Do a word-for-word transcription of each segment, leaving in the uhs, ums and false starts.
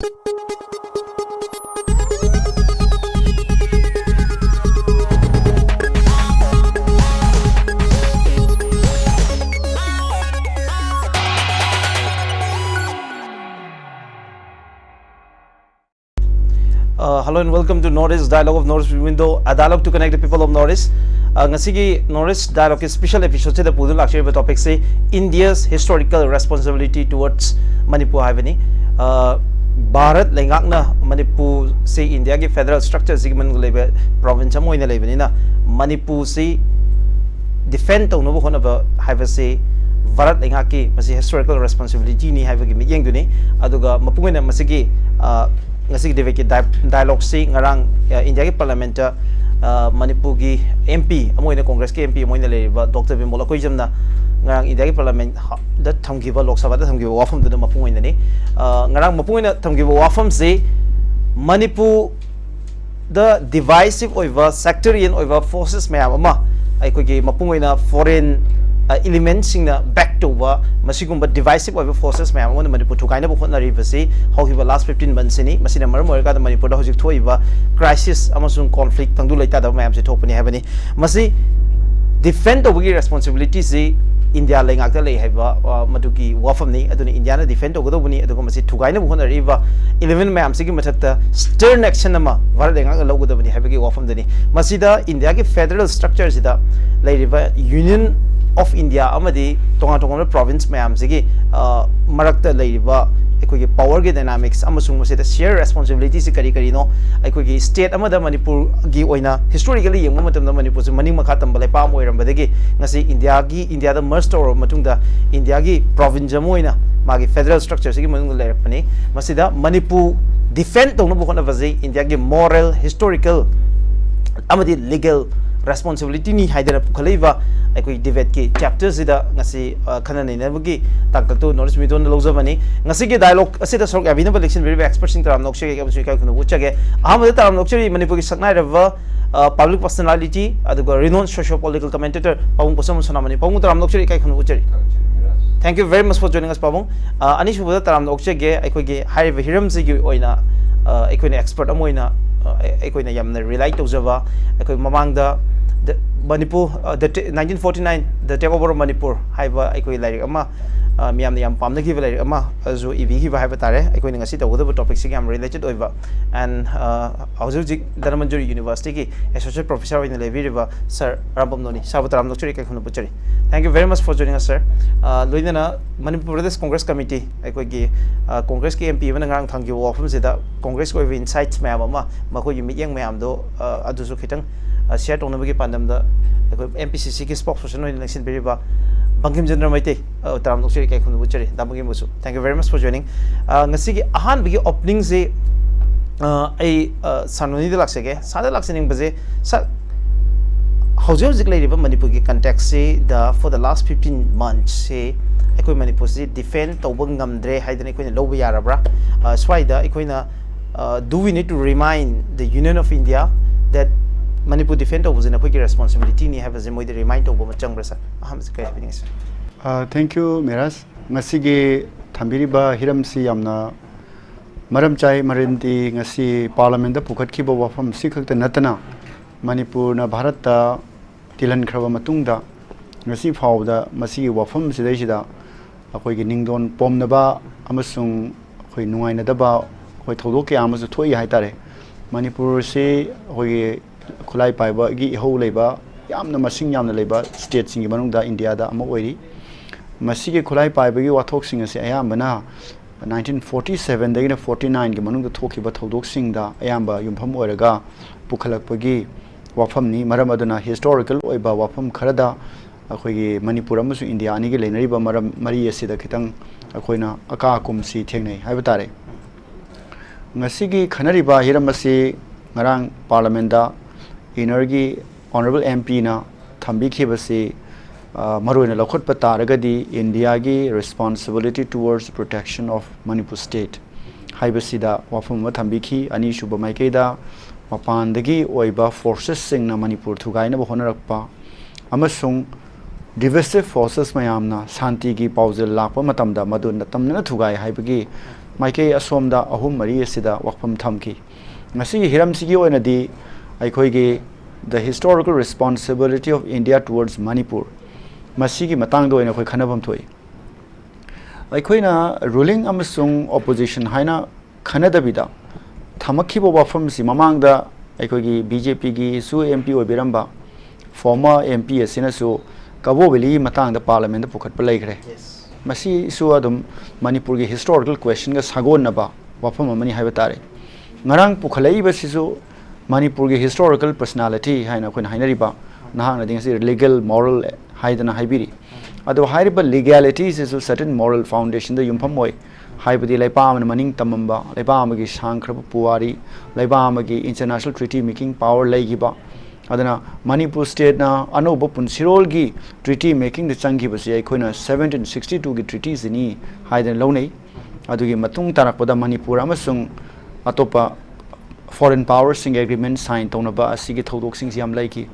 Uh, hello and welcome to Northeast Dialogue of Northeast Window, a dialogue to connect the people of Northeast. Uh, ꯉꯁꯤꯒꯤ Northeast Dialogueꯀꯤ special episodeꯁꯤꯗ ꯄꯨꯗꯨꯅ ꯂꯥꯛꯆꯔꯤꯕ topicꯁꯤ India's historical responsibility towards Manipur ꯍꯥꯏꯕꯅꯤ꯫ Uh, Bharat ꯂꯩꯉꯥꯛꯅ ꯃꯅꯤꯄꯨꯔꯁꯤ ꯏꯟꯗꯤꯌꯥꯒꯤ federal structureꯁꯤꯒꯤ ꯃꯅꯨꯡꯗ ꯂꯩꯕ province ꯑꯃ ꯑꯣꯏꯅ ꯂꯩꯕꯅꯤꯅ ꯃꯅꯤꯄꯨꯔꯁꯤ defend ꯇꯧꯅꯕ ꯍꯣꯠꯅꯕ ꯍꯥꯏꯕꯁꯤ ꯚꯥꯔꯠ ꯂꯩꯉꯥꯛꯀꯤ ꯃꯁꯤ historical responsibilityꯅꯤ ꯍꯥꯏꯕꯒꯤ ꯃꯤꯠꯌꯦꯡꯗꯨꯅꯤ꯫ ꯑꯗꯨꯒ ꯃꯄꯨꯡ ꯑꯣꯏꯅ ꯃꯁꯤꯒꯤ, ꯑ, ꯉꯁꯤꯒꯤ debateꯀꯤ ꯗꯥꯏ-, dialogueꯁꯤ ꯉꯔꯥꯡ, ꯑ, ꯏꯟꯗꯤꯌꯥꯒꯤ parliamentꯇ, ꯑ, ꯃꯅꯤꯄꯨꯔꯒꯤ MP ꯑꯃ ꯑꯣꯏꯅ, Congressꯀꯤ MP ꯑꯃ ꯑꯣꯏꯅ ꯂꯩꯔꯤꯕ Doctor ꯕꯤꯃꯣꯜ ꯑꯩꯈꯣꯏꯖꯝꯅ ꯉꯔꯥꯡ ꯏꯟꯗꯤꯌꯥꯒꯤ parliamentꯗ ꯊꯝꯈꯤꯕ, ꯂꯣꯛ ꯁꯚꯥꯗ ꯊꯝꯈꯤꯕ ꯋꯥꯐꯝꯗꯨꯅ ꯃꯄꯨꯡ ꯑꯣꯏꯅꯅꯤ꯫ ꯑ, ꯉꯔꯥꯡ ꯃꯄꯨꯡ ꯑꯣꯏꯅ ꯊꯝꯈꯤꯕ ꯋꯥꯐꯝꯁꯤ ꯃꯅꯤꯄꯨꯔ ꯗ divisive ꯑꯣꯏꯕ, sectarian ꯑꯣꯏꯕ forces ꯃꯌꯥꯝ ꯑꯃ ꯑꯩꯈꯣꯏꯒꯤ ꯃꯄꯨꯡ ꯑꯣꯏꯅ foreign, ꯑ, elementꯁꯤꯡꯅ back ꯇꯧꯕ ꯃꯁꯤꯒꯨꯝꯕ divisive ꯑꯣꯏꯕ forces ꯃꯌꯥꯝ ꯑꯃꯅ ꯃꯅꯤꯄꯨꯔ ꯊꯨꯒꯥꯏꯅꯕ ꯍꯣꯠꯅꯔꯤꯕꯁꯤ ꯍꯧꯈꯤꯕ last fifteen monthsꯁꯤꯅꯤ꯫ ꯃꯁꯤꯅ ꯃꯔꯝ ꯑꯣꯏꯔꯀꯥꯟꯗ ꯃꯅꯤꯄꯨꯔꯗ ꯍꯧꯖꯤꯛ ꯊꯣꯛꯏꯕ crisis ꯑꯃꯁꯨꯡ conflict, ꯇꯪꯗꯨ ꯂꯩꯇꯥꯗꯕ ꯃꯌꯥꯝꯁꯤ ꯊꯣꯛꯄꯅꯤ ꯍꯥꯏꯕꯅꯤ꯫ ꯃꯁꯤ defend ꯇꯧꯕꯒꯤ responsibilityꯁꯤ ꯏꯟꯗꯤꯌꯥ ꯂꯩꯉꯥꯛꯇ ꯂꯩ ꯍꯥꯏꯕ, ꯑ, ꯃꯗꯨꯒꯤ ꯋꯥꯐꯝꯅꯤ꯫ ꯑꯗꯨꯅ ꯏꯟꯗꯤꯌꯥꯅ defend ꯇꯧꯒꯗꯧꯕꯅꯤ꯫ ꯑꯗꯨꯒ ꯃꯁꯤ ꯊꯨꯒꯥꯏꯅꯕ ꯍꯣꯠꯅꯔꯛꯏꯕ element ꯃꯌꯥꯝꯁꯤꯒꯤ ꯃꯊꯛꯇ stern action ꯑꯃ ꯚꯥꯔꯠ ꯂꯩꯉꯥꯛꯅ ꯂꯧꯒꯗꯕꯅꯤ ꯍꯥꯏꯕꯒꯤ ꯋꯥꯐꯝꯗꯨꯅꯤ꯫ ꯃꯁꯤꯗ ꯏꯟꯗꯤꯌꯥꯒꯤ federal structureꯁꯤꯗ ꯂꯩꯔꯤꯕ Union of India ꯑꯃꯗꯤ ꯇꯣꯉꯥꯟ ꯇꯣꯉꯥꯟꯕ province ꯃꯌꯥꯝꯁꯤꯒꯤ, ꯑ, ꯃꯔꯛꯇ ꯂꯩꯔꯤꯕ ꯑꯩꯈꯣꯏꯒꯤ powerꯒꯤ dynamics ꯑꯃꯁꯨꯡ ꯃꯁꯤꯗ share responsibilityꯁꯤ ꯀꯔꯤ ꯀꯔꯤꯅꯣ, ꯑꯩꯈꯣꯏꯒꯤ state ꯑꯃꯗ ꯃꯅꯤꯄꯨꯔꯒꯤ ꯑꯣꯏꯅ historically ꯌꯦꯡꯕ ꯃꯇꯝꯗ ꯃꯅꯤꯄꯨꯔꯁꯤ ꯃꯅꯤꯡ ꯃꯈꯥ ꯇꯝꯕ ꯂꯩꯄꯥꯛ ꯑꯃ ꯑꯣꯏꯔꯝꯕꯗꯒꯤ ꯉꯁꯤ ꯏꯟꯗꯤꯌꯥꯒꯤ, ꯏꯟꯗꯤꯌꯥꯗ merge ꯇꯧꯔꯕ ꯃꯇꯨꯡꯗ ꯏꯟꯗꯤꯌꯥꯒꯤ province ꯑꯃ ꯑꯣꯏꯅ ꯃꯥꯒꯤ federal structureꯁꯤꯒꯤ ꯃꯅꯨꯡꯗ ꯂꯩꯔꯛꯄꯅꯤ꯫ ꯃꯁꯤꯗ ꯃꯅꯤꯄꯨꯔ defend ꯇꯧꯅꯕ ꯍꯣꯠꯅꯕꯁꯤ ꯏꯟꯗꯤꯌꯥꯒꯤ moral, historical ꯑꯃꯗꯤ legal responsibilityꯅꯤ ꯍꯥꯏꯗꯅ ꯄꯨꯈꯠꯂꯛꯏꯕ ꯑꯩꯈꯣꯏ debateꯀꯤ chapterꯁꯤꯗ ꯉꯁꯤ, ꯑ, ꯈꯟꯅ ꯅꯩꯅꯕꯒꯤ ꯇꯥꯡꯀꯛꯇꯨ Northeast Windowꯅ ꯂꯧꯖꯕꯅꯤ꯫ ꯉꯁꯤꯒꯤ dialogue ꯑꯁꯤꯗ ꯁꯔꯨꯛ ꯌꯥꯕꯤꯅꯕ ꯂꯦꯡꯁꯤꯟꯕꯤꯔꯤꯕ expertꯁꯤꯡ ꯇꯔꯥꯝꯅ ꯑꯣꯛꯆꯔꯤ ꯑꯃꯁꯨꯡ ꯏꯀꯥꯏ ꯈꯨꯝꯅꯕ ꯎꯠꯆꯒꯦ꯫ ꯑꯍꯥꯟꯕꯗ ꯇꯔꯥꯝꯅ ꯑꯣꯛꯆꯔꯤ ꯃꯅꯤꯄꯨꯔꯒꯤ ꯁꯛꯅꯥꯏꯔꯕ, ꯑ, public personality ꯑꯗꯨꯒ renowned socio-political commentator ꯄꯥꯕꯨꯡ ꯄꯣꯠꯁꯝ ꯁꯣꯅꯥꯃꯅꯤ꯫ ꯄꯥꯕꯨꯡ ꯇꯔꯥꯝꯅ ꯑꯣꯛꯆꯔꯤ, ꯏꯀꯥꯏ ꯈꯨꯝꯅꯕ ꯎꯠꯆꯔꯤ꯫ Thank you very much for joining us, ꯄꯥꯕꯨꯡ꯫ ꯑ, ꯑꯅꯤꯁꯨꯕꯗ ꯇꯔꯥꯝꯅ ꯑꯣꯛꯆꯒꯦ꯫ ꯑꯩꯈꯣꯏꯒꯤ ꯍꯥꯏꯔꯤꯕ ꯍꯤꯔꯝꯁꯤꯒꯤ ꯑꯣꯏꯅ, ꯑ, ꯑꯩꯈꯣꯏꯅ expert ꯑꯃ ꯑꯣꯏꯅ, ꯑ, ꯑꯩꯈꯣꯏꯅ ꯌꯥꯝꯅ rely ꯇꯧꯖꯕ, ꯑꯩꯈꯣꯏ ꯃꯃꯥꯡꯗ the, ꯃꯅꯤꯄꯨꯔ, ꯑ, the, nineteen forty nine, The Takeover of Manipur ꯍꯥꯏꯕ ꯑꯩꯈꯣꯏ ꯂꯥꯏꯔꯤꯛ ꯑꯃ, ꯑ, ꯃꯤꯌꯥꯝꯅ ꯌꯥꯝ ꯄꯥꯝꯅꯈꯤꯕ ꯂꯥꯏꯔꯤꯛ ꯑꯃꯁꯨ ꯏꯕꯤꯈꯤꯕ ꯍꯥꯏꯕ ꯇꯥꯔꯦ꯫ ꯑꯩꯈꯣꯏꯅ ꯉꯁꯤ ꯇꯧꯒꯗꯕ topicꯁꯤꯒ ꯌꯥꯝ related ꯑꯣꯏꯕ, and, ꯑ, ꯍꯧꯖꯤꯛ ꯍꯧꯖꯤꯛ ꯙꯅꯃꯟꯖꯨꯔꯤ Universityꯒꯤ Associate Professor ꯑꯣꯏꯅ ꯂꯩꯕꯤꯔꯤꯕ Sir ꯔꯥꯝꯕꯝ ꯅꯣꯅꯤ꯫ Sirꯕꯨ ꯇꯔꯥꯝꯅ ꯑꯣꯛꯆꯔꯤ, ꯏꯀꯥꯏ ꯈꯨꯝꯅꯕ ꯎꯠꯆꯔꯤ꯫ Thank you very much for joining us, sir. ꯑ, ꯂꯣꯏꯅꯅ Manipur Pradesh Congress Committee, ꯑꯩꯈꯣꯏꯒꯤ, ꯑ, Congressꯀꯤ MP ꯑꯃꯅ ꯉꯔꯥꯡ ꯊꯝꯈꯤꯕ ꯋꯥꯐꯝꯁꯤꯗ Congressꯀꯤ ꯑꯣꯏꯕ insights ꯃꯌꯥꯝ ꯑꯃ, ꯃꯈꯣꯏꯒꯤ ꯃꯤꯠꯌꯦꯡ ꯃꯌꯥꯝꯗꯣ, ꯑ, ꯑꯗꯨꯁꯨ ꯈꯤꯇꯪ, ꯑ, share ꯇꯧꯅꯕꯒꯤ ꯄꯥꯟꯗꯝꯗ ꯑꯩꯈꯣꯏ MPCCꯒꯤ spokesperson ꯑꯣꯏꯅ ꯂꯦꯡꯁꯤꯟꯕꯤꯔꯤꯕ ꯕꯪꯀꯤꯝ ꯆꯟꯗ꯭ꯔ ꯃꯩꯇꯩ, ꯑ, ꯇꯔꯥꯝꯅ ꯑꯣꯛꯆꯔꯤ, ꯏꯀꯥꯏ ꯈꯨꯝꯅꯕ ꯎꯠꯆꯔꯤ꯫ ꯗꯥ ꯕꯪꯀꯤꯝꯕꯨꯁꯨ thank you very much for joining. ꯑ, ꯉꯁꯤꯒꯤ ꯑꯍꯥꯟꯕꯒꯤ openingꯁꯤ, ꯑ, ꯑꯩ, ꯑ, Sir ꯅꯣꯅꯤꯗ ꯂꯥꯛꯆꯒꯦ꯫ Sirꯗ ꯂꯥꯛꯆꯅꯤꯡꯕꯁꯦ, Sir, ꯍꯧꯖꯤꯛ ꯍꯧꯖꯤꯛ ꯂꯩꯔꯤꯕ ꯃꯅꯤꯄꯨꯔꯒꯤ contextꯁꯤꯗ for the last fifteen monthsꯁꯤ ꯑꯩꯈꯣꯏ ꯃꯅꯤꯄꯨꯔꯁꯤ defend ꯇꯧꯕ ꯉꯝꯗ꯭ꯔꯦ ꯍꯥꯏꯗꯅ ꯑꯩꯈꯣꯏꯅ ꯂꯧꯕ ꯌꯥꯔꯕ꯭ꯔꯥ? ꯑ, ꯁ꯭ꯋꯥꯏꯗ ꯑꯩꯈꯣꯏꯅ, ꯑ, do we need to remind the Union of India that Manipur defend ꯇꯧꯕꯁꯤꯅ ꯑꯩꯈꯣꯏꯒꯤ responsibilityꯅꯤ ꯍꯥꯏꯕꯁꯦ ꯃꯣꯏꯗ remind ꯇꯧꯕ ꯑꯃ ꯆꯪꯕ꯭ꯔꯥ, Sir? ꯑꯍꯥꯟꯕꯁꯦ ꯀꯔꯤ ꯍꯥꯏꯕꯤꯅꯤꯡꯉꯤ, Sir? ꯑ, thank you, ꯃꯤꯔꯥꯖ꯫ ꯉꯁꯤꯒꯤ ꯊꯝꯕꯤꯔꯤꯕ ꯍꯤꯔꯝꯁꯤ ꯌꯥꯝꯅ ꯃꯔꯝ ꯆꯥꯏ, ꯃꯔꯝꯗꯤ ꯉꯁꯤ Parliamentꯇ ꯄꯨꯈꯠꯈꯤꯕ ꯋꯥꯐꯝꯁꯤ ꯈꯛꯇ ꯅꯠꯇꯅ ꯃꯅꯤꯄꯨꯔꯅ ꯚꯥꯔꯠꯇ ꯇꯤꯜꯍꯟꯈ꯭ꯔꯕ ꯃꯇꯨꯡꯗ ꯉꯁꯤ ꯐꯥꯎꯕꯗ ꯃꯁꯤꯒꯤ ꯋꯥꯐꯝꯁꯤꯗꯩꯁꯤꯗ ꯑꯩꯈꯣꯏꯒꯤ ꯅꯤꯡꯗꯣꯟ ꯄꯣꯝꯅꯕ ꯑꯃꯁꯨꯡ ꯑꯩꯈꯣꯏ ꯅꯨꯡꯉꯥꯏꯅꯗꯕ ꯑꯩꯈꯣꯏ ꯊꯧꯗꯣꯛ ꯀꯌꯥ ꯑꯃꯁꯨ ꯊꯣꯛꯏ ꯍꯥꯏꯇꯥꯔꯦ꯫ ꯃꯅꯤꯄꯨꯔꯁꯤ ꯑꯩꯈꯣꯏꯒꯤ ꯈꯨꯠꯂꯥꯏ ꯄꯥꯏꯕꯒꯤ ꯏꯍꯧ ꯂꯩꯕ, ꯌꯥꯝꯅ ꯃꯁꯤꯡ ꯌꯥꯝꯅ ꯂꯩꯕ stateꯁꯤꯡꯒꯤ ꯃꯅꯨꯡꯗ ꯏꯟꯗꯤꯌꯥꯗ ꯑꯃ ꯑꯣꯏꯔꯤ꯫ ꯃꯁꯤꯒꯤ ꯈꯨꯠꯂꯥꯏ ꯄꯥꯏꯕꯒꯤ ꯋꯥꯊꯣꯛꯁꯤꯡ ꯑꯁꯤ ꯑꯌꯥꯝꯕꯅ nineteen forty sevenꯗꯒꯤꯅ forty nineꯒꯤ ꯃꯅꯨꯡꯗ ꯊꯣꯛꯈꯤꯕ ꯊꯧꯗꯣꯛꯁꯤꯡꯗ ꯑꯌꯥꯝꯕ ꯌꯨꯝꯐꯝ ꯑꯣꯏꯔꯒ ꯄꯨꯈꯠꯂꯛꯄꯒꯤ ꯋꯥꯐꯝꯅꯤ꯫ ꯃꯔꯝ ꯑꯗꯨꯅ historical ꯑꯣꯏꯕ ꯋꯥꯐꯝ ꯈꯔꯗ ꯑꯩꯈꯣꯏꯒꯤ ꯃꯅꯤꯄꯨꯔ ꯑꯃꯁꯨꯡ ꯏꯟꯗꯤꯌꯥ ꯑꯅꯤꯒꯤ ꯂꯩꯅꯔꯤꯕ ꯃꯔꯝ, ꯃꯔꯤ ꯑꯁꯤꯗ ꯈꯤꯇꯪ ꯑꯩꯈꯣꯏꯅ ꯑꯀꯥ ꯑꯀꯨꯝꯁꯤ ꯊꯦꯡꯅꯩ ꯍꯥꯏꯕ ꯇꯥꯔꯦ꯫ ꯉꯁꯤꯒꯤ ꯈꯟꯅꯔꯤꯕ ꯍꯤꯔꯝ ꯑꯁꯤ ꯉꯔꯥꯡ Parliamentꯇ INERꯒꯤ Honourable MPꯅ ꯊꯝꯕꯤꯈꯤꯕꯁꯤ, ꯑ, ꯃꯔꯨꯑꯣꯏꯅ ꯂꯧꯈꯠꯄ ꯇꯥꯔꯒꯗꯤ ꯏꯟꯗꯤꯌꯥꯒꯤ responsibility towards protection of Manipur state ꯍꯥꯏꯕꯁꯤꯗ ꯋꯥꯐꯝ ꯑꯃ ꯊꯝꯕꯤꯈꯤ꯫ ꯑꯅꯤꯁꯨꯕ ꯃꯥꯏꯀꯩꯗ ꯃꯄꯥꯟꯗꯒꯤ ꯑꯣꯏꯕ forcesꯁꯤꯡꯅ ꯃꯅꯤꯄꯨꯔ ꯊꯨꯒꯥꯏꯅꯕ ꯍꯣꯠꯅꯔꯛꯄ ꯑꯃꯁꯨꯡ divisive forces ꯃꯌꯥꯝꯅ ꯁꯥꯟꯇꯤꯒꯤ ꯄꯥꯎꯖꯦꯜ ꯂꯥꯛꯄ ꯃꯇꯝꯗ ꯃꯗꯨ ꯅꯇꯝꯅꯅ ꯊꯨꯒꯥꯏ ꯍꯥꯏꯕꯒꯤ ꯃꯥꯏꯀꯩ ꯑꯁꯣꯝꯗ ꯑꯍꯨꯝ ꯃꯔꯤ ꯑꯁꯤꯗ ꯋꯥꯐꯝ ꯊꯝꯈꯤ꯫ ꯉꯁꯤꯒꯤ ꯍꯤꯔꯝꯁꯤꯒꯤ ꯑꯣꯏꯅꯗꯤ ꯑꯩꯈꯣꯏꯒꯤ the historical responsibility of India towards Manipur, ꯃꯁꯤꯒꯤ ꯃꯇꯥꯡꯗ ꯑꯣꯏꯅ ꯑꯩꯈꯣꯏ ꯈꯟꯅꯐꯝ ꯊꯣꯛꯏ꯫ ꯑꯩꯈꯣꯏꯅ ꯔꯨꯂꯤꯡ ꯑꯃꯁꯨꯡ ꯑꯣꯄꯣꯖꯤꯁꯟ ꯍꯥꯏꯅ ꯈꯟꯅꯗꯕꯤꯗ ꯊꯝꯃꯛꯈꯤꯕ ꯋꯥꯐꯝꯁꯤ ꯃꯃꯥꯡꯗ ꯑꯩꯈꯣꯏꯒꯤ ꯕꯤ ꯖꯦ ꯄꯤꯒꯤꯁꯨ ꯑꯦꯝ ꯄꯤ ꯑꯣꯏꯕꯤꯔꯝꯕ former M P ꯑꯁꯤꯅꯁꯨ ꯀꯕꯣ ꯚꯦꯂꯤꯒꯤ ꯃꯇꯥꯡꯗ ꯄꯥꯔꯂꯤꯌꯥꯃꯦꯟꯗ ꯄꯨꯈꯠꯄ ꯂꯩꯈ꯭ꯔꯦ꯫ ꯃꯁꯤꯁꯨ ꯑꯗꯨꯝ ꯃꯅꯤꯄꯨꯔꯒꯤ historical questionꯒ ꯁꯥꯒꯣꯟꯅꯕ ꯋꯥꯐꯝ ꯑꯃꯅꯤ ꯍꯥꯏꯕ ꯇꯥꯔꯦ꯫ ꯉꯔꯥꯡ ꯄꯨꯈꯠꯂꯛꯏꯕꯁꯤꯁꯨ ꯃꯅꯤꯄꯨꯔꯒꯤ historical personality ꯍꯥꯏꯅ ꯑꯩꯈꯣꯏꯅ ꯍꯥꯏꯅꯔꯤꯕ, ꯅꯍꯥꯛꯅꯗꯤ ꯉꯁꯤ legal moral ꯍꯥꯏꯗꯅ ꯍꯥꯏꯕꯤꯔꯤ꯫ ꯑꯗꯣ ꯍꯥꯏꯔꯤꯕ legalityꯁꯤꯁꯨ certain moral foundationꯗ ꯌꯨꯝꯐꯝ ꯑꯣꯏ꯫ ꯍꯥꯏꯕꯗꯤ ꯂꯩꯕꯥꯛ ꯑꯃꯅ ꯃꯅꯤꯡ ꯇꯝꯃꯝꯕ, ꯂꯩꯕꯥꯛ ꯑꯃꯒꯤ ꯁꯥꯡꯈ꯭ꯔꯕ ꯄꯨꯋꯥꯔꯤ, ꯂꯩꯕꯥꯛ ꯑꯃꯒꯤ international treaty making power ꯂꯩꯈꯤꯕ, ꯑꯗꯨꯅ ꯃꯅꯤꯄꯨꯔ stateꯅ ꯑꯅꯧꯕ ꯄꯨꯟꯁꯤꯔꯣꯜꯒꯤ treaty makingꯗ ꯆꯪꯈꯤꯕꯁꯤ ꯑꯩꯈꯣꯏꯅ seventeen sixty twoꯒꯤ treatyꯁꯤꯅꯤ ꯍꯥꯏꯗꯅ ꯂꯧꯅꯩ꯫ ꯑꯗꯨꯒꯤ ꯃꯇꯨꯡ ꯇꯥꯔꯛꯄꯗ ꯃꯅꯤꯄꯨꯔ ꯑꯃꯁꯨꯡ ꯑꯇꯣꯞꯄ foreign powerꯁꯤꯡꯒ agreement sign ꯇꯧꯅꯕ ꯑꯁꯤꯒꯤ ꯊꯧꯗꯣꯛꯁꯤꯡꯁꯤ ꯌꯥꯝ ꯂꯩꯈꯤ꯫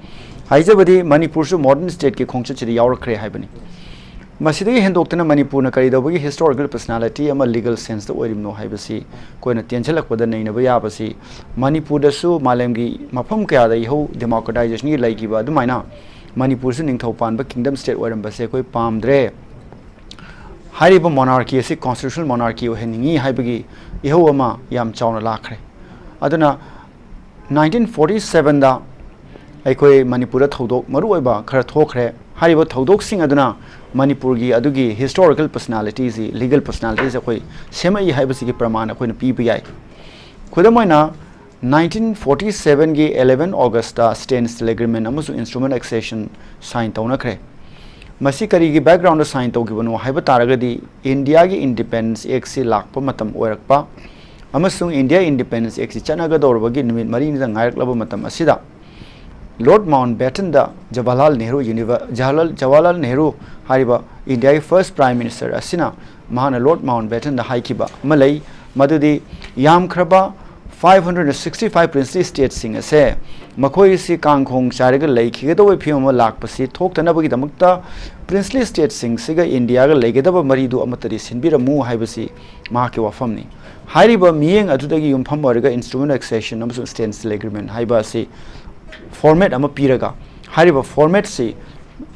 ꯍꯥꯏꯖꯕꯗꯤ ꯃꯅꯤꯄꯨꯔꯁꯨ modern stateꯀꯤ ꯈꯣꯡꯆꯠꯁꯤꯗ ꯌꯥꯎꯔꯛꯈ꯭ꯔꯦ ꯍꯥꯏꯕꯅꯤ꯫ ꯃꯁꯤꯗꯒꯤ ꯍꯦꯟꯗꯣꯛꯇꯅ ꯃꯅꯤꯄꯨꯔꯅ ꯀꯔꯤꯗꯧꯕꯒꯤ historical personality ꯑꯃ legal senseꯇ ꯑꯣꯏꯔꯤꯕꯅꯣ ꯍꯥꯏꯕꯁꯤ ꯑꯩꯈꯣꯏꯅ ꯇꯦꯟꯁꯤꯜꯂꯛꯄꯗ ꯅꯩꯅꯕ ꯌꯥꯕꯁꯤ, ꯃꯅꯤꯄꯨꯔꯗꯁꯨ ꯃꯥꯂꯦꯝꯒꯤ ꯃꯐꯝ ꯀꯌꯥꯗ ꯏꯍꯧ democratizationꯒꯤ ꯂꯩꯈꯤꯕ ꯑꯗꯨꯃꯥꯏꯅ ꯃꯅꯤꯄꯨꯔꯁꯨ ꯅꯤꯡꯊꯧ ꯄꯥꯟꯕ kingdom state ꯑꯣꯏꯔꯝꯕꯁꯦ ꯑꯩꯈꯣꯏ ꯄꯥꯝꯗ꯭ꯔꯦ꯫ ꯍꯥꯏꯔꯤꯕ monarchy ꯑꯁꯤ constitutional monarchy ꯑꯣꯏꯍꯟꯅꯤꯡꯉꯤ ꯍꯥꯏꯕꯒꯤ ꯏꯍꯧ ꯑꯃ ꯌꯥꯝ ꯆꯥꯎꯅ ꯂꯥꯛꯈ꯭ꯔꯦ꯫ ꯑꯗꯨꯅ nineteen forty sevenꯗ ꯑꯩꯈꯣꯏ ꯃꯅꯤꯄꯨꯔꯗ ꯊꯧꯗꯣꯛ ꯃꯔꯨꯑꯣꯏꯕ ꯈꯔ ꯊꯣꯛꯈ꯭ꯔꯦ꯫ ꯍꯥꯏꯔꯤꯕ ꯊꯧꯗꯣꯛꯁꯤꯡ ꯑꯗꯨꯅ ꯃꯅꯤꯄꯨꯔꯒꯤ ꯑꯗꯨꯒꯤ historical personalityꯁꯤ, legal personalityꯁꯤ ꯑꯩꯈꯣꯏ ꯁꯦꯝꯃꯛꯏ ꯍꯥꯏꯕꯁꯤꯒꯤ ꯄ꯭ꯔꯃꯥꯟ ꯑꯩꯈꯣꯏꯅ ꯄꯤꯕ ꯌꯥꯏ꯫ ꯈꯨꯗꯝ ꯑꯣꯏꯅ, nineteen forty sevenꯒꯤ eleven Augustꯇ standstill agreement ꯑꯃꯁꯨꯡ instrument accession sign ꯇꯧꯅꯈ꯭ꯔꯦ꯫ ꯃꯁꯤ ꯀꯔꯤꯒꯤ backgroundꯗ sign ꯇꯧꯈꯤꯕꯅꯣ ꯍꯥꯏꯕ ꯇꯥꯔꯒꯗꯤ, ꯏꯟꯗꯤꯌꯥꯒꯤ Independence Actꯁꯤ ꯂꯥꯛꯄ ꯃꯇꯝ ꯑꯣꯏꯔꯛꯄ ꯑꯃꯁꯨꯡ India Independence Actꯁꯤ ꯆꯠꯅꯒꯗꯧꯔꯕꯒꯤ ꯅꯨꯃꯤꯠ ꯃꯔꯤꯅꯤꯗ ꯉꯥꯏꯔꯛꯂꯕ ꯃꯇꯝ ꯑꯁꯤꯗ, Lord Mountbattenꯗ ꯖꯋꯥꯍꯔꯂꯥꯜ ꯅꯦꯍꯔꯨ Univer-, ꯖꯋꯥꯍꯔꯂꯥꯜ, ꯖꯋꯥꯍꯔꯂꯥꯜ ꯅꯦꯍꯔꯨ ꯍꯥꯏꯔꯤꯕ ꯏꯟꯗꯤꯌꯥꯒꯤ first Prime Minister ꯑꯁꯤꯅ ꯃꯍꯥꯛꯅ Lord Mountbattenꯗ ꯍꯥꯏꯈꯤꯕ ꯑꯃ ꯂꯩ, ꯃꯗꯨꯗꯤ ꯌꯥꯝꯈ꯭ꯔꯕ five hundred sixty five princely states ꯁꯤꯡ ꯑꯁꯦ ꯃꯈꯣꯏꯁꯤ ꯀꯥꯡꯈꯣꯡ ꯆꯥꯏꯔꯒ ꯂꯩꯈꯤꯒꯗꯧꯕꯒꯤ ꯐꯤꯕꯝ ꯑꯃ ꯂꯥꯛꯄꯁꯤ ꯊꯣꯛꯇꯅꯕꯒꯤꯗꯃꯛꯇ princely states ꯁꯤꯡꯁꯤꯒ ꯏꯟꯗꯤꯌꯥꯒ ꯂꯩꯒꯗꯕ ꯃꯔꯤꯗꯨ ꯑꯃꯠꯇꯗꯤ ꯁꯤꯟꯕꯤꯔꯝꯃꯨ ꯍꯥꯏꯕꯁꯤ ꯃꯍꯥꯛꯀꯤ ꯋꯥꯐꯝꯅꯤ꯫ ꯍꯥꯏꯔꯤꯕ ꯃꯤꯠꯌꯦꯡ ꯑꯗꯨꯗꯒꯤ ꯌꯨꯝꯐꯝ ꯑꯣꯏꯔꯒ instrument of accession ꯑꯃꯁꯨꯡ standstill agreement ꯍꯥꯏꯕ ꯑꯁꯤ format ꯑꯃ ꯄꯤꯔꯒ, ꯍꯥꯏꯔꯤꯕ format ꯁꯤ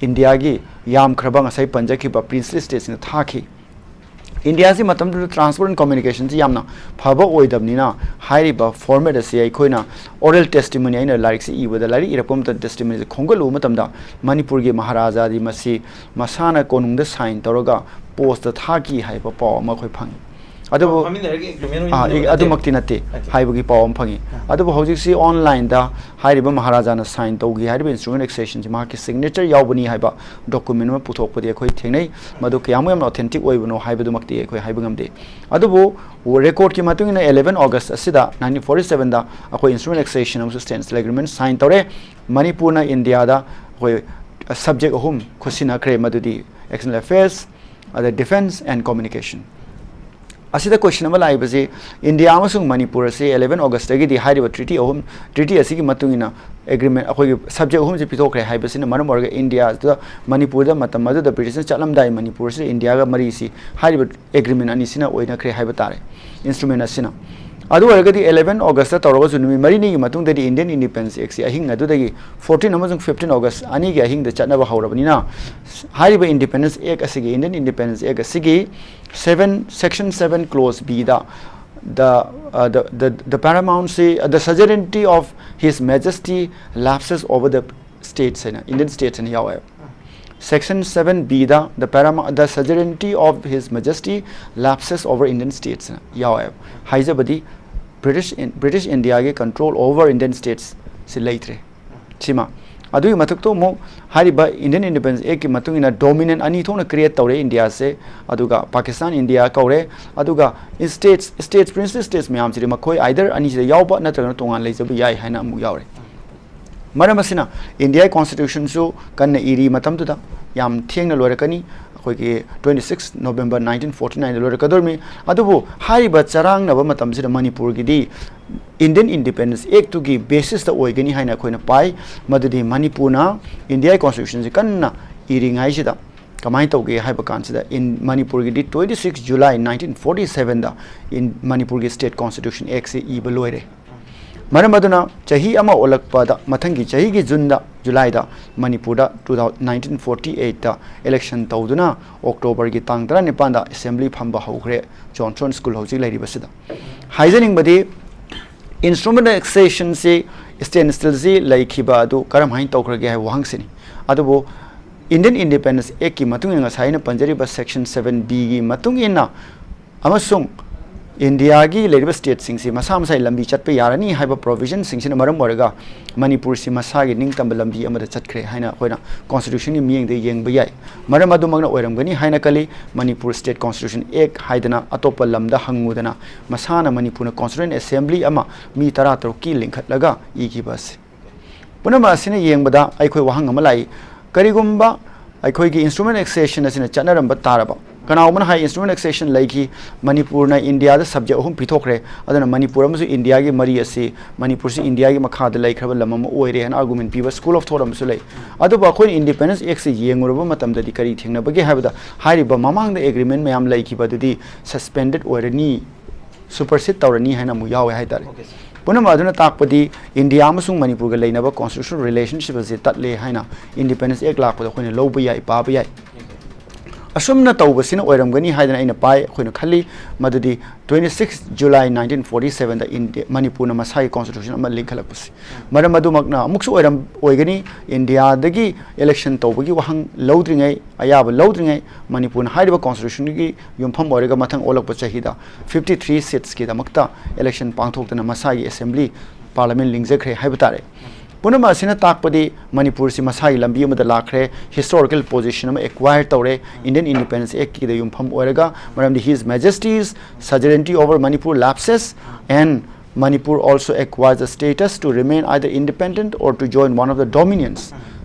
ꯏꯟꯗꯤꯌꯥꯒꯤ ꯌꯥꯝꯈ꯭ꯔꯕ ꯉꯁꯥꯏ ꯄꯟꯖꯈꯤꯕ princely states ꯁꯤꯡꯗ ꯊꯥꯈꯤ꯫ ꯏꯟꯗꯤꯌꯥꯁꯤ ꯃꯇꯝꯗꯨꯗ transport and communication ꯁꯤ ꯌꯥꯝꯅ ꯐꯕ ꯑꯣꯏꯗꯕꯅꯤꯅ, ꯍꯥꯏꯔꯤꯕ format ꯑꯁꯤ ꯑꯩꯈꯣꯏꯅ oral testimony, ꯑꯩꯅ ꯂꯥꯏꯔꯤꯛꯁꯤ ꯏꯕꯗ, ꯂꯥꯏꯔꯤꯛ ꯏꯔꯛꯄ ꯃꯇꯝꯗ testimony ꯁꯤ ꯈꯣꯝꯒꯠꯂꯨꯕ ꯃꯇꯝꯗ, ꯃꯅꯤꯄꯨꯔꯒꯤ ꯃꯍꯥꯔꯥꯖꯥꯗꯤ ꯃꯁꯤ ꯃꯁꯥꯅ ꯀꯣꯅꯨꯡꯗ sign ꯇꯧꯔꯒ post ꯇ ꯊꯥꯈꯤ ꯍꯥꯏꯕ ꯄꯥꯎ ꯑꯃ ꯑꯩꯈꯣꯏ ꯐꯪꯉꯤ꯫ ꯑꯗꯨꯕꯨ ꯐꯝꯃꯤꯟꯅꯔꯒ agreement ꯑꯣꯏꯅ ꯑꯥ, ꯇꯧꯕ ꯑꯦ, ꯅꯠꯇꯦ? ꯑꯗꯨꯃꯛꯇꯤ ꯅꯠꯇꯦ꯫ ꯅꯠꯇꯦ꯫ ꯍꯥꯏꯕꯒꯤ ꯄꯥꯎ ꯑꯃ ꯐꯪꯉꯤ꯫ ꯑꯥ꯫ ꯑꯗꯨꯕꯨ ꯍꯧꯖꯤꯛꯁꯤ online ꯗ ꯍꯥꯏꯔꯤꯕ ꯃꯍꯥꯔꯥꯖꯥꯅ sign ꯇꯧꯈꯤ ꯍꯥꯏꯔꯤꯕ instrument accession ꯁꯤ ꯃꯍꯥꯛꯀꯤ signature ꯌꯥꯎꯕꯅꯤ ꯍꯥꯏꯕ document ꯑꯃ ꯄꯨꯊꯣꯛꯄꯗꯤ ꯑꯩꯈꯣꯏ ꯊꯦꯡꯅꯩ꯫ ꯃꯗꯨ ꯀꯌꯥꯃꯨꯛ ꯌꯥꯝꯅ authentic ꯑꯣꯏꯕꯅꯣ ꯍꯥꯏꯕꯗꯨꯃꯛꯇꯤ ꯑꯩꯈꯣꯏ ꯍꯥꯏꯕ ꯉꯝꯗꯦ꯫ ꯑꯗꯨꯕꯨ record ꯀꯤ ꯃꯇꯨꯡ ꯏꯟꯅ eleven August ꯑꯁꯤꯗ nineteen forty seven ꯗ ꯑꯩꯈꯣꯏ instrument accession ꯑꯃꯁꯨꯡ standstill agreement sign ꯇꯧꯔꯦ꯫ ꯃꯅꯤꯄꯨꯔꯅ ꯏꯟꯗꯤꯌꯥꯗ ꯑꯩꯈꯣꯏ subject ꯑꯍꯨꯝ ꯈꯨꯠꯁꯤꯟꯅꯈ꯭ꯔꯦ, ꯃꯗꯨꯗꯤ external affairs, ꯑꯗ defence and communication꯫ ꯑꯁꯤꯗ question ꯑꯃ ꯂꯥꯛꯏꯕꯁꯤ, ꯏꯟꯗꯤꯌꯥ ꯑꯃꯁꯨꯡ ꯃꯅꯤꯄꯨꯔ ꯑꯁꯤ eleven August ꯇꯒꯤꯗꯤ ꯍꯥꯏꯔꯤꯕ treaty ꯑꯍꯨꯝ, treaty ꯑꯁꯤꯒꯤ ꯃꯇꯨꯡ ꯏꯟꯅ agreement, ꯑꯩꯈꯣꯏꯒꯤ subject ꯑꯍꯨꯝꯁꯤ ꯄꯤꯊꯣꯛꯈ꯭ꯔꯦ ꯍꯥꯏꯕꯁꯤꯅ ꯃꯔꯝ ꯑꯣꯏꯔꯒ ꯏꯟꯗꯤꯌꯥꯗ, ꯃꯅꯤꯄꯨꯔꯗ ꯃꯇꯝ ꯑꯗꯨꯗ ꯕ꯭ꯔꯤꯇꯤꯁꯅ ꯆꯠꯂꯝꯗꯥꯏ ꯃꯅꯤꯄꯨꯔꯁꯤꯗ ꯏꯟꯗꯤꯌꯥꯒ ꯃꯔꯤꯁꯤ ꯍꯥꯏꯔꯤꯕ agreement ꯑꯅꯤꯁꯤꯅ ꯑꯣꯏꯅꯈ꯭ꯔꯦ ꯍꯥꯏꯕ ꯇꯥꯔꯦ, instrument ꯑꯁꯤꯅ꯫ ꯑꯗꯨ ꯑꯣꯏꯔꯒꯗꯤ eleven August ꯇ ꯇꯧꯔꯒꯁꯨ ꯅꯨꯃꯤꯠ ꯃꯔꯤꯅꯤꯒꯤ ꯃꯇꯨꯡꯗꯗꯤ Indian Independence Act ꯁꯤ ꯑꯍꯤꯡ ꯑꯗꯨꯗꯒꯤ fourteen ꯑꯃꯁꯨꯡ fifteen August ꯑꯅꯤꯒꯤ ꯑꯍꯤꯡꯗ ꯆꯠꯅꯕ ꯍꯧꯔꯕꯅꯤꯅ, ꯍꯥꯏꯔꯤꯕ Independence Act ꯑꯁꯤꯒꯤ, Indian Independence Act ꯑꯁꯤꯒꯤ seven, section seven clause B the the, uh, the, the, the paramountcy, uh, the sovereignty of His Majesty lapses over the states ꯍꯥꯏꯅ, Indian states ꯍꯥꯏꯅ ꯌꯥꯎꯋꯦꯕ꯫ Section seven B the the paramount, the sovereignty of His Majesty lapses over Indian states ꯍꯥꯏꯅ ꯌꯥꯎꯋꯦꯕ꯫ ꯍꯥꯏꯖꯕꯗꯤ British in-, British India ꯒꯤ control over Indian states ꯁꯤ ꯂꯩꯇ꯭ꯔꯦ꯫ ꯁꯤꯃ꯫ ꯑꯗꯨꯒꯤ ꯃꯊꯛꯇ ꯑꯃꯨꯛ ꯍꯥꯏꯔꯤꯕ Indian Independence Act ꯀꯤ ꯃꯇꯨꯡ ꯏꯟꯅ dominant ꯑꯅꯤ ꯊꯣꯛꯅ create ꯇꯧꯔꯦ ꯏꯟꯗꯤꯌꯥꯁꯦ꯫ ꯑꯗꯨꯒ ꯄꯥꯀꯤꯁꯇꯥꯟ ꯏꯟꯗꯤꯌꯥ ꯀꯧꯔꯦ꯫ ꯑꯗꯨꯒ states, states, princely states ꯃꯌꯥꯝꯁꯤꯗꯤ ꯃꯈꯣꯏ either ꯑꯅꯤꯁꯤꯗ ꯌꯥꯎꯕ ꯅꯠꯇ꯭ꯔꯒꯅ ꯇꯣꯉꯥꯟ ꯂꯩꯖꯕ ꯌꯥꯏ ꯍꯥꯏꯅ ꯑꯃꯨꯛ ꯌꯥꯎꯔꯦ꯫ ꯃꯔꯝ ꯑꯁꯤꯅ ꯏꯟꯗꯤꯌꯥꯒꯤ constitution ꯁꯨ ꯀꯟꯅ ꯏꯔꯤ ꯃꯇꯝꯗꯨꯗ, ꯌꯥꯝ ꯊꯦꯡꯅ ꯂꯣꯏꯔꯛꯀꯅꯤ꯫ ꯑꯩꯈꯣꯏꯒꯤ twenty six November nineteen forty nine ꯂꯣꯏꯔꯛꯀꯗꯧꯔꯤꯃꯤ꯫ ꯑꯗꯨꯕꯨ ꯍꯥꯏꯔꯤꯕ ꯆꯔꯥꯡꯅꯕ ꯃꯇꯝꯁꯤꯗ ꯃꯅꯤꯄꯨꯔꯒꯤꯗꯤ Indian Independence Act ꯇꯨꯒꯤ basis ꯇ ꯑꯣꯏꯒꯅꯤ ꯍꯥꯏꯅ ꯑꯩꯈꯣꯏꯅ ꯄꯥꯏ꯫ ꯃꯗꯨꯗꯤ ꯃꯅꯤꯄꯨꯔꯅ India ꯒꯤ constitution ꯁꯤ ꯀꯟꯅ ꯏꯔꯤꯉꯩꯁꯤꯗ ꯀꯃꯥꯏꯅ ꯇꯧꯒꯦ ꯍꯥꯏꯕ ꯀꯥꯟꯁꯤꯗ, in ꯃꯅꯤꯄꯨꯔꯒꯤꯗꯤ twenty six July nineteen forty seven the in ꯃꯅꯤꯄꯨꯔꯒꯤ State Constitution Act ꯁꯤ ꯏꯕ ꯂꯣꯏꯔꯦ꯫ ꯃꯔꯝ ꯑꯗꯨꯅ ꯆꯍꯤ ꯑꯃ ꯑꯣꯜꯂꯛꯄꯗ, ꯃꯊꯪꯒꯤ ꯆꯍꯤꯒꯤ June ꯗ, July ꯗ ꯃꯅꯤꯄꯨꯔꯗ two thousand, nineteen forty eight ꯇ election ꯇꯧꯗꯨꯅ October ꯒꯤ ꯇꯥꯡ ꯇꯔꯥꯅꯤꯄꯥꯟꯗ assembly ꯐꯝꯕ ꯍꯧꯈ꯭ꯔꯦ, Johnson School ꯍꯧꯖꯤꯛ ꯂꯩꯔꯤꯕꯁꯤꯗ꯫ ꯍꯥꯏꯖꯅꯤꯡꯕꯗꯤ, instrument accession ꯁꯤ, standstill ꯁꯤ ꯂꯩꯈꯤꯕ ꯑꯗꯨ ꯀꯔꯝ ꯍꯥꯏꯅ ꯇꯧꯈ꯭ꯔꯒꯦ ꯍꯥꯏꯕ ꯋꯥꯍꯪꯁꯤꯅꯤ꯫ ꯑꯗꯨꯕꯨ Indian Independence Act ꯀꯤ ꯃꯇꯨꯡ ꯏꯟꯅ, ꯉꯁꯥꯏ ꯑꯩꯅ ꯄꯟꯖꯔꯤꯕ section seven D ꯒꯤ ꯃꯇꯨꯡ ꯏꯟꯅ, ꯑꯃꯁꯨꯡ India ꯒꯤ ꯂꯩꯔꯤꯕ state ꯁꯤꯡꯁꯤ ꯃꯁꯥ ꯃꯁꯥꯒꯤ ꯂꯝꯕꯤ ꯆꯠꯄ ꯌꯥꯔꯅꯤ ꯍꯥꯏꯕ provision ꯁꯤꯡꯁꯤꯅ ꯃꯔꯝ ꯑꯣꯏꯔꯒ ꯃꯅꯤꯄꯨꯔꯁꯤ ꯃꯁꯥꯒꯤ ꯅꯤꯡꯇꯝꯕ ꯂꯝꯕꯤ ꯑꯃꯗ ꯆꯠꯈ꯭ꯔꯦ ꯍꯥꯏꯅ ꯑꯩꯈꯣꯏꯅ constitution ꯒꯤ ꯃꯤꯠꯌꯦꯡꯗ ꯌꯦꯡꯕ ꯌꯥꯏ꯫ ꯃꯔꯝ ꯑꯗꯨꯃꯛꯅ ꯑꯣꯏꯔꯝꯒꯅꯤ ꯍꯥꯏꯅ ꯈꯜꯂꯤ꯫ Manipur State Constitution Act ꯍꯥꯏꯗꯅ ꯑꯇꯣꯞꯄ ꯂꯝꯗ ꯍꯪꯉꯨꯗꯅ ꯃꯁꯥꯅ ꯃꯅꯤꯄꯨꯔꯅ Constituent Assembly ꯑꯃ ꯃꯤ ꯇꯔꯥ ꯇꯔꯨꯛꯀꯤ ꯂꯤꯡꯈꯠꯂꯒ ꯏꯈꯤꯕ ꯑꯁꯤ꯫ ꯄꯨꯝꯅꯃꯛ ꯑꯁꯤꯅ ꯌꯦꯡꯕꯗ ꯑꯩꯈꯣꯏ ꯋꯥꯍꯪ ꯑꯃ ꯂꯥꯛꯏ, ꯀꯔꯤꯒꯨꯝꯕ ꯑꯩꯈꯣꯏꯒꯤ instrument accession ꯑꯁꯤꯅ ꯆꯠꯅꯔꯝꯕ ꯇꯥꯔꯕ, ꯀꯅꯥꯒꯨꯝꯕꯅ ꯍꯥꯏ instrument accession ꯂꯩꯈꯤ, ꯃꯅꯤꯄꯨꯔꯅ India ꯗ subject ꯑꯍꯨꯝ ꯄꯤꯊꯣꯛꯈ꯭ꯔꯦ, ꯑꯗꯨꯅ ꯃꯅꯤꯄꯨꯔ ꯑꯃꯁꯨꯡ India ꯒꯤ ꯃꯔꯤ ꯑꯁꯤ, ꯃꯅꯤꯄꯨꯔꯁꯤ India ꯒꯤ ꯃꯈꯥꯗ ꯂꯩꯈ꯭ꯔꯕ ꯂꯝ ꯑꯃ ꯑꯣꯏꯔꯦ ꯍꯥꯏꯅ argument ꯄꯤꯕ school of thought ꯑꯃꯁꯨ ꯂꯩ꯫ ꯑꯗꯨꯕꯨ ꯑꯩꯈꯣꯏꯅ Independence Act ꯁꯤ ꯌꯦꯡꯉꯨꯔꯕ ꯃꯇꯝꯗꯗꯤ ꯀꯔꯤ ꯊꯦꯡꯅꯕꯒꯦ ꯍꯥꯏꯕꯗ, ꯍꯥꯏꯔꯤꯕ ꯃꯃꯥꯡꯗ agreement ꯃꯌꯥꯝ ꯂꯩꯈꯤꯕ ꯑꯗꯨꯗꯤ suspended ꯑꯣꯏꯔꯅꯤ, supersede ꯇꯧꯔꯅꯤ ꯍꯥꯏꯅ ꯑꯃꯨꯛ ꯌꯥꯎꯋꯦ ꯍꯥꯏꯇꯥꯔꯦ꯫ Okay, sir. ꯄꯨꯝꯅꯃꯛ ꯑꯗꯨꯅ ꯇꯥꯛꯄꯗꯤ India ꯑꯃꯁꯨꯡ ꯃꯅꯤꯄꯨꯔꯒ ꯂꯩꯅꯕ constitutional relationship ꯑꯁꯤ ꯇꯠꯂꯦ ꯍꯥꯏꯅ Independence Act ꯂꯥꯛꯄꯗ ꯑꯩꯈꯣꯏꯅ ꯂꯧꯕ ꯌꯥꯏ, ꯄꯥꯕ ꯌꯥꯏ꯫ ꯑꯁꯨꯝꯅ ꯇꯧꯕꯁꯤꯅ ꯑꯣꯏꯔꯝꯒꯅꯤ ꯍꯥꯏꯗꯅ ꯑꯩꯅ ꯄꯥꯏ, ꯑꯩꯈꯣꯏꯅ ꯈꯜꯂꯤ꯫ ꯃꯗꯨꯗꯤ twenty six July nineteen forty seven ꯗ India, ꯃꯅꯤꯄꯨꯔꯅ ꯃꯁꯥꯒꯤ constitution ꯑꯃ ꯂꯤꯡꯈꯠꯂꯛꯄꯁꯤ꯫ ꯃꯔꯝ ꯑꯗꯨꯃꯛꯅ ꯑꯃꯨꯛꯁꯨ ꯑꯣꯏꯔꯝ-, ꯑꯣꯏꯒꯅꯤ, India ꯗꯒꯤ election ꯇꯧꯕꯒꯤ ꯋꯥꯍꯪ ꯂꯧꯗ꯭ꯔꯤꯉꯩ, ꯑꯌꯥꯕ ꯂꯧꯗ꯭ꯔꯤꯉꯩ, ꯃꯅꯤꯄꯨꯔꯅ ꯍꯥꯏꯔꯤꯕ constitution ꯒꯤ ꯌꯨꯝꯐꯝ ꯑꯣꯏꯔꯒ ꯃꯊꯪ ꯑꯣꯜꯂꯛꯄ ꯆꯍꯤꯗ fifty three seats ꯀꯤꯗꯃꯛꯇ election ꯄꯥꯡꯊꯣꯛꯇꯅ ꯃꯁꯥꯒꯤ assembly, parliament ꯂꯤꯡꯖꯈ꯭ꯔꯦ ꯍꯥꯏꯕ ꯇꯥꯔꯦ꯫ ꯄꯨꯝꯅꯃꯛ ꯑꯁꯤꯅ ꯇꯥꯛꯄꯗꯤ ꯃꯅꯤꯄꯨꯔꯁꯤ ꯃꯁꯥꯒꯤ ꯂꯝꯕꯤ ꯑꯃꯗ ꯂꯥꯛꯈ꯭ꯔꯦ, historical position ꯑꯃ acquire ꯇꯧꯔꯦ, Indian Independence Act ꯀꯤꯗ ꯌꯨꯝꯐꯝ ꯑꯣꯏꯔꯒ, ꯃꯔꯝꯗꯤ His Majesty's sovereignty over Manipur lapses and Manipur also acquires the status to remain either independent or to join one of the dominions.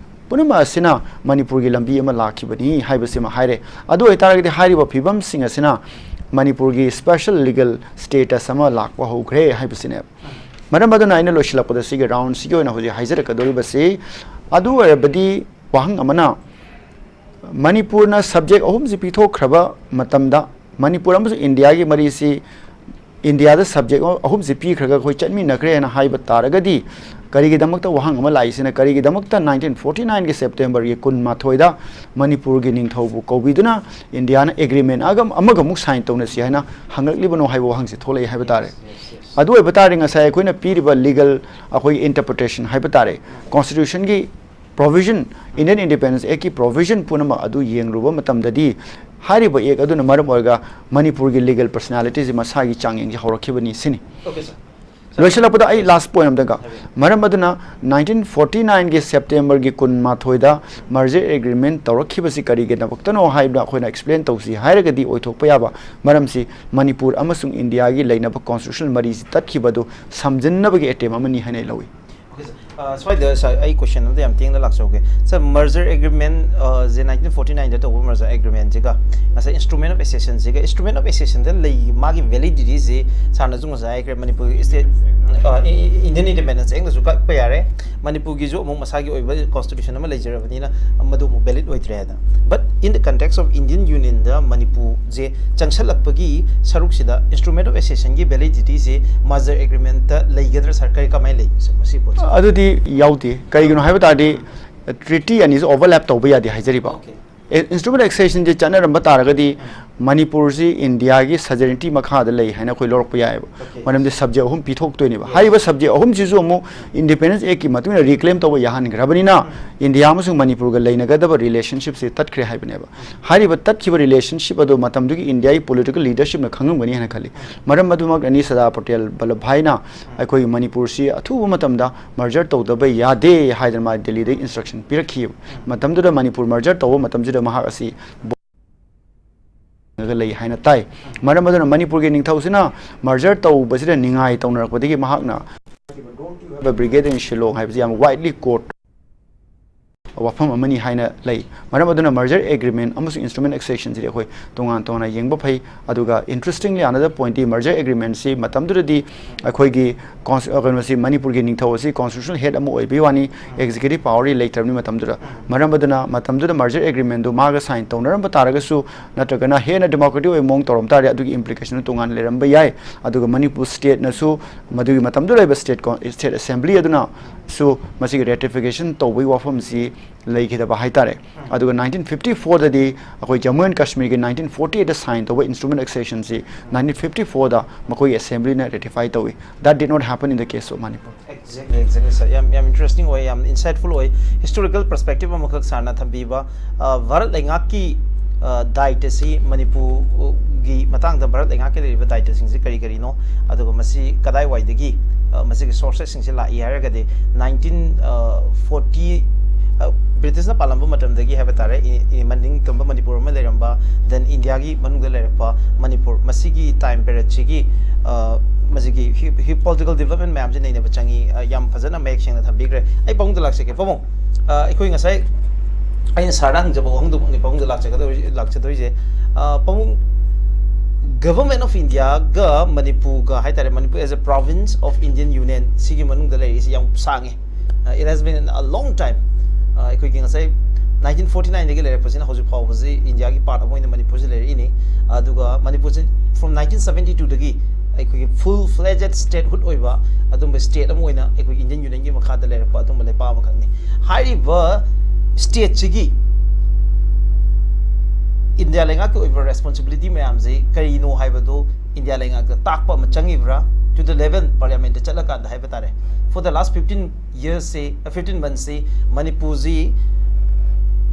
ꯄꯨꯝꯅꯃꯛ ꯑꯁꯤꯅ ꯃꯅꯤꯄꯨꯔꯒꯤ ꯂꯝꯕꯤ ꯑꯃ ꯂꯥꯛꯈꯤꯕꯅꯤ ꯍꯥꯏꯕꯁꯤꯃ ꯍꯥꯏꯔꯦ꯫ ꯑꯗꯨ ꯑꯣꯏꯇꯥꯔꯒꯗꯤ ꯍꯥꯏꯔꯤꯕ ꯐꯤꯕꯝꯁꯤꯡ ꯑꯁꯤꯅ ꯃꯅꯤꯄꯨꯔꯒꯤ special legal status ꯑꯃ ꯂꯥꯛꯄ ꯍꯧꯈ꯭ꯔꯦ ꯍꯥꯏꯕꯁꯤꯅꯦꯕ꯫ ꯃꯔꯝ ꯑꯗꯨꯅ ꯑꯩꯅ ꯂꯣꯏꯁꯤꯜꯂꯛꯄꯗ ꯁꯤꯒꯤ round ꯁꯤꯒꯤ ꯑꯣꯏꯅ ꯍꯧꯖꯤꯛ ꯍꯥꯏꯖꯔꯛꯀꯗꯧꯔꯤꯕꯁꯤ, ꯑꯗꯨ ꯑꯣꯏꯔꯕꯗꯤ ꯋꯥꯍꯪ ꯑꯃꯅ, ꯃꯅꯤꯄꯨꯔꯅ subject ꯑꯍꯨꯝꯁꯤ ꯄꯤꯊꯣꯛꯈ꯭ꯔꯕ ꯃꯇꯝꯗ, ꯃꯅꯤꯄꯨꯔ ꯑꯃꯁꯨꯡ ꯏꯟꯗꯤꯌꯥꯒꯤ ꯃꯔꯤꯁꯤ, ꯏꯟꯗꯤꯌꯥꯗ subject ꯑꯍꯨꯝꯁꯤ ꯄꯤꯈ꯭ꯔꯒ ꯑꯩꯈꯣꯏ ꯆꯠꯃꯤꯟꯅꯈ꯭ꯔꯦꯅ ꯍꯥꯏꯕ ꯇꯥꯔꯒꯗꯤ, ꯀꯔꯤꯒꯤꯗꯃꯛꯇ ꯋꯥꯍꯪ ꯑꯃ ꯂꯥꯛꯏꯁꯤꯅ, ꯀꯔꯤꯒꯤꯗꯃꯛꯇ nineteen forty nine ꯒꯤ September ꯒꯤ ꯀꯨꯟꯃꯥꯊꯣꯏꯗ ꯃꯅꯤꯄꯨꯔꯒꯤ ꯅꯤꯡꯊꯧꯕꯨ ꯀꯧꯕꯤꯗꯨꯅ ꯏꯟꯗꯤꯌꯥꯅ agreement ꯑꯒ-, ꯑꯃꯒ ꯑꯃꯨꯛ sign ꯇꯧꯅꯁꯤ ꯍꯥꯏꯅ ꯍꯪꯂꯛꯂꯤꯕꯅꯣ ꯍꯥꯏꯕ ꯋꯥꯍꯪꯁꯤ ꯊꯣꯛꯂꯛꯏ ꯍꯥꯏꯕ ꯇꯥꯔꯦ꯫ ꯑꯗꯨ ꯑꯣꯏꯕ ꯇꯥꯔꯗꯤ, ꯉꯁꯥꯏ ꯑꯩꯈꯣꯏꯅ ꯄꯤꯔꯤꯕ legal, ꯑꯩꯈꯣꯏꯒꯤ interpretation ꯍꯥꯏꯕ ꯇꯥꯔꯦ, constitution ꯒꯤ provision, Indian Independence Act ꯀꯤ provision ꯄꯨꯝꯅꯃꯛ ꯑꯗꯨ ꯌꯦꯡꯂꯨꯕ ꯃꯇꯝꯗꯗꯤ, ꯍꯥꯏꯔꯤꯕ act ꯑꯗꯨꯅ ꯃꯔꯝ ꯑꯣꯏꯔꯒ ꯃꯅꯤꯄꯨꯔꯒꯤ legal personality ꯁꯤ ꯃꯁꯥꯒꯤ ꯆꯥꯡꯌꯦꯡꯁꯦ ꯍꯧꯔꯛꯈꯤꯕꯅꯤ ꯁꯤꯅꯤ꯫ Okay, sir. ꯂꯣꯏꯁꯤꯜꯂꯛꯄꯗ ꯑꯩ last point ꯑꯝꯇꯪꯒ, ꯍꯥꯏꯕꯤꯌꯨ꯫ ꯃꯔꯝ ꯑꯗꯨꯅ nineteen forty nine ꯒꯤ September ꯒꯤ ꯀꯨꯟꯃꯥꯊꯣꯏꯗ merger agreement ꯇꯧꯔꯛꯈꯤꯕꯁꯤ ꯀꯔꯤꯒꯤꯗꯃꯛꯇꯅꯣ ꯍꯥꯏꯕꯗ ꯑꯩꯈꯣꯏꯅ explain ꯇꯧꯁꯤ ꯍꯥꯏꯔꯒꯗꯤ, ꯑꯣꯏꯊꯣꯛꯄ ꯌꯥꯕ ꯃꯔꯝꯁꯤ ꯃꯅꯤꯄꯨꯔ ꯑꯃꯁꯨꯡ ꯏꯟꯗꯤꯌꯥꯒꯤ ꯂꯩꯅꯕ constitutional ꯃꯔꯤꯁꯤ ꯇꯠꯈꯤꯕ ꯑꯗꯨ ꯁꯝꯖꯤꯟꯅꯕꯒꯤ attempt ꯑꯃꯅꯤ ꯍꯥꯏꯅ ꯑꯩ ꯂꯧꯏ꯫ Okay, sir. ꯑ, ꯁ꯭ꯋꯥꯏꯗ, sir, ꯑꯩ question ꯑꯝꯇ ꯌꯥꯝ ꯇꯦꯡꯅ ꯂꯥꯛꯆꯍꯧꯒꯦ꯫ Sir, merger agreement, ꯑ, ꯁꯦ nineteen forty nine ꯗ ꯇꯧꯕ merger agreement ꯁꯤꯒ ꯉꯁꯥꯏ instrument of accession ꯁꯤꯒ, instrument of accession ꯗ ꯂꯩ, ꯃꯥꯒꯤ validity ꯁꯤ sir ꯅꯁꯨ ꯉꯁꯥꯏ ꯍꯥꯏꯈ꯭ꯔꯦ, ꯃꯅꯤꯄꯨꯔꯒꯤ state, ꯑ, E-, E-, Indian Independence Act ꯅꯁꯨ ꯀꯛꯄ ꯌꯥꯔꯦ, ꯃꯅꯤꯄꯨꯔꯒꯤꯁꯨ ꯑꯃꯨꯛ ꯃꯁꯥꯒꯤ ꯑꯣꯏꯕ constitution ꯑꯃ ꯂꯩꯖꯔꯕꯅꯤꯅ ꯃꯗꯨ ꯑꯃꯨꯛ valid ꯑꯣꯏꯗ꯭ꯔꯦ ꯍꯥꯏꯅ꯫ But in the context of Indian Union ꯗ ꯃꯅꯤꯄꯨꯔꯁꯦ ꯆꯪꯁꯜꯂꯛꯄꯒꯤ ꯁꯔꯨꯛꯁꯤꯗ instrument of accession ꯒꯤ validity ꯁꯤ merger agreement ꯇ ꯂꯩꯒꯗ꯭ꯔꯥ, sir? ꯀꯔꯤ, ꯀꯃꯥꯏꯅ ꯂꯩ, sir, ꯃꯁꯤ ꯄꯣꯠꯁꯦ? ꯑꯗꯨꯗꯤ ꯌꯥꯎꯗꯦ꯫ ꯀꯩꯒꯤꯅꯣ ꯍꯥꯏꯕ ꯇꯥꯔꯗꯤ, treaty ꯑꯅꯤꯁꯦ overlap ꯇꯧꯕ ꯌꯥꯗꯦ ꯍꯥꯏꯖꯔꯤꯕ꯫ Okay. A, instrument of accession ꯁꯦ ꯆꯠꯅꯔꯝꯕ ꯇꯥꯔꯒꯗꯤ, ꯃꯅꯤꯄꯨꯔꯁꯤ ꯏꯟꯗꯤꯌꯥꯒꯤ sovereignty ꯃꯈꯥꯗ ꯂꯩ ꯍꯥꯏꯅ ꯑꯩꯈꯣꯏ ꯂꯧꯔꯛꯄ ꯌꯥꯏꯑꯕ꯫ Okay. ꯃꯔꯝꯗꯤ subject ꯑꯍꯨꯝ ꯄꯤꯊꯣꯛꯇꯣꯏꯅꯦꯕ꯫ Yes. ꯍꯥꯏꯔꯤꯕ subject ꯑꯍꯨꯝꯁꯤꯁꯨ ꯑꯃꯨꯛ Independence Act ꯀꯤ ꯃꯇꯨꯡ ꯏꯟꯅ reclaim ꯇꯧꯕ ꯌꯥꯍꯟꯈ꯭ꯔꯕꯅꯤꯅ, ꯏꯟꯗꯤꯌꯥ ꯑꯃꯁꯨꯡ ꯃꯅꯤꯄꯨꯔꯒ ꯂꯩꯅꯒꯗꯕ relationship ꯁꯦ ꯇꯠꯈ꯭ꯔꯦ ꯍꯥꯏꯕꯅꯦꯕ꯫ ꯍꯥꯏꯔꯤꯕ ꯇꯠꯈꯤꯕ relationship ꯑꯗꯨ ꯃꯇꯝꯗꯨꯒꯤ ꯏꯟꯗꯤꯌꯥꯒꯤ political leadership ꯅ ꯈꯪꯉꯝꯒꯅꯤ ꯍꯥꯏꯅ ꯈꯜꯂꯤ꯫ ꯃꯔꯝ ꯑꯗꯨꯃꯛꯅꯅꯤ ꯁꯔꯗꯥꯔ ꯄꯇꯦꯜ ꯚꯜꯂꯚ ꯚꯥꯏꯅ ꯑꯩꯈꯣꯏꯒꯤ ꯃꯅꯤꯄꯨꯔꯁꯤ ꯑꯊꯨꯕ ꯃꯇꯝꯗ merger ꯇꯧꯗꯕ ꯌꯥꯗꯦ ꯍꯥꯏꯗꯅ ꯃꯥ ꯗꯦꯜꯂꯤꯗꯒꯤ instruction ꯄꯤꯔꯛꯈꯤꯕ꯫ ꯃꯇꯝꯗꯨꯗ ꯃꯅꯤꯄꯨꯔ merger ꯇꯧꯕ ꯃꯇꯝꯁꯤꯗ ꯃꯍꯥꯛ ꯑꯁꯤ ꯂꯩ ꯍꯥꯏꯅ ꯇꯥꯏ꯫ ꯃꯔꯝ ꯑꯗꯨꯅ ꯃꯅꯤꯄꯨꯔꯒꯤ ꯅꯤꯡꯊꯧꯁꯤꯅ merger ꯇꯧꯕꯁꯤꯗ ꯅꯤꯡꯉꯥꯏ ꯇꯧꯅꯔꯛꯄꯗ ꯃꯍꯥꯛꯅ Brigade in Shillong ꯍꯥꯏꯕꯁꯤ ꯌꯥꯝ widely quote ꯋꯥꯐꯝ ꯑꯃꯅꯤ ꯍꯥꯏꯅ ꯂꯩ꯫ ꯃꯔꯝ ꯑꯗꯨꯅ merger agreement ꯑꯃꯁꯨꯡ instrument accession ꯁꯤꯗꯤ ꯑꯩꯈꯣꯏ ꯇꯣꯉꯥꯟ ꯇꯣꯉꯥꯟꯅ ꯌꯦꯡꯕ ꯐꯩ꯫ ꯑꯗꯨꯒ interestingly another point T merger agreement ꯁꯤ ꯃꯇꯝꯗꯨꯗꯗꯤ ꯑꯩꯈꯣꯏꯒꯤ cons- ꯑ, ꯀꯩꯅꯣꯁꯤ, ꯃꯅꯤꯄꯨꯔꯒꯤ ꯅꯤꯡꯊꯧ ꯑꯁꯤ constitutional head ꯑꯃ ꯑꯣꯏꯕꯒꯤ ꯋꯥꯅꯤ, executive power ꯗꯤ ꯂꯩꯇ꯭ꯔꯕꯅꯤ ꯃꯇꯝꯗꯨꯗ꯫ ꯃꯔꯝ ꯑꯗꯨꯅ ꯃꯇꯝꯗꯨꯗ merger agreement ꯗꯨ ꯃꯥꯒ sign ꯇꯧꯅꯔꯝꯕ ꯇꯥꯔꯒꯁꯨ, ꯅꯠꯇ꯭ꯔꯒꯅ ꯍꯦꯟꯅ democratic ꯑꯣꯏꯕ ꯃꯑꯣꯡ ꯇꯧꯔꯝ ꯇꯥꯔꯗꯤ ꯑꯗꯨꯒꯤ implication ꯗꯨ ꯇꯣꯉꯥꯟꯅ ꯂꯩꯔꯝꯕ ꯌꯥꯏ꯫ ꯑꯗꯨꯒ ꯃꯅꯤꯄꯨꯔ state ꯅꯁꯨ ꯃꯗꯨꯒꯤ ꯃꯇꯝꯗꯨꯗ ꯂꯩꯕ state con- state assembly ꯑꯗꯨꯅꯁꯨ ꯃꯁꯤꯒꯤ ratification ꯇꯧꯕꯒꯤ ꯋꯥꯐꯝꯁꯤ ꯂꯩꯈꯤꯗꯕ ꯍꯥꯏꯇꯥꯔꯦ꯫ ꯑꯗꯨꯒ nineteen fifty four ꯗꯗꯤ ꯑꯩꯈꯣꯏ Jammu and Kashmir ꯒꯤ nineteen forty eight ꯗ sign ꯇꯧꯕ instrument accession ꯁꯤ nineteen fifty four ꯗ ꯃꯈꯣꯏꯒꯤ assembly ꯅ ratify ꯇꯧꯏ꯫ That did not happen in the case of Manipur. Exactly, exactly, sir. ꯌꯥꯝ ꯌꯥꯝ interesting ꯑꯣꯏ, ꯌꯥꯝ insightful ꯑꯣꯏ꯫ Historical perspective ꯑꯃꯈꯛ sir ꯅ ꯊꯝꯕꯤꯕ, ꯑ, ꯚꯥꯔꯠ ꯂꯩꯉꯥꯛꯀꯤ, ꯑ, ꯗꯥꯏꯇꯁꯤ ꯃꯅꯤꯄꯨꯔꯒꯤ ꯃꯇꯥꯡꯗ ꯚꯥꯔꯠ ꯂꯩꯉꯥꯛꯀꯤ ꯂꯩꯔꯤꯕ ꯗꯥꯏꯇꯁꯤꯡꯁꯤ ꯀꯔꯤ ꯀꯔꯤꯅꯣ, ꯑꯗꯨꯒ ꯃꯁꯤ ꯀꯗꯥꯏꯋꯥꯏꯗꯒꯤ, ꯑ, ꯃꯁꯤꯒꯤ sources ꯁꯤꯡꯁꯤ ꯂꯥꯛꯏ ꯍꯥꯏꯔꯒꯗꯤ nineteen forty, ꯑ, British ꯅ ꯄꯥꯜꯂꯝꯕ ꯃꯇꯝꯗꯒꯤ ꯍꯥꯏꯕ ꯇꯥꯔꯦ, ꯏ- ꯏ- ꯃꯅꯤꯡ ꯇꯝꯕ ꯃꯅꯤꯄꯨꯔ ꯑꯃ ꯂꯩꯔꯝꯕ, then India ꯒꯤ ꯃꯅꯨꯡꯗ ꯂꯩꯔꯛꯄ ꯃꯅꯤꯄꯨꯔ, ꯃꯁꯤꯒꯤ time period ꯁꯤꯒꯤ, ꯑ, ꯃꯁꯤꯒꯤ ꯍꯤ- ꯍꯤ- political development ꯃꯌꯥꯝꯁꯦ ꯅꯩꯅꯕ ꯆꯪꯉꯤ꯫ ꯑ, ꯌꯥꯝ ꯐꯖꯅ ꯃꯌꯦꯛ ꯁꯦꯡꯅ ꯊꯝꯕꯤꯈ꯭ꯔꯦ꯫ ꯑꯩ ꯄꯥꯕꯨꯡꯗ ꯂꯥꯛꯆꯒꯦ꯫ ꯄꯥꯕꯨꯡ, ꯑ, ꯑꯩꯈꯣꯏ ꯉꯁꯥꯏ ꯑꯩꯅ sir ꯗ ꯍꯪꯖꯕ ꯋꯥꯍꯪꯗꯨꯃꯛꯅꯤ ꯄꯥꯕꯨꯡꯗ ꯂꯥꯛꯆꯒꯗꯧꯔꯤ- ꯂꯥꯛꯆꯗꯣꯏꯁꯦ꯫ ꯑ, ꯄꯥꯕꯨꯡ, Government of India ꯒ ꯃꯅꯤꯄꯨꯔꯒ ꯍꯥꯏꯇꯥꯔꯦ, Manipur as a province of Indian Union ꯁꯤꯒꯤ ꯃꯅꯨꯡꯗ ꯂꯩꯔꯤꯁꯤ ꯌꯥꯝ ꯁꯥꯡꯉꯦ꯫ Uh, it has been a long time. Uh, ꯑꯩꯈꯣꯏꯒꯤ ꯉꯁꯥꯏ nineteen forty nine ꯗꯒꯤ ꯂꯩꯔꯛꯄꯁꯤꯅ ꯍꯧꯖꯤꯛ ꯐꯥꯎꯕꯁꯤ ꯏꯟꯗꯤꯌꯥꯒꯤ part ꯑꯃ ꯑꯣꯏꯅ ꯃꯅꯤꯄꯨꯔꯁꯤ ꯂꯩꯔꯛꯏꯅꯤ꯫ ꯑꯗꯨꯒ ꯃꯅꯤꯄꯨꯔꯁꯤ from nineteen seventy two ꯗꯒꯤ ꯑꯩꯈꯣꯏꯒꯤ full fledged statehood ꯑꯣꯏꯕ ꯑꯗꯨꯝꯕ state ꯑꯃ ꯑꯣꯏꯅ ꯑꯩꯈꯣꯏ Indian Union ꯒꯤ ꯃꯈꯥꯗ ꯂꯩꯔꯛꯄ ꯑꯗꯨꯝꯕ ꯂꯩꯄꯥꯛ ꯑꯃꯈꯛꯅꯤ꯫ ꯍꯥꯏꯔꯤꯕ state ꯁꯤꯒꯤ ꯏꯟꯗꯤꯌꯥ ꯂꯩꯉꯥꯛꯀꯤ ꯑꯣꯏꯕ responsibility ꯃꯌꯥꯝꯁꯤ ꯀꯔꯤꯅꯣ ꯍꯥꯏꯕꯗꯨ ꯏꯟꯗꯤꯌꯥ ꯂꯩꯉꯥꯛꯇ ꯇꯥꯛꯄ ꯑꯃ ꯆꯪꯉꯤꯕ꯭ꯔꯥ? To the level parliament ꯇ ꯆꯠꯂꯀꯥꯟꯗ ꯍꯥꯏꯕ ꯇꯥꯔꯦ꯫ For the last fifteen years ꯁꯤ, fifteen months ꯁꯤ ꯃꯅꯤꯄꯨꯔꯁꯤ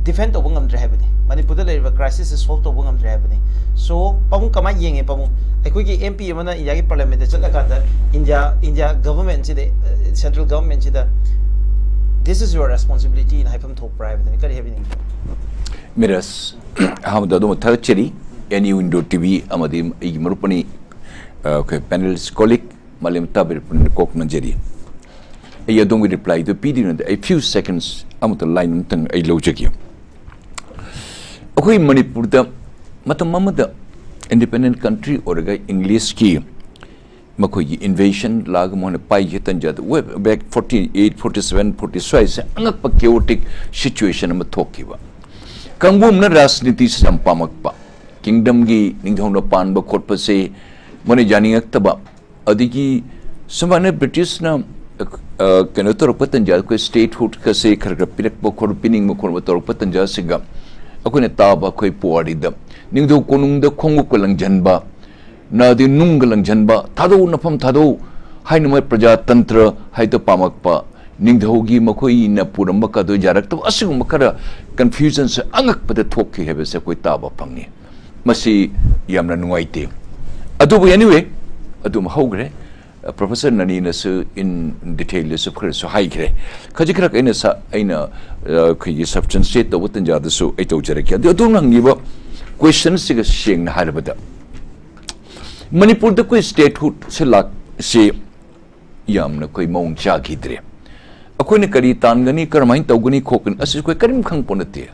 defend ꯇꯧꯕ ꯉꯝꯗ꯭ꯔꯦ ꯍꯥꯏꯕꯅꯤ꯫ ꯃꯅꯤꯄꯨꯔꯗ ꯂꯩꯔꯤꯕ crisis ꯁꯤ solve ꯇꯧꯕ ꯉꯝꯗ꯭ꯔꯦ ꯍꯥꯏꯕꯅꯤ꯫ So, ꯄꯥꯕꯨꯡ ꯀꯃꯥꯏꯅ ꯌꯦꯡꯉꯦ ꯄꯥꯕꯨꯡ? ꯑꯩꯈꯣꯏꯒꯤ MP ꯑꯃꯅ ꯏꯟꯗꯤꯌꯥꯒꯤ parliament ꯇ ꯆꯠꯂꯀꯥꯟꯗ ꯏꯟꯗꯤꯌꯥ, ꯏꯟꯗꯤꯌꯥ government ꯁꯤꯗ, ꯑ, central government ꯁꯤꯗ "This is your responsibility" ꯅ ꯍꯥꯏꯐꯝ ꯊꯣꯛꯄ꯭ꯔꯥ ꯍꯥꯏꯕꯗꯨꯅꯤ꯫ ꯀꯔꯤ ꯍꯥꯏꯕꯤꯅꯤꯡꯕ? ꯃꯤꯔꯥꯖ, ꯑꯍꯥꯟꯕꯗ ꯑꯗꯣꯝꯕꯨ ꯊꯥꯒꯠꯆꯔꯤ꯫ NU Indo TV ꯑꯃꯗꯤ ꯑꯩꯒꯤ ꯃꯔꯨꯞ ꯑꯅꯤ, ꯑ, ꯑꯩꯈꯣꯏ panelist colleague ꯃꯥꯂꯦꯝ ꯇꯥꯕꯤꯔ ꯄꯨꯝꯅꯃꯛ ꯀꯣꯛ ꯅꯟꯖꯔꯤ꯫ ꯑꯩ ꯑꯗꯣꯝꯒꯤ reply ꯗꯨ ꯄꯤꯗ꯭ꯔꯤꯉꯩꯗ ꯑꯩ few seconds ꯑꯃꯇ line ꯑꯃꯇꯪ ꯑꯩ ꯂꯧꯖꯒꯦ꯫ ꯑꯩꯈꯣꯏ ꯃꯅꯤꯄꯨꯔꯗ ꯃꯇꯝ ꯑꯃꯗ independent country ꯑꯣꯏꯔꯒ Englishꯀꯤ ꯃꯈꯣꯏꯒꯤ invasion ꯂꯥꯛꯑꯒ ꯃꯣꯏꯅ ꯄꯥꯏꯈꯤꯕ ꯇꯟꯖꯥꯗ, way back forty eight, forty seven, forty ꯁ꯭ꯋꯥꯏꯁꯦ ꯑꯉꯛꯄ chaotic situation ꯑꯃ ꯊꯣꯛꯈꯤꯕ꯫ ꯀꯥꯡꯕꯨ ꯑꯃꯅ ꯔꯥꯖꯅꯤꯇꯤꯁꯤ ꯌꯥꯝ ꯄꯥꯝꯃꯛꯄ, kingdomꯒꯤ ꯅꯤꯡꯊꯧꯅ ꯄꯥꯟꯕ ꯈꯣꯠꯄꯁꯦ ꯃꯣꯏꯅ ꯌꯥꯅꯤꯡꯉꯛꯇꯕ, ꯑꯗꯒꯤ ꯁꯨꯃꯥꯏꯅ Britishꯅ, ꯑ, ꯀꯩꯅꯣ ꯇꯧꯔꯛꯄ ꯇꯟꯖꯥꯗ ꯑꯩꯈꯣꯏ statehoodꯀꯁꯦ ꯈꯔ ꯈꯔ ꯄꯤꯔꯛꯄ ꯈꯣꯠꯄ, ꯄꯤꯅꯤꯡꯕ ꯈꯣꯠꯄ ꯇꯧꯔꯛꯄ ꯇꯟꯖꯥꯁꯤꯒ ꯑꯩꯈꯣꯏꯅ ꯇꯥꯕ ꯑꯩꯈꯣꯏ ꯄꯨꯋꯥꯔꯤꯗ ꯅꯤꯡꯊꯧ ꯀꯣꯅꯨꯡꯗ ꯈꯣꯡꯎꯞꯀ ꯂꯪꯁꯤꯟꯕ, ꯅꯥꯗꯤ ꯅꯨꯡꯒ ꯂꯪꯁꯤꯟꯕ, "ꯊꯥꯗꯧ, ꯅꯐꯝ ꯊꯥꯗꯧ" ꯍꯥꯏꯅ ꯃꯣꯏ ꯄ꯭ꯔꯖꯥꯇꯟꯇ꯭ꯔ ꯍꯥꯏꯗꯣ ꯄꯥꯝꯃꯛꯄ, ꯅꯤꯡꯊꯧꯒꯤ ꯃꯈꯣꯏꯅ ꯄꯨꯔꯝꯕ ꯀꯥꯗꯣ ꯌꯥꯔꯛꯇꯕ, ꯑꯁꯤꯒꯨꯝꯕ ꯈꯔ confusionꯁꯦ ꯑꯉꯛꯄꯗ ꯊꯣꯛꯈꯤ ꯍꯥꯏꯕꯁꯦ ꯑꯩꯈꯣꯏ ꯇꯥꯕ ꯐꯪꯉꯤ꯫ ꯃꯁꯤ ꯌꯥꯝꯅ ꯅꯨꯡꯉꯥꯏꯇꯦ꯫ ꯑꯗꯨꯕꯨ anyway, ꯑꯗꯨꯝ ꯍꯧꯈ꯭ꯔꯦ꯫ Professor ꯅꯅꯤꯅꯁꯨ in detailꯗꯁꯨ ꯈꯔꯁꯨ ꯍꯥꯏꯈ꯭ꯔꯦ꯫ ꯈꯖꯤꯛ ꯈꯔ ꯑꯩꯅ ꯁ-, ꯑꯩꯅ, ꯑ, ꯑꯩꯈꯣꯏꯒꯤ substantiate ꯇꯧꯕ ꯇꯟꯖꯥꯗꯁꯨ ꯑꯩ ꯇꯧꯖꯔꯛꯀꯦ꯫ ꯑꯗꯨ ꯑꯗꯣꯝꯅ ꯍꯪꯉꯤꯕ questionꯁꯤꯒ ꯁꯦꯡꯅ ꯍꯥꯏꯔꯕꯗ, ꯃꯅꯤꯄꯨꯔꯗ ꯑꯩꯈꯣꯏ statehoodꯁꯦ ꯂꯥꯛꯁꯤ ꯌꯥꯝꯅ ꯑꯩꯈꯣꯏ ꯃꯑꯣꯡ ꯆꯥꯈꯤꯗ꯭ꯔꯦ꯫ ꯑꯩꯈꯣꯏꯅ ꯀꯔꯤ ꯇꯥꯟꯒꯅꯤ, ꯀꯔꯝꯍꯥꯏꯅ ꯇꯧꯒꯅꯤ, ꯈꯣꯠꯀꯅꯤ, ꯑꯁꯤ ꯑꯩꯈꯣꯏ ꯀꯔꯤꯝ ꯈꯪꯄꯣꯠ ꯅꯠꯇꯦ꯫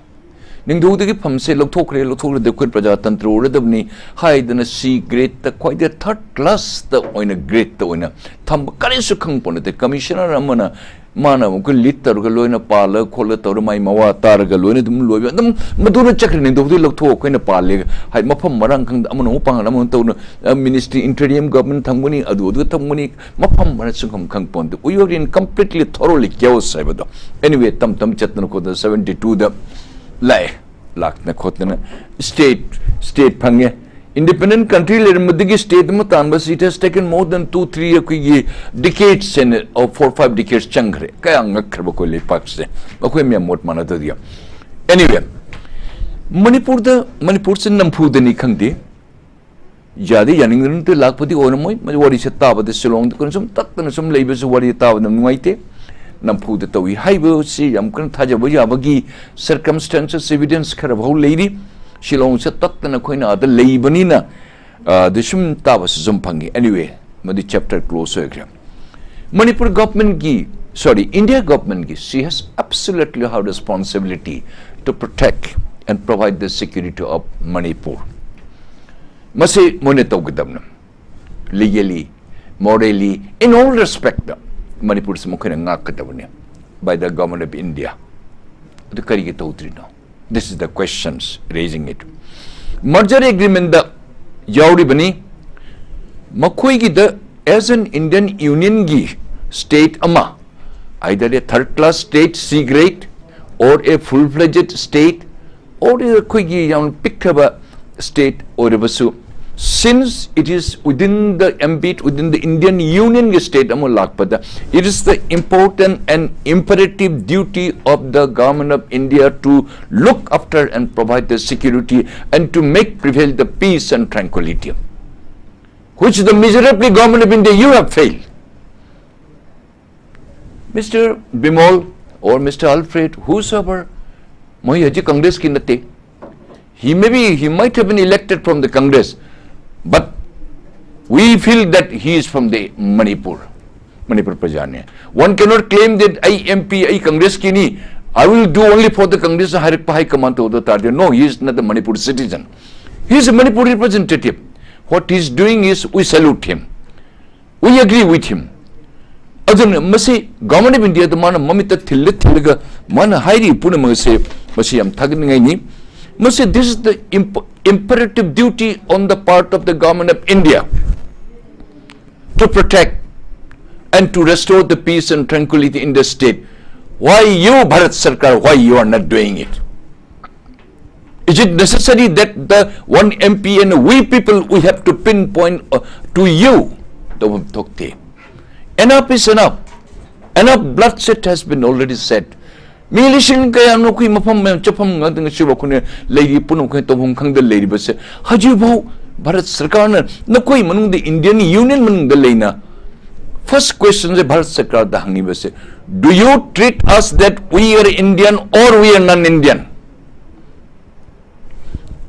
ꯅꯤꯡꯊꯧꯗꯒꯤ ꯐꯝꯁꯦ ꯂꯧꯊꯣꯛꯈ꯭ꯔꯦ, ꯂꯧꯊꯣꯛꯈ꯭ꯔꯗꯤ ꯑꯩꯈꯣꯏ ꯄ꯭ꯔꯖꯥꯇꯟꯇ꯭ꯔ ꯑꯣꯏꯔꯗꯕꯅꯤ ꯍꯥꯏꯗꯅ C gradeꯇ, ꯈ꯭ꯋꯥꯏꯗꯒꯤ third classꯇ ꯑꯣꯏꯅ, gradeꯇ ꯑꯣꯏꯅ ꯊꯝꯕ ꯀꯔꯤꯁꯨ ꯈꯪꯄꯣꯠ ꯅꯠꯇꯦ꯫ Commissioner ꯑꯃꯅ ꯃꯥꯅ ꯑꯃꯨꯛꯀ lead ꯇꯧꯔꯒ ꯂꯣꯏꯅ ꯄꯥꯜꯂ ꯈꯣꯠꯂ ꯇꯧꯔ ꯃꯥꯏ ꯃꯋꯥ ꯇꯥꯔꯒ ꯂꯣꯏꯅ ꯑꯗꯨꯝ ꯂꯣꯏꯕ, ꯑꯗꯨꯝ ꯃꯗꯨꯅ ꯆꯠꯈ꯭ꯔꯦ꯫ ꯅꯤꯡꯊꯧꯗꯒꯤ ꯂꯧꯊꯣꯛꯑ ꯑꯩꯈꯣꯏꯅ ꯄꯥꯜꯂꯦ ꯍꯥꯏ, ꯃꯐꯝ ꯃꯔꯥꯡ ꯈꯪꯗ ꯑꯃꯅ ꯑꯃꯨꯛ ꯄꯥꯡꯒꯜ ꯑꯃꯅ ꯇꯧꯅ, ꯑ, ministry interim government ꯊꯝꯒꯅꯤ, ꯑꯗꯨ ꯑꯗꯨ ꯊꯝꯒꯅꯤ, ꯃꯐꯝ ꯃꯔꯥꯡ ꯁꯨꯡꯈꯪ ꯈꯪ ꯄꯣꯟꯗꯦ꯫ We are in completely thoroughly chaos ꯍꯥꯏꯕꯗꯣ꯫ Anyway, ꯇꯝ ꯇꯝ ꯆꯠꯇꯅ ꯈꯣꯠꯇꯅ seventy twoꯗ ꯂꯥꯛꯑꯦ꯫ ꯂꯥꯛꯇꯅ ꯈꯣꯠꯇꯅ state, state ꯐꯪꯉꯦ꯫ Independent country ꯂꯩꯔꯝꯕꯗꯒꯤ state ꯑꯃ ꯇꯥꯟꯕꯁꯤ, it has taken more than two, three, ꯑꯩꯈꯣꯏꯒꯤ decades and, or four, five decades ꯆꯪꯈ꯭ꯔꯦ꯫ ꯀꯌꯥ ꯉꯛꯈ꯭ꯔꯕ ꯑꯩꯈꯣꯏ ꯂꯩꯄꯥꯛꯁꯦ꯫ ꯑꯩꯈꯣꯏ ꯃꯌꯥꯝ ꯃꯣꯠ ꯃꯥꯟꯅꯗ꯭ꯔꯗꯤ꯫ Anyway, ꯃꯅꯤꯄꯨꯔꯗ, ꯃꯅꯤꯄꯨꯔꯁꯦ ꯅꯝꯐꯨꯗꯅꯤ ꯈꯪꯗꯦ, ꯌꯥꯗꯤ ꯌꯥꯅꯤꯡꯗꯅ ꯂꯥꯛꯄꯗꯤ ꯑꯣꯏꯔꯝꯃꯣꯏ꯫ ꯃꯗꯨ ꯋꯥꯔꯤꯁꯦ ꯇꯥꯕꯗ ꯁꯤꯂꯣꯡꯗ ꯑꯩꯈꯣꯏꯅ ꯁꯨꯝ ꯇꯠꯇꯅ ꯁꯨꯝ ꯂꯩꯕꯁꯨ ꯋꯥꯔꯤ ꯇꯥꯕꯗ ꯅꯨꯡꯉꯥꯏꯇꯦ꯫ ꯅꯝꯐꯨꯗ ꯇꯧꯏ ꯍꯥꯏꯕꯁꯤ ꯌꯥꯝ ꯀꯟꯅ ꯊꯥꯖꯕ ꯌꯥꯕꯒꯤ circumstances, evidence ꯈꯔ ꯐꯥꯎ ꯂꯩꯔꯤ꯫ ꯁꯤꯂꯣꯡꯁꯦ ꯇꯠꯇꯅ ꯑꯩꯈꯣꯏꯅ ꯑꯥꯗ ꯂꯩꯕꯅꯤꯅ, ꯑ, ꯑꯗꯨ ꯁꯨꯝ ꯇꯥꯕꯁꯨ ꯁꯨꯝ ꯐꯪꯉꯤ꯫ Anyway, ꯃꯗꯨ chapter close ꯑꯣꯏꯈ꯭ꯔꯦ꯫ ꯃꯅꯤꯄꯨꯔ governmentꯀꯤ sorry, India government ꯒꯤ, she has absolutely her responsibility to protect and provide the security of Manipur. ꯃꯁꯤ ꯃꯣꯏꯅ ꯇꯧꯒꯗꯕꯅꯤ꯫ Legally, morally, in all respect, ꯃꯅꯤꯄꯨꯔꯁꯤ ꯃꯈꯣꯏꯅ ꯉꯥꯛꯀꯗꯕꯅꯤ, by the government of India. ꯑꯗꯨ ꯀꯔꯤꯒꯤ ꯇꯧꯗ꯭ꯔꯤꯅꯣ? This is the questions raising it. Merger agreement the ꯌꯥꯎꯔꯤꯕꯅꯤ꯫ ꯃꯈꯣꯏꯒꯤꯗ as an Indian Union ꯒꯤ state ꯑꯃ, either a third class state, C grade, or a full-fledged state, or ꯑꯩꯈꯣꯏꯒꯤ ꯌꯥꯝ ꯄꯤꯛꯈ꯭ꯔꯕ state ꯑꯣꯏꯔꯕꯁꯨ, since it is within the ambit, within the Indian Union ꯒꯤ state ꯑꯃ ꯂꯥꯛꯄꯗ, it is the important and imperative duty of the government of India to look after and provide the security and to make prevail the peace and tranquility, which the miserable government of India, you have failed. Mister Bimol or Mister Alfred, whosoever, ꯃꯣꯏ ꯍꯧꯖꯤꯛ ꯀꯪꯒ꯭ꯔꯦꯁꯀꯤ ꯅꯠꯇꯦ꯫ He may be, he might have been elected from the Congress, but we feel that he is from the Manipur, Manipur ꯄ꯭ꯔꯖꯥꯅꯦ꯫ One cannot claim that ꯑꯩ M P, ꯑꯩ ꯀꯪꯒ꯭ꯔꯦꯁꯀꯤꯅꯤ, I will do only for the Congress ꯍꯥꯏꯔꯛꯄ ꯍꯥꯏ ꯀꯃꯥꯏꯅ ꯇꯧꯗ ꯇꯥꯔꯗꯤ? No, he is not a Manipur citizen. He is a Manipur representative. What he is doing is, we salute him. We agree with him. ꯑꯗꯨꯅ ꯃꯁꯤ government of India ꯗ ꯃꯥꯅ ꯃꯃꯤꯠꯇ ꯊꯤꯜꯂ ꯊꯤꯜꯂꯒ ꯃꯥꯅ ꯍꯥꯏꯔꯤ ꯄꯨꯝꯅꯃꯛ ꯑꯁꯦ, ꯃꯁꯤ ꯌꯥꯝ ꯊꯥꯒꯠꯅꯤꯡꯉꯥꯏꯅꯤ꯫ ꯃꯁꯤ, this is the imp-, imperative duty on the part of the government of India to protect and to restore the peace and tranquility in the state. Why you, Bharat Sarkar, why you are not doing it? Is it necessary that the one M P and we people, we have to pinpoint, uh, to you? ꯇꯧꯐꯝ ꯊꯣꯛꯇꯦ꯫ Enough is enough. Enough bloodshed has been already said. ꯃꯤ ꯂꯤꯁꯤꯡ ꯀꯌꯥꯅꯣ ꯑꯩꯈꯣꯏ ꯃꯐꯝ ꯃꯌꯥꯝ ꯆꯠꯐꯝ ꯉꯥꯛꯇ ꯉꯁꯤ ꯑꯩꯈꯣꯏꯅ ꯂꯩꯔꯤ ꯄꯨꯝꯅꯃꯛ ꯑꯩꯈꯣꯏꯅ ꯇꯧꯐꯝ ꯈꯪꯗ ꯂꯩꯔꯤꯕꯁꯦ꯫ ꯍꯧꯖꯤꯛꯐꯥꯎ ꯚꯥꯔꯠ ꯁꯔꯀꯥꯔꯅ ꯅꯈꯣꯏ ꯃꯅꯨꯡꯗ, Indian Union ꯃꯅꯨꯡꯗ ꯂꯩꯅ, first question say Bharat ꯁꯔꯀꯥꯔꯗ ꯍꯪꯉꯤꯕꯁꯦ, do you treat us that we are Indian or we are non-Indian?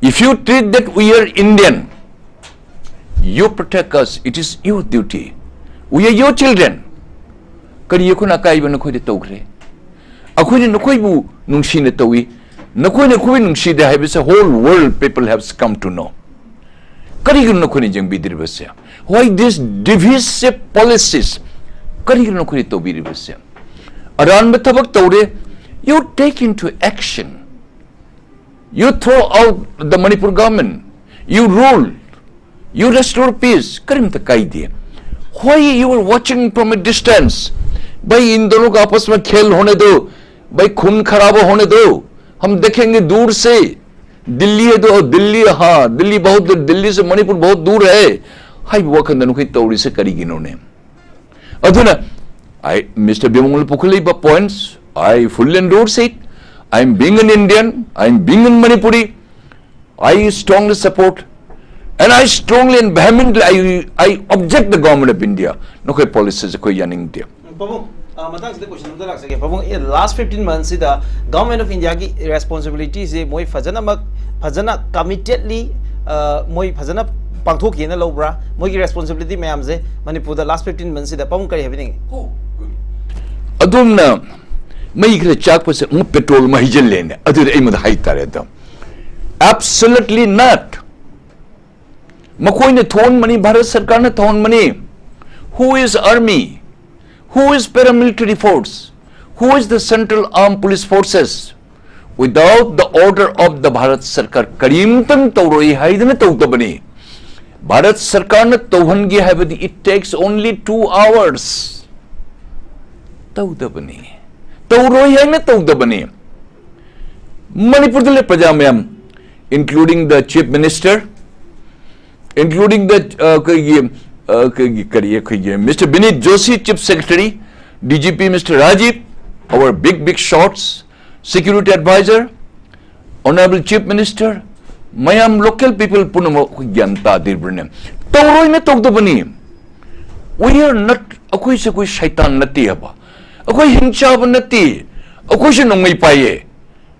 If you treat that we are Indian, you protect us. It is your duty. We are your children. ꯀꯔꯤ ꯑꯩꯈꯣꯏꯅ ꯑꯀꯥꯏꯕ ꯅꯈꯣꯏꯗ ꯇꯧꯈ꯭ꯔꯦ? ꯑꯩꯈꯣꯏꯅ ꯅꯈꯣꯏꯕꯨ ꯅꯨꯡꯁꯤꯅ ꯇꯧꯏ, ꯅꯈꯣꯏꯅ ꯑꯩꯈꯣꯏꯕꯨ ꯅꯨꯡꯁꯤꯗꯦ ꯍꯥꯏꯕꯁꯦ whole world people have come to know. ꯀꯔꯤꯒꯤꯅꯣ ꯅꯈꯣꯏꯅ ꯌꯦꯡꯕꯤꯗ꯭ꯔꯤꯕꯁꯦ? Why this divisive policies? ꯀꯔꯤꯒꯤꯅꯣ ꯅꯈꯣꯏꯅ ꯇꯧꯕꯤꯔꯤꯕꯁꯦ? ꯑꯔꯥꯟꯕ ꯊꯕꯛ ꯇꯧꯔꯦ, you take into action. You throw out the Manipur government. You rule. You restore peace. ꯀꯔꯤꯝꯇ ꯀꯥꯏꯗꯦ. Why you are watching from a distance? भाई, इन दोनों का आपस में खेल होने दो. भाई, खून खराबा होने दो. हम देखेंगे दूर से. दिल्ली है तो दिल्ली, हाँ, दिल्ली बहुत, दिल्ली से मणिपुर बहुत दूर है. ꯍꯥꯏꯕ ꯋꯥꯈꯜꯗ ꯅꯈꯣꯏ ꯇꯧꯔꯤꯁꯦ ꯀꯔꯤꯒꯤꯅꯣꯅꯦ? ꯑꯗꯨꯅ, I, Mister ꯕꯤꯃꯣꯜꯅ ꯄꯨꯈꯠꯂꯛꯏꯕ points, I fully endorse it. I am being an Indian, I am being a Manipuri, I strongly support, and I strongly and vehemently, I, I object the government of India. ꯅꯈꯣꯏ policies ꯑꯩꯈꯣꯏ ꯌꯥꯅꯤꯡꯗꯦ. ꯄꯥꯕꯨꯡ, ꯑ, ꯃꯇꯥꯡꯁꯤꯗ question ꯑꯝꯇ ꯂꯥꯛꯆꯒꯦ꯫ ꯄꯥꯕꯨꯡ, ꯑꯦ, last fifteen months ꯁꯤꯗ Government of Indiaꯒꯤ responsibilityꯁꯦ ꯃꯣꯏ ꯐꯖꯅꯃꯛ, ꯐꯖꯅ committedly, ꯑ, ꯃꯣꯏ ꯐꯖꯅ ꯄꯥꯡꯊꯣꯛꯀꯦꯅ ꯂꯧꯕ꯭ꯔꯥ? ꯃꯣꯏꯒꯤ responsibility ꯃꯌꯥꯝꯁꯦ ꯃꯅꯤꯄꯨꯔꯗ last fifteen months ꯁꯤꯗ ꯄꯥꯕꯨꯡ ꯀꯔꯤ ꯍꯥꯏꯕꯤꯅꯤꯡꯉꯤ? ꯑꯗꯣꯝꯅ ꯃꯩ ꯈꯔ ꯆꯥꯛꯄꯁꯦ ꯑꯃꯨꯛ petrol ꯑꯃ ꯍꯩꯖꯤꯜꯂꯦꯅꯦ, ꯑꯗꯨꯗꯤ ꯑꯩꯉꯣꯟꯗ ꯍꯥꯏꯇꯥꯔꯦ ꯑꯗꯣ꯫ Absolutely not. ꯃꯈꯣꯏꯅ ꯊꯣꯛꯍꯟꯕꯅꯤ, ꯚꯥꯔꯠ ꯁꯔꯀꯥꯔꯅ ꯊꯣꯛꯍꯟꯕꯅꯤ꯫ Who is army? Who is paramilitary force? Who is the central armed police forces? Without the order of the Bharat Sarkar, ꯀꯔꯤꯝꯇꯪ ꯇꯧꯔꯣꯏ ꯍꯥꯏꯗꯅ ꯇꯧꯗꯕꯅꯤ꯫ ꯚꯥꯔꯠ ꯁꯔꯀꯥꯔꯅ ꯇꯧꯍꯟꯒꯦ ꯍꯥꯏꯕꯗꯤ it takes only two hours. ꯇꯧꯗꯕꯅꯤ꯫ ꯇꯧꯔꯣꯏ ꯍꯥꯏꯅ ꯇꯧꯗꯕꯅꯤ꯫ ꯃꯅꯤꯄꯨꯔꯗ ꯂꯩ ꯄ꯭ꯔꯖꯥ ꯃꯌꯥꯝ, including the Chief Minister, including the, uh, ꯑꯩꯈꯣꯏꯒꯤ, uh, ꯑꯩꯈꯣꯏꯒꯤ ꯀꯔꯤ, ꯑꯩꯈꯣꯏꯒꯤ Mister Vineet Joshi, Chief Secretary, D G P Mister Rajiv, our big, big shots, Security Advisor, Honorable Chief Minister, ꯃꯌꯥꯝ local people ꯄꯨꯝꯅꯃꯛ ꯑꯩꯈꯣꯏ ꯒ꯭ꯌꯥꯟ ꯇꯥꯗ꯭ꯔꯤꯕ꯭ꯔꯅꯦ? ꯇꯧꯔꯣꯏꯅ ꯇꯧꯗꯕꯅꯤ꯫ We are not, ꯑꯩꯈꯣꯏꯁꯦ ꯑꯩꯈꯣꯏ ꯁꯩꯇꯥꯟ ꯅꯠꯇꯦ ꯍꯥꯏꯕ꯫ ꯑꯩꯈꯣꯏ ꯍꯤꯡꯆꯥꯕ ꯅꯠꯇꯦ꯫ ꯑꯩꯈꯣꯏꯁꯨ ꯅꯣꯡꯃꯩ ꯄꯥꯏꯌꯦ꯫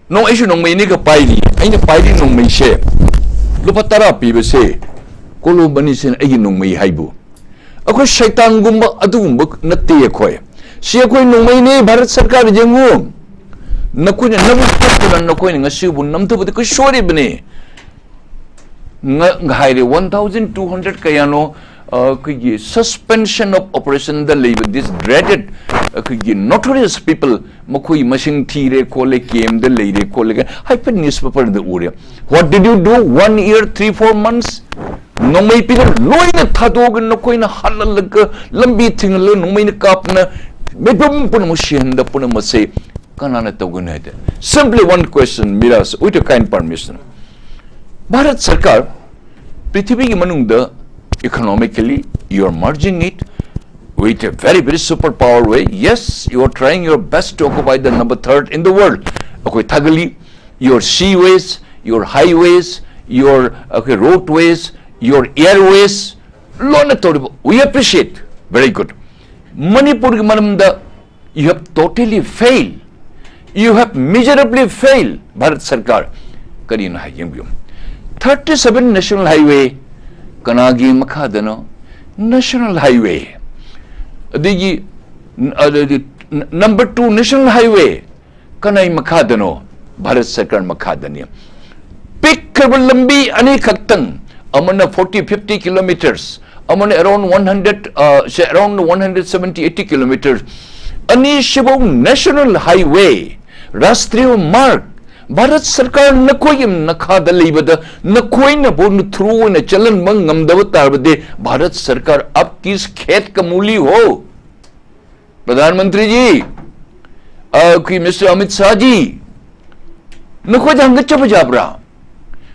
ꯅꯣꯡ-, ꯑꯩꯁꯨ ꯅꯣꯡꯃꯩ ꯑꯅꯤꯒ ꯄꯥꯏꯔꯤ꯫ ꯑꯩꯅ ꯄꯥꯏꯔꯤ ꯅꯣꯡꯃꯩꯁꯦ ꯂꯨꯄꯥ ꯇꯔꯥ ꯄꯤꯕꯁꯦ, ꯀꯣꯂꯣ ꯕꯅꯤꯁꯤꯅ ꯑꯩꯒꯤ ꯅꯣꯡꯃꯩ ꯍꯥꯏꯕꯨ꯫ ꯑꯩꯈꯣꯏ ꯁꯩꯇꯥꯟꯒꯨꯝꯕ ꯑꯗꯨꯒꯨꯝꯕ ꯅꯠꯇꯦ ꯑꯩꯈꯣꯏ꯫ ꯁꯤ ꯑꯩꯈꯣꯏ ꯅꯣꯡꯃꯩꯅꯦ, ꯚꯥꯔꯠ ꯁꯔꯀꯥꯔ ꯌꯦꯡꯉꯨ, ꯅꯈꯣꯏꯅ ꯅꯕꯨꯛ ꯐꯠꯇꯅ ꯅꯈꯣꯏꯅ ꯉꯁꯤꯕꯨ ꯅꯝꯊꯕꯗ ꯑꯩꯈꯣꯏ ꯁꯣꯏꯔꯤꯕꯅꯤ꯫ ꯉ-, ꯍꯥꯏꯔꯦ, one thousand two hundred ꯀꯌꯥꯅꯣ, ꯑ, ꯑꯩꯈꯣꯏꯒꯤ suspension of operationꯗ ꯂꯩꯕ this dreaded, ꯑꯩꯈꯣꯏꯒꯤ notorious people, ꯃꯈꯣꯏ ꯃꯁꯤꯡ ꯊꯤꯔꯦ ꯈꯣꯠꯂꯦ, ꯀꯦꯝꯗ ꯂꯩꯔꯦ ꯈꯣꯠꯂꯦ ꯍꯥꯏꯐꯦꯠ newspaperꯗ ꯎꯔꯦ꯫ What did you do one year, three, four months? ꯅꯣꯡꯃꯩ ꯄꯤꯔ ꯂꯣꯏꯅ ꯊꯥꯗꯣꯛꯑꯒ ꯅꯈꯣꯏꯅ ꯍꯜꯍꯜꯂꯒ ꯂꯝꯕꯤ ꯊꯤꯡꯍꯜꯂꯒ ꯅꯣꯡꯃꯩꯅ ꯀꯥꯞꯇꯅ ꯃꯤꯄꯨꯝ ꯄꯨꯝꯅꯃꯛ ꯁꯤꯍꯟꯗ ꯄꯨꯝꯅꯃꯛꯁꯦ ꯀꯅꯥꯅ ꯇꯧꯒꯅꯤ ꯍꯥꯏꯗꯤ? Simply one question, ꯃꯤꯔꯥꯁ, with your kind permission. Bharat ꯁꯔꯀꯥꯔ ꯄ꯭ꯔꯤꯊꯤꯕꯤꯒꯤ ꯃꯅꯨꯡꯗ economically you are merging it with a very, very superpower way. Yes, you are trying your best to occupy the number third in the world. ꯑꯩꯈꯣꯏ ꯊꯥꯒꯠꯂꯤ, your seaways, your highways, your, okay, roadways, your airways, ꯂꯣꯏꯅ ꯇꯧꯔꯤꯕ, we appreciate, very good. ꯃꯅꯤꯄꯨꯔꯒꯤ ꯃꯔꯝꯗ you have totally failed, you have miserably failed. Bharat ꯁꯔꯀꯥꯔ ꯀꯔꯤꯅꯣ ꯍꯥꯏ ꯌꯦꯡꯕꯤꯌꯨ꯫ Thirty seven national highway ꯀꯅꯥꯒꯤ ꯃꯈꯥꯗꯅꯣ? National highway꯫ ꯑꯗꯒꯤ, ꯑꯗꯒꯤ number two national highway ꯀꯅꯥꯏ ꯃꯈꯥꯗꯅꯣ? ꯚꯥꯔꯠ ꯁꯔꯀꯥꯔ ꯃꯈꯥꯗꯅꯤ꯫ ꯄꯤꯛꯈ꯭ꯔꯕ ꯂꯝꯕꯤ ꯑꯅꯤꯈꯛꯇꯪ, ꯑꯃꯅ forty, fifty kilometers, ꯑꯃꯅ around one hundred, ꯑ, say around one hundred seventy, eighty kilometers, ꯑꯅꯤꯁꯤꯐꯥꯎ national highway, ꯔꯥꯁꯇ꯭ꯔꯤꯌ ꯃꯥꯔꯒ, Bharat ꯁꯔꯀꯥꯔ ꯅꯈꯣꯏꯒꯤ ꯃꯈꯥꯗ ꯂꯩꯕꯗ ꯅꯈꯣꯏꯅ ꯕꯣꯟ ꯊ꯭ꯔꯨ ꯑꯣꯏꯅ ꯆꯠꯍꯟꯕ ꯉꯝꯗꯕ ꯇꯥꯔꯕꯗꯤ ꯚꯥꯔꯠ ꯁꯔꯀꯥꯔ ꯑꯞ ꯀꯤꯁ ꯈꯦꯠ ꯀ ꯃꯨꯂꯤ ꯍꯣ? ꯄ꯭ꯔꯙꯥꯟ ꯃꯟꯇ꯭ꯔꯤꯖꯤ, ꯑꯩꯈꯣꯏ ꯃꯤꯁꯇꯔ ꯑꯃꯤꯠ ꯁꯥꯍꯖꯤ, ꯅꯈꯣꯏꯗ ꯍꯪꯒꯠꯆꯕ ꯌꯥꯕ꯭ꯔꯥ?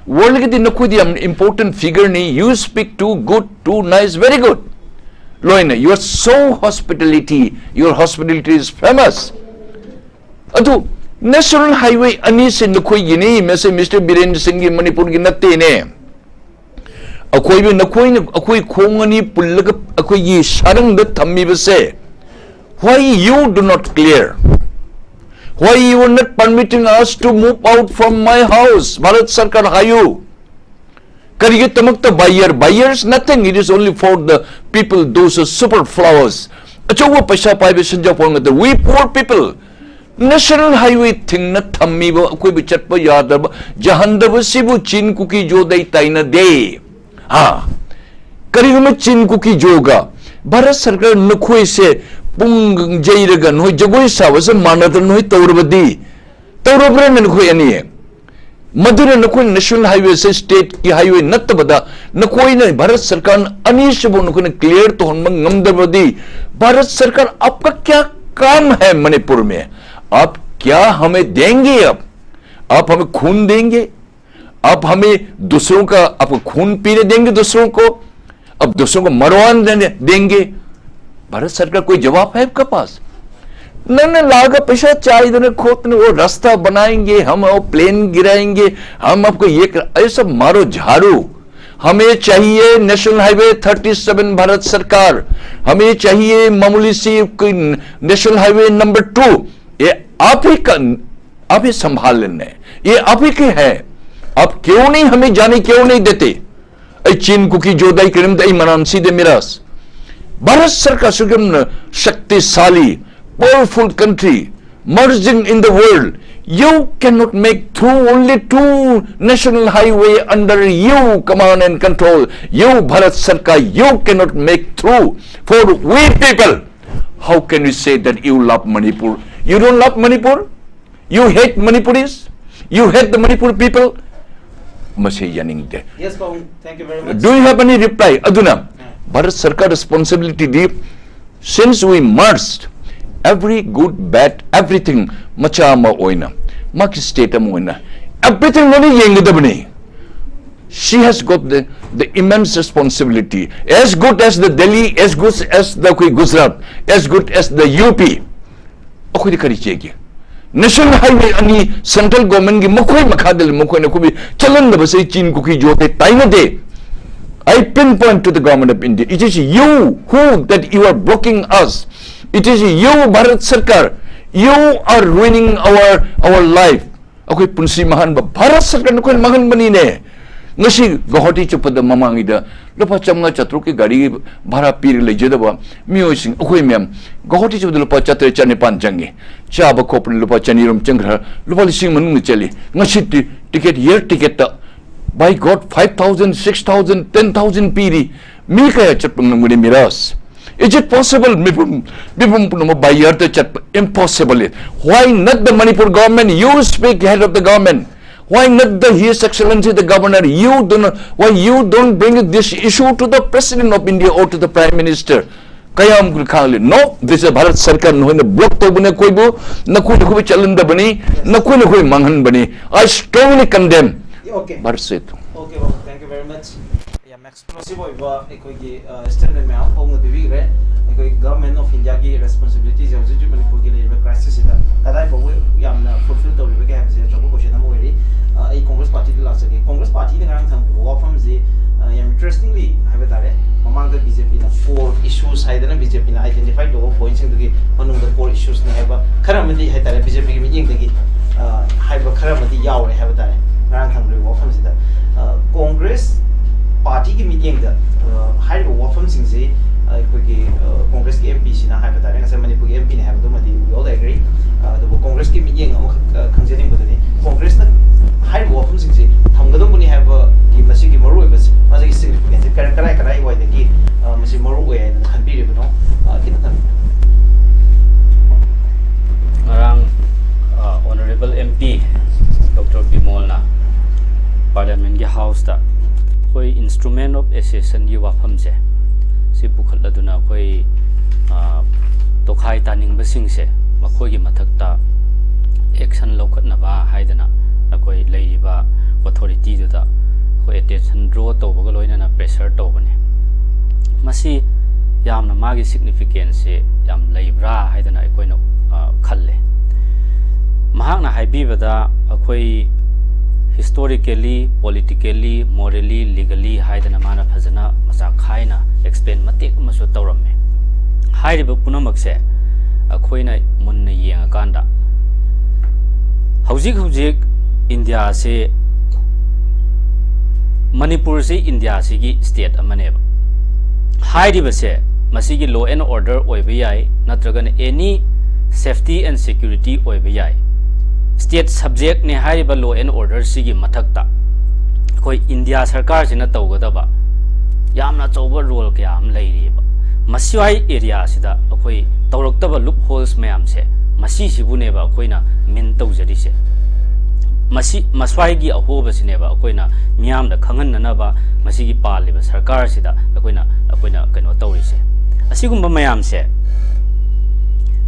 ꯋꯥꯔꯜꯒꯤꯗꯤ ꯅꯈꯣꯏꯗꯤ ꯌꯥꯝ important figureꯅꯤ, you speak too good, too nice, very good꯫ ꯂꯣꯏꯅ, you are so hospitality, your hospitality is famous꯫ ꯑꯗꯨ national highway ꯑꯅꯤꯁꯦ ꯅꯈꯣꯏꯒꯤꯅꯤ, ꯃꯁꯤ ꯃꯤꯁꯇꯔ ꯕꯤꯔꯦꯟ ꯁꯤꯡꯒꯤ ꯃꯅꯤꯄꯨꯔꯒꯤ ꯅꯠꯇꯦꯅꯦ꯫ ꯑꯩꯈꯣꯏꯕꯨ ꯅꯈꯣꯏꯅ ꯑꯩꯈꯣꯏ ꯈꯣꯡ ꯑꯅꯤ ꯄꯨꯜꯂꯒ ꯑꯩꯈꯣꯏꯒꯤ ꯁꯥꯔꯪꯗ ꯊꯝꯃꯤꯕꯁꯦ, why you do not clear? Why you are not permitting us to move out from my house? Bharat ꯁꯔꯀꯥꯔ ꯍꯥꯏꯌꯨ꯫ ꯀꯔꯤꯒꯤꯗꯃꯛꯇ buyer? Buyers nothing, it is only for the people, those super flowers꯫ ꯑꯆꯧꯕ ꯄꯩꯁꯥ ꯄꯥꯏꯕ ꯁꯦꯟꯖꯥ ꯄꯥꯎ ꯉꯥꯛꯇ꯫ We poor people, national highway ꯊꯤꯡꯅ ꯊꯝꯃꯤꯕ, ꯑꯩꯈꯣꯏꯕꯨ ꯆꯠꯄ ꯌꯥꯗꯕ ꯌꯥꯍꯟꯗꯕꯁꯤꯕꯨ ꯆꯤꯟ ꯀꯨꯀꯤ ꯖꯣꯗ ꯑꯩ ꯇꯥꯏꯅꯗꯦ꯫ ꯍꯥ? ꯀꯔꯤꯒꯨꯝꯕ ꯆꯤꯟ ꯀꯨꯀꯤ ꯖꯣꯒ ꯚꯥꯔꯠ ꯁꯔꯀꯥꯔ ꯅꯈꯣꯏꯁꯦ ꯄꯨꯡ ꯌꯩꯔꯒ ꯅꯈꯣꯏ ꯖꯒꯣꯏ ꯁꯥꯕꯁꯦ ꯃꯥꯟꯅꯗꯅ ꯅꯈꯣꯏ ꯇꯧꯔꯕꯗꯤ, ꯇꯧꯔꯕ꯭ꯔꯥꯅ ꯅꯈꯣꯏ ꯑꯅꯤ? ꯃꯗꯨꯅ ꯅꯈꯣꯏꯅ national highway ꯁꯦ state ꯀꯤ highway ꯅꯠꯇꯕꯗ ꯅꯈꯣꯏꯅ ꯚꯥꯔꯠ ꯁꯔꯀꯥꯔ ꯑꯅꯤꯁꯤꯕꯨ ꯅꯈꯣꯏꯅ clear ꯇꯧꯍꯟꯕ ꯉꯝꯗ꯭ꯔꯕꯗꯤ, ꯚꯥꯔꯠ ꯁꯔꯀꯥꯔ आपका क्या काम है मणिपुर में? आप क्या हमें देंगे? अब आप हमें खून देंगे? आप हमें दूसरों का, आपको खून पीने देंगे दूसरों को? अब दूसरों को मरवाने देंगे? भारत सरकार, कोई जवाब है आपके पास? ꯅꯪꯅ ꯂꯥꯛꯑꯒ ꯄꯩꯁꯥ ꯆꯥꯏꯗꯅ ꯈꯣꯠꯇꯅ, वो रास्ता बनाएंगे, हम वो plane गिराएंगे, हम आपको ये कर, ये सब मारो झाड़ू। हमें चाहिए national highway thirty seven Bharat सरकार, हमें चाहिए मामूली सी कोई नेशनल हाईवे नंबर टू, ये आप ही का, आप ही संभाल लेने, ये आप ही के है। आप क्यों नहीं हमें जाने क्यों नहीं देते? ꯑꯩ ꯆꯤꯟ ꯀꯨꯀꯤ ꯖꯣꯗ ꯑꯩ ꯀꯔꯤꯝꯇ ꯑꯩ ꯃꯅꯥꯝ ꯁꯤꯗꯦ ꯃꯤꯔꯥꯖ꯫ ꯚꯥꯔꯠ ꯁꯔꯀꯥꯔ ꯑꯁꯨꯛ ꯌꯥꯝꯅ ꯁꯛꯇꯤꯁꯥꯂꯤ, powerful country, emerging in the world, you cannot make through only two national highway under you command and control. You, Bharat Sarkar, you cannot make through for we people. How can you say that you love Manipur? You don't love Manipur? You hate Manipuris? You hate the Manipur people? ꯃꯁꯤ ꯌꯥꯅꯤꯡꯗꯦ꯫ Yes, Pawung. Thank you very much. Do you have any reply? ꯑꯗꯨꯅ ꯚꯥꯔꯠ ꯁꯔꯀꯥꯔ responsibility D, since we merged, every good, bad, everything, ꯃꯆꯥ ꯑꯃ ꯑꯣꯏꯅ ꯃꯥꯒꯤ state ꯑꯃ ꯑꯣꯏꯅ everything ꯂꯣꯏꯅ ꯌꯦꯡꯒꯗꯕꯅꯤ꯫ She has got the, the immense responsibility, as good as the Delhi, as good as the ꯑꯩꯈꯣꯏ Gujarat, as good as the U P꯫ ꯑꯩꯈꯣꯏꯗꯤ ꯀꯔꯤ ꯆꯦꯒꯦ? National highway ꯑꯅꯤ central government ꯀꯤ ꯃꯈꯣꯏ ꯃꯈꯥꯗ ꯂꯩ, ꯃꯈꯣꯏꯅ ꯑꯩꯈꯣꯏꯕꯨ ꯆꯠꯍꯟꯗꯕꯁꯦ ꯆꯤꯟ ꯀꯨꯀꯤ ꯖꯣꯗ ꯑꯩ ꯇꯥꯏꯅꯗꯦ꯫ I pinpoint to the government of India. It is you who that you are blocking us. It is you, Bharat Sarkar. You are ruining our, our life. ꯑꯩꯈꯣꯏ ꯄꯨꯟꯁꯤ ꯃꯥꯡꯍꯟꯕ ꯚꯥꯔꯠ ꯁꯔꯀꯥꯔꯅ ꯑꯩꯈꯣꯏꯅ ꯃꯥꯡꯍꯟꯕꯅꯤꯅꯦ꯫ ꯉꯁꯤ ꯒꯧꯍꯥꯇꯤ ꯆꯠꯄꯗ ꯃꯃꯥꯡꯉꯩꯗ ꯂꯨꯄꯥ ꯆꯥꯝꯃꯉꯥ ꯆꯥꯇ꯭ꯔꯨꯛꯀꯤ ꯒꯥꯔꯤ ꯚꯔꯥ ꯄꯤꯔꯒ ꯂꯩꯖꯗꯕ ꯃꯤꯑꯣꯏꯁꯤꯡ, ꯑꯩꯈꯣꯏ ꯃꯌꯥꯝ ꯒꯧꯍꯥꯇꯤ ꯆꯠꯄꯗ ꯂꯨꯄꯥ ꯆꯥꯇ꯭ꯔꯦꯠ ꯆꯥꯅꯤꯄꯥꯟ ꯆꯪꯉꯤ꯫ ꯆꯥꯕ ꯈꯣꯠꯄꯅ ꯂꯨꯄꯥ ꯆꯅꯤꯔꯣꯝ ꯆꯪꯈ꯭ꯔ, ꯂꯨꯄꯥ ꯂꯤꯁꯤꯡ ꯃꯅꯨꯡꯗ ꯆꯠꯂꯤ꯫ ꯉꯁꯤ ꯇꯤ-, ꯇꯤꯀꯦꯠ, ꯑꯦꯌꯔ ꯇꯤꯀꯦꯠꯇ, by God, five thousand, six thousand, ten thousand ꯄꯤꯔꯤ꯫ ꯃꯤ ꯀꯌꯥ ꯆꯠꯄ ꯉꯝꯒꯅꯤ, ꯃꯤꯔꯥꯖ? Is it possible? ꯃꯤꯄꯨꯝ, ꯃꯤꯄꯨꯝ ꯄꯨꯝꯅꯃꯛ by air ꯇ ꯆꯠꯄ impossible. Why not the Manipur government? You speak head of the government. Why not the His Excellency the Governor? You do not, why you don't bring this issue to the President of India or to the Prime Minister? ꯀꯌꯥꯝ ꯀꯨꯏꯅ ꯈꯥꯡꯂꯤ? No, this is Bharat ꯁꯔꯀꯥꯔ, ꯅꯈꯣꯏꯅ block ꯇꯧꯕꯅꯦ ꯑꯩꯈꯣꯏꯕꯨ, ꯅꯈꯣꯏ ꯅꯈꯣꯏ ꯆꯠꯍꯟꯗꯕꯅꯤ, ꯅꯈꯣꯏ ꯅꯈꯣꯏ ꯃꯥꯡꯍꯟꯕꯅꯤ꯫ I strongly condemn. Okay. Bharat Setu. Okay, well, thank you very much. ꯌꯥꯝ explosive ꯑꯣꯏꯕ ꯑꯩꯈꯣꯏꯒꯤ statement ꯃꯌꯥꯝ ꯐꯣꯡꯅ ꯄꯤꯕꯤꯈ꯭ꯔꯦ꯫ ꯑꯩꯈꯣꯏ Government of India ꯒꯤ responsibility ꯁꯦ ꯍꯧꯖꯤꯛ ꯍꯧꯖꯤꯛ ꯃꯅꯤꯄꯨꯔꯒꯤ ꯂꯩꯔꯤꯕ crisis ꯁꯤꯗ ꯀꯗꯥꯏ ꯐꯥꯎꯕ ꯌꯥꯝꯅ fulfill ꯇꯧꯔꯤꯕꯒꯦ ꯍꯥꯏꯕꯁꯦ ꯑꯆꯧꯕ question ꯑꯃ ꯑꯣꯏꯔꯤ꯫ ꯑ, ꯑꯩ Congress Party ꯗ ꯂꯥꯛꯆꯒꯦ꯫ Congress Party ꯅ ꯉꯔꯥꯡ ꯊꯝꯈꯤꯕ ꯋꯥꯐꯝꯁꯤ, ꯑ, ꯌꯥꯝ interestingly ꯍꯥꯏꯕ ꯇꯥꯔꯦ, ꯃꯃꯥꯡꯗ BJP ꯅ core issues ꯍꯥꯏꯗꯅ BJP ꯅ identify ꯇꯧꯕ point ꯁꯤꯡꯗꯨꯒꯤ ꯃꯅꯨꯡꯗ core issues ꯅꯤ ꯍꯥꯏꯕ ꯈꯔ ꯑꯃꯗꯤ ꯍꯥꯏ ꯇꯥꯔꯦ, BJP ꯒꯤ ꯃꯤꯠꯌꯦꯡꯗꯒꯤ, ꯑ, ꯍꯥꯏꯕ ꯈꯔ ꯑꯃꯗꯤ ꯌꯥꯎꯔꯦ ꯍꯥꯏꯕ ꯇꯥꯔꯦ꯫ ꯉꯔꯥꯡ ꯊꯝꯈꯤꯕ ꯋꯥꯐꯝꯁꯤꯗ, ꯑ, Congress Party ꯒꯤ ꯃꯤꯠꯌꯦꯡꯗ, ꯑ, ꯍꯥꯏꯔꯤꯕ ꯋꯥꯐꯝꯁꯤꯡꯁꯤ, ꯑ, ꯑꯩꯈꯣꯏꯒꯤ, ꯑ, Congress ꯀꯤ MP ꯁꯤꯅ ꯍꯥꯏꯕ ꯇꯥꯔꯦ, ꯉꯁꯥꯏ ꯃꯅꯤꯄꯨꯔꯒꯤ MP ꯅ ꯍꯥꯏꯕꯗꯨꯃꯗꯤ we all agree꯫ ꯑ, ꯑꯗꯨꯕꯨ Congress ꯀꯤ ꯃꯤꯠꯌꯦꯡ ꯑꯃꯈꯛ, ꯑ, ꯈꯪꯖꯅꯤꯡꯕꯗꯨꯅꯤ, Congress ꯅ ꯍꯥꯏꯔꯤꯕ ꯋꯥꯐꯝꯁꯤꯡꯁꯤ ꯊꯝꯒꯗꯧꯕꯅꯤ ꯍꯥꯏꯕꯒꯤ ꯃꯁꯤꯒꯤ ꯃꯔꯨꯑꯣꯏꯕꯁꯤ, ꯃꯁꯤꯒꯤ significance ꯁꯤ ꯀꯔꯥꯏ, ꯀꯔꯥꯏ, ꯀꯔꯥꯏꯋꯥꯏꯗꯒꯤ, ꯑ, ꯃꯁꯤ ꯃꯔꯨ ꯑꯣꯏ ꯍꯥꯏꯅ ꯈꯟꯕꯤꯔꯤꯕꯅꯣ? ꯑ, ꯈꯤꯇꯪ ꯊꯝꯕꯤꯌꯨ꯫ ꯉꯔꯥꯡ, ꯑ, Honourable MP Doctor ꯕꯤꯃꯣꯜꯅ Parliament ꯀꯤ House ꯇ ꯑꯩꯈꯣꯏ Instrument of Accession ꯒꯤ ꯋꯥꯐꯝꯁꯦ ꯁꯤ ꯄꯨꯈꯠꯂꯗꯨꯅ ꯑꯩꯈꯣꯏ, ꯑ, ꯇꯣꯈꯥꯏ ꯇꯥꯅꯤꯡꯕꯁꯤꯡꯁꯦ ꯃꯈꯣꯏꯒꯤ ꯃꯊꯛꯇ action ꯂꯧꯈꯠꯅꯕ ꯍꯥꯏꯗꯅ ꯑꯩꯈꯣꯏ ꯂꯩꯔꯤꯕ authority ꯗꯨꯗ ꯑꯩꯈꯣꯏ attention draw ꯇꯧꯕꯒ ꯂꯣꯏꯅꯅ pressure ꯇꯧꯕꯅꯦ꯫ ꯃꯁꯤ ꯌꯥꯝꯅ ꯃꯥꯒꯤ significance ꯁꯦ ꯌꯥꯝ ꯂꯩꯕ꯭ꯔꯥ ꯍꯥꯏꯗꯅ ꯑꯩꯈꯣꯏꯅ, ꯑ, ꯈꯜꯂꯦ꯫ ꯃꯍꯥꯛꯅ ꯍꯥꯏꯕꯤꯕꯗ ꯑꯩꯈꯣꯏ historically, politically, morally, legally ꯍꯥꯏꯗꯅ ꯃꯥꯅ ꯐꯖꯅ ꯃꯆꯥ ꯈꯥꯏꯅ explain ꯃꯇꯦꯛ ꯑꯃꯁꯨ ꯇꯧꯔꯝꯃꯦ꯫ ꯍꯥꯏꯔꯤꯕ ꯄꯨꯝꯅꯃꯛꯁꯦ ꯑꯩꯈꯣꯏꯅ ꯃꯨꯟꯅ ꯌꯦꯡꯉꯀꯥꯟꯗ ꯍꯧꯖꯤꯛ ꯍꯧꯖꯤꯛ ꯏꯟꯗꯤꯌꯥꯁꯦ ꯃꯅꯤꯄꯨꯔꯁꯤ ꯏꯟꯗꯤꯌꯥꯁꯤꯒꯤ ꯁ꯭ꯇꯦꯠ ꯑꯃꯅꯦꯕ꯫ ꯍꯥꯏꯔꯤꯕꯁꯦ ꯃꯁꯤꯒꯤ law and order ꯑꯣꯏꯕ ꯌꯥꯏ, ꯅꯠꯇ꯭ꯔꯒꯅ any safety and security ꯑꯣꯏꯕ ꯌꯥꯏ꯫ ꯁ꯭ꯇꯦꯠ ꯁꯕꯖꯦꯛꯅꯦ ꯍꯥꯏꯔꯤꯕ law and order ꯁꯤꯒꯤ ꯃꯊꯛꯇ ꯑꯩꯈꯣꯏ ꯏꯟꯗꯤꯌꯥ ꯁꯔꯀꯥꯔꯁꯤꯅ ꯇꯧꯒꯗꯕ ꯌꯥꯝꯅ ꯑꯆꯧꯕ ꯔꯣꯜ ꯀꯌꯥ ꯑꯃ ꯂꯩꯔꯤꯑꯕ꯫ ꯃꯁꯤꯋꯥꯏ ꯑꯦꯔꯤꯌꯥꯁꯤꯗ ꯑꯩꯈꯣꯏ ꯇꯧꯔꯛꯇꯕ ꯂꯨꯞ ꯍꯣꯜꯁ ꯃꯌꯥꯝꯁꯦ, ꯃꯁꯤꯁꯤꯕꯨꯅꯦꯕ ꯑꯩꯈꯣꯏꯅ ꯃꯤꯟ ꯇꯧꯖꯔꯤꯁꯦ꯫ ꯃꯁꯤ, ꯃꯁ꯭ꯋꯥꯏꯒꯤ ꯑꯍꯣꯕꯁꯤꯅꯦꯕ ꯑꯩꯈꯣꯏꯅ ꯃꯤꯌꯥꯝꯗ ꯈꯪꯍꯟꯅꯅꯕ ꯃꯁꯤꯒꯤ ꯄꯥꯜꯂꯤꯕ ꯁꯔꯀꯥꯔꯁꯤꯗ ꯑꯩꯈꯣꯏꯅ, ꯑꯩꯈꯣꯏꯅ ꯀꯩꯅꯣ ꯇꯧꯔꯤꯁꯦ꯫ ꯑꯁꯤꯒꯨꯝꯕ ꯃꯌꯥꯝꯁꯦ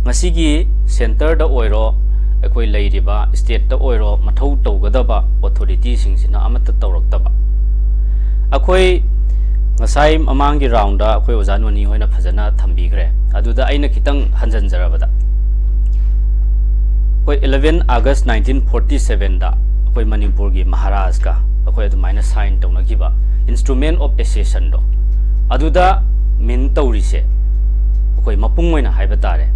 ꯉꯁꯤꯒꯤ ꯁꯦꯟꯇꯔꯗ ꯑꯣꯏꯔꯣ, ꯑꯩꯈꯣꯏ ꯂꯩꯔꯤꯕ ꯁ꯭ꯇꯦꯠꯇ ꯑꯣꯏꯔꯣ, ꯃꯊꯧ ꯇꯧꯒꯗꯕ ꯑꯣꯊꯣꯔꯤꯇꯤꯁꯤꯡꯁꯤꯅ ꯑꯃꯠꯇ ꯇꯧꯔꯛꯇꯕ꯫ ꯑꯩꯈꯣꯏ ꯉꯁꯥꯏ ꯃꯃꯥꯡꯒꯤ ꯔꯥꯎꯟꯗ ꯑꯩꯈꯣꯏ ꯑꯣꯖꯥ ꯅꯣꯅꯤ ꯍꯣꯏꯅ ꯐꯖꯅ ꯊꯝꯕꯤꯈ꯭ꯔꯦ꯫ ꯑꯗꯨꯗ ꯑꯩꯅ ꯈꯤꯇꯪ ꯍꯟꯖꯤꯟꯖꯔꯕꯗ, ꯑꯩꯈꯣꯏ eleven August nineteen forty sevenꯗ ꯑꯩꯈꯣꯏ ꯃꯅꯤꯄꯨꯔꯒꯤ ꯃꯍꯥꯔꯥꯖꯀ ꯑꯩꯈꯣꯏ ꯑꯗꯨꯃꯥꯏꯅ ꯁꯥꯏꯟ ꯇꯧꯅꯈꯤꯕ instrument of accessionꯗꯣ, ꯑꯗꯨꯗ ꯃꯤꯟ ꯇꯧꯔꯤꯁꯦ, ꯑꯩꯈꯣꯏ ꯃꯄꯨꯡ ꯑꯣꯏꯅ ꯍꯥꯏꯕ ꯇꯥꯔꯦ,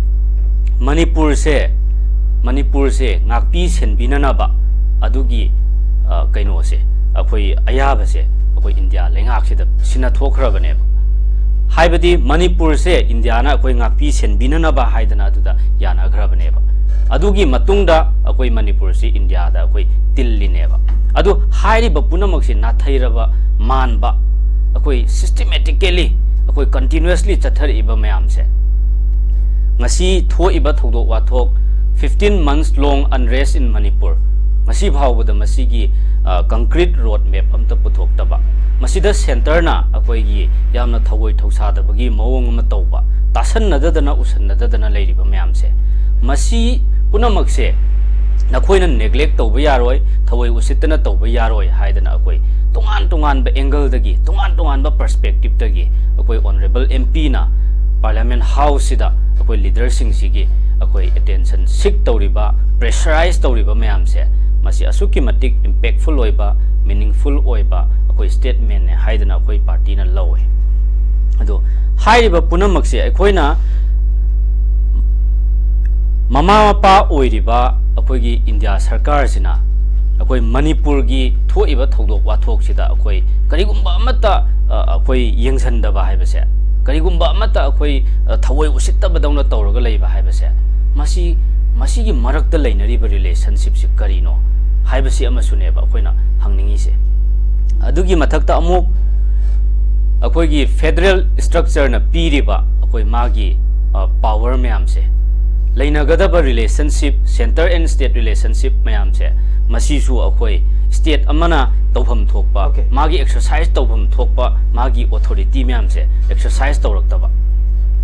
ꯃꯅꯤꯄꯨꯔꯁꯦ, ꯃꯅꯤꯄꯨꯔꯁꯦ ꯉꯥꯛꯄꯤ ꯁꯦꯟꯕꯤꯅꯅꯕ ꯑꯗꯨꯒꯤ, ꯑ, ꯀꯩꯅꯣꯁꯦ, ꯑꯩꯈꯣꯏ ꯑꯌꯥꯕꯁꯦ ꯑꯩꯈꯣꯏ ꯏꯟꯗꯤꯌꯥ ꯂꯩꯉꯥꯛꯁꯤꯗ ꯁꯤꯟꯅꯊꯣꯛꯈ꯭ꯔꯕꯅꯦꯕ꯫ ꯍꯥꯏꯕꯗꯤ ꯃꯅꯤꯄꯨꯔꯁꯦ ꯏꯟꯗꯤꯌꯥꯅ ꯑꯩꯈꯣꯏ ꯉꯥꯛꯄꯤ ꯁꯦꯟꯕꯤꯅꯅꯕ ꯍꯥꯏꯗꯅ ꯑꯗꯨꯗ ꯌꯥꯅꯈ꯭ꯔꯕꯅꯦꯕ꯫ ꯑꯗꯨꯒꯤ ꯃꯇꯨꯡꯗ ꯑꯩꯈꯣꯏ ꯃꯅꯤꯄꯨꯔꯁꯤ ꯏꯟꯗꯤꯌꯥꯗ ꯑꯩꯈꯣꯏ ꯇꯤꯜꯂꯤꯅꯦꯕ꯫ ꯑꯗꯨ ꯍꯥꯏꯔꯤꯕ ꯄꯨꯝꯅꯃꯛꯁꯤ ꯅꯥꯊꯩꯔꯕ ꯃꯥꯟꯕ, ꯑꯩꯈꯣꯏ systematically, ꯑꯩꯈꯣꯏ continuously ꯆꯠꯊꯔꯛꯏꯕ ꯃꯌꯥꯝꯁꯦ, ꯉꯁꯤ ꯊꯣꯛꯏꯕ ꯊꯧꯗꯣꯛ ꯋꯥꯊꯣꯛ, fifteen months long unrest in Manipur, ꯉꯁꯤ ꯐꯥꯎꯕꯗ ꯃꯁꯤꯒꯤ, ꯑ, concrete road map ꯑꯝꯇ ꯄꯨꯊꯣꯛꯇꯕ, ꯃꯁꯤꯗ ꯁꯦꯟꯇꯔꯅ ꯑꯩꯈꯣꯏꯒꯤ ꯌꯥꯝꯅ ꯊꯧꯑꯣꯏ ꯊꯧꯁꯥꯗꯕꯒꯤ ꯃꯑꯣꯡ ꯑꯃ ꯇꯧꯕ, ꯇꯥꯁꯟꯅꯗꯗꯅ ꯎꯁꯟꯅꯗꯗꯅ ꯂꯩꯔꯤꯕ ꯃꯌꯥꯝꯁꯦ, ꯃꯁꯤ ꯄꯨꯝꯅꯃꯛꯁꯦ ꯅꯈꯣꯏꯅ neglect ꯇꯧꯕ ꯌꯥꯔꯣꯏ, ꯊꯧꯑꯣꯏ ꯎꯁꯤꯠꯇꯅ ꯇꯧꯕ ꯌꯥꯔꯣꯏ ꯍꯥꯏꯗꯅ ꯑꯩꯈꯣꯏ ꯇꯣꯉꯥꯟ ꯇꯣꯉꯥꯟꯕ angleꯗꯒꯤ, ꯇꯣꯉꯥꯟ ꯇꯣꯉꯥꯟꯕ perspectiveꯇꯒꯤ ꯑꯩꯈꯣꯏ Honourable MPꯅ Parliament Houseꯁꯤꯗ ꯑꯩꯈꯣꯏ leaderꯁꯤꯡꯁꯤꯒꯤ ꯑꯩꯈꯣꯏ attention seek ꯇꯧꯔꯤꯕ, pressurize ꯇꯧꯔꯤꯕ ꯃꯌꯥꯝꯁꯦ, ꯃꯁꯤ ꯑꯁꯨꯛꯀꯤ ꯃꯇꯤꯛ impactful ꯑꯣꯏꯕ, meaningful ꯑꯣꯏꯕ ꯑꯩꯈꯣꯏ statementꯅꯦ ꯍꯥꯏꯗꯅ ꯑꯩꯈꯣꯏ partyꯅ ꯂꯧꯋꯦ꯫ ꯑꯗꯣ ꯍꯥꯏꯔꯤꯕ ꯄꯨꯝꯅꯃꯛꯁꯦ ꯑꯩꯈꯣꯏꯅ ꯃꯃꯥ ꯃꯄꯥ ꯑꯣꯏꯔꯤꯕ ꯑꯩꯈꯣꯏꯒꯤ ꯏꯟꯗꯤꯌꯥ ꯁꯔꯀꯥꯔꯁꯤꯅ ꯑꯩꯈꯣꯏ ꯃꯅꯤꯄꯨꯔꯒꯤ ꯊꯣꯛꯏꯕ ꯊꯧꯗꯣꯛ ꯋꯥꯊꯣꯛꯁꯤꯗ ꯑꯩꯈꯣꯏ ꯀꯔꯤꯒꯨꯝꯕ ꯑꯃꯠꯇ, ꯑ, ꯑꯩꯈꯣꯏ ꯌꯦꯡꯁꯤꯟꯗꯕ ꯍꯥꯏꯕꯁꯦ, ꯀꯔꯤꯒꯨꯝꯕ ꯑꯃꯠꯇ ꯑꯩꯈꯣꯏ, ꯑ, ꯊꯑꯣꯏ ꯎꯁꯤꯠꯇꯕꯗꯧꯅ ꯇꯧꯔꯒ ꯂꯩꯕ ꯍꯥꯏꯕꯁꯦ, ꯃꯁꯤ, ꯃꯁꯤꯒꯤ ꯃꯔꯛꯇ ꯂꯩꯅꯔꯤꯕ relationshipꯁꯤ ꯀꯔꯤꯅꯣ ꯍꯥꯏꯕꯁꯤ ꯑꯃꯁꯨꯅꯦꯕ ꯑꯩꯈꯣꯏꯅ ꯍꯪꯅꯤꯡꯉꯤꯁꯦ꯫ ꯑꯗꯨꯒꯤ ꯃꯊꯛꯇ ꯑꯃꯨꯛ ꯑꯩꯈꯣꯏꯒꯤ federal structureꯅ ꯄꯤꯔꯤꯕ ꯑꯩꯈꯣꯏ ꯃꯥꯒꯤ, ꯑ, power ꯃꯌꯥꯝꯁꯦ, ꯂꯩꯅꯒꯗꯕ relationship, center and state relationship ꯃꯌꯥꯝꯁꯦ, ꯃꯁꯤꯁꯨ ꯑꯩꯈꯣꯏ state ꯑꯃꯅ ꯇꯧꯐꯝ ꯊꯣꯛꯄ, Okay. ꯃꯥꯒꯤ exercise ꯇꯧꯐꯝ ꯊꯣꯛꯄ, ꯃꯥꯒꯤ authority ꯃꯌꯥꯝꯁꯦ exercise ꯇꯧꯔꯛꯇꯕ꯫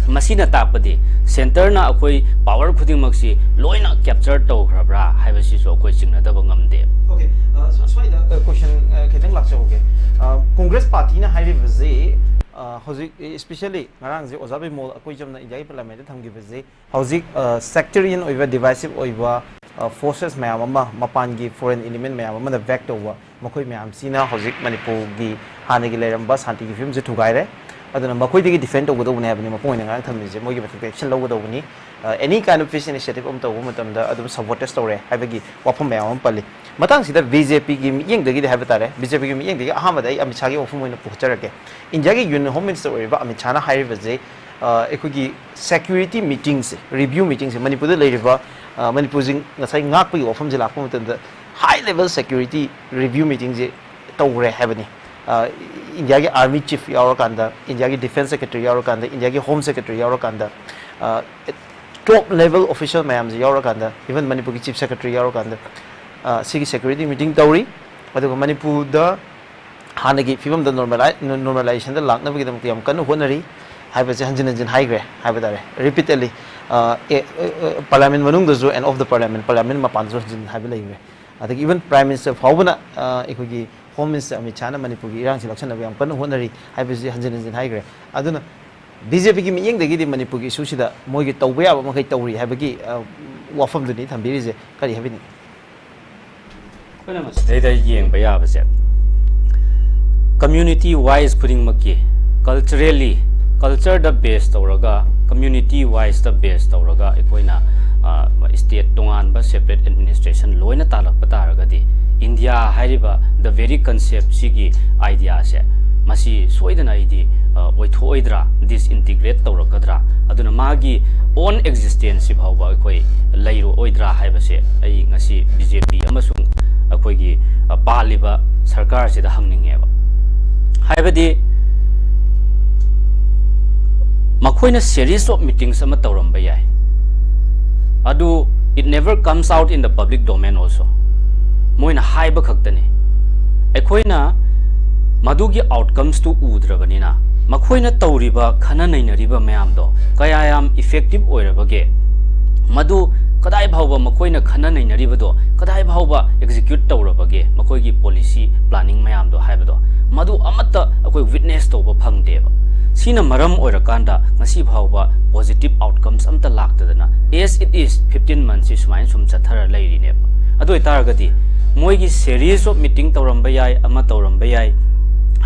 ꯃꯁꯤꯅ ꯇꯥꯛꯄꯗꯤ centreꯅ ꯑꯩꯈꯣꯏ power ꯈꯨꯗꯤꯡꯃꯛꯁꯤ ꯂꯣꯏꯅ capture ꯇꯧꯈ꯭ꯔꯕ꯭ꯔꯥ ꯍꯥꯏꯕꯁꯤꯁꯨ ꯑꯩꯈꯣꯏ ꯆꯤꯡꯅꯗꯕ ꯉꯝꯗꯦ꯫ Okay, ꯑ, ꯁ꯭ꯋꯥꯏꯗ, ꯑ, question, ꯑ, ꯈꯤꯇꯪ ꯂꯥꯛꯆꯍꯧꯒꯦ꯫ ꯑ, Congress partyꯅ ꯍꯥꯏꯔꯤꯕꯁꯤ, ꯑ, ꯍꯧꯖꯤꯛ, especially ꯉꯔꯥꯡꯁꯦ ꯑꯣꯖꯥ ꯕꯤꯃꯣꯜ ꯑꯩꯈꯣꯏ ꯆꯝꯅ ꯏꯟꯗꯤꯌꯥꯒꯤ parliamentꯇ ꯊꯝꯈꯤꯕꯁꯦ, ꯍꯧꯖꯤꯛ, ꯑ, sectarian ꯑꯣꯏꯕ, divisive ꯑꯣꯏꯕ, ꯑ, forces ꯃꯌꯥꯝ ꯑꯃ, ꯃꯄꯥꯟꯒꯤ foreign element ꯃꯌꯥꯝ ꯑꯃꯅ back ꯇꯧꯕ, ꯃꯈꯣꯏ ꯃꯌꯥꯝꯁꯤꯅ ꯍꯧꯖꯤꯛ ꯃꯅꯤꯄꯨꯔꯒꯤ ꯍꯥꯟꯅꯒꯤ ꯂꯩꯔꯝꯕ ꯁꯥꯟꯇꯤꯒꯤ ꯐꯤꯕꯝꯁꯦ ꯊꯨꯒꯥꯏꯔꯦ꯫ ꯑꯗꯨꯅ ꯃꯈꯣꯏꯗꯒꯤ defend ꯇꯧꯒꯗꯧꯕꯅꯦ ꯍꯥꯏꯕꯅꯤ ꯃꯄꯨꯡ ꯑꯣꯏꯅ ꯉꯔꯥꯡ ꯊꯝꯃꯤꯁꯦ꯫ ꯃꯣꯏꯒꯤ ꯃꯊꯛꯇ action ꯂꯧꯒꯗꯧꯕꯅꯤ꯫ ꯑ, any kind of peace initiative ꯑꯃ ꯇꯧꯕ ꯃꯇꯝꯗ ꯑꯗꯨꯝ sabotage ꯇꯧꯔꯦ ꯍꯥꯏꯕꯒꯤ ꯋꯥꯐꯝ ꯃꯌꯥꯝ ꯑꯃ ꯄꯜꯂꯤ꯫ ꯃꯇꯥꯡꯁꯤꯗ BJPꯒꯤ ꯃꯤꯠꯌꯦꯡꯗꯒꯤꯗꯤ ꯍꯥꯏꯕ ꯇꯥꯔꯦ, BJPꯒꯤ ꯃꯤꯠꯌꯦꯡꯗꯒꯤ ꯑꯍꯥꯟꯕꯗ ꯑꯩ ꯑꯃꯤꯠ ꯁꯥꯍꯒꯤ ꯋꯥꯐꯝ ꯑꯣꯏꯅ ꯄꯨꯊꯣꯛꯆꯔꯛꯀꯦ꯫ ꯏꯟꯗꯤꯌꯥꯒꯤ Union Home Minister ꯑꯣꯏꯔꯤꯕ ꯑꯃꯤꯠ ꯁꯥꯍꯅ ꯍꯥꯏꯔꯤꯕꯁꯦ, ꯑ, ꯑꯩꯈꯣꯏꯒꯤ security meetingꯁꯦ, review meetingꯁꯦ, ꯃꯅꯤꯄꯨꯔꯗ ꯂꯩꯔꯤꯕ, ꯑ, ꯃꯅꯤꯄꯨꯔꯁꯤ ꯉꯁꯥꯏ ꯉꯥꯛꯄꯒꯤ ꯋꯥꯐꯝꯁꯦ ꯂꯥꯛꯄ ꯃꯇꯝꯗ high level security review meetingꯁꯦ ꯇꯧꯈ꯭ꯔꯦ ꯍꯥꯏꯕꯅꯤ꯫ ꯑ, ꯏꯟꯗꯤꯌꯥꯒꯤ army chief ꯌꯥꯎꯔꯀꯥꯟꯗ, ꯏꯟꯗꯤꯌꯥꯒꯤ defence secretary ꯌꯥꯎꯔꯀꯥꯟꯗ, ꯏꯟꯗꯤꯌꯥꯒꯤ home secretary ꯌꯥꯎꯔꯀꯥꯟꯗ, ꯑ, top level official ꯃꯌꯥꯝꯁꯦ ꯌꯥꯎꯔꯀꯥꯟꯗ, even ꯃꯅꯤꯄꯨꯔꯒꯤ chief secretary ꯌꯥꯎꯔꯀꯥꯟꯗ, ꯑ, ꯁꯤꯒꯤ security meeting ꯇꯧꯔꯤ꯫ ꯑꯗꯨꯒ ꯃꯅꯤꯄꯨꯔꯗ ꯍꯥꯟꯅꯒꯤ ꯐꯤꯕꯝꯗ normali-, normalizationꯗ ꯂꯥꯛꯅꯕꯒꯤꯗꯃꯛꯇ ꯌꯥꯝ ꯀꯟꯅ ꯍꯣꯠꯅꯔꯤ ꯍꯥꯏꯕꯁꯦ ꯍꯟꯖꯤꯟ ꯍꯟꯖꯤꯟ ꯍꯥꯏꯈ꯭ꯔꯦ ꯍꯥꯏꯕ ꯇꯥꯔꯦ, repeatedly꯫ ꯑ, ꯑꯦ, ꯑ, ꯑ, parliament ꯃꯅꯨꯡꯗꯁꯨ and off the parliament, parliament ꯃꯄꯥꯟꯗꯁꯨ ꯍꯟꯖꯤꯟ ꯍꯥꯏꯕ ꯂꯩꯈ꯭ꯔꯦ꯫ ꯑꯗꯒꯤ even prime minister ꯐꯥꯎꯕꯅ, ꯑ, ꯑꯩꯈꯣꯏꯒꯤ home minister ꯑꯃꯤꯠ ꯁꯥꯍꯅ ꯃꯅꯤꯄꯨꯔꯒꯤ ꯏꯔꯥꯡꯁꯤ ꯂꯧꯁꯤꯟꯅꯕ ꯌꯥꯝ ꯀꯟꯅ ꯍꯣꯠꯅꯔꯤ ꯍꯥꯏꯕꯁꯤ ꯍꯟꯖꯤꯟ ꯍꯟꯖꯤꯟ ꯍꯥꯏꯈ꯭ꯔꯦ꯫ ꯑꯗꯨꯅ BJPꯒꯤ ꯃꯤꯠꯌꯦꯡꯗꯒꯤꯗꯤ ꯃꯅꯤꯄꯨꯔꯒꯤ issueꯁꯤꯗ ꯃꯣꯏꯒꯤ ꯇꯧꯕ ꯌꯥꯕ ꯃꯈꯩ ꯇꯧꯔꯤ ꯍꯥꯏꯕꯒꯤ, ꯑ, ꯋꯥꯐꯝꯗꯨꯅꯤ ꯊꯝꯕꯤꯔꯤꯁꯦ꯫ ꯀꯔꯤ ꯍꯥꯏꯕꯤꯅꯤꯡꯉꯤ? ꯑꯩꯈꯣꯏꯅ ꯃꯁꯤꯗꯩꯗ ꯌꯦꯡꯕ ꯌꯥꯕꯁꯦ, community wise ꯈꯨꯗꯤꯡꯃꯛꯀꯤ culturally, cultureꯗ base ꯇꯧꯔꯒ, community wiseꯇ base ꯇꯧꯔꯒ ꯑꯩꯈꯣꯏꯅ, ꯑ, state ꯇꯣꯉꯥꯟꯕ separate administration ꯂꯣꯏꯅ ꯇꯥꯜꯂꯛꯄ ꯇꯥꯔꯒꯗꯤ, ꯏꯟꯗꯤꯌꯥ ꯍꯥꯏꯔꯤꯕ the very concept ꯁꯤꯒꯤ idea ꯁꯦ, ꯃꯁꯤ ꯁꯣꯏꯗꯅ ꯑꯩꯗꯤ ꯑ, ꯑꯣꯏꯊꯣꯛꯑꯣꯏꯗ꯭ꯔꯥ, disintegrate ꯇꯧꯔꯛꯀꯗ꯭ꯔꯥ, ꯑꯗꯨꯅ ꯃꯥꯒꯤ own existence ꯁꯤ ꯐꯥꯎꯕ ꯑꯩꯈꯣꯏ ꯂꯩꯔꯣꯏꯗ꯭ꯔꯥ ꯍꯥꯏꯕꯁꯦ ꯑꯩ ꯉꯁꯤ ꯕꯤ ꯖꯦ ꯄꯤ ꯑꯃꯁꯨꯡ ꯑꯩꯈꯣꯏꯒꯤ ꯑ, ꯄꯥꯜꯂꯤꯕ ꯁꯔꯀꯥꯔꯁꯤꯗ ꯍꯪꯅꯤꯡꯉꯦꯕ꯫ ꯍꯥꯏꯕꯗꯤ ꯃꯈꯣꯏꯅ series of meetings ꯑꯃ ꯇꯧꯔꯝꯕ ꯌꯥꯏ, ꯑꯗꯨ it never comes out in the public domain also꯫ ꯃꯣꯏꯅ ꯍꯥꯏꯕ ꯈꯛꯇꯅꯤ꯫ ꯑꯩꯈꯣꯏꯅ ꯃꯗꯨꯒꯤ outcomes ꯇꯨ ꯎꯗ꯭ꯔꯕꯅꯤꯅ, ꯃꯈꯣꯏꯅ ꯇꯧꯔꯤꯕ ꯈꯟꯅ ꯅꯩꯅꯔꯤꯕ ꯃꯌꯥꯝꯗꯣ ꯀꯌꯥ ꯌꯥꯝ effective ꯑꯣꯏꯔꯕꯒꯦ, ꯃꯗꯨ ꯀꯗꯥꯏ ꯐꯥꯎꯕ ꯃꯈꯣꯏꯅ ꯈꯟꯅ ꯅꯩꯅꯔꯤꯕꯗꯣ ꯀꯗꯥꯏ ꯐꯥꯎꯕ execute ꯇꯧꯔꯕꯒꯦ, ꯃꯈꯣꯏꯒꯤ policy planning ꯃꯌꯥꯝꯗꯣ ꯍꯥꯏꯕꯗꯣ, ꯃꯗꯨ ꯑꯃꯠꯇ ꯑꯩꯈꯣꯏ witness ꯇꯧꯕ ꯐꯪꯗꯦꯕ꯫ ꯁꯤꯅ ꯃꯔꯝ ꯑꯣꯏꯔꯀꯥꯟꯗ ꯉꯁꯤ ꯐꯥꯎꯕ positive outcomes ꯑꯝꯇ ꯂꯥꯛꯇꯗꯅ as it is fifteen months ꯁꯤ ꯁꯨꯃꯥꯏꯅ ꯁꯨꯝ ꯆꯠꯊꯔ ꯂꯩꯔꯤꯅꯦꯕ꯫ ꯑꯗꯨ ꯑꯣꯏꯇꯥꯔꯒꯗꯤ ꯃꯣꯏꯒꯤ series of meeting ꯇꯧꯔꯝꯕ ꯌꯥꯏ, ꯑꯃ ꯇꯧꯔꯝꯕ ꯌꯥꯏ,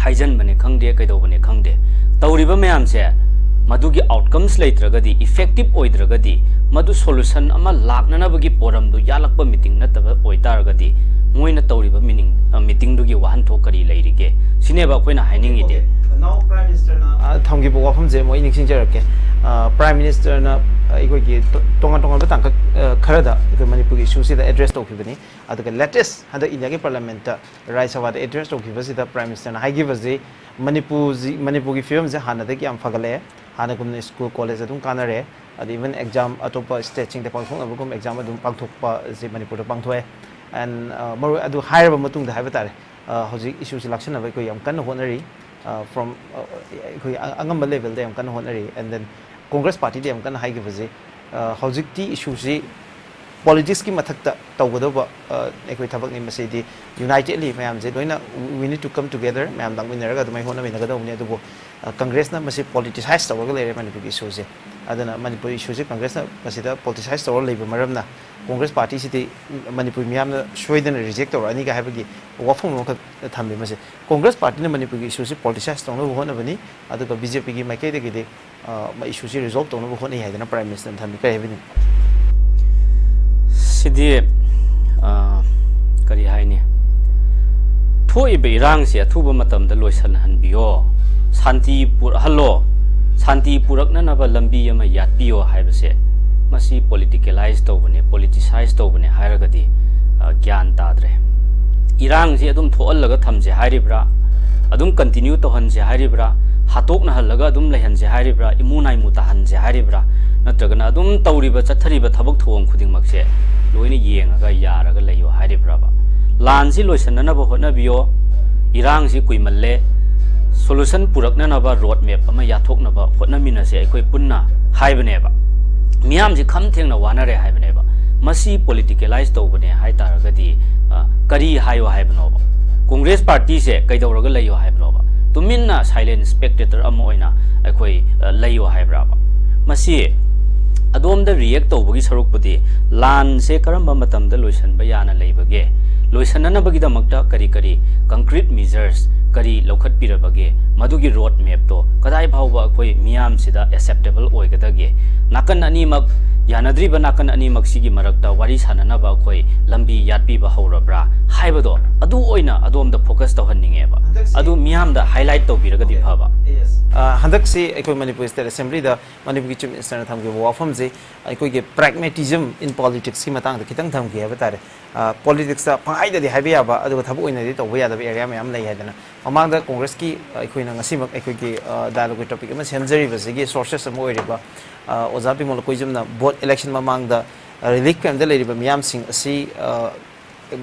ꯍꯥꯏꯖꯟꯕꯅꯦ ꯈꯪꯗꯦ, ꯀꯩꯗꯧꯕꯅꯦ ꯈꯪꯗꯦ, ꯇꯧꯔꯤꯕ ꯃꯌꯥꯝꯁꯦ ꯃꯗꯨꯒꯤ outcomes ꯂꯩꯇ꯭ꯔꯒꯗꯤ, effective ꯑꯣꯏꯗ꯭ꯔꯒꯗꯤ, ꯃꯗꯨ solution ꯑꯃ ꯂꯥꯛꯅꯅꯕꯒꯤ ꯄꯣꯔꯝꯗꯨ ꯌꯥꯜꯂꯛꯄ meeting ꯅꯠꯇꯕ ꯑꯣꯏꯇꯥꯔꯒꯗꯤ, ꯃꯣꯏꯅ ꯇꯧꯔꯤꯕ meeting, ꯑ, meeting ꯗꯨꯒꯤ ꯋꯥꯍꯟꯊꯣꯛ ꯀꯔꯤ ꯂꯩꯔꯤꯒꯦ? ꯁꯤꯅꯦꯕ ꯑꯩꯈꯣꯏꯅ ꯍꯥꯏꯅꯤꯡꯉꯤꯗꯤ꯫ Okay. Now Prime Minister ꯅ, ꯑ, ꯊꯝꯈꯤꯕ ꯋꯥꯐꯝꯁꯦ ꯑꯃꯨꯛ ꯑꯩ ꯅꯤꯡꯁꯤꯡꯖꯔꯛꯀꯦ꯫ ꯑ, Prime Minister ꯅ ꯑꯩꯈꯣꯏꯒꯤ ꯇꯣ-, ꯇꯣꯉꯥꯟ ꯇꯣꯉꯥꯟꯕ ꯇꯥꯡꯀꯛ, ꯑ, ꯈꯔꯗ ꯑꯩꯈꯣꯏ ꯃꯅꯤꯄꯨꯔꯒꯤ issue ꯁꯤꯗ address ꯇꯧꯈꯤꯕꯅꯤ꯫ ꯑꯗꯨꯒ latest ꯍꯟꯗꯛ ꯏꯟꯗꯤꯌꯥꯒꯤ Parliament ꯇ ꯔꯥꯖ꯭ꯌ ꯁꯚꯥꯗ address ꯇꯧꯈꯤꯕꯁꯤꯗ Prime Minister ꯅ ꯍꯥꯏꯈꯤꯕꯁꯤ, ꯃꯅꯤꯄꯨꯔꯁꯤ, ꯃꯅꯤꯄꯨꯔꯒꯤ ꯐꯤꯕꯝꯁꯦ ꯍꯥꯟꯅꯗꯒꯤ ꯌꯥꯝ ꯐꯒꯠꯂꯛꯑꯦ, ꯍꯥꯟꯅꯒꯨꯝꯅ school college ꯑꯗꯨꯝ ꯀꯥꯟꯅꯔꯦ, ꯑꯗ even exam ꯑꯇꯣꯞꯄ state ꯁꯤꯡꯗ ꯄꯥꯡꯊꯣꯛꯅꯕꯒꯨꯝ exam ꯑꯗꯨꯝ ꯄꯥꯡꯊꯣꯛꯄꯁꯦ ꯃꯅꯤꯄꯨꯔꯗ ꯄꯥꯡꯊꯣꯛꯑꯦ꯫ And, ꯑ, ꯃꯔꯨ ꯑꯗꯨ ꯍꯥꯏꯔꯕ ꯃꯇꯨꯡꯗ ꯍꯥꯏꯕ ꯇꯥꯔꯦ, ꯑ, ꯍꯧꯖꯤꯛ issue ꯁꯤ ꯂꯥꯛꯁꯟꯅꯕ ꯑꯩꯈꯣꯏ ꯌꯥꯝ ꯀꯟꯅ ꯍꯣꯠꯅꯔꯤ꯫ ꯑ, from, ꯑ, ꯑꯩꯈꯣꯏ ꯑ-, ꯑꯉꯝꯕ level ꯗ ꯌꯥꯝ ꯀꯟꯅ ꯍꯣꯠꯅꯔꯤ꯫ And then Congress party ꯗ ꯌꯥꯝ ꯀꯟꯅ ꯍꯥꯏꯈꯤꯕꯁꯤ, ꯑ, ꯍꯧꯖꯤꯛꯇꯤ issue ꯁꯤ politics ꯀꯤ ꯃꯊꯛꯇ ꯇꯧꯒꯗꯧꯕ, ꯑ, ꯑꯩꯈꯣꯏ ꯊꯕꯛꯅꯤ꯫ ꯃꯁꯤꯗꯤ unitedly ꯃꯌꯥꯝꯁꯦ ꯂꯣꯏꯅ we need to come together, ꯃꯌꯥꯝ ꯂꯥꯛꯃꯤꯟꯅꯔꯒ ꯑꯗꯨꯃꯥꯏꯅ ꯍꯣꯠꯅꯃꯤꯟꯅꯒꯗꯧꯕꯅꯤ꯫ ꯑꯗꯨꯕꯨ, ꯑ, Congress ꯅ ꯃꯁꯤ politicize ꯇꯧꯔꯒ ꯂꯩꯔꯦ ꯃꯅꯤꯄꯨꯔꯒꯤ issue ꯁꯦ꯫ ꯑꯗꯨꯅ ꯃꯅꯤꯄꯨꯔ issue ꯁꯦ Congress ꯅ ꯃꯁꯤꯗ politicize ꯇꯧꯔꯒ ꯂꯩꯕ ꯃꯔꯝꯅ Congress party ꯁꯤꯗꯤ ꯃꯅꯤꯄꯨꯔ ꯃꯤꯌꯥꯝꯅ ꯁꯣꯏꯗꯅ reject ꯇꯧꯔꯛꯑꯅꯤꯒ ꯍꯥꯏꯕꯒꯤ ꯋꯥꯐꯝ ꯑꯃꯈꯛ ꯊꯝꯃꯤ꯫ ꯃꯁꯤ Congress party ꯅ ꯃꯅꯤꯄꯨꯔꯒꯤ issue ꯁꯤ politicize ꯇꯧꯅꯕ ꯍꯣꯠꯅꯕꯅꯤ, ꯑꯗꯨꯒ ꯕꯤ ꯖꯦ ꯄꯤ ꯒꯤ ꯃꯥꯏꯀꯩꯗꯒꯤꯗꯤ, ꯑ, issue ꯁꯤ resolve ꯇꯧꯅꯕ ꯍꯣꯠꯅꯩ ꯍꯥꯏꯗꯅ Prime Minister ꯅ ꯊꯝꯃꯤ꯫ ꯀꯔꯤ ꯍꯥꯏꯕꯤꯅꯤꯡ? ꯁꯤꯗꯤ, ꯑ, ꯀꯔꯤ ꯍꯥꯏꯅꯤ? ꯊꯣꯛꯏꯕ ꯏꯔꯥꯡꯁꯤ ꯑꯊꯨꯕ ꯃꯇꯝꯗ ꯂꯣꯏꯁꯤꯟꯍꯟꯕꯤꯌꯣ, ꯁꯥꯟꯇꯤ ꯄꯨꯔꯛꯍꯜꯂꯣ, ꯁꯥꯟꯇꯤ ꯄꯨꯔꯛꯅꯅꯕ ꯂꯝꯕꯤ ꯑꯃ ꯌꯥꯠꯄꯤꯌꯣ ꯍꯥꯏꯕꯁꯦ, ꯃꯁꯤ politicalize ꯇꯧꯕꯅꯦ, politicize ꯇꯧꯕꯅꯦ ꯍꯥꯏꯔꯒꯗꯤ, ꯑ, ꯒ꯭ꯌꯥꯟ ꯇꯥꯗ꯭ꯔꯦ꯫ ꯏꯔꯥꯡꯁꯤ ꯑꯗꯨꯝ ꯊꯣꯛꯍꯜꯂꯒ ꯊꯝꯁꯦ ꯍꯥꯏꯔꯤꯕ꯭ꯔꯥ, ꯑꯗꯨꯝ continue ꯇꯧꯍꯟꯁꯦ ꯍꯥꯏꯔꯤꯕ꯭ꯔꯥ, ꯍꯥꯠꯇꯣꯛꯅꯍꯜꯂꯒ ꯑꯗꯨꯝ ꯂꯩꯍꯟꯁꯦ ꯍꯥꯏꯔꯤꯕ꯭ꯔꯥ, ꯏꯃꯨ ꯅꯥꯏꯃꯨ ꯇꯥꯍꯟꯁꯦ ꯍꯥꯏꯔꯤꯕ꯭ꯔꯥ, ꯅꯠꯇ꯭ꯔꯒꯅ ꯑꯗꯨꯝ ꯇꯧꯔꯤꯕ ꯆꯠꯊꯔꯤꯕ ꯊꯕꯛ ꯊꯧꯑꯣꯡ ꯈꯨꯗꯤꯡꯃꯛꯁꯦ ꯂꯣꯏꯅ ꯌꯦꯡꯉꯒ ꯌꯥꯔꯒ ꯂꯩꯌꯣ ꯍꯥꯏꯔꯤꯕ꯭ꯔꯕ? ꯂꯥꯟꯁꯤ ꯂꯣꯏꯁꯤꯟꯅꯅꯕ ꯍꯣꯠꯅꯕꯤꯌꯣ, ꯏꯔꯥꯡꯁꯤ ꯀꯨꯏꯃꯜꯂꯦ, solution ꯄꯨꯔꯛꯅꯅꯕ road map ꯑꯃ ꯌꯥꯊꯣꯛꯅꯕ ꯍꯣꯠꯅꯃꯤꯟꯅꯁꯦ ꯑꯩꯈꯣꯏ ꯄꯨꯟꯅ ꯍꯥꯏꯕꯅꯦꯕ꯫ ꯃꯤꯌꯥꯝꯁꯤ ꯈꯝ ꯊꯦꯡꯅ ꯋꯥꯅꯔꯦ ꯍꯥꯏꯕꯅꯦꯕ꯫ ꯃꯁꯤ politicalize ꯇꯧꯕꯅꯦ ꯍꯥꯏ ꯇꯥꯔꯒꯗꯤ, ꯑ, ꯀꯔꯤ ꯍꯥꯏꯌꯣ ꯍꯥꯏꯕꯅꯣꯕ? ꯀꯣꯡꯒ꯭ꯔꯦꯁ ꯄꯥꯔꯇꯤꯁꯦ ꯀꯩꯗꯧꯔꯒ ꯂꯩꯌꯣ ꯍꯥꯏꯕꯅꯣꯕ? ꯇꯨꯃꯤꯟꯅ silent spectator ꯑꯃ ꯑꯣꯏꯅ ꯑꯩꯈꯣꯏ, ꯑ, ꯂꯩꯌꯣ ꯍꯥꯏꯕ꯭ꯔꯥꯕ? ꯃꯁꯤ ꯑꯗꯣꯝꯗ react ꯇꯧꯕꯒꯤ ꯁꯔꯨꯛꯄꯨꯗꯤ ꯂꯥꯟꯁꯦ ꯀꯔꯝꯕ ꯃꯇꯝꯗ ꯂꯣꯏꯁꯤꯟꯕ ꯌꯥꯅ ꯂꯩꯕꯒꯦ? ꯂꯣꯏꯁꯤꯟꯅꯅꯕꯒꯤꯗꯃꯛꯇ ꯀꯔꯤ ꯀꯔꯤ concrete measures ꯀꯔꯤ ꯂꯧꯈꯠꯄꯤꯔꯕꯒꯦ? ꯃꯗꯨꯒꯤ road mapꯇꯣ ꯀꯗꯥꯏ ꯐꯥꯎꯕ ꯑꯩꯈꯣꯏ ꯃꯤꯌꯥꯝꯁꯤꯗ acceptable ꯑꯣꯏꯒꯗꯒꯦ? ꯅꯥꯀꯟ ꯑꯅꯤꯃꯛ, ꯌꯥꯅꯗ꯭ꯔꯤꯕ ꯅꯥꯀꯟ ꯑꯅꯤꯃꯛꯁꯤꯒꯤ ꯃꯔꯛꯇ ꯋꯥꯔꯤ ꯁꯥꯟꯅꯅꯕ ꯑꯩꯈꯣꯏ ꯂꯝꯕꯤ ꯌꯥꯠꯄꯤꯕ ꯍꯧꯔꯕ꯭ꯔꯥ ꯍꯥꯏꯕꯗꯣ, ꯑꯗꯨ ꯑꯣꯏꯅ ꯑꯗꯣꯝꯗ focus ꯇꯧꯍꯟꯅꯤꯡꯉꯦꯕ꯫ ꯍꯟꯗꯛꯁꯤ ꯑꯗꯨ ꯃꯤꯌꯥꯝꯗ highlight ꯇꯧꯕꯤꯔꯒꯗꯤ Okay. ꯐꯕ꯫ Yes. ꯑ, ꯍꯟꯗꯛꯁꯤ ꯑꯩꯈꯣꯏ ꯃꯅꯤꯄꯨꯔ State Assemblyꯗ ꯃꯅꯤꯄꯨꯔꯒꯤ Chief Ministerꯅ ꯊꯝꯈꯤꯕ ꯋꯥꯐꯝꯁꯤ ꯑꯩꯈꯣꯏꯒꯤ pragmatism in politicsꯀꯤ ꯃꯇꯥꯡꯗ ꯈꯤꯇꯪ ꯊꯝꯈꯤ ꯍꯥꯏꯕ ꯇꯥꯔꯦ꯫ ꯑ, politicsꯇ ꯄꯪꯍꯥꯏꯗꯗꯤ ꯍꯥꯏꯕ ꯌꯥꯕ, ꯑꯗꯨꯒ ꯊꯕꯛ ꯑꯣꯏꯅꯗꯤ ꯇꯧꯕ ꯌꯥꯗꯕ area ꯃꯌꯥꯝ ꯂꯩ ꯍꯥꯏꯗꯅ, ꯃꯃꯥꯡꯗ ꯀꯣꯡꯒ꯭ꯔꯦꯁꯀꯤ, ꯑ, ꯑꯩꯈꯣꯏꯅ ꯉꯁꯤꯃꯛ ꯑꯩꯈꯣꯏꯒꯤ, ꯑ, dialogueꯒꯤ topic ꯑꯃ ꯁꯦꯝꯖꯔꯤꯕꯁꯤꯒꯤ sources ꯑꯃ ꯑꯣꯏꯔꯤꯕ, ꯑ, ꯑꯣꯖꯥ ꯕꯤꯃꯣꯜ ꯀꯣꯏꯖꯝꯅ vote election ꯃꯃꯥꯡꯗ, ꯑ, relief campꯇ ꯂꯩꯔꯤꯕ ꯃꯤꯌꯥꯝꯁꯤꯡ ꯑꯁꯤ, ꯑ,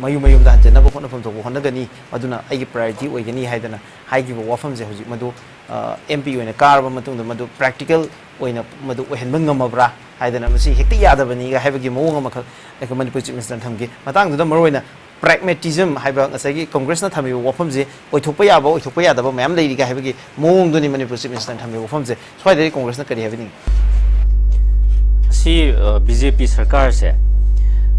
ꯃꯌꯨꯝ ꯃꯌꯨꯝꯗ ꯍꯟꯖꯅꯕ ꯍꯣꯠꯅꯐꯝ ꯊꯣꯛꯄ ꯍꯣꯠꯅꯒꯅꯤ, ꯃꯗꯨꯅ ꯑꯩꯒꯤ priority ꯑꯣꯏꯒꯅꯤ ꯍꯥꯏꯗꯅ ꯍꯥꯏꯈꯤꯕ ꯋꯥꯐꯝꯁꯦ ꯍꯧꯖꯤꯛ ꯃꯗꯨ, ꯑ, MP ꯑꯣꯏꯅ ꯀꯥꯔꯕ ꯃꯇꯨꯡꯗ ꯃꯗꯨ practical ꯑꯣꯏꯅ ꯃꯗꯨ ꯑꯣꯏꯍꯟꯕ ꯉꯝꯃꯕ꯭ꯔꯥ ꯍꯥꯏꯗꯅ, ꯃꯁꯤ ꯍꯦꯛꯇ ꯌꯥꯗꯕꯅꯤꯒ ꯍꯥꯏꯕꯒꯤ ꯃꯑꯣꯡ ꯑꯃꯈꯛ ꯑꯩꯈꯣꯏ ꯃꯅꯤꯄꯨꯔ Chief Ministerꯅ ꯊꯝꯈꯤ꯫ ꯃꯇꯥꯡꯗꯨꯗ ꯃꯔꯨꯑꯣꯏꯅ pragmatism ꯍꯥꯏꯕ ꯉꯁꯥꯏꯒꯤ ꯀꯣꯡꯒ꯭ꯔꯦꯁꯅ ꯊꯝꯃꯤꯕ ꯋꯥꯐꯝꯁꯦ ꯑꯣꯏꯊꯣꯛꯄ ꯌꯥꯕ, ꯑꯣꯏꯊꯣꯛꯄ ꯌꯥꯗꯕ ꯃꯌꯥꯝ ꯂꯩꯔꯤꯒ ꯍꯥꯏꯕꯒꯤ ꯃꯑꯣꯡꯗꯨꯅꯤ ꯃꯅꯤꯄꯨꯔ Chief Ministerꯅ ꯊꯝꯃꯤꯕ ꯋꯥꯐꯝꯁꯦ꯫ ꯁ꯭ꯋꯥꯏꯗꯗꯤ ꯀꯣꯡꯒ꯭ꯔꯦꯁꯅ ꯀꯔꯤ ꯍꯥꯏꯕꯤꯅꯤꯡꯉꯤ? ꯑꯁꯤ, ꯑ, BJP ꯁꯔꯀꯥꯔꯁꯦ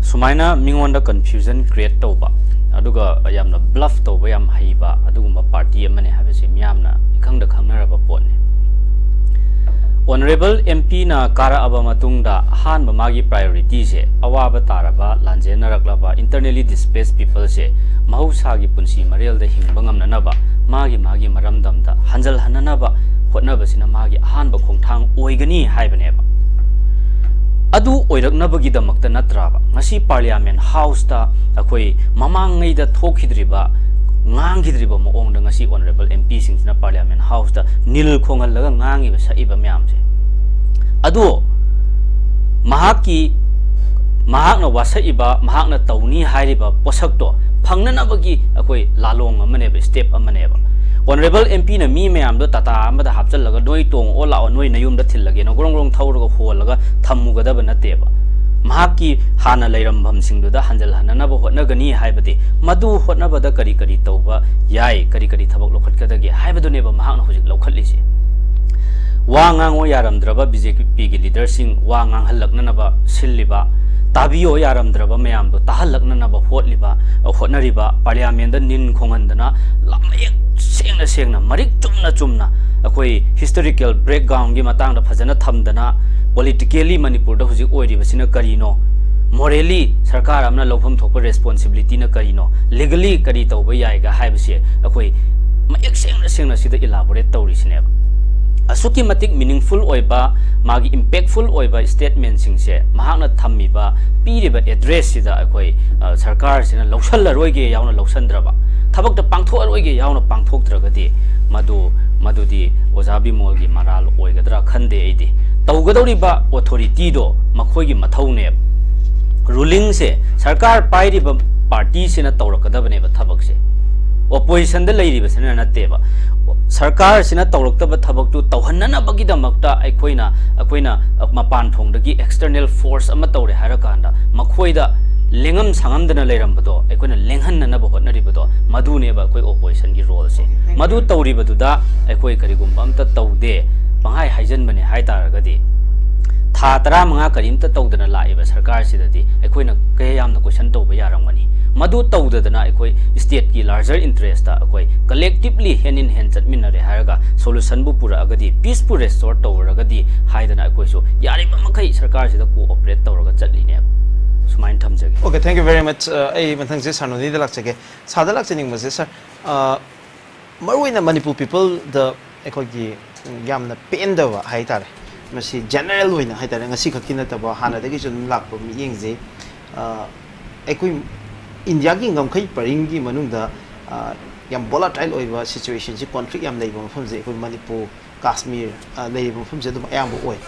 ꯁꯨꯃꯥꯏꯅ ꯃꯤꯉꯣꯟꯗ confusion create ꯇꯧꯕ, ꯑꯗꯨꯒ ꯌꯥꯝꯅ bluff ꯇꯧꯕ ꯌꯥꯝ ꯍꯩꯕ ꯑꯗꯨꯒꯨꯝꯕ party ꯑꯃꯅꯦ ꯍꯥꯏꯕꯁꯤ ꯃꯤꯌꯥꯝꯅ ꯏꯈꯪꯗ ꯈꯪꯅꯔꯕ ꯄꯣꯠꯅꯤ꯫ Honourable M Pꯅ ꯀꯥꯔꯛꯑꯕ ꯃꯇꯨꯡꯗ ꯑꯍꯥꯟꯕ ꯃꯥꯒꯤ priorityꯁꯦ ꯑꯋꯥꯕ ꯇꯥꯔꯕ, ꯂꯥꯟꯖꯦꯟꯅꯔꯛꯂꯕ, internally displaced peopleꯁꯦ ꯃꯍꯧꯁꯥꯒꯤ ꯄꯨꯟꯁꯤ ꯃꯔꯦꯜꯗ ꯍꯤꯡꯕ ꯉꯝꯅꯅꯕ, ꯃꯥꯒꯤ ꯃꯥꯒꯤ ꯃꯔꯝꯗꯝꯗ ꯍꯟꯖꯜꯍꯟꯅꯅꯕ ꯍꯣꯠꯅꯕꯁꯤꯅ ꯃꯥꯒꯤ ꯑꯍꯥꯟꯕ ꯈꯣꯡꯊꯥꯡ ꯑꯣꯏꯒꯅꯤ ꯍꯥꯏꯕꯅꯦꯕ꯫ ꯑꯗꯨ ꯑꯣꯏꯔꯛꯅꯕꯒꯤꯗꯃꯛꯇ ꯅꯠꯇ꯭ꯔꯕ ꯉꯁꯤ Parliament Houseꯇ ꯑꯩꯈꯣꯏ ꯃꯃꯥꯡꯉꯩꯗ ꯊꯣꯛꯈꯤꯗ꯭ꯔꯤꯕ, ꯉꯥꯡꯈꯤꯗ꯭ꯔꯤꯕ ꯃꯑꯣꯡꯗ ꯉꯁꯤ Honourable M Pꯁꯤꯡꯁꯤꯅ Parliament Houseꯇ ꯅꯤꯜ ꯈꯣꯡꯍꯜꯂꯒ ꯉꯥꯡꯉꯤꯕ, ꯁꯛꯏꯕ ꯃꯌꯥꯝꯁꯦ? ꯑꯗꯣ ꯃꯍꯥꯛꯀꯤ, ꯃꯍꯥꯛꯅ ꯋꯥꯁꯛꯏꯕ, ꯃꯍꯥꯛꯅ ꯇꯧꯅꯤ ꯍꯥꯏꯔꯤꯕ ꯄꯣꯠꯁꯛꯇꯣ ꯐꯪꯅꯅꯕꯒꯤ ꯑꯩꯈꯣꯏ ꯂꯥꯂꯣꯡ ꯑꯃꯅꯦꯕ, step ꯑꯃꯅꯦꯕ꯫ Honourable M Pꯅ ꯃꯤ ꯃꯌꯥꯝꯗꯣ ꯇꯥꯇꯥ ꯑꯃꯗ ꯍꯥꯞꯆꯜꯂꯒ "ꯅꯣꯏ ꯇꯣꯡꯉꯛꯑꯣ ꯂꯥꯛꯑꯣ, ꯅꯣꯏ ꯅꯌꯨꯝꯗ ꯊꯤꯜꯂꯒꯦꯅ" ꯒ꯭ꯔꯣꯡ ꯒ꯭ꯔꯣꯡ ꯊꯧꯔꯒ ꯍꯣꯜꯂꯒ ꯊꯝꯃꯨꯒꯗꯕ ꯅꯠꯇꯦꯕ꯫ ꯃꯍꯥꯛꯀꯤ ꯍꯥꯟꯅ ꯂꯩꯔꯝꯐꯝꯁꯤꯡꯗꯨꯗ ꯍꯟꯖꯜꯍꯟꯅꯅꯕ ꯍꯣꯠꯅꯒꯅꯤ ꯍꯥꯏꯕꯗꯤ, ꯃꯗꯨ ꯍꯣꯠꯅꯕꯗ ꯀꯔꯤ ꯀꯔꯤ ꯇꯧꯕ ꯌꯥꯏ, ꯀꯔꯤ ꯀꯔꯤ ꯊꯕꯛ ꯂꯧꯈꯠꯀꯗꯒꯦ ꯍꯥꯏꯕꯗꯨꯅꯦꯕ ꯃꯍꯥꯛꯅ ꯍꯧꯖꯤꯛ ꯂꯧꯈꯠꯂꯤꯁꯦ꯫ ꯋꯥ ꯉꯥꯡꯉꯣ ꯌꯥꯔꯝꯗ꯭ꯔꯕ BJPꯒꯤ leaderꯁꯤꯡ ꯋꯥ ꯉꯥꯡꯍꯜꯂꯛꯅꯅꯕ ꯁꯤꯜꯂꯤꯕ, ꯇꯥꯕꯤꯌꯣ ꯌꯥꯔꯝꯗ꯭ꯔꯕ ꯃꯌꯥꯝꯗꯣ ꯇꯥꯍꯜꯂꯛꯅꯅꯕ ꯍꯣꯠꯂꯤꯕ, ꯍꯣꯠꯅꯔꯤꯕ, Parliamentꯗ ꯅꯤꯟ ꯈꯣꯡꯍꯟꯗꯅ ꯂ-, ꯃꯌꯦꯛ ꯁꯦꯡꯅ ꯁꯦꯡꯅ, ꯃꯔꯤꯛ ꯆꯨꯝꯅ ꯆꯨꯝꯅ ꯑꯩꯈꯣꯏ historical backgroundꯒꯤ ꯃꯇꯥꯡꯗ ꯐꯖꯅ ꯊꯝꯗꯅ, politically ꯃꯅꯤꯄꯨꯔꯗ ꯍꯧꯖꯤꯛ ꯑꯣꯏꯔꯤꯕꯁꯤꯅ ꯀꯔꯤꯅꯣ, morally ꯁꯔꯀꯥꯔ ꯑꯃꯅ ꯂꯧꯐꯝ ꯊꯣꯛꯄ responsibilityꯅ ꯀꯔꯤꯅꯣ, legally ꯀꯔꯤ ꯇꯧꯕ ꯌꯥꯏꯒ ꯍꯥꯏꯕꯁꯦ ꯑꯩꯈꯣꯏ ꯃꯌꯦꯛ ꯁꯦꯡꯅ ꯁꯦꯡꯅ ꯁꯤꯗ elaborate ꯇꯧꯔꯤꯁꯤꯅꯦꯕ꯫ ꯑꯁꯨꯛꯀꯤ ꯃꯇꯤꯛ meaningful ꯑꯣꯏꯕ, ꯃꯥꯒꯤ impactful ꯑꯣꯏꯕ statementꯁꯤꯡꯁꯦ ꯃꯍꯥꯛꯅ ꯊꯝꯃꯤꯕ, ꯄꯤꯔꯤꯕ addressꯁꯤꯗ ꯑꯩꯈꯣꯏ, ꯑ, ꯁꯔꯀꯥꯔꯁꯤꯅ ꯂꯧꯁꯜꯂꯔꯣꯏꯒꯦ ꯌꯥꯎꯅ ꯂꯧꯁꯟꯗ꯭ꯔꯕ, ꯊꯕꯛꯇ ꯄꯥꯡꯊꯣꯛꯑꯔꯣꯏꯒꯦ ꯌꯥꯎꯅ ꯄꯥꯡꯊꯣꯛꯇ꯭ꯔꯒꯗꯤ ꯃꯗꯨ, ꯃꯗꯨꯗꯤ ꯑꯣꯖꯥ ꯕꯤꯃꯣꯜꯒꯤ ꯃꯔꯥꯜ ꯑꯣꯏꯒꯗ꯭ꯔꯥ ꯈꯟꯗꯦ ꯑꯩꯗꯤ꯫ ꯇꯧꯒꯗꯧꯔꯤꯕ authorityꯗꯣ ꯃꯈꯣꯏꯒꯤ ꯃꯊꯧꯅꯦꯕ꯫ Rulingꯁꯦ ꯁꯔꯀꯥꯔ ꯄꯥꯏꯔꯤꯕ partyꯁꯤꯅ ꯇꯧꯔꯛꯀꯗꯕꯅꯦꯕ ꯊꯕꯛꯁꯦ, oppositionꯗ ꯂꯩꯔꯤꯕꯁꯤꯅ ꯅꯠꯇꯦꯕ꯫ ꯁꯔꯀꯥꯔꯁꯤꯅ ꯇꯧꯔꯛꯇꯕ ꯊꯕꯛꯇꯨ ꯇꯧꯍꯟꯅꯅꯕꯒꯤꯗꯃꯛꯇ ꯑꯩꯈꯣꯏꯅ, ꯑꯩꯈꯣꯏꯅ ꯃꯄꯥꯟ ꯊꯣꯡꯗꯒꯤ external force ꯑꯃ ꯇꯧꯔꯦ ꯍꯥꯏꯔꯀꯥꯟꯗ ꯃꯈꯣꯏꯗ ꯂꯦꯡꯉꯝ ꯁꯥꯡꯉꯝꯗꯅ ꯂꯩꯔꯝꯕꯗꯣ ꯑꯩꯈꯣꯏꯅ ꯂꯦꯡꯍꯟꯅꯅꯕ ꯍꯣꯠꯅꯔꯤꯕꯗꯣ, ꯃꯗꯨꯅꯦꯕ ꯑꯩꯈꯣꯏ oppositionꯒꯤ roleꯁꯦ꯫ ꯃꯗꯨ ꯇꯧꯔꯤꯕꯗꯨꯗ ꯑꯩꯈꯣꯏ ꯀꯔꯤꯒꯨꯝꯕ ꯑꯝꯇ ꯇꯧꯗꯦ, ꯄꯪꯍꯥꯏ ꯍꯥꯏꯖꯟꯕꯅꯦ ꯍꯥꯏ ꯇꯥꯔꯒꯗꯤ, ꯊꯥ ꯇꯔꯥꯃꯉꯥ ꯀꯔꯤꯝꯇ ꯇꯧꯗꯅ ꯂꯥꯛꯏꯕ ꯁꯔꯀꯥꯔꯁꯤꯗꯗꯤ ꯑꯩꯈꯣꯏꯅ ꯀꯌꯥ ꯌꯥꯝꯅ question ꯇꯧꯕ ꯌꯥꯔꯝꯒꯅꯤ? ꯃꯗꯨ ꯇꯧꯗꯗꯅ ꯑꯩꯈꯣꯏ stateꯀꯤ larger interestꯇ ꯑꯩꯈꯣꯏ collectively hand in hand ꯆꯠꯃꯤꯟꯅꯔꯦ ꯍꯥꯏꯔꯒ solutionꯕꯨ ꯄꯨꯔꯛꯑꯒꯗꯤ, peaceꯄꯨ restore ꯇꯧꯔꯒꯗꯤ ꯍꯥꯏꯗꯅ ꯑꯩꯈꯣꯏꯁꯨ ꯌꯥꯔꯤꯕ ꯃꯈꯩ ꯁꯔꯀꯥꯔꯁꯤꯗ cooperate ꯇꯧꯔꯒ ꯆꯠꯂꯤꯅꯦꯕ꯫ ꯁꯨꯃꯥꯏꯅ ꯊꯝꯖꯒꯦ꯫ Okay, thank you very much. ꯑ, ꯑꯩ ꯃꯊꯪꯁꯦ ꯁꯥꯔ ꯅꯣꯅꯤꯗ ꯂꯥꯛꯆꯒꯦ꯫ ꯁꯥꯔꯗ ꯂꯥꯛꯆꯅꯤꯡꯕꯁꯦ, ꯁꯥꯔ, ꯑ, ꯃꯔꯨꯑꯣꯏꯅ ꯃꯅꯤꯄꯨꯔ peopleꯗ ꯑꯩꯈꯣꯏꯒꯤ, ꯎꯝ, ꯌꯥꯝꯅ ꯄꯦꯟꯗꯕ ꯍꯥꯏꯇꯥꯔꯦ, ꯃꯁꯤ general ꯑꯣꯏꯅ ꯍꯥꯏꯇꯥꯔꯦ, ꯉꯁꯤ ꯈꯛꯀꯤ ꯅꯠꯇꯕ ꯍꯥꯟꯅꯗꯒꯤꯁꯨ ꯑꯗꯨꯝ ꯂꯥꯛꯄ ꯃꯤꯠꯌꯦꯡꯁꯦ, ꯑ, ꯑꯩꯈꯣꯏ ꯏꯟꯗꯤꯌꯥꯒꯤ ꯉꯝꯈꯩ ꯄꯔꯤꯡꯒꯤ ꯃꯅꯨꯡꯗ, ꯑ, ꯌꯥꯝ volatile ꯑꯣꯏꯕ situationꯁꯤ, conflict ꯌꯥꯝ ꯂꯩꯕ ꯃꯐꯝꯁꯦ ꯑꯩꯈꯣꯏ ꯃꯅꯤꯄꯨꯔ, ꯀꯥꯁꯃꯤꯔ, ꯑ, ꯂꯩꯔꯤꯕ ꯃꯐꯝꯁꯦ ꯑꯗꯨꯝ ꯑꯌꯥꯝꯕ ꯑꯣꯏ꯫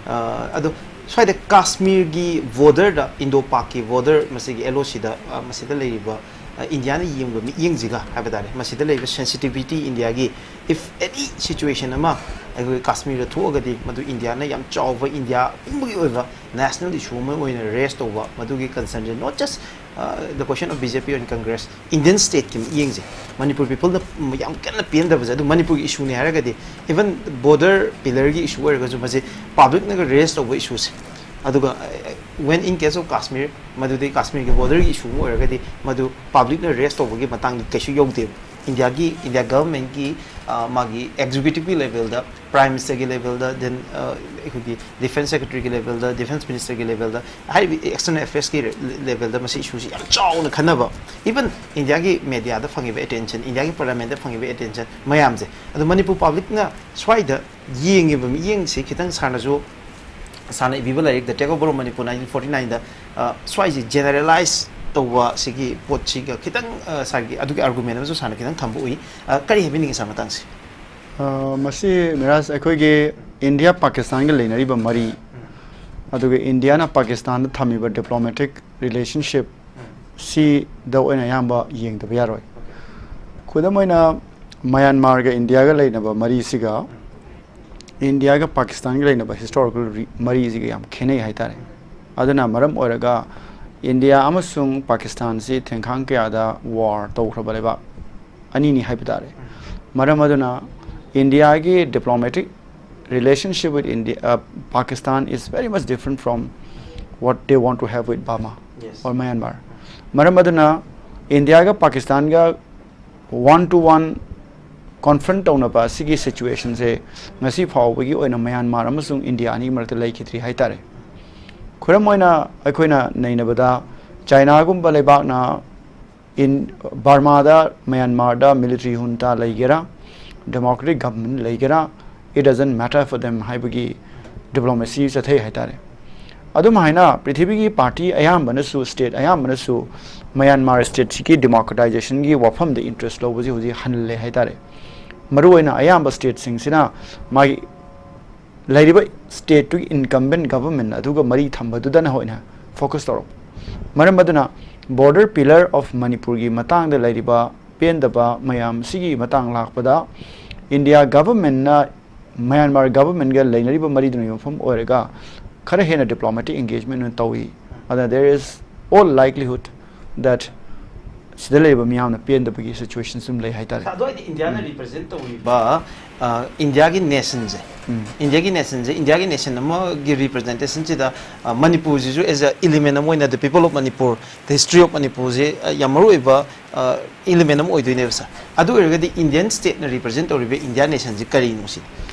ꯑ, ꯑꯗꯣ ꯁ꯭ꯋꯥꯏꯗ ꯀꯥꯁꯃꯤꯔꯒꯤ borderꯗ, ꯏꯟꯗꯣ ꯄꯥꯛꯀꯤ border, ꯃꯁꯤꯒꯤ LOCꯗ, ꯑ, ꯃꯁꯤꯗ ꯂꯩꯔꯤꯕ, ꯑ, ꯏꯟꯗꯤꯌꯥꯅ ꯌꯦꯡꯕ ꯃꯤꯠꯌꯦꯡꯁꯤꯒ ꯍꯥꯏꯕ ꯇꯥꯔꯦ, ꯃꯁꯤꯗ ꯂꯩꯔꯤꯕ sensitivity ꯏꯟꯗꯤꯌꯥꯒꯤ, if any situation ꯑꯃ ꯑꯩꯈꯣꯏ ꯀꯥꯁꯃꯤꯔꯗ ꯊꯣꯛꯑꯒꯗꯤ, ꯃꯗꯨ ꯏꯟꯗꯤꯌꯥꯅ ꯌꯥꯝ ꯆꯥꯎꯕ, ꯏꯟꯗꯤꯌꯥ ꯄꯨꯝꯕꯒꯤ ꯑꯣꯏꯕ national issue ꯑꯃ ꯑꯣꯏꯅ raise ꯇꯧꯕ, ꯃꯗꯨꯒꯤ concernꯁꯦ, not just, uh, the question of BJP and Congress, Indian stateꯀꯤ ꯃꯤꯠꯌꯦꯡꯁꯦ, Manipur peopleꯅ ꯌꯥꯝ ꯀꯟꯅ ꯄꯦꯟꯗꯕꯁꯦ, ꯑꯗꯨ ꯃꯅꯤꯄꯨꯔꯒꯤ issueꯅꯦ ꯍꯥꯏꯔꯒꯗꯤ, even border pillarꯒꯤ issue ꯑꯣꯏꯔꯒꯁꯨ, ꯃꯁꯤ publicꯅꯒ raise ꯇꯧꯕ issueꯁꯦ, ꯑꯗꯨꯒ, uh, when in case of Kashmir, ꯃꯗꯨꯗꯤ ꯀꯥꯁꯃꯤꯔꯒꯤ borderꯒꯤ issue ꯑꯃ ꯑꯣꯏꯔꯒꯗꯤ, ꯃꯗꯨ publicꯅ raise ꯇꯧꯕꯒꯤ ꯃꯇꯥꯡꯗꯤ ꯀꯩꯁꯨ ꯌꯧꯗꯦꯕ꯫ ꯏꯟꯗꯤꯌꯥꯒꯤ, ꯏꯟꯗꯤꯌꯥ governmentꯀꯤ, ꯑ, ꯃꯥꯒꯤ executiveꯀꯤ levelꯗ, Prime Ministerꯒꯤ levelꯗ, then, ꯑ, ꯑꯩꯈꯣꯏꯒꯤ Defence Secretaryꯒꯤ levelꯗ, Defence Ministerꯒꯤ levelꯗ, ꯍꯥꯏꯔꯤꯕ external affairsꯀꯤ levelꯗ ꯃꯁꯤ issueꯁꯤ ꯌꯥꯝ ꯆꯥꯎꯅ ꯈꯟꯅꯕ, even ꯏꯟꯗꯤꯌꯥꯒꯤ mediaꯗ ꯐꯪꯉꯤꯕ attention, ꯏꯟꯗꯤꯌꯥꯒꯤ parliamentꯇ ꯐꯪꯉꯤꯕ attention ꯃꯌꯥꯝꯁꯦ, ꯑꯗꯣ ꯃꯅꯤꯄꯨꯔ publicꯅ ꯁ꯭ꯋꯥꯏꯗ ꯌꯦꯡꯉꯤꯕ ꯃꯤꯠꯌꯦꯡꯁꯤ ꯈꯤꯇꯪ ꯁꯥꯔꯅꯁꯨ, ꯁꯥꯔꯅ ꯏꯕꯤꯕ ꯂꯥꯏꯔꯤꯛ The Takeover of Manipur nineteen forty nineꯗ, ꯑ, ꯁ꯭ꯋꯥꯏꯁꯤ generalize ꯇꯧꯕ ꯁꯤꯒꯤ ꯄꯣꯠꯁꯤꯒ ꯈꯤꯇꯪ, ꯑ, ꯁꯥꯔꯒꯤ ꯑꯗꯨꯒꯤ argument ꯑꯃꯁꯨ ꯁꯥꯔꯅ ꯈꯤꯇꯪ ꯊꯝꯕ ꯎꯏ꯫ ꯑ, ꯀꯔꯤ ꯍꯥꯏꯕꯤꯅꯤꯡꯉꯤ ꯁꯥꯔ ꯃꯇꯥꯡꯁꯤ? ꯑ, ꯃꯁꯤ ꯃꯤꯔꯥꯖ, ꯑꯩꯈꯣꯏꯒꯤ ꯏꯟꯗꯤꯌꯥ ꯄꯥꯀꯤꯁꯇꯥꯟꯒ ꯂꯩꯅꯔꯤꯕ ꯃꯔꯤ, ꯑꯗꯨꯒ ꯏꯟꯗꯤꯌꯥꯅ ꯄꯥꯀꯤꯁꯇꯥꯟꯗ ꯊꯝꯃꯤꯕ diplomatic relationship ꯁꯤꯗ ꯑꯣꯏꯅ ꯑꯌꯥꯝꯕ ꯌꯦꯡꯗꯕ ꯌꯥꯔꯣꯏ꯫ ꯈꯨꯗꯝ ꯑꯣꯏꯅ, ꯃꯌꯥꯟꯃꯥꯔꯒ ꯏꯟꯗꯤꯌꯥꯒ ꯂꯩꯅꯕ ꯃꯔꯤꯁꯤꯒ ꯏꯟꯗꯤꯌꯥꯒ ꯄꯥꯀꯤꯁꯇꯥꯟꯒ ꯂꯩꯅꯕ historical ꯔꯤ-, ꯃꯔꯤꯁꯤꯒ ꯌꯥꯝ ꯈꯦꯠꯅꯩ ꯍꯥꯏꯇꯥꯔꯦ꯫ ꯑꯗꯨꯅ ꯃꯔꯝ ꯑꯣꯏꯔꯒ ꯏꯟꯗꯤꯌꯥ ꯑꯃꯁꯨꯡ ꯄꯥꯀꯤꯁꯇꯥꯟꯁꯤ ꯊꯦꯡꯈꯥꯡ ꯀꯌꯥꯗ war ꯇꯧꯈ꯭ꯔꯕ ꯂꯩꯕꯥꯛ ꯑꯅꯤꯅꯤ ꯍꯥꯏꯕ ꯇꯥꯔꯦ꯫ ꯃꯔꯝ ꯑꯗꯨꯅ ꯏꯟꯗꯤꯌꯥꯒꯤ diplomatic relationship with India, uh, Pakistan is very much different from what they want to have with Burma Yes. or Myanmar. ꯃꯔꯝ ꯑꯗꯨꯅ ꯏꯟꯗꯤꯌꯥꯒ ꯄꯥꯀꯤꯁꯇꯥꯟꯒ ꯋꯥꯟ ꯇꯨ ꯋꯥꯟ ꯀꯣꯟꯐ꯭ꯔꯟ ꯇꯧꯅꯕ ꯑꯁꯤꯒꯤ ꯁꯤꯆꯨꯋꯦꯁꯟꯁꯦ ꯉꯁꯤ ꯐꯥꯎꯕꯒꯤ ꯑꯣꯏꯅ ꯃ꯭ꯌꯥꯟꯃꯥꯔ ꯑꯃꯁꯨꯡ ꯏꯟꯗꯤꯌꯥ ꯑꯅꯤꯒꯤ ꯃꯔꯛꯇ ꯂꯩꯈꯤꯗ꯭ꯔꯤ ꯍꯥꯏꯇꯥꯔꯦ꯫ ꯈꯨꯗꯝ ꯑꯣꯏꯅ ꯑꯩꯈꯣꯏꯅ ꯅꯩꯅꯕꯗ ꯆꯥꯏꯅꯥꯒꯨꯝꯕ ꯂꯩꯕꯥꯛꯅ ꯏꯟ ꯕꯔꯃꯥꯗ, ꯃ꯭ꯌꯥꯟꯃꯥꯔꯗ ꯃꯤꯂꯤꯇꯔꯤ ꯍꯨꯟꯇꯥ ꯂꯩꯒꯦꯔꯥ, ꯗꯦꯃꯣꯀ꯭ꯔꯦꯇꯤꯛ ꯒꯚꯔꯟꯃꯦꯟ ꯂꯩꯒꯦꯔꯥ, it doesn't matter for them ꯍꯥꯏꯕꯒꯤ ꯗꯤꯄ꯭ꯂꯣꯃꯦꯁꯤ ꯆꯠꯊꯩ ꯍꯥꯏꯇꯥꯔꯦ꯫ ꯑꯗꯨꯝ ꯍꯥꯏꯅ ꯄ꯭ꯔꯤꯊꯤꯕꯤꯒꯤ ꯄꯥꯔꯇꯤ ꯑꯌꯥꯝꯕꯅꯁꯨ, ꯁ꯭ꯇꯦꯠ ꯑꯌꯥꯝꯕꯅꯁꯨ ꯃ꯭ꯌꯥꯟꯃꯥꯔ ꯁ꯭ꯇꯦꯠꯁꯤꯒꯤ ꯗꯤꯃꯣꯀ꯭ꯔꯦꯇꯥꯏꯖꯦꯁꯟꯒꯤ ꯋꯥꯐꯝꯗ ꯏꯟꯇꯔꯦꯁ ꯂꯧꯕꯁꯤ ꯍꯧꯖꯤꯛ ꯍꯜꯂꯦ ꯍꯥꯏꯇꯥꯔꯦ꯫ ꯃꯔꯨꯑꯣꯏꯅ ꯑꯌꯥꯝꯕ ꯁ꯭ꯇꯦꯠꯁꯤꯡꯁꯤꯅ ꯃꯥꯒꯤ ꯂꯩꯔꯤꯕ ꯁ꯭ꯇꯦꯠꯇꯨꯒꯤ ꯏꯟꯀꯝꯕꯦꯟ ꯒꯚꯔꯟꯃꯦꯟ ꯑꯗꯨꯒ ꯃꯔꯤ ꯊꯝꯕꯗꯨꯗꯅ ꯑꯣꯏꯅ ꯐꯣꯀꯁ ꯇꯧꯔꯛꯄ꯫ ꯃꯔꯝ ꯑꯗꯨꯅ ꯕꯣꯔꯗꯔ ꯄꯤꯂꯔ ꯑꯣꯐ ꯃꯅꯤꯄꯨꯔꯒꯤ ꯃꯇꯥꯡꯗ ꯂꯩꯔꯤꯕ ꯄꯦꯟꯗꯕ ꯃꯌꯥꯝ ꯁꯤꯒꯤ ꯃꯇꯥꯡ ꯂꯥꯛꯄꯗ ꯏꯟꯗꯤꯌꯥ ꯒꯚꯔꯟꯃꯦꯟꯅ ꯃ꯭ꯌꯥꯟꯃꯥꯔ ꯒꯚꯔꯟꯃꯦꯟꯒ ꯂꯩꯅꯔꯤꯕ ꯃꯔꯤꯗꯨꯅ ꯌꯨꯝꯐꯝ ꯑꯣꯏꯔꯒ ꯈꯔ ꯍꯦꯟꯅ ꯗꯤꯄ꯭ꯂꯣꯃꯦꯇꯤꯛ ꯑꯦꯡꯒꯦꯖꯃꯦꯟ ꯑꯣꯏꯅ ꯇꯧꯏ꯫ ꯑꯗꯨꯅ there is all likelihood that ꯁꯤꯗ ꯂꯩꯔꯤꯕ ꯃꯤꯌꯥꯝꯅ ꯄꯦꯟꯗꯕꯒꯤ ꯁꯤꯆꯨꯋꯦꯁꯟꯁꯨ ꯑꯗꯨꯝ ꯂꯩ ꯍꯥꯏꯇꯥꯔꯦ꯫ ꯑꯗꯨ ꯑꯣꯏꯔꯗꯤ ꯏꯟꯗꯤꯌꯥꯅ ꯔꯤꯄ꯭ꯔꯖꯦꯟ ꯇꯧꯔꯤꯕ, ꯑ, ꯏꯟꯗꯤꯌꯥꯒꯤ ꯅꯦꯁꯟꯁꯦ, ꯎꯝ꯫ ꯏꯟꯗꯤꯌꯥꯒꯤ ꯅꯦꯁꯟꯁꯦ, ꯏꯟꯗꯤꯌꯥꯒꯤ ꯅꯦꯁꯟ ꯑꯃꯒꯤ ꯔꯤꯄ꯭ꯔꯖꯦꯟꯇꯦꯁꯟꯁꯤꯗ, ꯑ, ꯃꯅꯤꯄꯨꯔꯁꯤꯁꯨ as a element ꯑꯃ ꯑꯣꯏꯅ the people of Manipur, the history of ꯃꯅꯤꯄꯨꯔꯁꯦ, ꯑ, ꯌꯥꯝ ꯃꯔꯨ ꯑꯣꯏꯕ, ꯑ, ꯏꯂꯤꯃꯦꯟ ꯑꯃ ꯑꯣꯏꯗꯣꯏꯅꯦꯕ ꯁꯥꯔ꯫ ꯑꯗꯨ ꯑꯣꯏꯔꯒꯗꯤ ꯏꯟꯗꯤꯌꯟ ꯁ꯭ꯇꯦꯠꯅ ꯔꯤꯄ꯭ꯔꯖꯦꯟ ꯇꯧꯔꯤꯕ ꯏꯟꯗꯤꯌꯥ ꯅꯦꯁꯟꯁꯤ ꯀꯔꯤꯅꯣ ꯁꯤꯅꯤ꯫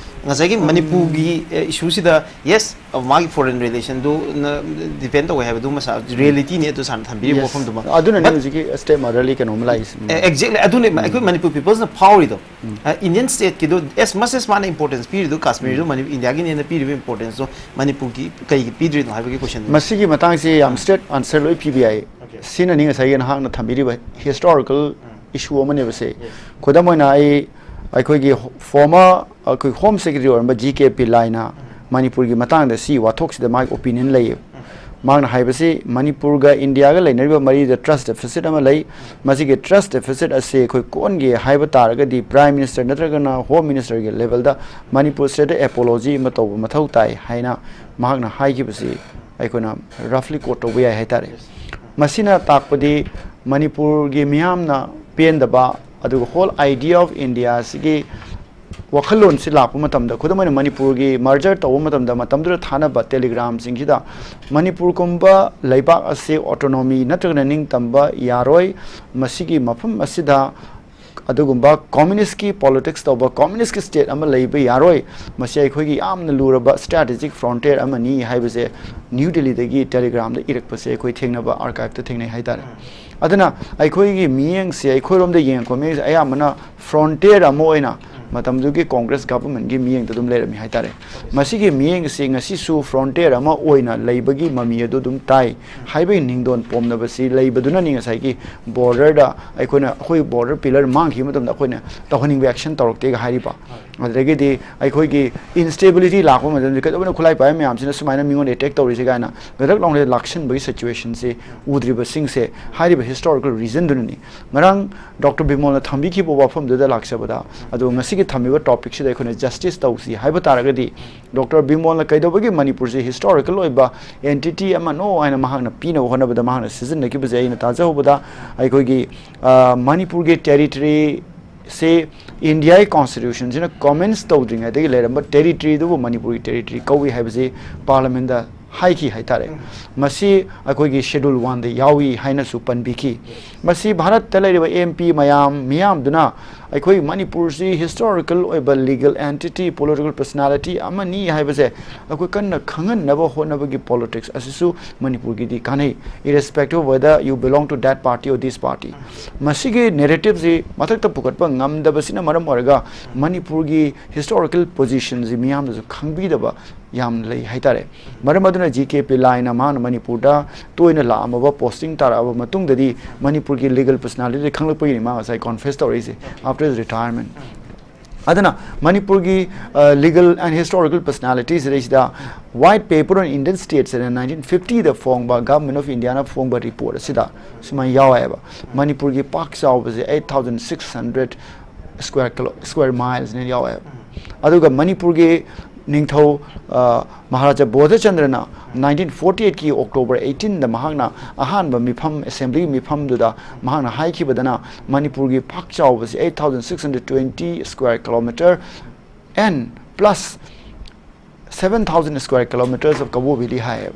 ꯉꯁꯥꯏꯒꯤ ꯃꯅꯤꯄꯨꯔꯒꯤ, ꯑ, ꯏꯁꯨꯁꯤꯗ, ꯌꯦꯁ, ꯃꯥꯒꯤ ꯐꯣꯔꯦꯟ ꯔꯤꯂꯦꯁꯟꯗꯨꯅ ꯗꯤꯄꯦꯟ ꯇꯧꯋꯦ ꯍꯥꯏꯕꯗꯨꯃ ꯁꯥꯔ, ꯔꯤꯌꯦꯂꯤꯇꯤꯅꯤ ꯑꯗꯨ ꯁꯥꯔꯅ ꯊꯝꯕꯤꯔꯤꯕ Yes. ꯋꯥꯐꯝꯗꯨꯃ꯫ ꯑꯗꯨꯅꯅꯦ But ꯍꯧꯖꯤꯛꯀꯤ ꯁ꯭ꯇꯦꯞ ꯃꯥꯗꯔꯂꯤ ꯀꯩꯅꯣꯝ ꯂꯥꯛꯏꯁꯦ꯫ ꯑꯦ, exactly, ꯑꯗꯨꯅꯦ ꯑꯩꯈꯣꯏ ꯃꯅꯤꯄꯨꯔ ꯄꯤꯄꯜꯁꯅ ꯐꯥꯎꯔꯤꯗꯣ꯫ ꯑ, ꯏꯟꯗꯤꯌꯟ ꯁ꯭ꯇꯦꯠꯀꯤꯗꯣ as much as ꯃꯥꯅ ꯏꯝꯄꯣꯔꯇꯦꯟꯁ ꯄꯤꯔꯤꯗꯣ, ꯀꯥꯁꯃꯤꯔꯗꯣ ꯃꯅꯤ-, ꯏꯟꯗꯤꯌꯥꯒꯤꯅꯦꯅ ꯄꯤꯔꯤꯕ ꯏꯝꯄꯣꯔꯇꯦꯟꯁꯇꯣ ꯃꯅꯤꯄꯨꯔꯒꯤ ꯀꯩꯒꯤ ꯄꯤꯗ꯭ꯔꯤꯅꯣ ꯍꯥꯏꯕꯒꯤ ꯀꯣꯏꯁꯟꯗꯣ꯫ ꯃꯁꯤꯒꯤ ꯃꯇꯥꯡꯁꯦ ꯌꯥꯝ ꯁ꯭ꯇ꯭ꯔꯦꯠ ꯑꯟꯁꯔ ꯂꯣꯏ ꯄꯤꯕ ꯌꯥꯏ꯫ Okay. ꯁꯤꯅꯅꯤ ꯉꯁꯥꯏꯒꯤ ꯅꯍꯥꯛꯅ ꯊꯝꯕꯤꯔꯤꯕ ꯍꯤꯁꯇꯣꯔꯤꯀꯦꯜ ꯎꯝ꯫ ꯏꯁꯨ ꯑꯃꯅꯦꯕꯁꯦ꯫ Yes. ꯈꯨꯗꯝ ꯑꯣꯏꯅ ꯑꯩ, ꯑꯩꯈꯣꯏꯒꯤ ꯐꯣꯔꯃꯔ, ꯑꯩꯈꯣꯏ ꯍꯣꯝ ꯁꯦꯀ꯭ꯔꯦꯇꯔꯤ ꯑꯣꯏꯔꯝꯕ ꯖꯤ ꯀꯦ ꯄꯤꯂꯥꯏꯅ ꯃꯅꯤꯄꯨꯔꯒꯤ ꯃꯇꯥꯡꯗ ꯁꯤ ꯋꯥꯊꯣꯛꯁꯤꯗ ꯃꯥꯒꯤ ꯑꯣꯄꯤꯅꯤꯌꯟ ꯂꯩꯌꯦꯕ꯫ ꯃꯍꯥꯛꯅ ꯍꯥꯏꯕꯁꯤ ꯃꯅꯤꯄꯨꯔꯒ ꯏꯟꯗꯤꯌꯥꯒ ꯂꯩꯅꯔꯤꯕ ꯃꯔꯤꯗ ꯇ꯭ꯔꯁ ꯗꯦꯐꯤꯁꯤꯠ ꯑꯃ ꯂꯩ꯫ ꯃꯁꯤꯒꯤ ꯇ꯭ꯔꯁ ꯗꯦꯐꯤꯁꯤꯠ ꯑꯁꯤ ꯑꯩꯈꯣꯏ ꯀꯣꯟꯒꯦ ꯍꯥꯏꯕ ꯇꯥꯔꯒꯗꯤ ꯄ꯭ꯔꯥꯏꯝ ꯃꯤꯅꯤꯁꯇꯔ ꯅꯠꯇ꯭ꯔꯒꯅ ꯍꯣꯝ ꯃꯤꯅꯤꯁꯇꯔꯒꯤ ꯂꯦꯚꯦꯜꯗ ꯃꯅꯤꯄꯨꯔ ꯁ꯭ꯇꯦꯠꯇ ꯑꯦꯄꯣꯂꯣꯖꯤ ꯑꯃ ꯇꯧꯕ ꯃꯊꯧ ꯇꯥꯏ ꯍꯥꯏꯅ ꯃꯍꯥꯛꯅ ꯍꯥꯏꯈꯤꯕꯁꯤ ꯑꯩꯈꯣꯏꯅ ꯔꯐꯂꯤ ꯀꯣꯠ ꯇꯧꯕ ꯌꯥꯏ ꯍꯥꯏꯇꯥꯔꯦ꯫ ꯃꯁꯤꯅ ꯇꯥꯛꯄꯗꯤ ꯃꯅꯤꯄꯨꯔꯒꯤ ꯃꯤꯌꯥꯝꯅ ꯄꯦꯟꯗꯕ, ꯑꯗꯨꯒ whole idea of India ꯑꯁꯤꯒꯤ ꯋꯥꯈꯜꯂꯣꯟꯁꯤ ꯂꯥꯛꯄ ꯃꯇꯝꯗ, ꯈꯨꯗꯝ ꯑꯣꯏꯅ ꯃꯅꯤꯄꯨꯔꯒꯤ merger ꯇꯧꯕ ꯃꯇꯝꯗ, ꯃꯇꯝꯗꯨꯗ ꯊꯥꯅꯕ telegramꯁꯤꯡꯁꯤꯗ ꯃꯅꯤꯄꯨꯔꯒꯨꯝꯕ ꯂꯩꯕꯥꯛ ꯑꯁꯤ autonomy ꯅꯠꯇ꯭ꯔꯒꯅ ꯅꯤꯡꯇꯝꯕ ꯌꯥꯔꯣꯏ, ꯃꯁꯤꯒꯤ ꯃꯐꯝ ꯑꯁꯤꯗ ꯑꯗꯨꯒꯨꯝꯕ communistꯀꯤ politics ꯇꯧꯕ communistꯀꯤ state ꯑꯃ ꯂꯩꯕ ꯌꯥꯔꯣꯏ, ꯃꯁꯤ ꯑꯩꯈꯣꯏꯒꯤ ꯌꯥꯝꯅ ꯂꯨꯔꯕ strategic frontier ꯑꯃꯅꯤ ꯍꯥꯏꯕꯁꯦ ꯅ꯭ꯌꯨ ꯗꯦꯜꯂꯤꯗꯒꯤ telegramꯗ ꯏꯔꯛꯄꯁꯦ ꯑꯩꯈꯣꯏ ꯊꯦꯡꯅꯕ, archiveꯇ ꯊꯦꯡꯅꯩ ꯍꯥꯏꯇꯥꯔꯦ꯫ ꯑꯗꯨꯅ ꯑꯩꯈꯣꯏꯒꯤ ꯃꯤꯠꯌꯦꯡꯁꯦ, ꯑꯩꯈꯣꯏꯔꯣꯝꯗ ꯌꯦꯡꯉꯛꯄ ꯃꯤꯠꯌꯦꯡꯁꯦ ꯑꯌꯥꯝꯕꯅ frontier ꯑꯃ ꯑꯣꯏꯅ, ꯃꯇꯝꯗꯨꯒꯤ Congress governmentꯀꯤ ꯃꯤꯠꯌꯦꯡꯗ ꯑꯗꯨꯝ ꯂꯩꯔꯝꯃꯤ ꯍꯥꯏꯇꯥꯔꯦ꯫ ꯃꯁꯤꯒꯤ ꯃꯤꯠꯌꯦꯡ ꯑꯁꯤ ꯉꯁꯤꯁꯨ frontier ꯑꯃ ꯑꯣꯏꯅ ꯂꯩꯕꯒꯤ ꯃꯃꯤ ꯑꯗꯨ ꯑꯗꯨꯝ ꯇꯥꯏ ꯍꯥꯏꯕꯒꯤ ꯅꯤꯡꯗꯣꯟ ꯄꯣꯝꯅꯕꯁꯤ ꯂꯩꯕꯗꯨꯅꯅꯤ ꯉꯁꯥꯏꯒꯤ borderꯗ ꯑꯩꯈꯣꯏꯅ, ꯑꯩꯈꯣꯏ border pillar ꯃꯥꯡꯈꯤꯕ ꯃꯇꯝꯗ ꯑꯩꯈꯣꯏꯅ ꯇꯧꯍꯟꯅꯤꯡꯕ action ꯇꯧꯔꯛꯇꯦꯒ ꯍꯥꯏꯔꯤꯕ꯫ ꯑꯗꯨꯗꯒꯤꯗꯤ ꯑꯩꯈꯣꯏꯒꯤ instability ꯂꯥꯛꯄ ꯃꯇꯝꯗ ꯀꯩꯗꯧꯕꯅ ꯈꯨꯠꯂꯥꯏ ꯄꯥꯏꯕ ꯃꯌꯥꯝꯁꯤꯅ ꯁꯨꯃꯥꯏꯅ ꯃꯤꯉꯣꯟꯗ attack ꯇꯧꯔꯤꯁꯦ ꯀꯥꯏꯅ ꯒꯗ꯭ꯔꯛ ꯂꯥꯎꯅ ꯂꯥꯛꯁꯤꯟꯕꯒꯤ situationꯁꯦ ꯎꯗ꯭ꯔꯤꯕꯁꯤꯡꯁꯦ ꯍꯥꯏꯔꯤꯕ historical reasonꯗꯨꯅꯅꯤ꯫ ꯉꯔꯥꯡ ꯗꯣꯛꯇꯔ ꯕꯤꯃꯣꯜꯅ ꯊꯝꯕꯤꯈꯤꯕ ꯋꯥꯐꯝꯗꯨꯗ ꯂꯥꯛꯆꯕꯗ, ꯑꯗꯣ ꯉꯁꯤꯒꯤ ꯊꯝꯃꯤꯕ topicꯁꯤꯗ ꯑꯩꯈꯣꯏꯅ justice ꯇꯧꯁꯤ ꯍꯥꯏꯕ ꯇꯥꯔꯒꯗꯤ, ꯗꯣꯛꯇꯔ ꯕꯤꯃꯣꯜꯅ ꯀꯩꯗꯧꯕꯒꯤ ꯃꯅꯤꯄꯨꯔꯁꯤ historical ꯑꯣꯏꯕ entity ꯑꯃꯅꯣ ꯍꯥꯏꯅ ꯃꯍꯥꯛꯅ ꯄꯤꯅꯕ ꯍꯣꯠꯅꯕꯗ ꯃꯍꯥꯛꯅ ꯁꯤꯖꯤꯟꯅꯈꯤꯕꯁꯦ, ꯑꯩꯅ ꯇꯥꯖꯍꯧꯕꯗ ꯑꯩꯈꯣꯏꯒꯤ, ꯑ, ꯃꯅꯤꯄꯨꯔꯒꯤ territoryꯁꯦ Indiaꯒꯤ constitutionꯁꯤꯅ commence ꯇꯧꯗ꯭ꯔꯤꯉꯩꯗꯒꯤ ꯂꯩꯔꯝꯕ territoryꯗꯨꯕꯨ ꯃꯅꯤꯄꯨꯔꯒꯤ territory ꯀꯧꯏ ꯍꯥꯏꯕꯁꯤ parliamentꯗ ꯍꯥꯏꯈꯤ ꯍꯥꯏꯇꯥꯔꯦ꯫ ꯃꯁꯤ ꯑꯩꯈꯣꯏꯒꯤ schedule oneꯗ ꯌꯥꯎꯏ ꯍꯥꯏꯅꯁꯨ ꯄꯟꯕꯤꯈꯤ꯫ ꯃꯁꯤ ꯚꯥꯔꯠꯇ ꯂꯩꯔꯤꯕ MP ꯃꯌꯥꯝ ꯃꯤꯌꯥꯝꯗꯨꯅ ꯑꯩꯈꯣꯏ ꯃꯅꯤꯄꯨꯔꯁꯤ historical ꯑꯣꯏꯕ legal entity, political personality ꯑꯃꯅꯤ ꯍꯥꯏꯕꯁꯦ ꯑꯩꯈꯣꯏ ꯀꯟꯅ ꯈꯪꯍꯟꯅꯕ ꯍꯣꯠꯅꯕꯒꯤ politics ꯑꯁꯤꯁꯨ ꯃꯅꯤꯄꯨꯔꯒꯤꯗꯤ ꯀꯥꯟꯅꯩ, irrespective of whether you belong to that party or this party꯫ ꯃꯁꯤꯒꯤ narrativeꯁꯤ ꯃꯊꯛꯇ ꯄꯨꯈꯠꯄ ꯉꯝꯗꯕꯁꯤꯅ ꯃꯔꯝ ꯑꯣꯏꯔꯒ ꯃꯅꯤꯄꯨꯔꯒꯤ historical positionꯁꯤ ꯃꯤꯌꯥꯝꯅꯁꯨ ꯈꯪꯕꯤꯗꯕ ꯌꯥꯝꯅ ꯂꯩ ꯍꯥꯏꯇꯥꯔꯦ꯫ ꯃꯔꯝ ꯑꯗꯨꯅ G K Pillaiꯅ ꯃꯍꯥꯛꯅ ꯃꯅꯤꯄꯨꯔꯗ ꯇꯣꯏꯅ ꯂꯥꯛꯑꯝꯃꯕ, posting ꯇꯥꯔꯛꯑꯕ ꯃꯇꯨꯡꯗꯗꯤ ꯃꯅꯤꯄꯨꯔꯒꯤ legal personalityꯗ ꯈꯪꯂꯛꯄꯒꯤꯅꯤ ꯃꯥ ꯉꯁꯥꯏ confess ꯇꯧꯔꯛꯏꯁꯦ, after his retirement꯫ ꯑꯗꯨꯅ ꯃꯅꯤꯄꯨꯔꯒꯤ, ꯑ, legal and historical personalityꯁꯤꯗꯩꯁꯤꯗ white paper on Indian states ꯍꯥꯏꯅ nineteen fiftyꯗ ꯐꯣꯡꯕ, Government of Indiaꯅ ꯐꯣꯡꯕ report ꯑꯁꯤꯗ ꯁꯨꯃꯥꯏꯅ ꯌꯥꯎꯋꯦꯕ꯫ ꯃꯅꯤꯄꯨꯔꯒꯤ ꯄꯥꯛ ꯆꯥꯎꯕꯁꯦ eight thousand six hundred square kilo, square milesꯅ ꯌꯥꯎꯋꯦꯕ꯫ ꯑꯗꯨꯒ ꯃꯅꯤꯄꯨꯔꯒꯤ ꯅꯤꯡꯊꯧ ꯃꯍꯥꯔꯥꯖꯥ ꯕꯣꯙꯆꯟꯗ꯭ꯔꯅ ꯅꯥꯏꯟꯇꯤꯟ ꯐꯣꯔꯇꯤ ꯑꯩꯠꯀꯤ ꯑꯣꯛꯇꯣꯕꯔ ꯑꯩꯠꯇꯤꯟꯗ ꯃꯍꯥꯛꯅ ꯑꯍꯥꯟꯕ ꯃꯤꯐꯝ, ꯑꯦꯁꯦꯝꯕ꯭ꯂꯤꯒꯤ ꯃꯤꯐꯝꯗꯨꯗ ꯃꯍꯥꯛꯅ ꯍꯥꯏꯈꯤꯕꯗꯅ, ꯃꯅꯤꯄꯨꯔꯒꯤ ꯄꯥꯛ ꯆꯥꯎꯕꯁꯤ eight thousand six hundred twenty square kilometer and plus seven thousand square kilometers of Kawo Valley ꯍꯥꯏꯌꯦꯕ꯫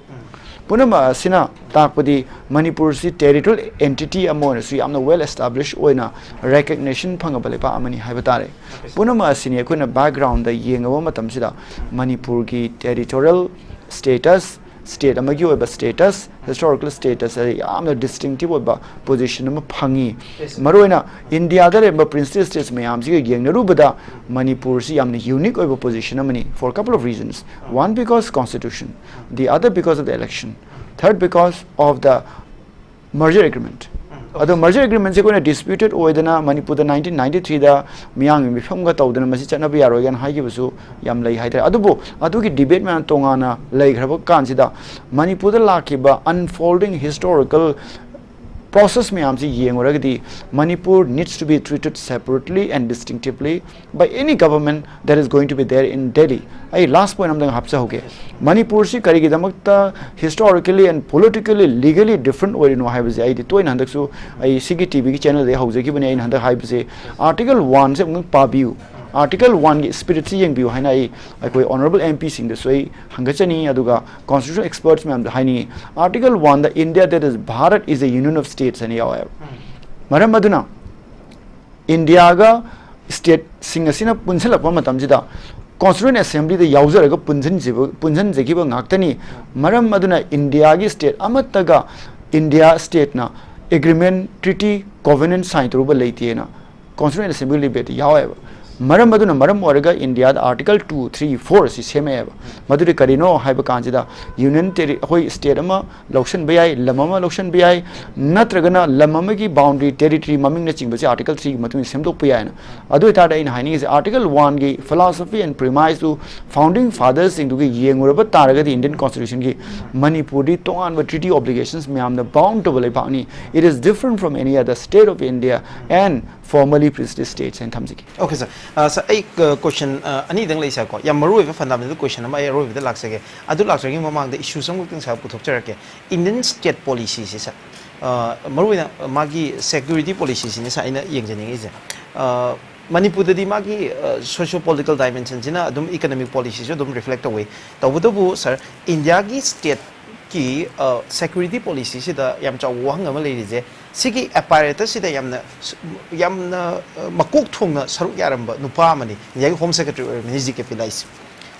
ꯄꯨꯝꯅꯃꯛ ꯑꯁꯤꯅ ꯇꯥꯛꯄꯗꯤ ꯃꯅꯤꯄꯨꯔꯁꯤ territorial entity ꯑꯃ ꯑꯣꯏꯅꯁꯨ ꯌꯥꯝꯅ well established ꯑꯣꯏꯅ recognition ꯐꯪꯉꯕ ꯂꯩꯕꯥꯛ ꯑꯃꯅꯤ ꯍꯥꯏꯕ ꯇꯥꯔꯦ꯫ ꯄꯨꯝꯅꯃꯛ ꯑꯁꯤꯅꯤ ꯑꯩꯈꯣꯏꯅ backgroundꯗ ꯌꯦꯡꯉꯕ ꯃꯇꯝꯁꯤꯗ ꯃꯅꯤꯄꯨꯔꯒꯤ territorial status, state ꯑꯃꯒꯤ ꯑꯣꯏꯕ status, historical status ꯑꯁꯤ ꯌꯥꯝꯅ distinctive ꯑꯣꯏꯕ position ꯑꯃ ꯐꯪꯉꯤ꯫ ꯃꯔꯨꯑꯣꯏꯅ ꯏꯟꯗꯤꯌꯥꯗ ꯂꯩꯔꯝꯕ princely states ꯃꯌꯥꯝꯁꯤꯒ ꯌꯦꯡꯅꯔꯨꯕꯗ ꯃꯅꯤꯄꯨꯔꯁꯤ ꯌꯥꯝꯅ unique ꯑꯣꯏꯕ position ꯑꯃꯅꯤ, for a couple of reasons. One, because constitution, the other because of the election, third, because of the merger agreement. ꯑꯗꯣ merger agreementꯁꯦ ꯑꯩꯈꯣꯏꯅ disputed ꯑꯣꯏꯗꯅ ꯃꯅꯤꯄꯨꯔꯗ nineteen ninety threeꯗ ꯃꯤꯌꯥꯝꯒꯤ ꯃꯤꯐꯝꯒ ꯇꯧꯗꯅ ꯃꯁꯤ ꯆꯠꯅꯕ ꯌꯥꯔꯣꯏ ꯀꯥꯏꯅ ꯍꯥꯏꯈꯤꯕꯁꯨ ꯌꯥꯝ ꯂꯩ ꯍꯥꯏꯇꯥꯔꯦ꯫ ꯑꯗꯨꯕꯨ ꯑꯗꯨꯒꯤ debate ꯃꯌꯥꯝ ꯇꯣꯉꯥꯟꯅ ꯂꯩꯈ꯭ꯔꯕ ꯀꯥꯟꯁꯤꯗ ꯃꯅꯤꯄꯨꯔꯗ ꯂꯥꯛꯈꯤꯕ unfolding historical process ꯃꯌꯥꯝꯁꯤ ꯌꯦꯡꯉꯨꯔꯒꯗꯤ, Manipur needs to be treated separately and distinctively by any government that is going to be there in Delhi. ꯑꯩ last point ꯑꯝꯇꯪ ꯍꯥꯞꯆꯍꯧꯒꯦ꯫ ꯃꯅꯤꯄꯨꯔꯁꯤ ꯀꯔꯤꯒꯤꯗꯃꯛꯇ historically and politically, legally different ꯑꯣꯏꯔꯤꯅꯣ ꯍꯥꯏꯕꯁꯦ ꯑꯩꯗꯤ ꯇꯣꯏꯅ ꯍꯟꯗꯛꯁꯨ ꯑꯩ ꯁꯤꯒꯤ ꯇꯤꯚꯤꯒꯤ ꯆꯦꯅꯦꯜꯗꯒꯤ ꯍꯧꯖꯈꯤꯕꯅꯦ꯫ ꯑꯩꯅ ꯍꯟꯗꯛ ꯍꯥꯏꯕꯁꯦ, Article one ꯁꯦ ꯑꯃꯨꯛ ꯄꯥꯕꯤꯌꯨ, Article one ꯒꯤ spirit ꯁꯤ ꯌꯦꯡꯕꯤꯌꯨ ꯍꯥꯏꯅ ꯑꯩ ꯑꯩꯈꯣꯏ honourable M P ꯁꯤꯡꯗꯁꯨ ꯑꯩ ꯍꯪꯒꯠꯆꯅꯤꯡꯉꯤ, ꯑꯗꯨꯒ constitutional experts ꯃꯌꯥꯝꯗ ꯍꯥꯏꯅꯤꯡꯉꯤ꯫ Article one the India, that is Bharat, is a union of states ꯍꯥꯏꯅ ꯌꯥꯎꯋꯦꯕ꯫ ꯃꯔꯝ ꯑꯗꯨꯅ ꯏꯟꯗꯤꯌꯥꯒ stateꯁꯤꯡ ꯑꯁꯤꯅ ꯄꯨꯟꯁꯤꯜꯂꯛꯄ ꯃꯇꯝꯁꯤꯗ Constituent Assemblyꯗ ꯌꯥꯎꯖꯔꯒ ꯄꯨꯟꯁꯤꯟꯖꯕ-, ꯄꯨꯟꯁꯤꯟꯖꯈꯤꯕ ꯉꯥꯛꯇꯅꯤ꯫ ꯃꯔꯝ ꯑꯗꯨꯅ ꯏꯟꯗꯤꯌꯥꯒꯤ state ꯑꯃꯠꯇꯒ ꯏꯟꯗꯤꯌꯥ stateꯅ agreement, treaty, covenant sign ꯇꯧꯔꯨꯕ ꯂꯩꯇꯦꯅ Constituent Assembly debate ꯌꯥꯎꯋꯦꯕ꯫ ꯃꯔꯝ ꯑꯗꯨꯅ ꯃꯔꯝ ꯑꯣꯏꯔꯒ ꯏꯟꯗꯤꯌꯥꯗ Article two, three, four ꯑꯁꯤ ꯁꯦꯝꯃꯛꯑꯦꯕ꯫ ꯃꯗꯨꯗꯤ ꯀꯔꯤꯅꯣ ꯍꯥꯏꯕ ꯀꯥꯟꯁꯤꯗ, union terri-, ꯑꯩꯈꯣꯏ state ꯑꯃ ꯂꯧꯁꯤꯟꯕ ꯌꯥꯏ, ꯂꯝ ꯑꯃ ꯂꯧꯁꯤꯟꯕ ꯌꯥꯏ, ꯅꯠꯇ꯭ꯔꯒꯅ ꯂꯝ ꯑꯃꯒꯤ boundary, territory ꯃꯃꯤꯡꯅꯆꯤꯡꯕꯁꯦ Article three ꯒꯤ ꯃꯇꯨꯡ ꯏꯟꯅ ꯁꯦꯝꯗꯣꯛꯄ ꯌꯥꯏꯅ꯫ ꯑꯗꯨ ꯑꯣꯏꯇꯥꯔꯗꯤ ꯑꯩꯅ ꯍꯥꯏꯅꯤꯡꯉꯤꯁꯦ, Article one ꯒꯤ philosophy and premise two founding fathers ꯁꯤꯡꯗꯨꯒꯤ ꯌꯦꯡꯉꯨꯔꯕ ꯇꯥꯔꯒꯗꯤ, Indian Constitution ꯒꯤ ꯃꯅꯤꯄꯨꯔꯗꯤ ꯇꯣꯉꯥꯟꯕ treaty obligations ꯃꯌꯥꯝꯅ bound ꯇꯧꯕ ꯂꯩꯕꯥꯛꯅꯤ꯫ It is different from any other state of India and formerly princely states ꯍꯥꯏꯅ ꯊꯝꯖꯒꯦ꯫ Okay, sir. Sir, ꯑꯩ question ꯑꯅꯤꯗꯪ ꯂꯩ, sir, ꯀꯣ꯫ ꯌꯥꯝ ꯃꯔꯨꯑꯣꯏꯕ fundamental question ꯑꯃ ꯑꯩ ꯑꯔꯣꯏꯕꯗ ꯂꯥꯛꯆꯒꯦ꯫ ꯑꯗꯨ ꯂꯥꯛꯆꯔꯤꯉꯩ ꯃꯃꯥꯡꯗ issue ꯑꯃꯈꯛꯇꯪ, sir, ꯄꯨꯊꯣꯛꯆꯔꯛꯀꯦ꯫ Indian state policy ꯁꯤ, sir, ꯃꯔꯨꯑꯣꯏꯅ ꯃꯥꯒꯤ security policy ꯁꯤꯅꯤ, sir, ꯑꯩꯅ ꯌꯦꯡꯖꯅꯤꯡꯉꯤꯁꯦ꯫ ꯃꯅꯤꯄꯨꯔꯗꯗꯤ ꯃꯥꯒꯤ socio political dimension ꯁꯤꯅ ꯑꯗꯨꯝ economic policy ꯁꯨ ꯑꯗꯨꯝ reflect ꯇꯧꯏ꯫ ꯇꯧꯕꯇꯕꯨ, sir, ꯏꯟꯗꯤꯌꯥꯒꯤ state ꯀꯤ security policy ꯁꯤꯗ ꯌꯥꯝ ꯆꯥꯎꯕ ꯋꯥꯍꯪ ꯑꯃ ꯂꯩꯔꯤꯁꯦ, ꯁꯤꯒꯤ apparatus ꯁꯤꯗ ꯌꯥꯝꯅ, ꯌꯥꯝꯅ ꯃꯀꯣꯛ ꯊꯣꯡꯅ ꯁꯔꯨꯛ ꯌꯥꯔꯝꯕ ꯅꯨꯄꯥ ꯑꯃꯅꯤ, ꯏꯟꯗꯤꯌꯥꯒꯤ Home Secretary ꯑꯣꯏꯔꯝꯃꯤꯅꯤ, ꯖꯤ ꯀꯦ ꯄꯤꯂꯥꯏꯁꯦ꯫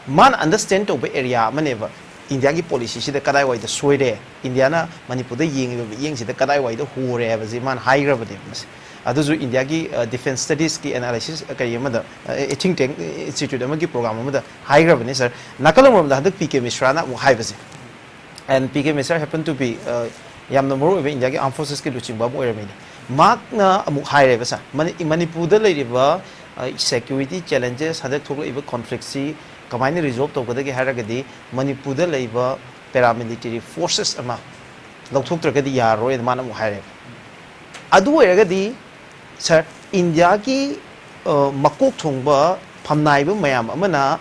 ꯃꯥꯅ understand ꯇꯧꯕ area ꯑꯃꯅꯦꯕ, ꯏꯟꯗꯤꯌꯥꯒꯤ policy ꯁꯤꯗ ꯀꯗꯥꯏꯋꯥꯏꯗ ꯁꯣꯏꯔꯦ, ꯏꯟꯗꯤꯌꯥꯅ ꯃꯅꯤꯄꯨꯔꯗ ꯌꯦꯡꯉꯤꯕ ꯃꯤꯠꯌꯦꯡꯁꯤꯗ ꯀꯗꯥꯏꯋꯥꯏꯗ ꯍꯣꯔꯦ ꯍꯥꯏꯕꯁꯤ ꯃꯥꯅ ꯍꯥꯏꯈ꯭ꯔꯕꯅꯦꯕ ꯃꯁꯤ꯫ ꯑꯗꯨꯁꯨ ꯏꯟꯗꯤꯌꯥꯒꯤ defence studies ꯀꯤ analysis ꯀꯔꯤ ꯑꯃꯗ, think tank institute ꯑꯃꯒꯤ program ꯑꯃꯗ ꯍꯥꯏꯈ꯭ꯔꯕꯅꯤ, sir꯫ ꯅꯥꯀꯜ ꯑꯃꯔꯣꯝꯗ ꯍꯟꯗꯛ ꯄꯤ ꯀꯦ ꯃꯤꯁ꯭ꯔꯥꯅ ꯑꯃꯨꯛ ꯍꯥꯏꯕꯁꯦ, and P K ꯃꯤꯁ꯭ꯔꯥ happen to be ꯌꯥꯝꯅ ꯃꯔꯨꯑꯣꯏꯕ ꯏꯟꯗꯤꯌꯥꯒꯤ armed forces ꯀꯤ ꯂꯨꯆꯤꯡꯕ ꯑꯃ ꯑꯣꯏꯔꯝꯃꯤꯅꯤ꯫ ꯃꯍꯥꯛꯅ ꯑꯃꯨꯛ ꯍꯥꯏꯔꯦꯕ, sir, ꯃꯅꯤꯄꯨꯔꯗ ꯂꯩꯔꯤꯕ security challenges, ꯍꯟꯗꯛ ꯊꯣꯛꯂꯛꯏꯕ conflict ꯁꯤ ꯀꯃꯥꯏꯅ resolve ꯇꯧꯒꯗꯒꯦ ꯍꯥꯏꯔꯒꯗꯤ ꯃꯅꯤꯄꯨꯔꯗ ꯂꯩꯕ paramilitary forces ꯑꯃ ꯂꯧꯊꯣꯛꯇ꯭ꯔꯒꯗꯤ ꯌꯥꯔꯔꯣꯏꯅ ꯃꯥꯅ ꯑꯃꯨꯛ ꯍꯥꯏꯔꯦꯕ꯫ ꯑꯗꯨ ꯑꯣꯏꯔꯒꯗꯤ, sir, ꯏꯟꯗꯤꯌꯥꯒꯤ ꯃꯀꯣꯛ ꯊꯣꯡꯕ ꯐꯝꯅꯥꯏꯕ ꯃꯌꯥꯝ ꯑꯃꯅ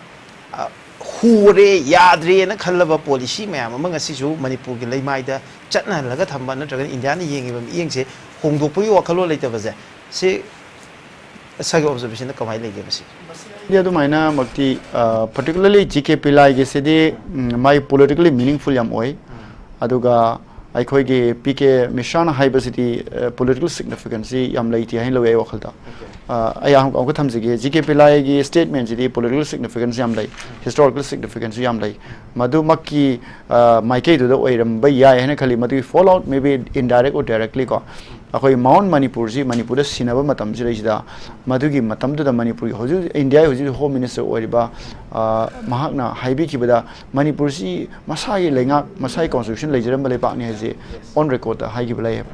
ꯍꯣꯔꯦ, ꯌꯥꯗ꯭ꯔꯦꯅ ꯈꯜꯂꯕ policy ꯃꯌꯥꯝ ꯑꯃ ꯉꯁꯤꯁꯨ ꯃꯅꯤꯄꯨꯔꯒꯤ ꯂꯩꯃꯥꯏꯗ ꯆꯠꯅꯍꯜꯂꯒ ꯊꯝꯕ, ꯅꯠꯇ꯭ꯔꯒꯅ ꯏꯟꯗꯤꯌꯥꯅ ꯌꯦꯡꯉꯤꯕ ꯃꯤꯠꯌꯦꯡꯁꯦ ꯍꯣꯡꯗꯣꯛꯄꯒꯤ ꯋꯥꯈꯜꯂꯣꯟ ꯂꯩꯇꯕꯁꯦ, ꯁꯤ sir ꯒꯤ observation ꯗ ꯀꯃꯥꯏꯅ ꯂꯩꯒꯦ ꯃꯁꯤ? ꯁꯤꯗꯤ ꯑꯗꯨꯃꯥꯏꯅꯃꯛꯇꯤ, particularly ꯖꯤ ꯀꯦ ꯄꯤꯂꯥꯏꯒꯤꯁꯤꯗꯤ ꯃꯥꯒꯤ politically meaningful ꯌꯥꯝ ꯑꯣꯏ꯫ ꯑꯗꯨꯒ ꯑꯩꯈꯣꯏꯒꯤ ꯄꯤ ꯀꯦ ꯃꯤꯁ꯭ꯔꯥꯅ ꯍꯥꯏꯕꯁꯤꯗꯤ political significance ꯁꯤ ꯌꯥꯝ ꯂꯩꯇꯦ ꯍꯥꯏꯅ ꯂꯧꯏ ꯑꯩ ꯋꯥꯈꯜꯗ꯫ ꯑꯩ ꯑꯃꯨꯛꯀ ꯊꯝꯖꯒꯦ, ꯖꯤ ꯀꯦ ꯄꯤꯂꯥꯏꯒꯤ statement ꯁꯤꯗꯤ political significance ꯌꯥꯝ ꯂꯩ, historical significance ꯁꯨ ꯌꯥꯝ ꯂꯩ꯫ ꯃꯗꯨꯃꯛꯀꯤ ꯃꯥꯏꯀꯩꯗꯨꯗ ꯑꯣꯏꯔꯝꯕ ꯌꯥꯏ ꯍꯥꯏꯅ ꯈꯜꯂꯤ꯫ ꯃꯗꯨꯒꯤ fallout maybe indirect or directly ꯀꯣ, ꯑꯩꯈꯣꯏ ꯃꯥꯎꯟ ꯃꯅꯤꯄꯨꯔꯁꯤ ꯃꯅꯤꯄꯨꯔꯗ ꯁꯤꯟꯅꯕ ꯃꯇꯝꯁꯤꯗꯩꯁꯤꯗ, ꯃꯗꯨꯒꯤ ꯃꯇꯝꯗꯨꯗ ꯃꯅꯤꯄꯨꯔꯒꯤ ꯍꯧꯖꯤꯛ ꯍꯧꯖꯤꯛ ꯏꯟꯗꯤꯌꯥꯒꯤ ꯍꯧꯖꯤꯛ ꯍꯧꯖꯤꯛ Home Minister ꯑꯣꯏꯔꯤꯕ ꯃꯍꯥꯛꯅ ꯍꯥꯏꯕꯤꯈꯤꯕꯗ, ꯃꯅꯤꯄꯨꯔꯁꯤ ꯃꯁꯥꯒꯤ ꯂꯩꯉꯥꯛ, ꯃꯁꯥꯒꯤ constitution ꯂꯩꯖꯔꯝꯕ ꯂꯩꯄꯥꯛꯅꯤ ꯍꯥꯏꯁꯦ on record ꯇ ꯍꯥꯏꯈꯤꯕ ꯂꯩꯌꯦꯕ꯫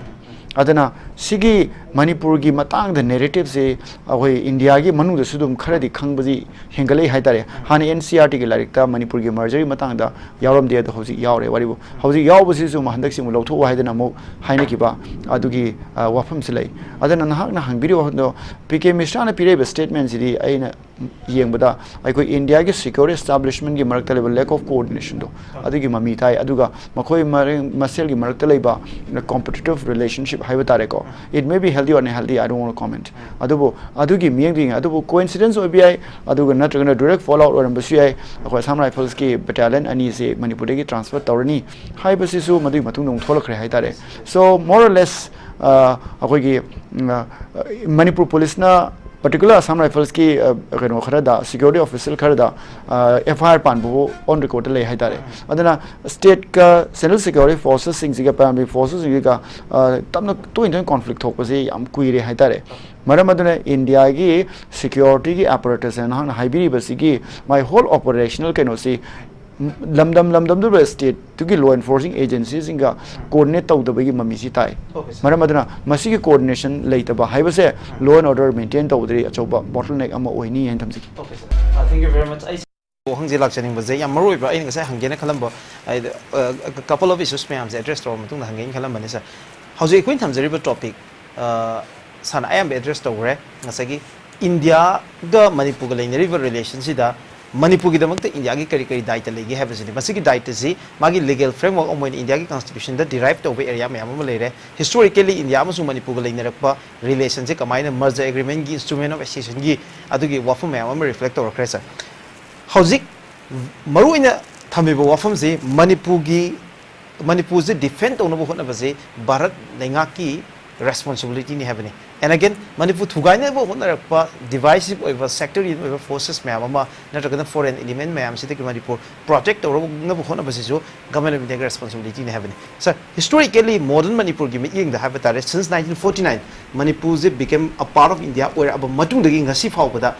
ꯑꯗꯨꯅ ꯁꯤꯒꯤ ꯃꯅꯤꯄꯨꯔꯒꯤ ꯃꯇꯥꯡꯗ ꯅꯦꯔꯦꯇꯤꯞꯁꯤ ꯑꯩꯈꯣꯏ ꯏꯟꯗꯤꯌꯥꯒꯤ ꯃꯅꯨꯡꯗꯁꯨ ꯑꯗꯨꯝ ꯈꯔꯗꯤ ꯈꯪꯕꯁꯤ ꯍꯦꯟꯒꯠꯂꯛꯏ ꯍꯥꯏꯇꯥꯔꯦ꯫ ꯍꯥꯟꯅ ꯑꯦꯟ ꯁꯤ ꯑꯥꯔ ꯇꯤꯒꯤ ꯂꯥꯏꯔꯤꯛꯇ ꯃꯅꯤꯄꯨꯔꯒꯤ ꯃꯔꯖꯔꯒꯤ ꯃꯇꯥꯡꯗ ꯌꯥꯎꯔꯝꯗꯦ, ꯑꯗꯣ ꯍꯧꯖꯤꯛ ꯌꯥꯎꯔꯦ꯫ ꯋꯥꯔꯤꯕꯨ ꯍꯧꯖꯤꯛ ꯌꯥꯎꯕꯁꯤꯁꯨ ꯑꯃꯨꯛ ꯍꯟꯗꯛꯁꯤ ꯑꯃꯨꯛ ꯂꯧꯊꯣꯛꯎ ꯍꯥꯏꯗꯅ ꯑꯃꯨꯛ ꯍꯥꯏꯅꯈꯤꯕ ꯑꯗꯨꯒꯤ, ꯑ, ꯋꯥꯐꯝꯁꯤ ꯂꯩ꯫ ꯑꯗꯨꯅ ꯅꯍꯥꯛꯅ ꯍꯪꯕꯤꯔꯤꯕ ꯋꯥꯐꯝꯗꯣ, ꯄꯤ ꯀꯦ ꯃꯤꯁ꯭ꯔꯥꯅ ꯄꯤꯔꯛꯏꯕ ꯁ꯭ꯇꯦꯠꯃꯦꯟꯁꯤꯗꯤ ꯑꯩꯅ ꯌꯦꯡꯕꯗ ꯑꯩꯈꯣꯏ ꯏꯟꯗꯤꯌꯥꯒꯤ ꯁꯦꯀ꯭ꯌꯨꯔꯤꯇꯤ ꯏꯁꯇꯥꯕ꯭ꯂꯤꯁꯃꯦꯟꯒꯤ ꯃꯔꯛꯇ ꯂꯩꯕ lack of coordination ꯗꯣ, ꯑꯗꯨꯒꯤ ꯃꯃꯤ ꯇꯥꯏ꯫ ꯑꯗꯨꯒ ꯃꯈꯣꯏ ꯃꯔꯦꯡ-, ꯃꯁꯦꯜꯒꯤ ꯃꯔꯛꯇ ꯂꯩꯕ competitive relationship ꯍꯥꯏꯕ ꯇꯥꯔꯦꯀꯣ, it may be healthy or unhealthy, I don't want to comment. ꯑꯗꯨꯕꯨ ꯑꯗꯨꯒꯤ ꯃꯤꯠꯌꯦꯡꯗꯨ ꯌꯦꯡꯉꯦ꯫ ꯑꯗꯨꯕꯨ coincidence ꯑꯣꯏꯕ ꯌꯥꯏ, ꯑꯗꯨꯒ ꯅꯠꯇ꯭ꯔꯒꯅ direct fallout ꯑꯣꯏꯔꯝꯕꯁꯨ ꯌꯥꯏ꯫ ꯑꯩꯈꯣꯏ ꯑꯁꯥꯝ ꯔꯥꯏꯐꯜꯁꯀꯤ battalion ꯑꯅꯤꯁꯤ ꯃꯅꯤꯄꯨꯔꯗꯒꯤ transfer ꯇꯧꯔꯅꯤ ꯍꯥꯏꯕꯁꯤꯁꯨ ꯃꯗꯨꯒꯤ ꯃꯇꯨꯡꯗ ꯑꯃꯨꯛ ꯊꯣꯛꯂꯛꯈ꯭ꯔꯦ ꯍꯥꯏꯇꯥꯔꯦ꯫ So more or less, ꯑ, ꯑꯩꯈꯣꯏꯒꯤ, ꯎꯝ, ꯑ, ꯃꯅꯤꯄꯨꯔ ꯄꯨꯂꯤꯁꯅ particular ꯑꯁꯥꯝ ꯔꯥꯏꯐꯜꯁꯀꯤ, ꯑ, ꯀꯩꯅꯣ ꯈꯔꯗ, security official ꯈꯔꯗ, ꯑ, F I R ꯄꯥꯟꯕꯕꯨ on record ꯂꯩ ꯍꯥꯏꯇꯥꯔꯦ꯫ ꯑꯗꯨꯅ ꯁ꯭ꯇꯦꯠꯀ central security forces ꯁꯤꯡꯁꯤꯒ, paramilitary forces ꯁꯤꯡꯁꯤꯒ, ꯑ, ꯇꯞꯅ ꯇꯣꯏꯅ ꯇꯣꯏꯅ conflict ꯊꯣꯛꯄꯁꯤ ꯌꯥꯝ ꯀꯨꯏꯔꯦ ꯍꯥꯏꯇꯥꯔꯦ꯫ ꯃꯔꯝ ꯑꯗꯨꯅ ꯏꯟꯗꯤꯌꯥꯒꯤ security ꯒꯤ apparatus ꯅꯍꯥꯛꯅ ꯍꯥꯏꯕꯤꯔꯤꯕꯁꯤ, ꯃꯥꯒꯤ whole operational ꯀꯩꯅꯣꯁꯤ ꯂꯝꯗꯝ ꯂꯝꯗꯝꯗꯨꯗ ꯁ꯭ꯇꯦꯠꯇꯨꯒꯤ law enforcing agency ꯁꯤꯡꯒ coordinate ꯇꯧꯗꯕꯒꯤ ꯃꯃꯤꯁꯤ ꯇꯥꯏ꯫ Okay, sir. ꯃꯔꯝ ꯑꯗꯨꯅ ꯃꯁꯤꯒꯤ coordination ꯂꯩꯇꯕ ꯍꯥꯏꯕꯁꯦ law and order maintain ꯇꯧꯕꯗꯗꯤ ꯑꯆꯧꯕ bottleneck ꯑꯃ ꯑꯣꯏꯅꯤ ꯍꯥꯏꯅ ꯊꯝꯖꯒꯦ꯫ Okay, sir. Uh, thank you very much. ꯑꯩ ꯋꯥꯍꯪꯁꯦ ꯂꯥꯛꯆꯅꯤꯡꯕꯁꯦ ꯌꯥꯝ ꯃꯔꯨ ꯑꯣꯏꯕ, ꯑꯩꯅ ꯉꯁꯥꯏ ꯍꯪꯒꯦꯅ ꯈꯜꯂꯝꯕ, ꯍꯥꯏꯗꯤ, ꯑ, couple of issues ꯃꯌꯥꯝꯁꯦ address ꯇꯧꯔꯕ ꯃꯇꯨꯡꯗ ꯍꯪꯒꯦꯅ ꯈꯜꯂꯝꯕꯅꯤ, sir꯫ ꯍꯧꯖꯤꯛ ꯑꯩꯈꯣꯏꯅ ꯊꯝꯖꯔꯤꯕ topic, ꯑ, sir ꯅ ꯑꯌꯥꯝꯕ address ꯇꯧꯈ꯭ꯔꯦ꯫ ꯉꯁꯥꯏꯒꯤ ꯏꯟꯗꯤꯌꯥꯒ ꯃꯅꯤꯄꯨꯔꯒ ꯂꯩꯅꯔꯤꯕ relation ꯁꯤꯗ ꯃꯅꯤꯄꯨꯔꯒꯤꯗꯃꯛꯇ ꯏꯟꯗꯤꯌꯥꯒꯤ ꯀꯔꯤ ꯀꯔꯤ ꯗꯥꯏꯇ ꯂꯩꯒꯦ ꯍꯥꯏꯕꯁꯤꯅꯤ꯫ ꯃꯁꯤꯒꯤ ꯗꯥꯏꯇꯁꯤ ꯃꯥꯒꯤ legal framework ꯑꯃ ꯑꯣꯏꯅ ꯏꯟꯗꯤꯌꯥꯒꯤ constitution ꯗ derive ꯇꯧꯕ area ꯃꯌꯥꯝ ꯑꯃ ꯂꯩꯔꯦ꯫ Historically ꯏꯟꯗꯤꯌꯥ ꯑꯃꯁꯨꯡ ꯃꯅꯤꯄꯨꯔꯒ ꯂꯩꯅꯔꯛꯄ relation ꯁꯦ ꯀꯃꯥꯏꯅ merger agreement ꯒꯤ instrument of accession ꯒꯤ ꯑꯗꯨꯒꯤ ꯋꯥꯐꯝ ꯃꯌꯥꯝ ꯑꯃ reflect ꯇꯧꯔꯛꯈ꯭ꯔꯦ, sir꯫ ꯍꯧꯖꯤꯛ ꯃꯔꯨꯑꯣꯏꯅ ꯊꯝꯃꯤꯕ ꯋꯥꯐꯝꯁꯤ ꯃꯅꯤꯄꯨꯔꯒꯤ, ꯃꯅꯤꯄꯨꯔꯁꯦ defend ꯇꯧꯅꯕ ꯍꯣꯠꯅꯕꯁꯦ ꯚꯥꯔꯠ ꯂꯩꯉꯥꯛꯀꯤ responsibility ꯅꯤ ꯍꯥꯏꯕꯅꯤ꯫ And again, ꯃꯅꯤꯄꯨꯔ ꯊꯨꯒꯥꯏꯅꯕ ꯍꯣꯠꯅꯔꯛꯄ divisive ꯑꯣꯏꯕ, sectarian ꯑꯣꯏꯕ forces ꯃꯌꯥꯝ ꯑꯃ ꯅꯠꯇ꯭ꯔꯒꯅ foreign element ꯃꯌꯥꯝꯁꯤꯗꯒꯤ ꯃꯅꯤꯄꯨꯔ protect ꯇꯧꯅꯕ ꯍꯣꯠꯅꯕꯁꯤꯁꯨ Government of India ꯒꯤ responsibility ꯅꯤ ꯍꯥꯏꯕꯅꯤ꯫ Sir, historically modern ꯃꯅꯤꯄꯨꯔꯒꯤ ꯃꯤꯠꯌꯦꯡꯗ ꯍꯥꯏꯕ ꯇꯥꯔꯦ, since nineteen forty nine ꯃꯅꯤꯄꯨꯔꯁꯦ became a part of India ꯑꯣꯏꯔꯛꯑꯕ ꯃꯇꯨꯡꯗꯒꯤ ꯉꯁꯤ ꯐꯥꯎꯕꯗ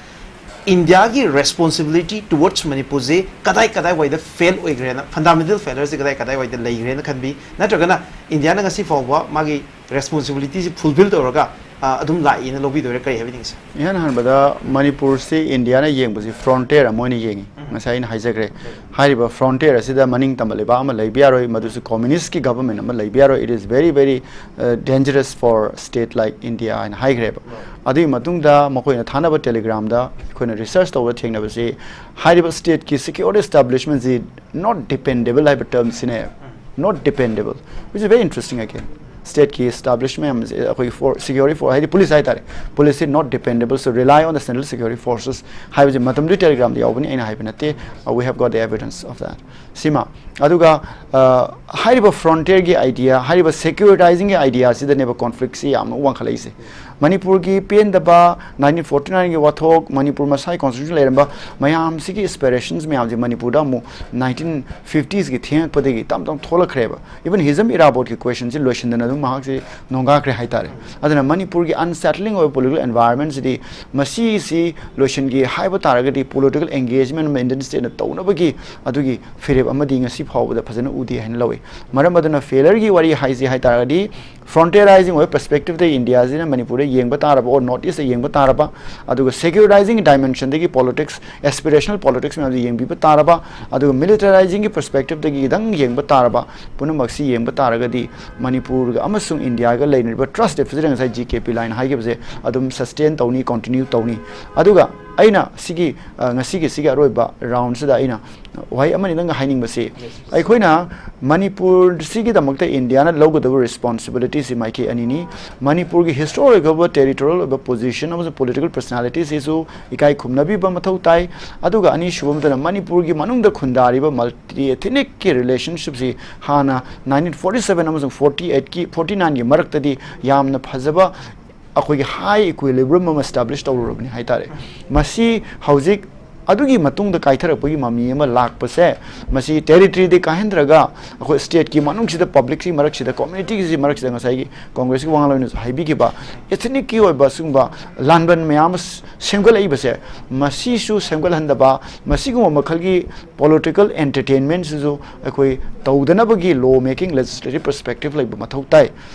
ꯏꯟꯗꯤꯌꯥꯒꯤ responsibility towards ꯃꯅꯤꯄꯨꯔꯁꯦ ꯀꯗꯥꯏ ꯀꯗꯥꯏꯋꯥꯏꯗ fail ꯑꯣꯏꯈ꯭ꯔꯦꯅ, fundamental failure ꯁꯦ ꯀꯗꯥꯏ ꯀꯗꯥꯏꯋꯥꯏꯗ ꯂꯩꯈ꯭ꯔꯦꯅ ꯈꯟꯕꯤ? ꯅꯠꯇ꯭ꯔꯒꯅ ꯏꯟꯗꯤꯌꯥꯅ ꯉꯁꯤ ꯐꯥꯎꯕ ꯃꯥꯒꯤ ꯔꯦꯁꯄꯣꯟꯁꯤꯕꯤꯂꯤꯇꯤꯁꯤ ꯐꯨꯜꯐꯤꯜ ꯇꯧꯔꯒ ꯑ, ꯑꯗꯨꯝ ꯂꯥꯛꯏꯅ ꯂꯧꯕꯤꯗꯣꯏꯔꯥ, ꯀꯔꯤ ꯍꯥꯏꯕꯤꯅꯤꯡꯉꯤ, ꯁꯥꯔ? ꯏꯍꯥꯟ ꯍꯥꯟꯕꯗ ꯃꯅꯤꯄꯨꯔꯁꯤ ꯏꯟꯗꯤꯌꯥꯅ ꯌꯦꯡꯕꯁꯤ ꯐ꯭ꯔꯣꯟꯇꯤꯌꯔ ꯑꯃ ꯑꯣꯏꯅ ꯌꯦꯡꯉꯤ꯫ ꯉꯁꯥꯏ ꯑꯩꯅ ꯍꯥꯏꯖꯈ꯭ꯔꯦ꯫ ꯍꯥꯏꯔꯤꯕ ꯐ꯭ꯔꯣꯟꯇꯤꯌꯔ ꯑꯁꯤꯗ ꯃꯅꯤꯡ ꯇꯝꯕ ꯂꯩꯕꯥꯛ ꯑꯃ ꯂꯩꯕ ꯌꯥꯔꯣꯏ, ꯃꯗꯨꯁꯨ ꯀꯝꯃꯨꯅꯤꯁꯀꯤ ꯒꯕꯔꯃꯦꯟ ꯑꯃ ꯂꯩꯕ ꯌꯥꯔꯣꯏ, it is very very dangerous for state like India ꯍꯥꯏꯅ ꯍꯥꯏꯈ꯭ꯔꯦꯕ꯫ ꯑꯗꯨꯒꯤ ꯃꯇꯨꯡꯗ ꯃꯈꯣꯏꯅ ꯊꯥꯅꯕ ꯇꯦꯂꯤꯒ꯭ꯔꯥꯝꯗ ꯑꯩꯈꯣꯏꯅ ꯔꯤꯁꯔꯁ ꯇꯧꯕꯗ ꯊꯦꯡꯅꯕꯁꯤ, ꯍꯥꯏꯔꯤꯕ ꯁ꯭ꯇꯦꯠꯀꯤ ꯁꯦꯀ꯭ꯌꯨꯔꯤꯇꯤ ꯏꯁꯇꯥꯕ꯭ꯂꯤꯁꯃꯦꯟꯁꯤ not dependable ꯍꯥꯏꯕ ꯇꯔꯝ ꯁꯤꯖꯤꯟꯅꯩ꯫ Not dependable, which is very interesting again. ꯁ꯭ꯇꯦꯠꯀꯤ ꯏꯁꯇꯥꯕ꯭ꯂꯤꯁꯃꯦꯟ ꯑꯩꯈꯣꯏꯒꯤ ꯐꯣꯔ ꯁꯦꯀ꯭ꯌꯨꯔꯤꯇꯤ ꯐꯣꯔ ꯍꯥꯏꯗꯤ ꯄꯨꯂꯤꯁ ꯍꯥꯏꯇꯥꯔꯦ, ꯄꯨꯂꯤꯁꯁꯤ not dependable, so rely on the central security forces ꯍꯥꯏꯕꯁꯤ ꯃꯇꯝꯗꯨꯒꯤ ꯇꯦꯂꯤꯒ꯭ꯔꯥꯝꯗ ꯌꯥꯎꯕꯅꯤ, ꯑꯩꯅ ꯍꯥꯏꯕ ꯅꯠꯇꯦ꯫ Uh, we have got the evidence of that. ꯁꯤꯃ ꯑꯗꯨꯒ ꯑ, ꯍꯥꯏꯔꯤꯕ ꯐ꯭ꯔꯣꯟꯇꯤꯌꯔꯒꯤ ꯑꯥꯏꯗꯤꯌꯥ, ꯍꯥꯏꯔꯤꯕ ꯁꯦꯀ꯭ꯌꯨꯔꯤꯇꯥꯏꯖꯤꯡꯒꯤ ꯑꯥꯏꯗꯤꯌꯥꯁꯤꯗꯅꯦꯕ ꯀꯣꯟꯐ꯭ꯂꯤꯛꯁꯤ ꯌꯥꯝꯅ ꯋꯥꯡꯈꯠꯂꯛꯏꯁꯦ꯫ ꯃꯅꯤꯄꯨꯔꯒꯤ ꯄꯦꯟꯗꯕ ꯅꯥꯏꯟꯇꯤꯟ ꯐꯣꯔꯇꯤ ꯅꯥꯏꯟꯒꯤ ꯋꯥꯊꯣꯛ, ꯃꯅꯤꯄꯨꯔ ꯃꯁꯥꯒꯤ ꯀꯣꯟꯁꯇꯤꯇ꯭ꯌꯨꯁꯟ ꯂꯩꯔꯝꯕ ꯃꯌꯥꯝꯁꯤꯒꯤ ꯑꯦꯁꯄꯤꯔꯦꯁꯟꯁ ꯃꯌꯥꯝꯁꯦ ꯃꯅꯤꯄꯨꯔꯗ ꯑꯃꯨꯛ ꯅꯥꯏꯟꯇꯤꯟ ꯐꯤꯐꯇꯤꯁꯀꯤ ꯊꯦꯡꯉꯛꯄꯗꯒꯤ ꯇꯞ ꯇꯞꯅ ꯊꯣꯛꯂꯛꯈ꯭ꯔꯦꯕ꯫ ꯏꯚꯟ ꯍꯤꯖꯝ ꯏꯔꯥꯕꯣꯠꯀꯤ ꯀ꯭ꯋꯦꯁꯟꯁꯤ ꯂꯣꯏꯁꯤꯟꯗꯅ ꯑꯗꯨꯝ ꯃꯍꯥꯛꯁꯤ ꯅꯣꯡꯒꯥꯈ꯭ꯔꯦ ꯍꯥꯏꯇꯥꯔꯦ꯫ ꯑꯗꯨꯅ ꯃꯅꯤꯄꯨꯔꯒꯤ ꯑꯟꯁꯦꯇꯂꯤꯡ ꯑꯣꯏꯕ ꯄꯣꯂꯤꯇꯤꯀꯦꯜ ꯑꯦꯟꯚꯥꯏꯔꯟꯃꯦꯟꯁꯤꯗꯤ ꯃꯁꯤꯁꯤ ꯂꯣꯏꯁꯤꯟꯒꯦ ꯍꯥꯏꯕ ꯇꯥꯔꯒꯗꯤ ꯄꯣꯂꯤꯇꯤꯀꯦꯜ ꯑꯦꯡꯒꯦꯖꯃꯦꯟ ꯑꯃ ꯏꯟꯗꯤꯌꯟ ꯁ꯭ꯇꯦꯠꯅ ꯇꯧꯅꯕꯒꯤ ꯑꯗꯨꯒꯤ ꯐꯤꯔꯦꯞ ꯑꯃꯗꯤ ꯉꯁꯤ ꯐꯥꯎꯕꯗ ꯐꯖꯅ ꯎꯗꯦ ꯍꯥꯏꯅ ꯂꯧꯏ꯫ ꯃꯔꯝ ꯑꯗꯨꯅ ꯐꯦꯂꯔꯒꯤ ꯋꯥꯔꯤ ꯍꯥꯏꯁꯤ ꯍꯥꯏ ꯇꯥꯔꯒꯗꯤ ꯐ꯭ꯔꯣꯟꯇꯤꯌꯔꯥꯏꯖꯤꯡ ꯑꯣꯏꯕ ꯄꯔꯁꯄꯦꯛꯇꯤꯞꯇ ꯏꯟꯗꯤꯌꯥꯁꯤꯅ ꯃꯅꯤꯄꯨꯔꯗ ꯌꯦꯡꯕ ꯇꯥꯔꯕ ꯑꯣꯔ ꯅꯣꯔꯠ ꯏꯁꯇ ꯌꯦꯡꯕ ꯇꯥꯔꯕ, ꯑꯗꯨꯒ ꯁꯦꯀ꯭ꯌꯨꯔꯤꯇꯥꯏꯖꯤꯡ ꯗꯥꯏꯃꯦꯟꯁꯟꯗꯒꯤ ꯄꯣꯂꯤꯇꯤꯛꯁ, ꯑꯦꯁꯄꯤꯔꯦꯁꯅꯦꯜ ꯄꯣꯂꯤꯇꯤꯛꯁ ꯃꯌꯥꯝꯁꯤ ꯌꯦꯡꯕꯤꯕ ꯇꯥꯔꯕ, ꯑꯗꯨꯒ ꯃꯤꯂꯤꯇꯔꯥꯏꯖꯤꯡꯒꯤ ꯄꯔꯁꯄꯦꯛꯇꯤꯞꯇꯒꯤ ꯈꯤꯇꯪ ꯌꯦꯡꯕ ꯇꯥꯔꯕ, ꯄꯨꯝꯅꯃꯛꯁꯤ ꯌꯦꯡꯕ ꯇꯥꯔꯒꯗꯤ ꯃꯅꯤꯄꯨꯔꯒ ꯑꯃꯁꯨꯡ ꯏꯟꯗꯤꯌꯥꯒ ꯂꯩꯅꯔꯤꯕ ꯇ꯭ꯔꯁ ꯗꯦꯐꯤꯁꯤꯠ ꯉꯁꯥꯏ ꯖꯤ ꯀꯦ ꯄꯤ ꯂꯥꯏꯟ ꯍꯥꯏꯈꯤꯕꯁꯦ ꯑꯗꯨꯝ ꯁꯁꯇꯦꯟ ꯇꯧꯅꯤ, ꯀꯣꯟꯇꯤꯅ꯭ꯌꯨ ꯇꯧꯅꯤ꯫ ꯑꯗꯨꯒ ꯑꯩꯅ ꯁꯤꯒꯤ, ꯑ, ꯉꯁꯤꯒꯤ ꯁꯤꯒꯤ ꯑꯔꯣꯏꯕ ꯔꯥꯎꯟꯁꯤꯗ ꯑꯩꯅ ꯋꯥꯍꯩ ꯑꯃꯅꯤꯗꯪ ꯍꯥꯏꯅꯤꯡꯕꯁꯤ, ꯑꯩꯈꯣꯏꯅ ꯃꯅꯤꯄꯨꯔꯁꯤꯒꯤꯗꯃꯛꯇ ꯏꯟꯗꯤꯌꯥꯅ ꯂꯧꯒꯗꯕ ꯔꯦꯁꯄꯣꯟꯁꯤꯕꯤꯂꯤꯇꯤꯁꯤ ꯃꯥꯏꯀꯩ ꯑꯅꯤꯅꯤ꯫ ꯃꯅꯤꯄꯨꯔꯒꯤ ꯍꯤꯁꯇꯣꯔꯤꯛ ꯑꯣꯏꯕ ꯇꯦꯔꯤꯇꯣꯔꯤꯌꯦꯜ ꯑꯣꯏꯕ ꯄꯣꯖꯤꯁꯟ ꯑꯃꯁꯨꯡ ꯄꯣꯂꯤꯇꯤꯀꯦꯜ ꯄꯔꯁꯣꯅꯥꯂꯤꯇꯤꯁꯤꯁꯨ ꯏꯀꯥꯏ ꯈꯨꯝꯅꯕꯤꯕ ꯃꯊꯧ ꯇꯥꯏ꯫ ꯑꯗꯨꯒ ꯑꯅꯤꯁꯨꯕ ꯑꯃꯗꯅ ꯃꯅꯤꯄꯨꯔꯒꯤ ꯃꯅꯨꯡꯗ ꯈꯨꯟꯗꯥꯔꯤꯕ ꯃꯜꯇꯤ ꯑꯦꯊꯅꯤꯛꯀꯤ ꯔꯤꯂꯦꯁꯟꯁꯤꯞꯁꯤ ꯍꯥꯟꯅ ꯅꯥꯏꯟꯇꯤꯟ ꯐꯣꯔꯇꯤ ꯁꯕꯦꯟ ꯑꯃꯁꯨꯡ ꯐꯣꯔꯇꯤ ꯑꯩꯠꯀꯤ, ꯐꯣꯔꯇꯤ ꯅꯥꯏꯟꯒꯤ ꯃꯔꯛꯇꯗꯤ ꯌꯥꯝꯅ ꯐꯖꯕ ꯑꯩꯈꯣꯏꯒꯤ ꯍꯥꯏ ꯏꯀ꯭ꯋꯤꯂꯤꯕ꯭ꯔꯝ ꯑꯃ ꯏꯁꯇꯥꯕ꯭ꯂꯤꯁ ꯇꯧꯔꯨꯔꯕꯅꯤ ꯍꯥꯏꯇꯥꯔꯦ꯫ ꯃꯁꯤ ꯍꯧꯖꯤꯛ ꯑꯗꯨꯒꯤ ꯃꯇꯨꯡꯗ ꯀꯥꯏꯊꯔꯛꯄꯒꯤ ꯃꯃꯤ ꯑꯃ ꯂꯥꯛꯄꯁꯦ, ꯃꯁꯤ ꯇꯦꯔꯤꯇꯔꯤꯗꯤ ꯀꯥꯏꯍꯟꯗ꯭ꯔꯒ ꯑꯩꯈꯣꯏ ꯁ꯭ꯇꯦꯠꯀꯤ ꯃꯅꯨꯡꯁꯤꯗ, ꯄꯕ꯭ꯂꯤꯛꯀꯤ ꯃꯔꯛꯁꯤꯗ, ꯀꯝꯃ꯭ꯌꯨꯅꯤꯇꯤꯒꯤ ꯃꯔꯛꯁꯤꯗ ꯉꯁꯥꯏꯒꯤ ꯀꯣꯡꯒ꯭ꯔꯦꯁꯀꯤ ꯋꯥ ꯉꯥꯡꯂꯣꯏꯅꯁꯨ ꯍꯥꯏꯕꯤꯈꯤꯕ ꯏꯊꯅꯤꯛꯀꯤ ꯑꯣꯏꯕ ꯁꯤꯒꯨꯝꯕ ꯂꯥꯟꯕꯟ ꯃꯌꯥꯝ ꯑꯃ ꯁ-, ꯁꯦꯝꯒꯠꯂꯛꯏꯕꯁꯦ, ꯃꯁꯤꯁꯨ ꯁꯦꯝꯒꯠꯍꯟꯗꯕ, ꯃꯁꯤꯒꯨꯝꯕ ꯃꯈꯜꯒꯤ political entertainment ꯁꯤꯁꯨ ꯑꯩꯈꯣꯏ ꯇꯧꯗꯅꯕꯒꯤ law making, legislative perspective ꯂꯩꯕ ꯃꯊꯧ ꯇꯥꯏ꯫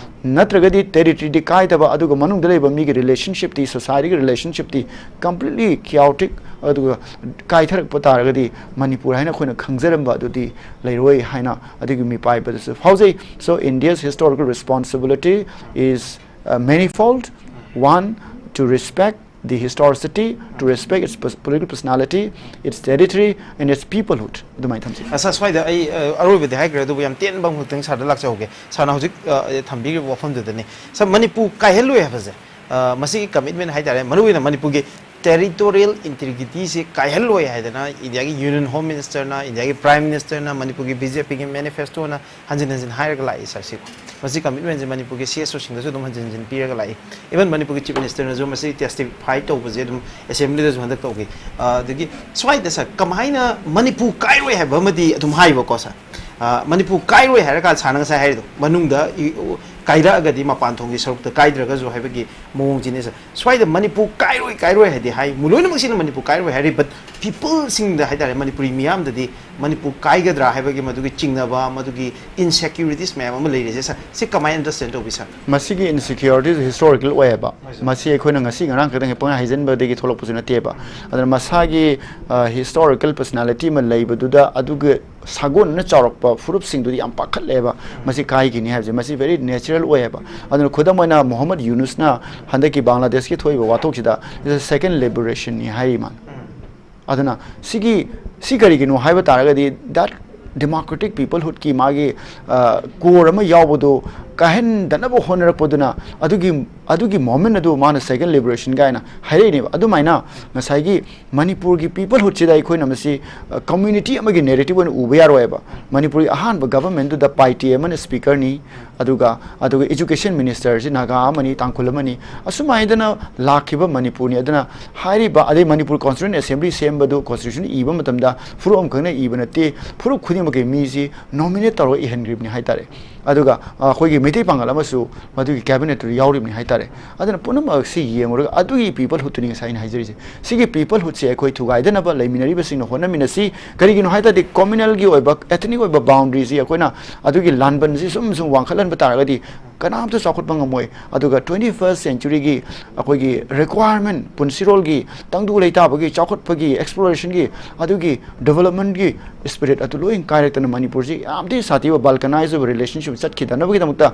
ꯅꯠꯇ꯭ꯔꯒꯗꯤ territory ꯗꯤ ꯀꯥꯏꯗꯕ, ꯑꯗꯨꯒ ꯃꯅꯨꯡꯗ ꯂꯩꯕ ꯃꯤꯒꯤ relationship ꯇꯤ, society ꯒꯤ relationship ꯇꯤ completely chaotic, ꯑꯗꯨꯒ ꯀꯥꯏꯊꯔꯛꯄ ꯇꯥꯔꯒꯗꯤ ꯃꯅꯤꯄꯨꯔ ꯍꯥꯏꯅ ꯑꯩꯈꯣꯏꯅ ꯈꯪꯖꯔꯝꯕ ꯑꯗꯨꯗꯤ ꯂꯩꯔꯣꯏ ꯍꯥꯏꯅ ꯑꯗꯨꯒꯤ ꯃꯤꯄꯥꯏꯕꯗꯁꯨ ꯐꯥꯎꯖꯩ꯫ So India's historical responsibility is uh, manifold. One, to respect the historicity, to respect its pers- political personality, its territory, and its peoplehood. ꯑꯗꯨꯃꯥꯏꯅ ꯊꯝꯖꯩ꯫ ꯑꯁ ꯁ꯭ꯋꯥꯏꯗ ꯑꯩ ꯑ, ꯑꯔꯣꯏꯕꯗꯤ ꯍꯥꯏꯈ꯭ꯔꯦ, ꯑꯗꯨꯕꯨ ꯌꯥꯝ ꯇꯦꯟꯕ ꯑꯃꯈꯛꯇꯪ ꯁꯥꯔꯗ ꯂꯥꯛꯆꯍꯧꯒꯦ꯫ ꯁꯥꯔꯅ ꯍꯧꯖꯤꯛ ꯑ, ꯊꯝꯕꯤꯈ꯭ꯔꯤꯕ ꯋꯥꯐꯝꯗꯨꯗꯅꯤ꯫ ꯁꯥꯔ, ꯃꯅꯤꯄꯨꯔ ꯀꯥꯏꯍꯜꯂꯣꯏ ꯍꯥꯏꯕꯁꯦ, ꯑ, ꯃꯁꯤꯒꯤ commitment ꯍꯥꯏꯇꯥꯔꯦ, ꯃꯔꯨꯑꯣꯏꯅ ꯃꯅꯤꯄꯨꯔꯒꯤ territorial integrity ꯁꯤ ꯀꯥꯏꯍꯜꯂꯣꯏ ꯍꯥꯏꯗꯅ ꯏꯟꯗꯤꯌꯥꯒꯤ Union Home Minister ꯅ, ꯏꯟꯗꯤꯌꯥꯒꯤ Prime Minister ꯅ, ꯃꯅꯤꯄꯨꯔꯒꯤ BJP ꯒꯤ manifesto ꯅ ꯍꯟꯖꯤꯟ ꯍꯟꯖꯤꯟ ꯍꯥꯏꯔꯒ ꯂꯥꯛꯏ ꯁꯥꯔ꯫ ꯁꯤ, ꯃꯁꯤ commitment ꯁꯦ ꯃꯅꯤꯄꯨꯔꯒꯤ CSO ꯁꯤꯡꯗꯁꯨ ꯑꯗꯨꯝ ꯍꯟꯖꯤꯟ ꯍꯟꯖꯤꯟ ꯄꯤꯔꯒ ꯂꯥꯛꯏ꯫ Even ꯃꯅꯤꯄꯨꯔꯒꯤ Chief Minister ꯅꯁꯨ ꯃꯁꯤ testify ꯇꯧꯕꯁꯦ ꯑꯗꯨꯝ assembly ꯗꯁꯨ ꯍꯟꯗꯛ ꯇꯧꯈꯤ꯫ ꯑ, ꯑꯗꯒꯤ ꯁ꯭ꯋꯥꯏꯗ ꯁꯥꯔ, ꯀꯃꯥꯏꯅ ꯃꯅꯤꯄꯨꯔ ꯀꯥꯏꯔꯣꯏ ꯍꯥꯏꯕ ꯑꯃꯗꯤ ꯑꯗꯨꯝ ꯍꯥꯏꯕꯀꯣ ꯁꯥꯔ꯫ ꯑ, ꯃꯅꯤꯄꯨꯔ ꯀꯥꯏꯔꯣꯏ ꯍꯥꯏꯔꯀꯥꯟꯗ ꯁꯥꯔꯅ ꯉꯁꯥꯏ ꯍꯥꯏꯔꯤꯗꯣ, ꯃꯅꯨꯡꯗ ꯏ-, ꯎ-, ꯀꯥꯏꯔꯛꯑꯒꯗꯤ ꯃꯄꯥꯟ ꯊꯣꯡꯒꯤ ꯁꯔꯨꯛꯇ ꯀꯥꯏꯗ꯭ꯔꯒꯁꯨ ꯍꯥꯏꯕꯒꯤ ꯃꯑꯣꯡꯁꯤꯅꯦ ꯁꯥꯔ꯫ ꯁ꯭ꯋꯥꯏꯗ ꯃꯅꯤꯄꯨꯔ ꯀꯥꯏꯔꯣꯏ, ꯀꯥꯏꯔꯣꯏ ꯍꯥꯏꯗꯤ ꯍꯥꯏ, ꯃꯨ-, ꯂꯣꯏꯅꯃꯛꯁꯤꯅ ꯃꯅꯤꯄꯨꯔ ꯀꯥꯏꯔꯣꯏ ꯍꯥꯏꯔꯤ, but people ꯁꯤꯡꯗ ꯍꯥꯏꯇꯥꯔꯦ, ꯃꯅꯤꯄꯨꯔꯤ ꯃꯤꯌꯥꯝꯗꯗꯤ ꯃꯅꯤꯄꯨꯔ ꯀꯥꯏꯒꯗ꯭ꯔꯥ ꯍꯥꯏꯕꯒꯤ ꯃꯗꯨꯒꯤ ꯆꯤꯡꯅꯕ, ꯃꯗꯨꯒꯤ insecurities ꯃꯌꯥꯝ ꯑꯃ ꯂꯩꯔꯤꯁꯦ ꯁꯥꯔ꯫ ꯁꯤ ꯀꯃꯥꯏꯅ understand ꯇꯧꯕꯤ ꯁꯥꯔ? ꯃꯁꯤꯒꯤ insecurity ꯁꯦ historical ꯑꯣꯏꯌꯦꯕ꯫ ꯃꯁꯤ ꯑꯩꯈꯣꯏꯅ ꯉꯁꯤ ꯉꯔꯥꯡ ꯈꯛꯇꯪ ꯄꯪꯍꯥꯏ ꯍꯥꯏꯖꯤꯟꯕꯗꯒꯤ ꯊꯣꯛꯂꯛꯄꯁꯨ ꯅꯠꯇꯦꯕ꯫ ꯑꯗꯨꯅ ꯃꯁꯥꯒꯤ, ꯑ, historical personality ꯑꯃ ꯂꯩꯕꯗꯨꯗ ꯑꯗꯨꯒ ꯁꯥꯒꯣꯟꯅꯅ ꯆꯥꯎꯔꯛꯄ ꯐꯨꯔꯨꯞꯁꯤꯡꯗꯨꯗꯤ ꯌꯥꯝ ꯄꯥꯈꯠꯂꯦꯕ꯫ ꯃꯁꯤ ꯀꯥꯏꯈꯤꯅꯤ ꯍꯥꯏꯕꯁꯦ, ꯃꯁꯤ very natural ꯑꯣꯏꯌꯦꯕ꯫ ꯑꯗꯨꯅ ꯈꯨꯗꯝ ꯑꯣꯏꯅ ꯃꯣꯍꯝꯃꯗ ꯌꯨꯅꯨꯁꯅ ꯍꯟꯗꯛꯀꯤ ꯕꯪꯒ꯭ꯂꯥꯗꯦꯁꯀꯤ ꯊꯣꯛꯏꯕ ꯋꯥꯊꯣꯛꯁꯤꯗ, "This is second liberation ꯅꯤ" ꯍꯥꯏꯔꯤ ꯃꯥꯅ꯫ ꯑꯗꯨꯅ ꯁꯤꯒꯤ, ꯁꯤ ꯀꯔꯤꯒꯤꯅꯣ ꯍꯥꯏꯕ ꯇꯥꯔꯒꯗꯤ, that democratic peoplehood ꯀꯤ ꯃꯥꯒꯤ, ꯑ, core ꯑꯃ ꯌꯥꯎꯕꯗꯣ ꯀꯥꯏꯍꯟꯗꯅꯕ ꯍꯣꯠꯅꯔꯛꯄꯗꯨꯅ ꯑꯗꯨꯒꯤ, ꯑꯗꯨꯒꯤ moment ꯑꯗꯨ ꯃꯥꯅ second liberation ꯀꯥꯏꯅ ꯍꯥꯏꯔꯛꯏꯅꯦꯕ꯫ ꯑꯗꯨꯃꯥꯏꯅ ꯉꯁꯥꯏꯒꯤ ꯃꯅꯤꯄꯨꯔꯒꯤ peoplehood ꯁꯤꯗ ꯑꯩꯈꯣꯏꯅ ꯃꯁꯤ, ꯑ, community ꯑꯃꯒꯤ narrative ꯑꯣꯏꯅ ꯎꯕ ꯌꯥꯔꯣꯏꯕ꯫ ꯃꯅꯤꯄꯨꯔꯒꯤ ꯑꯍꯥꯟꯕ government ꯗꯨꯗ ꯄꯥꯏꯇꯦ ꯑꯃꯅ speaker ꯅꯤ, ꯑꯗꯨꯒ, ꯑꯗꯨꯒ education minister ꯁꯤ ꯅꯥꯒꯥ ꯑꯃꯅꯤ, ꯇꯥꯡꯈꯨꯜ ꯑꯃꯅꯤ, ꯑꯁꯨꯃꯥꯏꯅ ꯂꯥꯛꯈꯤꯕ ꯃꯅꯤꯄꯨꯔꯅꯤ꯫ ꯑꯗꯨꯅ ꯍꯥꯏꯔꯤꯕ, ꯑꯗꯩ ꯃꯅꯤꯄꯨꯔ Constituent Assembly ꯁꯦꯝꯕꯗꯨ, constitution ꯏꯕ ꯃꯇꯝꯗ ꯐꯨꯔꯨꯞ ꯑꯃꯈꯛꯅ ꯏꯕ ꯅꯠꯇꯦ, ꯐꯨꯔꯨꯞ ꯈꯨꯗꯤꯡꯃꯛꯀꯤ ꯃꯤꯁꯤ nominate ꯇꯧꯔꯒ ꯏꯍꯟꯈ꯭ꯔꯤꯕꯅꯤ ꯍꯥꯏꯇꯥꯔꯦ꯫ ꯑꯗꯨꯒ, ꯑ, ꯑꯩꯈꯣꯏꯒꯤ ꯃꯩꯇꯩ ꯄꯥꯉꯜ ꯑꯃꯁꯨ ꯃꯗꯨꯒꯤ cabinet ꯇꯨꯗ ꯌꯥꯎꯔꯤꯕꯅꯤ ꯍꯥꯏꯇꯥꯔꯦ꯫ ꯍꯥꯏꯇꯥꯔꯦ꯫ ꯑꯗꯨꯅ ꯄꯨꯝꯅꯃꯛ ꯑꯁꯤ ꯌꯦꯡꯉꯨꯔꯒ ꯑꯗꯨꯒꯤ peoplehoodꯇꯨꯅꯤ ꯉꯁꯥꯏ ꯑꯩꯅ ꯍꯥꯏꯖꯔꯤꯁꯦ꯫ ꯁꯤꯒꯤ peoplehoodꯁꯦ ꯑꯩꯈꯣꯏ ꯊꯨꯒꯥꯏꯗꯅꯕ ꯂꯩꯃꯤꯟꯅꯔꯤꯕꯁꯤꯡꯅ ꯍꯣꯠꯅꯃꯤꯟꯅꯁꯤ꯫ ꯀꯔꯤꯒꯤꯅꯣ ꯍꯥꯏ ꯇꯥꯔꯗꯤ communalꯒꯤ ꯑꯣꯏꯕ, ethnicꯒꯤ ꯑꯣꯏꯕ boundaryꯁꯤ ꯑꯩꯈꯣꯏꯅ ꯑꯗꯨꯒꯤ ꯂꯥꯟꯕꯟꯁꯤ ꯁꯨꯝ ꯁꯨꯝ ꯋꯥꯡꯈꯠꯍꯟꯕ ꯇꯥꯔꯒꯗꯤ ꯀꯅꯥꯝꯇ ꯆꯥꯎꯈꯠꯄ ꯉꯝꯃꯣꯏ꯫ ꯑꯗꯨꯒ twenty first centuryꯒꯤ ꯑꯩꯈꯣꯏꯒꯤ requirement, ꯄꯨꯟꯁꯤꯔꯣꯜꯒꯤ, ꯇꯪꯗꯨ ꯂꯩꯇꯥꯕꯒꯤ, ꯆꯥꯎꯈꯠꯄꯒꯤ, explorationꯒꯤ, ꯑꯗꯨꯒꯤ developmentꯒꯤ spirit ꯑꯗꯨ ꯂꯣꯏ ꯀꯥꯏꯔꯛꯇꯅ ꯃꯅꯤꯄꯨꯔꯁꯤ ꯌꯥꯝ ꯊꯤ ꯁꯥꯊꯤꯕ balkanized ꯑꯣꯏꯕ relationship ꯆꯠꯈꯤꯗꯅꯕꯒꯤꯗꯃꯛꯇ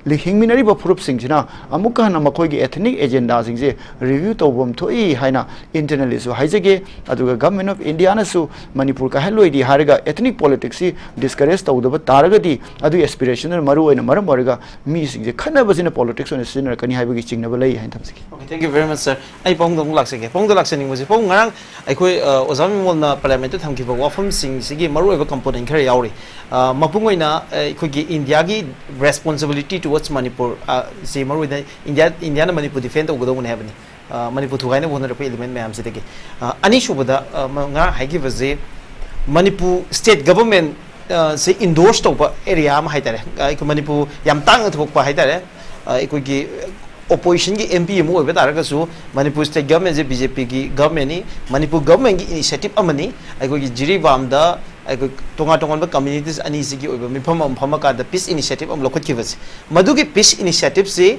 ꯂꯤ-, ꯍꯤꯡꯃꯤꯟꯅꯔꯤꯕ ꯐꯨꯔꯨꯞꯁꯤꯡꯁꯤꯅ ꯑꯃꯨꯛꯀ ꯍꯟꯅ ꯃꯈꯣꯏꯒꯤ ethnic agendaꯁꯤꯡꯁꯦ review ꯇꯧꯐꯝ ꯊꯣꯛꯏ ꯍꯥꯏꯅ internallyꯁꯨ ꯍꯥꯏꯖꯒꯦ꯫ ꯑꯗꯨꯒ Government of Indiaꯅꯁꯨ ꯃꯅꯤꯄꯨꯔ ꯀꯥꯏꯍꯜꯂꯣꯏꯗꯤ ꯍꯥꯏꯔꯒ ethnic politicsꯁꯤ discourage ꯇꯧꯗꯕ ꯇꯥꯔꯒꯗꯤ ꯑꯗꯨꯒꯤ aspirationꯗꯨꯅ ꯃꯔꯨ ꯑꯣꯏꯅ ꯃꯔꯝ ꯑꯣꯏꯔꯒ ꯃꯤꯁꯤꯡꯁꯦ ꯈꯠꯅꯕꯁꯤꯅ politics ꯑꯣꯏꯅ ꯁꯤꯖꯤꯟꯅꯔꯛꯀꯅꯤ ꯍꯥꯏꯕꯒꯤ ꯆꯤꯡꯅꯕ ꯂꯩ ꯍꯥꯏꯅ ꯊꯝꯖꯒꯦ꯫ Okay, thank you very much, sir. ꯑꯩ ꯄꯥꯕꯨꯡꯗ ꯑꯃꯨꯛ ꯂꯥꯛꯆꯒꯦ꯫ ꯄꯥꯕꯨꯡꯗ ꯂꯥꯛꯆꯅꯤꯡꯕꯁꯦ, ꯄꯥꯕꯨꯡ, ꯉꯔꯥꯡ ꯑꯩꯈꯣꯏ, ꯑ, ꯑꯣꯖꯥ ꯕꯤꯃꯣꯜꯅ parliamentꯇ ꯊꯝꯈꯤꯕ ꯋꯥꯐꯝꯁꯤꯡꯁꯤꯒꯤ ꯃꯔꯨꯑꯣꯏꯕ component ꯈꯔ ꯌꯥꯎꯔꯤ꯫ ꯑ, ꯃꯄꯨꯡ ꯑꯣꯏꯅ, ꯑ, ꯑꯩꯈꯣꯏꯒꯤ ꯏꯟꯗꯤꯌꯥꯒꯤ responsibility towards ꯃꯅꯤꯄꯨꯔ, ꯑ, ꯁꯤ ꯃꯔꯨꯑꯣꯏꯅ ꯏꯟꯗꯤꯌꯥ, ꯏꯟꯗꯤꯌꯥꯅ ꯃꯅꯤꯄꯨꯔ defend ꯇꯧꯒꯗꯧꯕꯅꯤ ꯍꯥꯏꯕꯅꯤ꯫ ꯑ, ꯃꯅꯤꯄꯨꯔ ꯊꯨꯒꯥꯏꯅꯕ ꯍꯣꯠꯅꯔꯛꯄ element ꯃꯌꯥꯝꯁꯤꯗꯒꯤ꯫ ꯑ, ꯑꯅꯤꯁꯨꯕꯗ, ꯑ, ꯃ-, ꯉꯔꯥꯡ ꯍꯥꯏꯈꯤꯕꯁꯦ ꯃꯅꯤꯄꯨꯔ state government, ꯑ, ꯁꯦ endorse ꯇꯧꯕ area ꯑꯃ ꯍꯥꯏꯇꯥꯔꯦ꯫ ꯑ, ꯑꯩꯈꯣꯏ ꯃꯅꯤꯄꯨꯔ ꯌꯥꯝ ꯇꯥꯡꯅ ꯊꯣꯛꯄ ꯍꯥꯏꯇꯥꯔꯦ꯫ ꯑ, ꯑꯩꯈꯣꯏꯒꯤ oppositionꯒꯤ MP ꯑꯃ ꯑꯣꯏꯕ ꯇꯥꯔꯒꯁꯨ ꯃꯅꯤꯄꯨꯔ state governmentꯁꯦ BJPꯒꯤ governmentꯅꯤ꯫ ꯃꯅꯤꯄꯨꯔ governmentꯀꯤ initiative ꯑꯃꯅꯤ꯫ ꯑꯩꯈꯣꯏꯒꯤ ꯖꯤꯔꯤꯕꯥꯝꯗ ꯑꯩꯈꯣꯏ ꯇꯣꯉꯥꯟ ꯇꯣꯉꯥꯟꯕ communities ꯑꯅꯤꯁꯤꯒꯤ ꯑꯣꯏꯕ ꯃꯤꯐꯝ ꯑꯃ ꯐꯝꯃꯀꯥꯟꯗ peace initiative ꯑꯃ ꯂꯧꯈꯠꯈꯤꯕꯁꯦ, ꯃꯗꯨꯒꯤ peace initiativeꯁꯤ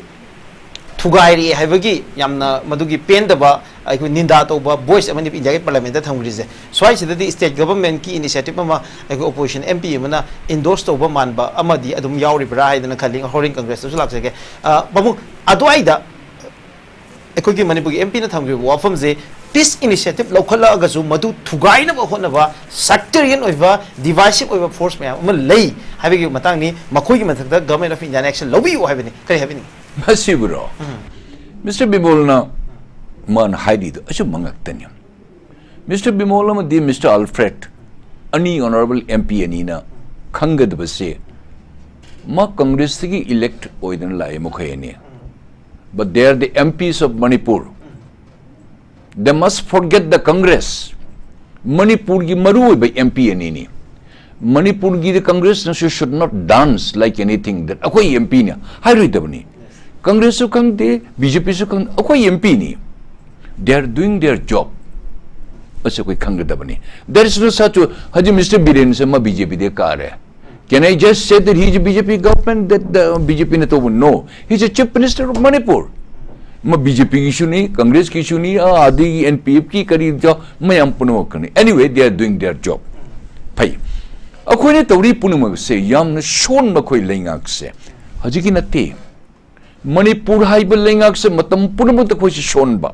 ꯊꯨꯒꯥꯏꯔꯛꯑꯦ ꯍꯥꯏꯕꯒꯤ ꯌꯥꯝꯅ ꯃꯗꯨꯒꯤ ꯄꯦꯟꯗꯕ ꯑꯩꯈꯣꯏ ꯅꯤꯟꯗꯥ ꯇꯧꯕ voice ꯑꯃꯅꯤ ꯏꯟꯗꯤꯌꯥꯒꯤ parliamentꯇ ꯊꯝꯈ꯭ꯔꯤꯁꯦ꯫ ꯁ꯭ꯋꯥꯏꯁꯤꯗꯗꯤ state governmentꯀꯤ initiative ꯑꯃ ꯑꯩꯈꯣꯏ opposition MP ꯑꯃꯅ endorse ꯇꯧꯕ ꯃꯥꯟꯕ ꯑꯃꯗꯤ ꯑꯗꯨꯝ ꯌꯥꯎꯔꯤꯕ꯭ꯔꯥ ꯍꯥꯏꯗꯅ ꯈꯜꯂꯤ꯫ ꯍꯣꯔꯦꯟ Congressꯇꯁꯨ ꯂꯥꯛꯆꯒꯦ꯫ ꯑ, ꯄꯥꯕꯨꯡ, ꯑꯗꯨꯋꯥꯏꯗ ꯑꯩꯈꯣꯏꯒꯤ ꯃꯅꯤꯄꯨꯔꯒꯤ MPꯅ ꯊꯝꯈꯤꯕ ꯋꯥꯐꯝꯁꯦ peace initiative ꯂꯧꯈꯠꯂꯛꯑꯒꯁꯨ ꯃꯗꯨ ꯊꯨꯒꯥꯏꯅꯕ ꯍꯣꯠꯅꯕ sectarian ꯑꯣꯏꯕ divisive ꯑꯣꯏꯕ force ꯃꯌꯥꯝ ꯑꯃ ꯂꯩ ꯍꯥꯏꯕꯒꯤ ꯃꯇꯥꯡꯅꯤ꯫ ꯃꯈꯣꯏꯒꯤ ꯃꯊꯛꯇ Government of Indiaꯅ action ꯂꯧꯕꯤꯌꯨ ꯍꯥꯏꯕꯅꯤ꯫ ꯀꯔꯤ ꯍꯥꯏꯕꯤꯅꯤꯡꯉꯤ? ꯃꯁꯤꯕꯨꯔꯣ? ꯃꯤꯁꯇꯔ ꯕꯤꯃꯣꯜꯅ ꯃꯥꯅ ꯍꯥꯏꯔꯤꯗꯣ ꯑꯆꯨꯝꯕ ꯉꯥꯛꯇꯅꯤ꯫ ꯃꯤꯁꯇꯔ ꯕꯤꯃꯣꯜ ꯑꯃꯗꯤ ꯃꯤꯁꯇꯔ ꯑꯜꯐ꯭ꯔꯦꯗ ꯑꯅꯤ honourable MP ꯑꯅꯤꯅ ꯈꯪꯒꯗꯕꯁꯦ, ꯃꯥ ꯀꯪꯒ꯭ꯔꯦꯁꯇꯒꯤ elect ꯑꯣꯏꯗꯅ ꯂꯥꯛꯏ ꯃꯈꯣꯏ ꯑꯅꯤ꯫ But they are the MPs of Manipur. They must forget the Congress. ꯃꯅꯤꯄꯨꯔꯒꯤ ꯃꯔꯨꯑꯣꯏꯕ MP ꯑꯅꯤꯅꯤ꯫ ꯃꯅꯤꯄꯨꯔꯒꯤꯗꯤ ꯀꯪꯒ꯭ꯔꯦꯁꯅꯁꯨ should not dance like anything that ꯑꯩꯈꯣꯏ MPꯅ ꯍꯥꯏꯔꯣꯏꯗꯕꯅꯤ꯫ ꯀꯪꯒ꯭ꯔꯦꯁꯁꯨ ꯈꯪꯗꯦ, ꯕꯤ ꯖꯦ ꯄꯤꯁꯨ ꯈꯪꯗꯦ, ꯑꯩꯈꯣꯏ ꯑꯦꯝ ꯄꯤꯅꯤ꯫ They are doing their job. ꯑꯁꯤ ꯑꯩꯈꯣꯏ ꯈꯪꯒꯗꯕꯅꯤ꯫ There is no such, ꯍꯧꯖꯤꯛ ꯃꯤꯁꯇꯔ ꯕꯤꯔꯦꯟꯁꯦ ꯃꯥ ꯕꯤ ꯖꯦ ꯄꯤꯗ ꯀꯥꯔꯦ꯫ Can I just say that he is a B J P government, that the B J P ꯅ ꯇꯧꯕ? No, he is a chief minister of Manipur. ꯃꯥ B J ꯄꯤꯒꯤꯁꯨꯅꯤ, ꯀꯪꯒ꯭ꯔꯦꯁꯀꯤꯁꯨꯅꯤ, ꯑꯥ, ꯑꯗꯒꯤ N P ꯑꯦꯐꯀꯤ ꯀꯔꯤ job, ꯃꯌꯥꯝ ꯄꯨꯝꯅꯃꯛꯀꯅꯤ꯫ Anyway, they are doing their job. ꯐꯩ꯫ ꯑꯩꯈꯣꯏꯅ ꯇꯧꯔꯤ ꯄꯨꯝꯅꯃꯛꯁꯦ ꯌꯥꯝꯅ ꯁꯣꯟꯕ ꯑꯩꯈꯣꯏ ꯂꯩꯉꯥꯛꯁꯦ ꯍꯧꯖꯤꯛꯀꯤ ꯅꯠꯇꯦ꯫ ꯃꯅꯤꯄꯨꯔ ꯍꯥꯏꯕ ꯂꯩꯉꯥꯛꯁꯦ ꯃꯇꯝ ꯄꯨꯝꯅꯃꯛꯇ ꯑꯩꯈꯣꯏꯁꯦ ꯁꯣꯟꯕ꯫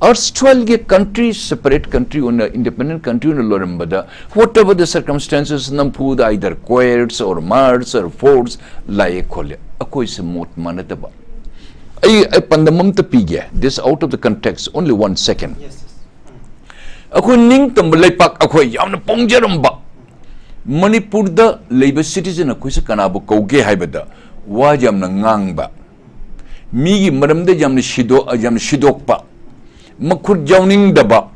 Erstwhile ꯒꯤ country, separate country ꯑꯣꯏꯅ, independent country ꯑꯣꯏꯅ ꯂꯣꯏꯔꯝꯕꯗ, whatever the circumstances, ꯅꯝꯐꯨꯗ either coerce or march or force ꯂꯥꯛꯑꯦ ꯈꯣꯠꯂꯦ, ꯑꯩꯈꯣꯏꯁꯦ ꯃꯣꯠ ꯃꯥꯟꯅꯗꯕ꯫ ꯑꯩ, ꯑꯩ ꯄꯥꯟꯗꯝ ꯑꯝꯇ ꯄꯤꯒꯦ, this out of the context, only one second. ꯑꯩꯈꯣꯏ ꯅꯤꯡꯇꯝꯕ ꯂꯩꯄꯥꯛ, ꯑꯩꯈꯣꯏ ꯌꯥꯝꯅ ꯄꯣꯡꯖꯔꯝꯕ ꯃꯅꯤꯄꯨꯔꯗ ꯂꯩꯕ citizen ꯑꯩꯈꯣꯏꯁꯦ ꯀꯅꯥꯕꯨ ꯀꯧꯒꯦ ꯍꯥꯏꯕꯗ ꯋꯥ ꯌꯥꯝꯅ ꯉꯥꯡꯕ, ꯃꯤꯒꯤ ꯃꯔꯝꯗ ꯌꯥꯝꯅ ꯁꯤꯗꯣ-, ꯌꯥꯝꯅ ꯁꯤꯗꯣꯛꯄ, ꯃꯈꯨꯠ ꯌꯥꯎꯅꯤꯡꯗꯕ,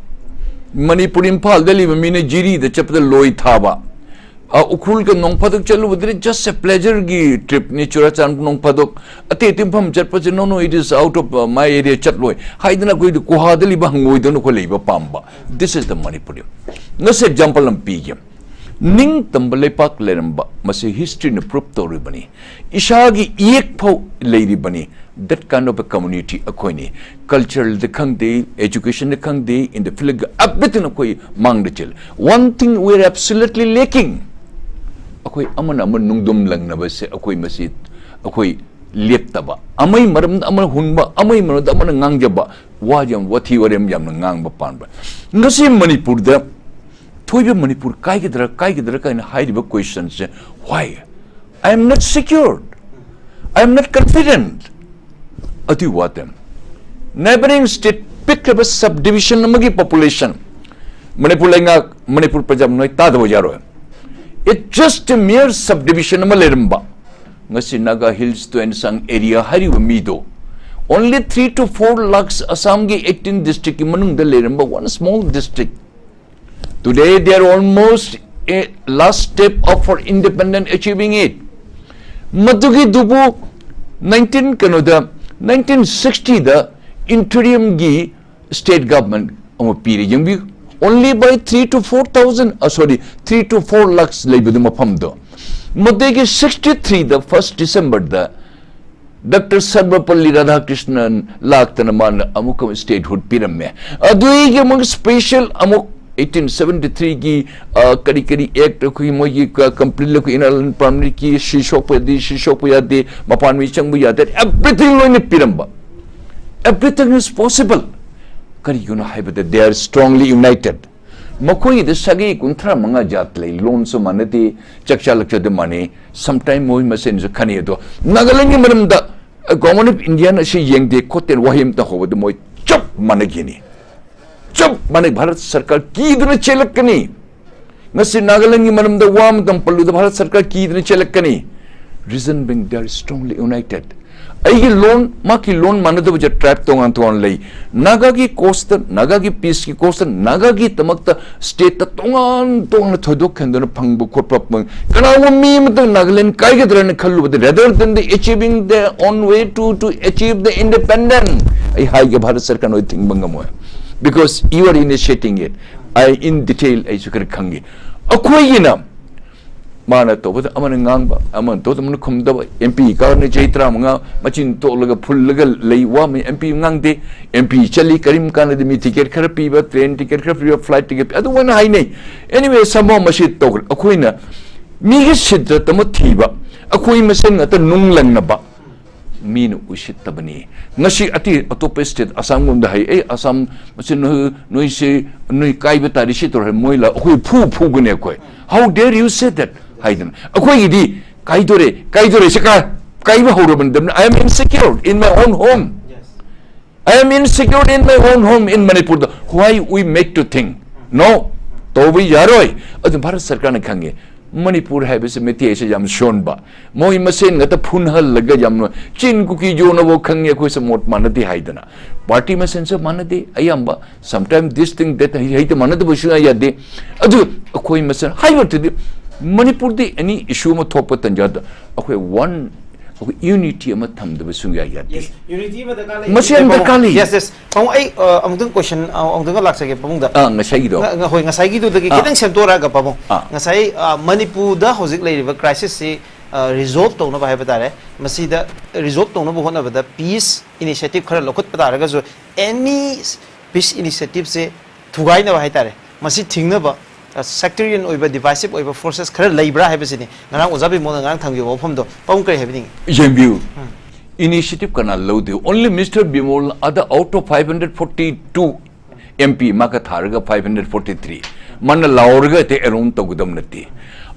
ꯃꯅꯤꯄꯨꯔ ꯏꯝꯐꯥꯜꯗ ꯂꯩꯕ ꯃꯤꯅ ꯖꯤꯔꯤꯗ ꯆꯠꯄꯗ ꯂꯣꯏ ꯊꯥꯕ, ꯑ, ꯎꯈ꯭ꯔꯨꯜꯒ ꯅꯣꯡ ꯐꯥꯗꯣꯛ ꯆꯠꯂꯨꯕꯗꯨꯗꯤ just a pleasure ꯒꯤ trip ꯅꯤ, ꯆꯨꯔꯥꯆꯥꯟꯄꯨꯔ ꯅꯣꯡ ꯐꯥꯗꯣꯛ, ꯑꯇꯩ ꯑꯇꯩ ꯃꯐꯝ ꯆꯠꯄꯁꯦ, "No, no, it is out of, uh, my area, ꯆꯠꯂꯣꯏ" ꯍꯥꯏꯗꯅ ꯑꯩꯈꯣꯏꯗꯤ ꯒꯨꯍꯥꯗ ꯂꯩꯕ ꯍꯪꯉꯣꯏꯗꯧꯅ ꯑꯩꯈꯣꯏ ꯂꯩꯕ ꯄꯥꯝꯕ꯫ This is the Manipuri. ꯉꯁꯤ example ꯑꯃ ꯄꯤꯒꯦ꯫ ꯅꯤꯡꯇꯝꯕ ꯂꯩꯄꯥꯛ ꯂꯩꯔꯝꯕ, ꯃꯁꯤ history ꯅ prove ꯇꯧꯔꯤꯕꯅꯤ꯫ ꯏꯁꯥꯒꯤ ꯏꯌꯦꯛ ꯐꯥꯎ ꯂꯩꯔꯤꯕꯅꯤ꯫ That kind of a community ꯑꯩꯈꯣꯏꯅꯤ꯫ Cultural ꯗ ꯈꯪꯗꯦ, education ꯗ ꯈꯪꯗꯦ, in the field, everything ꯑꯩꯈꯣꯏ ꯃꯥꯡꯗ ꯆꯦꯜꯂꯤ꯫ One thing we are absolutely lacking. ꯑꯩꯈꯣꯏ ꯑꯃꯅ ꯑꯃ ꯅꯨꯡꯗꯨꯝ ꯂꯪꯅꯕꯁꯦ ꯑꯩꯈꯣꯏ ꯃꯁꯤ, ꯑꯩꯈꯣꯏ ꯂꯦꯞꯇꯕ꯫ ꯑꯃꯒꯤ ꯃꯔꯝꯗ ꯑꯃꯅ ꯍꯨꯟꯕ, ꯑꯃꯒꯤ ꯃꯔꯝꯗ ꯑꯃꯅ ꯉꯥꯡꯖꯕ, ꯋꯥ ꯌꯥꯝ, ꯋꯥꯊꯤ ꯋꯥꯔꯦꯝ ꯌꯥꯝꯅ ꯉꯥꯡꯕ ꯄꯥꯝꯕ꯫ ꯉꯁꯤ ꯃꯅꯤꯄꯨꯔꯗ ꯊꯣꯏꯕ ꯃꯅꯤꯄꯨꯔ ꯀꯥꯏꯒꯗ꯭ꯔꯥ, ꯀꯥꯏꯒꯗ꯭ꯔꯥ ꯀꯥꯏꯅ ꯍꯥꯏꯔꯤꯕ question say, why? I am not secured. I am not confident. ꯑꯗꯨꯏ ꯋꯥꯗ, neighboring state ꯄꯤꯛꯈ꯭ꯔꯕ subdivision ꯑꯃꯒꯤ population, ꯃꯅꯤꯄꯨꯔ ꯂꯩꯉꯥꯛ, ꯃꯅꯤꯄꯨꯔ ꯄ꯭ꯔꯖꯥ ꯅꯣꯏ ꯇꯥꯗꯕ ꯌꯥꯔꯣꯏ꯫ It just a mere subdivision ꯑꯃ ꯂꯩꯔꯝꯕ, ꯉꯁꯤ Naga Hills, Tuensang area ꯍꯥꯏꯔꯤꯕ ꯃꯤꯗꯣ, only three to four lakhs, ꯑꯁꯥꯝꯒꯤ eighteen district ꯀꯤ ꯃꯅꯨꯡꯗ ꯂꯩꯔꯝꯕ one small district, today they are almost a last step of for independent achieving it. ꯃꯗꯨꯒꯤꯗꯨꯕꯨ ꯅꯥꯏꯟꯇꯤꯟ ꯀꯩꯅꯣꯗ, ꯅꯥꯏꯟꯇꯤꯟ ꯁꯤꯛꯁꯇꯤꯗ interimꯒꯤ state government ꯑꯃ ꯄꯤꯔꯦ꯫ ꯌꯦꯡꯕꯤꯌꯨ, only by three to four thousand, sorry, three to four lakhs ꯂꯩꯕꯗꯨ ꯃꯐꯝꯗꯣ꯫ ꯃꯗꯨꯒꯤ ꯁꯤꯛꯁꯇꯤ ꯊ꯭ꯔꯤꯗ first Decemberꯗ ꯗꯥꯛꯇꯔ ꯁꯔꯕꯄꯜꯂꯤ ꯔꯥꯙꯥꯀ꯭ꯔꯤꯁꯅꯟ ꯂꯥꯛꯇꯅ ꯃꯥꯅ ꯑꯃꯨꯛꯀ statehood ꯄꯤꯔꯝꯃꯦ꯫ ꯑꯗꯨꯒꯤ ꯑꯃꯨꯛ special ꯑꯃꯨꯛ ꯑꯩꯠꯇꯤꯟ ꯁꯚꯦꯟꯇꯤ ꯊ꯭ꯔꯤꯒꯤ ꯀꯔꯤ ꯀꯔꯤ act, ꯑꯩꯈꯣꯏꯒꯤ ꯃꯣꯏꯒꯤ complete ꯑꯩꯈꯣꯏ inner line permitꯀꯤ ꯁꯤ ꯁꯣꯛꯄ ꯌꯥꯗꯦ, ꯁꯤ ꯁꯣꯛꯄ ꯌꯥꯗꯦ, ꯃꯄꯥꯟ ꯃꯤ ꯆꯪꯕ ꯌꯥꯗꯦ, everything ꯂꯣꯏꯅ ꯄꯤꯔꯝꯕ꯫ Everything is possible꯫ ꯀꯔꯤꯒꯤꯅꯣ ꯍꯥꯏꯕꯗ they are strongly united꯫ ꯃꯈꯣꯏꯒꯤꯗ ꯁꯥꯒꯩ ꯀꯨꯟꯊ꯭ꯔꯥ ꯃꯉꯥ ꯖꯥꯠ ꯂꯩ, ꯂꯣꯟꯁꯨ ꯃꯥꯟꯅꯗꯦ, ꯆꯥꯛ ꯆꯥ ꯂꯛꯆꯗ ꯃꯥꯟꯅꯩ, sometime ꯃꯣꯏ ꯃꯁꯦꯟꯁꯨ ꯈꯟꯅꯩ꯫ ꯑꯗꯣ ꯅꯥꯒꯥꯂꯦꯟꯒꯤ ꯃꯔꯝꯗ Government of Indiaꯅ ꯑꯁꯤ ꯌꯦꯡꯗꯦ ꯈꯣꯠꯇꯦ ꯋꯥꯍꯩ ꯑꯃꯇ ꯍꯧꯕꯗ ꯃꯣꯏ ꯆꯞ ꯃꯥꯟꯅꯈꯤꯅꯤ꯫ ꯆꯞ ꯃꯥꯟꯅꯩ꯫ ꯚꯥꯔꯠ ꯁꯔꯀꯥꯔ ꯀꯤꯗꯨꯅ ꯆꯦꯜꯂꯛꯀꯅꯤ꯫ ꯉꯁꯤ ꯅꯥꯒꯥꯂꯦꯟꯒꯤ ꯃꯔꯝꯗ ꯋꯥ ꯑꯃꯇꯪ ꯄꯜꯂꯨꯗ ꯚꯥꯔꯠ ꯁꯔꯀꯥꯔ ꯀꯤꯗꯨꯅ ꯆꯦꯜꯂꯛꯀꯅꯤ꯫ Reason being they are strongly united꯫ ꯑꯩꯒꯤ ꯂꯣꯟ, ꯃꯍꯥꯛꯀꯤ ꯂꯣꯟ ꯃꯥꯟꯅꯗꯕꯁꯦ tribe ꯇꯣꯉꯥꯟ ꯇꯣꯉꯥꯟ ꯂꯩ꯫ ꯅꯥꯒꯥꯒꯤ causeꯇ, ꯅꯥꯒꯥꯒꯤ peaceꯀꯤ causeꯇ, ꯅꯥꯒꯥꯒꯤꯗꯃꯛꯇ stateꯇ ꯇꯣꯉꯥꯟ ꯇꯣꯉꯥꯟꯅ ꯊꯣꯏꯗꯣꯛ ꯍꯦꯟꯗꯣꯛꯅ ꯐꯪꯕ ꯈꯣꯠꯄ ꯐꯪ-, ꯀꯅꯥꯒꯨꯝꯕ ꯃꯤ ꯑꯃꯇꯪ Nagaland ꯀꯥꯏꯒꯗ꯭ꯔꯅ ꯈꯜꯂꯨꯕꯗ, rather than the achieving their own way to, to achieve the independent, ꯑꯩ ꯍꯥꯏꯒꯦ, ꯚꯥꯔꯠ ꯁꯔꯀꯥꯔꯅ ꯍꯣꯏ ꯊꯤꯡꯕ ꯉꯝꯃꯣꯏ꯫ Because you are initiating it. ꯑꯩ in detail ꯑꯩꯁꯨ ꯈꯔ ꯈꯪꯉꯤ꯫ ꯑꯩꯈꯣꯏꯒꯤꯅ ꯃꯥꯅ ꯇꯧꯕꯗ ꯑꯃꯅ ꯉꯥꯡꯕ, ꯑꯃꯅ ꯇꯧꯕꯗ ꯑꯃꯅ ꯈꯨꯝꯗꯕ꯫ MP ꯀꯥꯔꯅꯤ ꯆꯍꯤ ꯇꯔꯥꯃꯉꯥ ꯃꯆꯤꯟ ꯇꯣꯛꯂꯒ ꯐꯨꯜꯂꯒ ꯂꯩ, ꯋꯥ ꯑꯃ MP ꯉꯥꯡꯗꯦ꯫ MP ꯆꯠꯂꯤ, ꯀꯔꯤꯝ ꯀꯥꯟꯅꯗꯦ꯫ ꯃꯤ ticket ꯈꯔ ꯄꯤꯕ, train ticket ꯈꯔ ꯄꯤꯕ, flight ticket ꯄꯤ, ꯑꯗꯨꯃꯥꯏꯅ ꯍꯥꯏꯅꯩ꯫ Anyway, somehow ꯃꯁꯤ ꯇꯧꯈ꯭ꯔꯦ꯫ ꯑꯩꯈꯣꯏꯅ ꯃꯤꯒꯤ ꯁꯤꯠꯇ ꯇꯃ ꯊꯤꯕ, ꯑꯩꯈꯣꯏ ꯃꯁꯦꯟ ꯉꯥꯛꯇ ꯅꯨꯡ ꯂꯪꯅꯕ, ꯃꯤꯅ ꯎꯁꯤꯠꯇꯕꯅꯤ꯫ ꯉꯁꯤ ꯑꯇꯩ ꯑꯇꯣꯞꯄ state, ꯑꯁꯥꯝꯒꯨꯝꯗ ꯍꯥꯏ, "ꯑꯦ, ꯑꯁꯥꯝ ꯃꯁꯤ ꯅꯣꯏ, ꯅꯣꯏꯁꯦ, ꯅꯣꯏ ꯀꯥꯏꯕ ꯇꯥꯔꯤ, ꯁꯤ ꯇꯧꯔꯦ", ꯃꯣꯏ ꯂꯥꯛ-, ꯑꯩꯈꯣꯏ ꯐꯨ ꯐꯨꯒꯅꯤ ꯑꯩꯈꯣꯏ꯫ "How dare you say that?" ꯍꯥꯏꯗꯅ꯫ ꯑꯩꯈꯣꯏꯒꯤꯗꯤ ꯀꯥꯏꯗꯣꯔꯦ, ꯀꯥꯏꯗꯣꯔꯦ, ꯁꯤ ꯀꯥ-, ꯀꯥꯏꯕ ꯍꯧꯔꯕꯅꯤ꯫ "I am insecure in my own home." I am insecure in my own home in Manipur꯫ Why we make to think? No, ꯇꯧꯕ ꯌꯥꯔꯣꯏ꯫ ꯑꯗꯨ ꯚꯥꯔꯠ ꯁꯔꯀꯥꯔꯅ ꯈꯪꯉꯦ꯫ ꯃꯅꯤꯄꯨꯔ ꯍꯥꯏꯕꯁꯤ ꯃꯩꯇꯩꯁꯦ ꯌꯥꯝ ꯁꯣꯟꯕ, ꯃꯣꯏ ꯃꯁꯦꯟ ꯉꯥꯛꯇ ꯐꯨꯅꯍꯜꯂꯒ ꯌꯥꯝꯅ ꯆꯤꯟ ꯀꯨꯀꯤ ꯌꯣꯟꯅꯕ ꯈꯪꯉꯦ꯫ ꯑꯩꯈꯣꯏꯁꯦ ꯃꯣꯠ ꯃꯥꯟꯅꯗꯦ ꯍꯥꯏꯗꯅ꯫ Party ꯃꯁꯦꯟꯁꯨ ꯃꯥꯟꯅꯗꯦ ꯑꯌꯥꯝꯕ꯫ Sometimes this thing that ꯍꯩ-, ꯍꯩꯇ ꯃꯥꯟꯅꯗꯕꯁꯨ ꯌꯥꯗꯦ꯫ ꯑꯗꯨ ꯑꯩꯈꯣꯏ ꯃꯁꯦꯟ ꯍꯥꯏꯕꯗꯨꯗꯤ ꯃꯅꯤꯄꯨꯔꯗꯤ any issue ꯑꯃ ꯊꯣꯛꯄ ꯇꯟꯖꯥꯗ ꯑꯩꯈꯣꯏ one ꯑꯩꯈꯣꯏ ꯌꯨꯅꯤꯇꯤ ꯑꯃ ꯊꯝꯗꯕ ꯁꯨꯡꯌꯥ ꯌꯥꯗꯦ꯫ ꯌꯨꯅꯤꯇꯤ ꯑꯃ ꯗꯔꯀꯥꯔ ꯂꯩ꯫ ꯃꯁꯤ ꯌꯥꯝ ꯗꯔꯀꯥꯔ ꯂꯩ꯫ ꯌꯦꯁ ꯌꯦꯁ ꯄꯥꯕꯨꯡ, ꯑꯩ ꯑ, ꯑꯃꯨꯛꯇꯪ ꯀꯣꯏꯁꯟ ꯑꯃꯨꯛꯇꯪꯒ ꯂꯥꯛꯆꯒꯦ ꯄꯥꯕꯨꯡꯗ꯫ ꯑꯥ, ꯉꯁꯥꯏꯒꯤꯗꯣ꯫ ꯉ- ꯉ- ꯍꯣꯏ, ꯉꯁꯥꯏꯒꯤꯗꯨꯗꯒꯤ ꯑꯥ꯫ ꯈꯤꯇꯪ ꯁꯦꯝꯗꯣꯔꯛꯑꯒ ꯄꯥꯕꯨꯡ, ꯑꯥ꯫ ꯉꯁꯥꯏ ꯑ, ꯃꯅꯤꯄꯨꯔꯗ ꯍꯧꯖꯤꯛ ꯂꯩꯔꯤꯕ ꯀ꯭ꯔꯥꯏꯁꯤꯁꯁꯤ ꯔꯤꯖꯣꯜꯕ ꯇꯧꯅꯕ ꯍꯥꯏꯕ ꯇꯥꯔꯦ, ꯃꯁꯤꯗ ꯔꯤꯖꯣꯜꯕ ꯇꯧꯅꯕ ꯍꯣꯠꯅꯕꯗ ꯄꯤꯁ ꯏꯅꯤꯁꯤꯌꯦꯇꯤꯚ ꯈꯔ ꯂꯧꯈꯠꯄ ꯇꯥꯔꯒꯁꯨ, ꯑꯦꯅꯤ ꯄꯤꯁ ꯏꯅꯤꯁꯤꯌꯦꯇꯤꯚꯁꯦ ꯊꯨꯒꯥꯏꯅꯕ ꯍꯥꯏ ꯇꯥꯔꯦ, ꯃꯁꯤ ꯊꯤꯡꯅꯕ ꯁꯦꯛꯇꯔꯤꯌꯟ ꯑꯣꯏꯕ, ꯗꯤꯚꯥꯏꯁꯤꯚ ꯑꯣꯏꯕ ꯐꯣꯔꯁꯦꯁ ꯈꯔ ꯂꯩꯕ꯭ꯔꯥ ꯍꯥꯏꯕꯁꯤꯅꯤ ꯉꯔꯥꯡ ꯑꯣꯖꯥ ꯕꯤꯃꯣꯜꯅ ꯉꯔꯥꯡ ꯊꯝꯈꯤꯕ ꯋꯥꯐꯝꯗꯣ꯫ ꯄꯥꯕꯨꯡ ꯀꯔꯤ ꯍꯥꯏꯕꯤꯅꯤꯡꯉꯤ? ꯌꯦꯡꯕꯤꯌꯨ, ꯏꯅꯤꯁꯤꯌꯦꯇꯤꯚ ꯀꯅꯥ ꯂꯧꯗꯦ? Only Mister Bimol ꯑꯗ out of five hundred forty two MP ꯃꯥꯒ ꯊꯥꯔꯒ five hundred forty three ꯃꯥꯅ ꯂꯥꯎꯔꯒ ꯑꯇꯩ ꯑꯦꯔꯣꯟ ꯇꯧꯒꯗꯕ ꯅꯠꯇꯦ꯫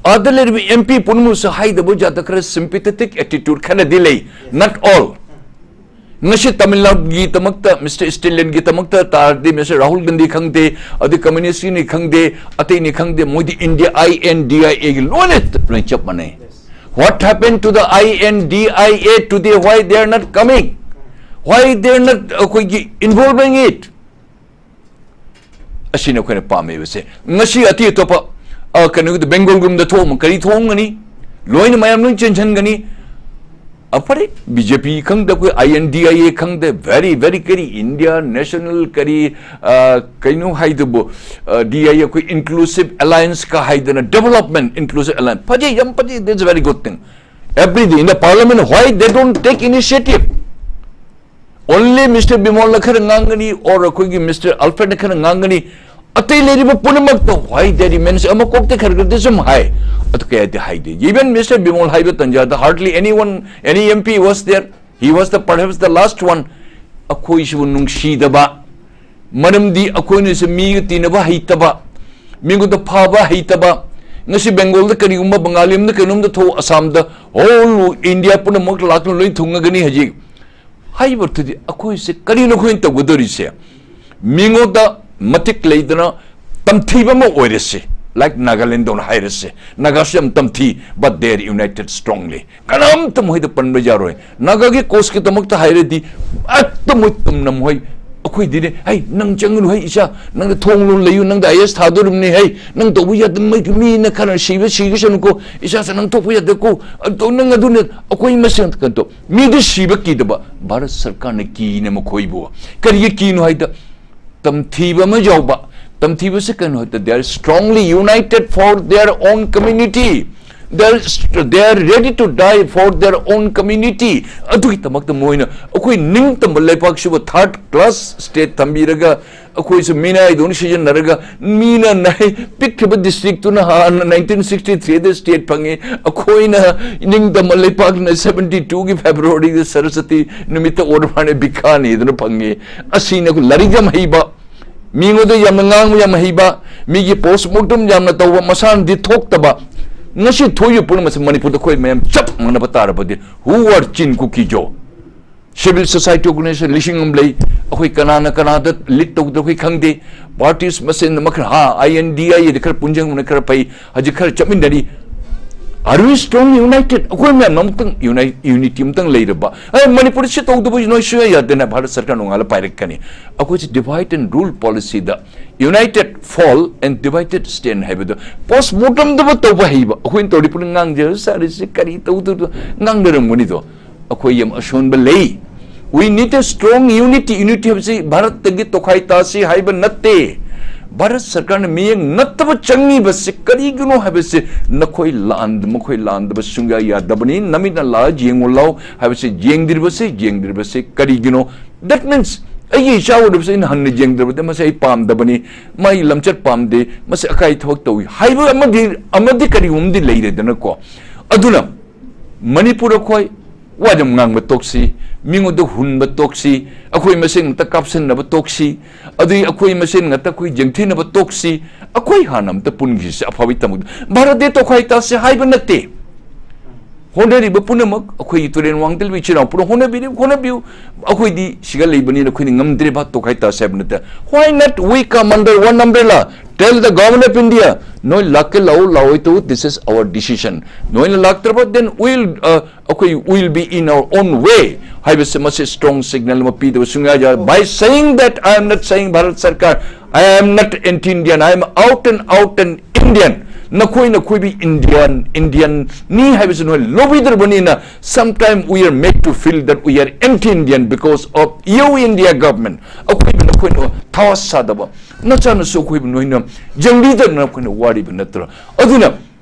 ꯑꯗ ꯂꯩꯔꯤꯕ MP ꯄꯨꯝꯅꯃꯛꯁꯨ ꯍꯥꯏꯗꯕ ꯖꯥꯠꯇ ꯈꯔ ꯁꯤꯝꯄꯦꯊꯦꯇꯤꯛ ꯑꯦꯇꯤꯇ꯭ꯌꯨꯠ ꯈꯔꯗꯤ ꯂꯩ, not all꯫ ꯉꯁꯤ ꯇꯥꯃꯤꯜ ꯅꯥꯗꯨꯒꯤꯗꯃꯛꯇ, ꯃꯤꯁꯇꯔ ꯁ꯭ꯇꯦꯂꯤꯟꯒꯤꯗꯃꯛꯇ ꯇꯥꯔꯗꯤ, ꯃꯤꯁꯇꯔ ꯔꯥꯍꯨꯜ ꯒꯥꯟꯙꯤ ꯈꯪꯗꯦ, ꯑꯗꯩ ꯀꯝꯌꯨꯅꯤꯁ꯭ꯠꯀꯤꯅꯤ ꯈꯪꯗꯦ, ꯑꯇꯩꯅꯤ ꯈꯪꯗꯦ, ꯃꯣꯏꯗꯤ ꯏꯟꯗꯤꯌꯥ, INDIA ꯒꯤ ꯂꯣꯏꯅ, ꯂꯣꯏꯅ ꯆꯞ ꯃꯥꯟꯅꯩ꯫ What happened to the INDIA today? Why they are not coming? Why they are not ꯑꯩꯈꯣꯏꯒꯤ involving it? ꯑꯁꯤꯅ ꯑꯩꯈꯣꯏꯅ ꯄꯥꯝꯃꯤꯕꯁꯦ꯫ ꯉꯁꯤ ꯑꯇꯩ ꯑꯇꯣꯞꯄ, ꯑ, ꯀꯩꯅꯣꯒꯤꯗ, ꯕꯦꯡꯒꯣꯜꯒꯨꯝꯕꯗ ꯊꯣꯛꯑꯝꯃ ꯀꯔꯤ ꯊꯣꯛꯑꯝꯒꯅꯤ? ꯂꯣꯏꯅ ꯃꯌꯥꯝ ꯂꯣꯏ ꯆꯦꯟꯁꯤꯟꯒꯅꯤ꯫ ꯑ, ꯐꯔꯦ, BJP ꯈꯪꯗꯦ, ꯑꯩꯈꯣꯏ INDIA ꯈꯪꯗꯦ, very, very ꯀꯔꯤ, ꯏꯟꯗꯤꯌꯥ ꯅꯦꯁꯅꯦꯜ ꯀꯔꯤ, ꯑ, ꯀꯩꯅꯣ ꯍꯥꯏꯗꯨꯕꯨ, ꯑ, DI ꯑꯩꯈꯣꯏ inclusive alliance ꯀ ꯍꯥꯏꯗꯅ, development inclusive alliance, ꯐꯖꯩ, ꯌꯥꯝ ꯐꯖꯩ, that's very good thing. Every day in the parliament, why they don't take initiative? Only mister ꯕꯤꯃꯣꯜꯅ ꯈꯔ ꯉꯥꯡꯒꯅꯤ, or ꯑꯩꯈꯣꯏꯒꯤ ꯃꯤꯁꯇꯔ ꯑꯜꯐ꯭ꯔꯦꯗꯅ ꯈꯔ ꯉꯥꯡꯒꯅꯤ, ꯑꯇꯩ ꯂꯩꯔꯤꯕ ꯄꯨꯝꯅꯃꯛꯇꯣ why they remain, ꯑꯃ ꯀꯣꯛꯇ ꯈꯔ ꯈꯔꯗꯤ ꯁꯨꯝ ꯍꯥꯏ, ꯑꯗꯨ ꯀꯌꯥꯗꯤ ꯍꯥꯏꯗꯦ꯫ Even ꯃꯤꯁꯇꯔ ꯕꯤꯃꯣꯜ ꯍꯥꯏꯕ ꯇꯟꯖꯥꯗ hardly anyone, any MP was there, he was the, perhaps the last one꯫ ꯑꯩꯈꯣꯏꯁꯤꯕꯨ ꯅꯨꯡꯁꯤꯗꯕ, ꯃꯔꯝꯗꯤ ꯑꯩꯈꯣꯏꯅꯁꯨ ꯃꯤꯒ ꯇꯤꯟꯅꯕ ꯍꯩꯇꯕ, ꯃꯤꯉꯣꯟꯗ ꯐꯕ ꯍꯩꯇꯕ꯫ ꯉꯁꯤ ꯕꯦꯡꯒꯣꯜꯗ ꯀꯔꯤꯒꯨꯝꯕ ꯕꯪꯒꯥꯂꯤ ꯑꯃꯗ ꯀꯩꯅꯣꯝꯗ ꯊꯣꯛ, ꯑꯁꯥꯝꯗ, whole India ꯄꯨꯝꯅꯃꯛ ꯂꯥꯛꯇꯨꯅ ꯂꯣꯏ ꯊꯨꯡꯉꯒꯅꯤ ꯍꯧꯖꯤꯛ꯫ ꯍꯥꯏꯔꯤꯕꯗꯨꯗꯤ ꯑꯩꯈꯣꯏꯁꯦ ꯀꯔꯤꯅꯣ ꯑꯩꯈꯣꯏꯅ ꯇꯧꯒꯗꯧꯔꯤꯁꯦ? ꯃꯤꯉꯣꯟꯗ ꯃꯇꯤꯛ ꯂꯩꯗꯅ ꯇꯝꯊꯤꯕ ꯑꯃ ꯑꯣꯏꯔꯁꯤ, like ꯅꯥꯒꯥꯂꯦꯟꯗꯧꯅ ꯍꯥꯏꯔꯁꯤ꯫ ꯅꯥꯒꯥꯁꯨ ꯌꯥꯝ ꯇꯝꯊꯤ, but they are united strongly꯫ ꯀꯅꯥꯝꯇ ꯃꯈꯣꯏꯗ ꯄꯟꯕ ꯌꯥꯔꯣꯏ꯫ ꯅꯥꯒꯥꯒꯤ ꯀꯣꯁꯀꯤꯗꯃꯛꯇ ꯍꯥꯏꯔꯗꯤ, ꯑꯠꯇ ꯃꯣꯏ ꯇꯨꯝꯅ ꯃꯈꯣꯏ ꯑꯩꯈꯣꯏꯗꯤꯅꯦ, "ꯍꯩ, ꯅꯪ ꯆꯪꯒꯅꯨ, ꯍꯩ, ꯏꯆꯥ, ꯅꯪꯅ ꯊꯣꯡ ꯂꯣꯟ ꯂꯩꯌꯨ, ꯅꯪꯗ ꯑꯥꯏ ꯑꯦꯁ ꯊꯥꯗꯣꯔꯤꯕꯅꯤ, ꯍꯩ, ꯅꯪ ꯇꯧꯕ ꯌꯥꯗꯕ, ꯃꯩ, ꯃꯤꯅ ꯈꯔ ꯁꯤꯕ ꯁꯤꯒꯁꯅꯨꯀꯣ, ꯏꯆꯥꯁꯦ, ꯅꯪ ꯊꯣꯛꯄ ꯌꯥꯗꯦꯀꯣ, ꯑꯗꯣ ꯅꯪ ꯑꯗꯨꯅ ꯑꯩꯈꯣꯏ ꯃꯁꯦꯟ ꯀꯩꯅꯣ ꯇꯧ-" ꯃꯤꯗꯤ ꯁꯤꯕ ꯀꯤꯗꯕ, ꯚꯥꯔꯠ ꯁꯔꯀꯥꯔꯅ ꯀꯤꯅ ꯃꯈꯣꯏꯕꯨ꯫ ꯀꯔꯤꯒꯤ ꯀꯤꯅꯣ ꯍꯥꯏꯗ, ꯇꯝꯊꯤꯕ ꯑꯃ ꯌꯥꯎꯕ, ꯇꯝꯊꯤꯕꯁꯦ ꯀꯩꯅꯣ ꯍꯥꯏꯗ, they are strongly united for their own community, they are, they are ready to die for their own community꯫ ꯑꯗꯨꯒꯤꯗꯃꯛꯇ ꯃꯣꯏꯅ ꯑꯩꯈꯣꯏ ꯅꯤꯡꯇꯝꯕ ꯂꯩꯄꯥꯛꯁꯤꯕꯨ ꯊꯥꯔꯠ ꯀ꯭ꯂꯥꯁ ꯁ꯭ꯇꯦꯠ ꯊꯝꯕꯤꯔꯒ, ꯑꯩꯈꯣꯏꯁꯨ ꯃꯤꯅꯥꯏꯗꯧꯅ ꯁꯤꯖꯤꯟꯅꯔꯒ, ꯃꯤꯅ ꯅꯥꯏ-, ꯄꯤꯛꯈꯤꯕ ꯗꯤꯁꯇ꯭ꯔꯤꯛꯇꯨꯅ ꯍꯥꯟꯅ ꯅꯥꯏꯟꯇꯤꯟ ꯁꯤꯛꯁꯇꯤ ꯊ꯭ꯔꯤꯗ ꯁ꯭ꯇꯦꯠ ꯐꯪꯉꯤ, ꯑꯩꯈꯣꯏꯅ ꯅꯤꯡꯇꯝꯕ ꯂꯩꯄꯥꯛꯅ ꯁꯕꯦꯟꯇꯤ ꯇꯨꯒꯤ ꯐꯦꯕ꯭ꯔꯨꯋꯥꯔꯤꯗ ꯁꯔꯁꯋꯇꯤ ꯅꯨꯃꯤꯠꯇ ꯑꯣꯔꯃꯥꯅꯦ ꯕꯤꯈꯥꯅꯤꯗꯨꯅ ꯐꯪꯉꯤ꯫ ꯑꯁꯤꯅ ꯑꯩꯈꯣꯏ ꯂꯥꯏꯔꯤꯛ ꯌꯥꯝ ꯍꯩꯕ, ꯃꯤꯉꯣꯟꯗ ꯌꯥꯝꯅ ꯉꯥꯡꯕ ꯌꯥꯝ ꯍꯩꯕ, ꯃꯤꯒꯤ ꯄꯣꯁꯃꯣꯔꯇꯝ ꯌꯥꯝꯅ ꯇꯧꯕ, ꯃꯁꯥꯅꯗꯤ ꯊꯣꯛꯇꯕ, ꯉꯁꯤ ꯊꯣꯛꯏꯕ ꯄꯨꯝꯅꯃꯛꯁꯦ ꯃꯅꯤꯄꯨꯔꯗ ꯑꯩꯈꯣꯏ ꯃꯌꯥꯝ ꯆꯞ ꯃꯥꯟꯅꯕ ꯇꯥꯔꯕꯗꯤ, who are ꯆꯤꯟ ꯀꯨꯀꯤꯖꯣ? ꯁꯤꯚꯤꯜ ꯁꯣꯁꯥꯏꯇꯤ ꯑꯣꯔꯒꯅꯥꯏꯖꯦꯁꯟ ꯂꯤꯁꯤꯡ ꯑꯃ ꯂꯩ, ꯑꯩꯈꯣꯏ ꯀꯅꯥꯅ ꯀꯅꯥꯗ ꯂꯤꯗ ꯇꯧꯗ ꯑꯩꯈꯣꯏ ꯈꯪꯗꯦ, ꯄꯥꯔꯇꯤꯁ ꯃꯁꯦꯟ ꯑꯃ ꯈꯔ, ꯍꯥ, ꯑꯥꯏ ꯑꯦꯟ ꯗꯤ ꯑꯥꯏ ꯑꯦꯗ ꯈꯔ ꯄꯨꯟꯁꯤꯟꯕꯅ ꯈꯔ ꯐꯩ, ꯍꯧꯖꯤꯛ ꯈꯔ ꯆꯠꯃꯤꯟꯅꯔꯤ꯫ Are we strong united? ꯑꯩꯈꯣꯏ ꯃꯌꯥꯝ ꯑꯃꯨꯛꯇꯪ ꯌꯨꯅꯥꯏ-, ꯌꯨꯅꯤꯇꯤ ꯑꯃꯨꯛꯇꯪ ꯂꯩꯔꯕ, "ꯑꯦ, ꯃꯅꯤꯄꯨꯔꯗ ꯁꯤ ꯇꯧꯗꯕ ꯅꯣꯏ ꯁꯨꯡꯌꯥ ꯌꯥꯗꯦꯅ" ꯚꯥꯔꯠ ꯁꯔꯀꯥꯔꯅ ꯅꯣꯡꯉꯥꯜꯂ ꯄꯥꯏꯔꯛꯀꯅꯤ꯫ ꯑꯩꯈꯣꯏꯁꯦ divide and rule policyꯗ united fall and divided stand ꯍꯥꯏꯕꯗꯣ ꯄꯣꯁꯃꯣꯔꯇꯝꯗꯕ ꯇꯧꯕ ꯍꯩꯕ, ꯑꯩꯈꯣꯏꯅ ꯇꯧꯔꯤ ꯄꯨꯟꯅ ꯉꯥꯡꯖꯔ ꯆꯥꯔꯤꯁꯤ ꯀꯔꯤ ꯇꯧꯗꯣꯏꯅꯣ ꯉꯥꯡꯅꯔꯝꯒꯅꯤꯗꯣ꯫ ꯑꯩꯈꯣꯏ ꯌꯥꯝ ꯑꯁꯣꯟꯕ ꯂꯩ꯫ We need a strong unity꯫ Unity ꯍꯥꯏꯕꯁꯤ ꯚꯥꯔꯠꯇꯒꯤ ꯇꯣꯈꯥꯏ ꯇꯥꯁꯤ ꯍꯥꯏꯕ ꯅꯠꯇꯦ꯫ ꯚꯥꯔꯠ ꯁꯔꯀꯥꯔꯅ ꯃꯤꯠꯌꯦꯡ ꯅꯠꯇꯕ ꯆꯪꯉꯤꯕꯁꯤ ꯀꯔꯤꯒꯤꯅꯣ ꯍꯥꯏꯕꯁꯤ ꯅꯈꯣꯏ ꯂꯥꯟ-, ꯃꯈꯣꯏ ꯂꯥꯟꯗꯕ ꯁꯨꯡꯌꯥ ꯌꯥꯗꯕꯅꯤ꯫ ꯅꯃꯤꯠꯅ ꯂꯥꯛꯑ ꯌꯦꯡꯉꯨ ꯂꯥꯎ ꯍꯥꯏꯕꯁꯤ ꯌꯦꯡꯗ꯭ꯔꯤꯕꯁꯤ, ꯌꯦꯡꯗ꯭ꯔꯤꯕꯁꯤ ꯀꯔꯤꯒꯤꯅꯣ? That means ꯑꯩꯒꯤ ꯏꯆꯥ ꯑꯣꯏꯔꯕꯁꯤ ꯑꯩꯅ ꯍꯟꯅ ꯌꯦꯡꯗ꯭ꯔꯕꯗꯤ ꯃꯁꯤ ꯑꯩ ꯄꯥꯝꯗꯕꯅꯤ, ꯃꯥꯒꯤ ꯂꯝꯆꯠ ꯄꯥꯝꯗꯦ, ꯃꯁꯤ ꯑꯀꯥꯏ ꯊꯕꯛ ꯇꯧꯏ ꯍꯥꯏꯕ ꯑꯃꯗꯤ, ꯑꯃꯗꯤ ꯀꯔꯤꯒꯨꯝꯕꯗꯤ ꯂꯩꯔꯦꯗꯅꯀꯣ꯫ ꯑꯗꯨꯅ ꯃꯅꯤꯄꯨꯔ ꯑꯩꯈꯣꯏ ꯋꯥ ꯌꯥꯝ ꯉꯥꯡꯕ ꯇꯣꯛꯁꯤ, ꯃꯤꯉꯣꯟꯗ ꯍꯨꯟꯕ ꯇꯣꯛꯁꯤ, ꯑꯩꯈꯣꯏ ꯃꯁꯦꯟ ꯉꯥꯛꯇ ꯀꯥꯞꯁꯤꯟꯅꯕ ꯇꯣꯛꯁꯤ, ꯑꯗꯨꯒꯤ ꯑꯩꯈꯣꯏ ꯃꯁꯦꯟ ꯉꯥꯛꯇ ꯑꯩꯈꯣꯏ ꯌꯦꯡꯊꯤꯅꯕ ꯇꯣꯛꯁꯤ, ꯑꯩꯈꯣꯏ ꯍꯥꯟꯅ ꯑꯝꯇ ꯄꯨꯟꯈꯤꯁꯤ ꯑꯐꯕꯒꯤ ꯇꯝꯕꯗ꯫ ꯚꯥꯔꯠꯇꯤ ꯇꯣꯈꯥꯏ ꯇꯥꯁꯤ ꯍꯥꯏꯕ ꯅꯠꯇꯦ꯫ ꯍꯣꯠꯅꯔꯤꯕ ꯄꯨꯝꯅꯃꯛ ꯑꯩꯈꯣꯏꯒꯤ ꯇꯨꯔꯦꯟ ꯋꯥꯡꯗ ꯂꯩꯕ ꯏꯆꯤꯜ ꯏꯅꯥꯎ ꯄꯨꯝꯅꯃꯛ ꯍꯣꯠꯅꯕꯤꯔꯤꯕ, ꯍꯣꯠꯅꯕꯤꯌꯨ꯫ ꯑꯩꯈꯣꯏꯗꯤ ꯁꯤꯒ ꯂꯩꯕꯅꯤꯅ ꯑꯩꯈꯣꯏꯗꯤ ꯉꯝꯗ꯭ꯔꯦ, ꯚꯥꯔꯠ ꯇꯣꯈꯥꯏ ꯇꯥꯁꯤ ꯍꯥꯏꯕ ꯅꯠꯇꯦ꯫ Why not we come under one umbrella? Tell the government of India, ꯅꯣꯏ ꯂꯥꯛꯀꯦ ꯂꯥꯛꯑꯣ, ꯂꯥꯛꯑꯣꯏ ꯇꯧ, this is our decision. ꯅꯣꯏꯅ ꯂꯥꯛꯇ꯭ꯔꯕ, then we'll, uh, ꯑꯩꯈꯣꯏ will be in our own way ꯍꯥꯏꯕꯁꯦ, ꯃꯁꯤ strong signal ꯑꯃ ꯄꯤꯗꯕ ꯁꯨꯡꯌꯥ ꯌꯥꯔꯣꯏ. By saying that, I am not saying Bharat ꯁꯔꯀꯥꯔ, I am not anti-Indian, I am out and out an Indian. ꯅꯈꯣꯏ, ꯅꯈꯣꯏꯕꯨ Indian, Indian ꯅꯤ ꯍꯥꯏꯕꯁꯤ ꯅꯣꯏ ꯂꯧꯕꯤꯗ꯭ꯔꯕꯅꯤꯅ, sometime we are made to feel that we are anti-Indian because of you, India government. ꯑꯩꯈꯣꯏꯕꯨ ꯅꯈꯣꯏꯅ ꯊꯋꯥ ꯁꯥꯗꯕ, ꯅꯆꯥꯅꯁꯨ ꯑꯩꯈꯣꯏꯕꯨ ꯅꯣꯏꯅ ꯌꯦꯡꯕꯤꯗꯅ ꯑꯩꯈꯣꯏꯅ ꯋꯥꯔꯤꯕ ꯅꯠꯇ꯭ꯔꯣ? ꯑꯗꯨꯅ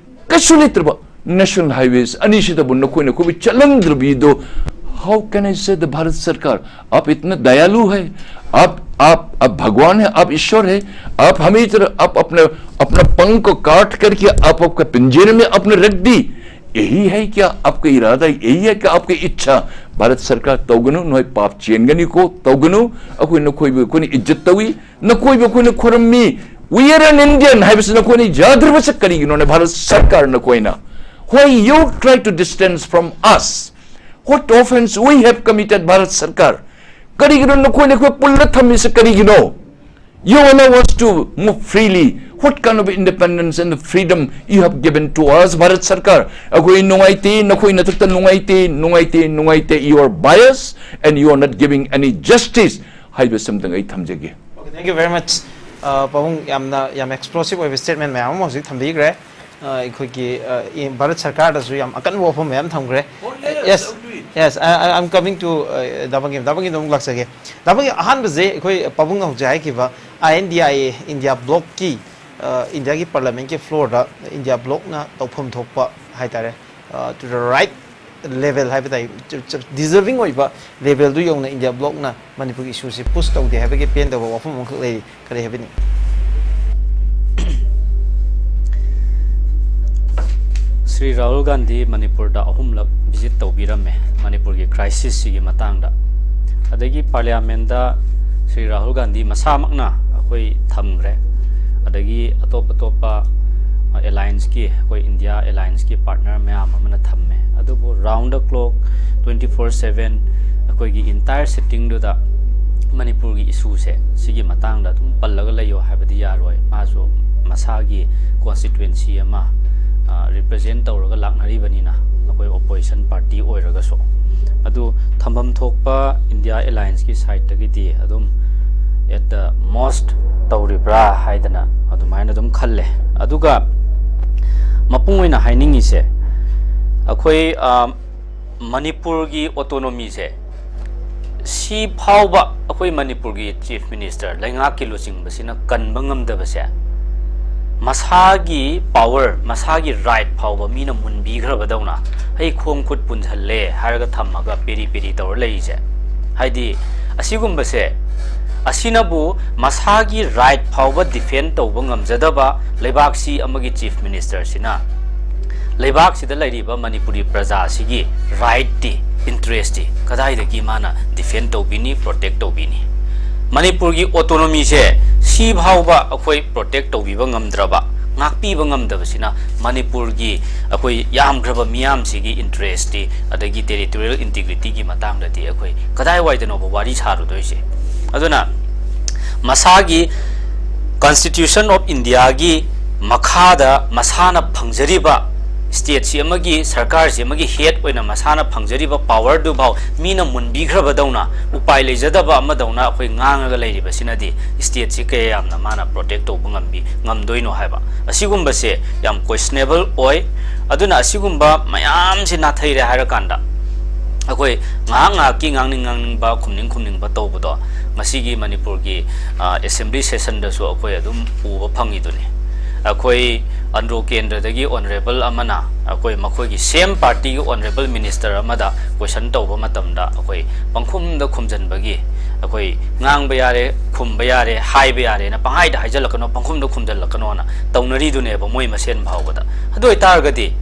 ꯀꯩꯁꯨ ꯂꯩꯇ꯭ꯔꯕ national highways ꯑꯅꯤꯁꯤꯗꯕꯨ ꯅꯈꯣꯏꯅ ꯑꯩꯈꯣꯏꯕꯨ ꯆꯠꯍꯟꯗ꯭ꯔꯕꯤꯗꯣ, how can I say the Bharat ꯁꯔꯀꯥꯔ? आप इतना दयालु है, आप, आप, आप भगवान है, आप ईश्वर है, आप हमें इतना, आप अपने, अपना पंख को काट करके आप आपका पिंजरे में आपने रख दी। यही है क्या आपका इरादा? यही है क्या आपकी इच्छा? ꯚꯥꯔꯠ ꯁꯔꯀꯥꯔ, ꯇꯧꯒꯅꯨ, ꯅꯣꯏ ꯄꯥꯞ ꯆꯦꯟꯒꯅꯤꯀꯣ, ꯇꯧꯒꯅꯨ꯫ ꯑꯩꯈꯣꯏ ꯅꯈꯣꯏꯕꯨ ꯑꯩꯈꯣꯏꯅ ꯏꯖꯠ ꯇꯧꯏ, ꯅꯈꯣꯏꯕꯨ ꯑꯩꯈꯣꯏꯅ ꯈꯨꯔꯨꯝꯃꯤ꯫ We are an Indian ꯍꯥꯏꯕꯁꯤ ꯅꯈꯣꯏꯅ ꯌꯥꯗ꯭ꯔꯤꯕꯁꯤ ꯀꯔꯤꯒꯤꯅꯣꯅꯦ? ꯚꯥꯔꯠ ꯁꯔꯀꯥꯔ, ꯅꯈꯣꯏꯅ, why you try to distance from us? What offense we have committed, Bharat ꯁꯔꯀꯥꯔ? ꯀꯔꯤꯒꯤꯅꯣ ꯅꯈꯣꯏꯅ ꯑꯩꯈꯣꯏ ꯄꯨꯜꯂ ꯊꯝꯃꯤꯁꯤ ꯀꯔꯤꯒꯤꯅꯣ? You allow us to move freely. What kind of independence and freedom you have given to us, Bharat ꯁꯔꯀꯥꯔ? ꯑꯩꯈꯣꯏ ꯅꯨꯡꯉꯥꯏꯇꯦ, ꯅꯈꯣꯏ ꯅꯊꯛꯇ ꯅꯨꯡꯉꯥꯏꯇꯦ, ꯅꯨꯡꯉꯥꯏꯇꯦ, ꯅꯨꯡꯉꯥꯏꯇꯦ. You are biased and you are not giving any justice ꯍꯥꯏꯕꯁꯤ ꯑꯝꯇꯪ ꯑꯩ ꯊꯝꯖꯒꯦ꯫ Okay, thank you very much. Uh, ꯄꯥꯕꯨꯡ, ꯌꯥꯝꯅ, ꯌꯥꯝ explosive ꯑꯣꯏꯕ statement ꯃꯌꯥꯝ ꯑꯃ ꯍꯧꯖꯤꯛ ꯊꯝꯕꯤꯈ꯭ꯔꯦ꯫ ꯑ, ꯑꯩꯈꯣꯏꯒꯤ, ꯑ, ꯏ-, ꯚꯥꯔꯠ ꯁꯔꯀꯥꯔꯗꯁꯨ ꯌꯥꯝ ꯑꯀꯟꯕ ꯋꯥꯐꯝ ꯃꯌꯥꯝ ꯊꯝꯈ꯭ꯔꯦ꯫ Oh, yes, Yes, I agree. Yes, I, I, I'm coming to, uh, ꯗꯥ ꯕꯪꯒꯤꯝ, ꯗꯥ ꯕꯪꯒꯤꯝꯗ ꯑꯃꯨꯛ ꯂꯥꯛꯆꯒꯦ꯫ ꯗꯥ ꯕꯪꯒꯤꯝ, ꯑꯍꯥꯟꯕꯁꯦ ꯑꯩꯈꯣꯏ ꯄꯥꯕꯨꯡꯅ ꯍꯧꯖꯤꯛ ꯍꯥꯏꯈꯤꯕ I N D I A, India blockꯀꯤ, ꯑ, Indiaꯒꯤ Parliamentꯀꯤ floorꯗ India blockꯅ ꯇꯧꯐꯝ ꯊꯣꯛꯄ ꯍꯥꯏꯇꯥꯔꯦ, ꯑ, to the right level ꯍꯥꯏꯕ ꯇꯥꯏ, deserving ꯑꯣꯏꯕ levelꯗꯨ ꯌꯧꯅ India blockꯅ ꯃꯅꯤꯄꯨꯔꯒꯤ issueꯁꯤ push ꯇꯧꯗꯦ ꯍꯥꯏꯕꯒꯤ ꯄꯦꯟꯗꯕ ꯋꯥꯐꯝ ꯑꯃꯈꯛ ꯂꯩꯔꯤ꯫ ꯀꯔꯤ ꯍꯥꯏꯕꯤꯅꯤꯡ? ꯁ꯭ꯔꯤ ꯔꯥꯍꯨꯜ ꯒꯥꯟꯙꯤ ꯃꯅꯤꯄꯨꯔꯗ ꯑꯍꯨꯝꯂꯛ visit ꯇꯧꯕꯤꯔꯝꯃꯦ, ꯃꯅꯤꯄꯨꯔꯒꯤ crisisꯁꯤꯒꯤ ꯃꯇꯥꯡꯗ꯫ ꯑꯗꯒꯤ Parliamentꯗ ꯁ꯭ꯔꯤ ꯔꯥꯍꯨꯜ ꯒꯥꯟꯙꯤ ꯃꯁꯥꯃꯛꯅ ꯑꯩꯈꯣꯏ ꯊꯝꯈ꯭ꯔꯦ꯫ ꯑꯗꯒꯤ ꯑꯇꯣꯞ ꯑꯇꯣꯞꯄ allianceꯀꯤ, ꯑꯩꯈꯣꯏ India allianceꯀꯤ partner ꯃꯌꯥꯝ ꯑꯃꯅ ꯊꯝꯃꯦ꯫ ꯑꯗꯨꯕꯨ round the clock, twenty four seven ꯑꯩꯈꯣꯏꯒꯤ entire sittingꯗꯨꯗ ꯃꯅꯤꯄꯨꯔꯒꯤ ꯏꯁꯨꯁꯦ ꯁꯤꯒꯤ ꯃꯇꯥꯡꯗ ꯑꯗꯨꯝ ꯄꯜꯂꯒ ꯂꯩꯌꯣ ꯍꯥꯏꯕꯗꯤ ꯌꯥꯔꯣꯏ꯫ ꯃꯥꯁꯨ ꯃꯁꯥꯒꯤ ꯀꯣꯟꯁꯇꯤꯇ꯭ꯋꯦꯟꯁꯤ ꯑꯃ ꯔꯤꯄ꯭ꯔꯖꯦꯟ ꯇꯧꯔꯒ ꯂꯥꯛꯅꯔꯤꯕꯅꯤꯅ, ꯑꯩꯈꯣꯏ ꯑꯣꯄꯣꯖꯤꯁꯟ ꯄꯥꯔꯇꯤ ꯑꯣꯏꯔꯒꯁꯨ꯫ ꯑꯗꯨ ꯊꯝꯐꯝ ꯊꯣꯛꯄ ꯏꯟꯗꯤꯌꯥ ꯑꯦꯂꯥꯏꯟꯁꯀꯤ ꯁꯥꯏꯠꯇꯒꯤꯗꯤ ꯑꯗꯨꯝ at the most ꯇꯧꯔꯤꯕ꯭ꯔꯥ ꯍꯥꯏꯗꯅ ꯑꯗꯨꯃꯥꯏꯅ ꯑꯗꯨꯝ ꯈꯜꯂꯦ꯫ ꯑꯗꯨꯒ ꯃꯄꯨꯡ ꯑꯣꯏꯅ ꯍꯥꯏꯅꯤꯡꯉꯤꯁꯦ, ꯑꯩꯈꯣꯏ ꯃꯅꯤꯄꯨꯔꯒꯤ ꯑꯣꯇꯣꯅꯣꯃꯤꯁꯦ ꯁꯤ ꯐꯥꯎꯕ ꯑꯩꯈꯣꯏ ꯃꯅꯤꯄꯨꯔꯒꯤ ꯆꯤꯐ ꯃꯤꯅꯤꯁꯇꯔ, ꯂꯩꯉꯥꯛꯀꯤ ꯂꯨꯆꯤꯡꯕꯁꯤꯅ ꯀꯟꯕ ꯉꯝꯗꯕꯁꯦ, ꯃꯁꯥꯒꯤ ꯄꯥꯋꯔ, ꯃꯁꯥꯒꯤ ꯔꯥꯏꯠ ꯐꯥꯎꯕ ꯃꯤꯅ ꯃꯨꯟꯕꯤꯈ꯭ꯔꯕꯗꯧꯅ, ꯑꯩ ꯈꯣꯡ ꯈꯨꯠ ꯄꯨꯟꯁꯜꯂꯦ ꯍꯥꯏꯔꯒ ꯊꯝꯃꯒ ꯄꯦꯔꯤ ꯄꯦꯔꯤ ꯇꯧꯔ ꯂꯩꯔꯤꯁꯦ꯫ ꯍꯥꯏꯗꯤ ꯑꯁꯤꯒꯨꯝꯕꯁꯦ, ꯑꯁꯤꯅꯕꯨ ꯃꯁꯥꯒꯤ ꯔꯥꯏꯠ ꯐꯥꯎꯕ ꯗꯤꯐꯦꯟ ꯇꯧꯕ ꯉꯝꯖꯗꯕ ꯂꯩꯕꯥꯛꯁꯤ ꯑꯃꯒꯤ ꯆꯤꯐ ꯃꯤꯅꯤꯁꯇꯔꯁꯤꯅ ꯂꯩꯕꯥꯛꯁꯤꯗ ꯂꯩꯔꯤꯕ ꯃꯅꯤꯄꯨꯔꯤ ꯄ꯭ꯔꯖꯥꯁꯤꯒꯤ ꯔꯥꯏꯠꯇꯤ, ꯏꯟꯇꯔꯦꯁꯇꯤ ꯀꯗꯥꯏꯗꯒꯤ ꯃꯥꯅ ꯗꯤꯐꯦꯟ ꯇꯧꯕꯤꯅꯤ, ꯄ꯭ꯔꯣꯇꯦꯛ ꯇꯧꯕꯤꯅꯤ? ꯃꯅꯤꯄꯨꯔꯒꯤ ꯑꯣꯇꯣꯅꯣꯃꯤꯁꯦ ꯁꯤ ꯐꯥꯎꯕ ꯑꯩꯈꯣꯏ ꯄ꯭ꯔꯣꯇꯦꯛ ꯇꯧꯕꯤꯕ ꯉꯝꯗ꯭ꯔꯕ, ꯉꯥꯛꯄꯤꯕ ꯉꯝꯗꯕꯁꯤꯅ ꯃꯅꯤꯄꯨꯔꯒꯤ ꯑꯩꯈꯣꯏ ꯌꯥꯝꯈ꯭ꯔꯕ ꯃꯤꯌꯥꯝꯁꯤꯒꯤ ꯏꯟꯇꯔꯦꯁꯇꯤ, ꯑꯗꯒꯤ ꯇꯦꯔꯤꯇꯣꯔꯤꯌꯦꯜ ꯏꯟꯇꯤꯒ꯭ꯔꯤꯇꯤꯒꯤ ꯃꯇꯥꯡꯗꯗꯤ ꯑꯩꯈꯣꯏ ꯀꯗꯥꯏꯋꯥꯏꯗꯅꯣꯕ ꯋꯥꯔꯤ ꯁꯥꯔꯨꯗꯣꯏꯁꯦ? ꯑꯗꯨꯅ ꯃꯁꯥꯒꯤ Constitution of Indiaꯒꯤ ꯃꯈꯥꯗ ꯃꯁꯥꯅ ꯐꯪꯖꯔꯤꯕ, ꯁ꯭ꯇꯦꯠꯁꯤ ꯑꯃꯒꯤ, ꯁꯔꯀꯥꯔꯁꯤ ꯑꯃꯒꯤ ꯍꯦꯗ ꯑꯣꯏꯅ ꯃꯁꯥꯅ ꯐꯪꯖꯔꯤꯕ ꯄꯥꯋꯔꯗꯨꯐꯥꯎ ꯃꯤꯅ ꯃꯨꯟꯕꯤꯈ꯭ꯔꯕꯗꯧꯅ, ꯎꯄꯥꯏ ꯂꯩꯖꯗꯕ ꯑꯃꯗꯧꯅ ꯑꯩꯈꯣꯏ ꯉꯥꯡꯉꯒ ꯂꯩꯔꯤꯕꯁꯤꯅꯗꯤ ꯁ꯭ꯇꯦꯠꯁꯤ ꯀꯌꯥ ꯌꯥꯝꯅ ꯃꯥꯅ ꯄ꯭ꯔꯣꯇꯦꯛ ꯇꯧꯕ ꯉꯝꯕꯤ, ꯉꯝꯗꯣꯏꯅꯣ ꯍꯥꯏꯕ, ꯑꯁꯤꯒꯨꯝꯕꯁꯦ ꯌꯥꯝ ꯀꯣꯏꯁꯅꯦꯕꯜ ꯑꯣꯏ꯫ ꯑꯗꯨꯅ ꯑꯁꯤꯒꯨꯝꯕ ꯃꯌꯥꯝꯁꯤ ꯅꯥꯊꯩꯔꯦ ꯍꯥꯏꯔꯀꯥꯟꯗ ꯑꯩꯈꯣꯏ ꯉꯥꯏꯍꯥꯛ ꯉꯥꯏꯍꯥꯛꯀꯤ ꯉꯥꯡꯅꯤꯡ ꯉꯥꯡꯅꯤꯡꯕ, ꯈꯨꯝꯅꯤꯡ ꯈꯨꯝꯅꯤꯡꯕ ꯇꯧꯕꯗꯣ ꯉꯁꯤꯒꯤ ꯃꯅꯤꯄꯨꯔꯒꯤ, ꯑ, ꯑꯦꯁꯦꯝꯕ꯭ꯂꯤ ꯁꯦꯁꯟꯗꯁꯨ ꯑꯩꯈꯣꯏ ꯑꯗꯨꯝ ꯎꯕ ꯐꯪꯉꯤꯗꯨꯅꯤ꯫ ꯑꯩꯈꯣꯏ ꯑꯟꯗ꯭ꯔꯣ ꯀꯦꯟꯗ꯭ꯔꯗꯒꯤ ꯑꯣꯅꯔꯦꯕꯜ ꯑꯃꯅ ꯑꯩꯈꯣꯏ ꯃꯈꯣꯏꯒꯤ ꯁꯦꯝ ꯄꯥꯔꯇꯤꯒꯤ ꯑꯣꯅꯔꯦꯕꯜ ꯃꯤꯅꯤꯁꯇꯔ ꯑꯃꯗ ꯀꯣꯏꯁꯟ ꯇꯧꯕ ꯃꯇꯝꯗ ꯑꯩꯈꯣꯏ ꯄꯪꯈꯨꯝꯗ ꯈꯨꯝꯖꯟꯕꯒꯤ, ꯑꯩꯈꯣꯏ ꯉꯥꯡꯕ ꯌꯥꯔꯦ, ꯈꯨꯝꯕ ꯌꯥꯔꯦ, ꯍꯥꯏꯕ ꯌꯥꯔꯦꯅ ꯄꯪꯍꯥꯏꯗ ꯍꯥꯏꯖꯜꯂꯛꯀꯅꯣ, ꯄꯪꯈꯨꯝꯗ ꯈꯨꯝꯖꯜꯂꯛꯀꯅꯣꯅ ꯇꯧꯅꯔꯤꯗꯨꯅꯦꯕ ꯃꯣꯏ ꯃꯁꯦꯟ ꯐꯥꯎꯕꯗ꯫ ꯑꯗꯨ ꯑꯣꯏꯇꯥꯔꯒꯗꯤ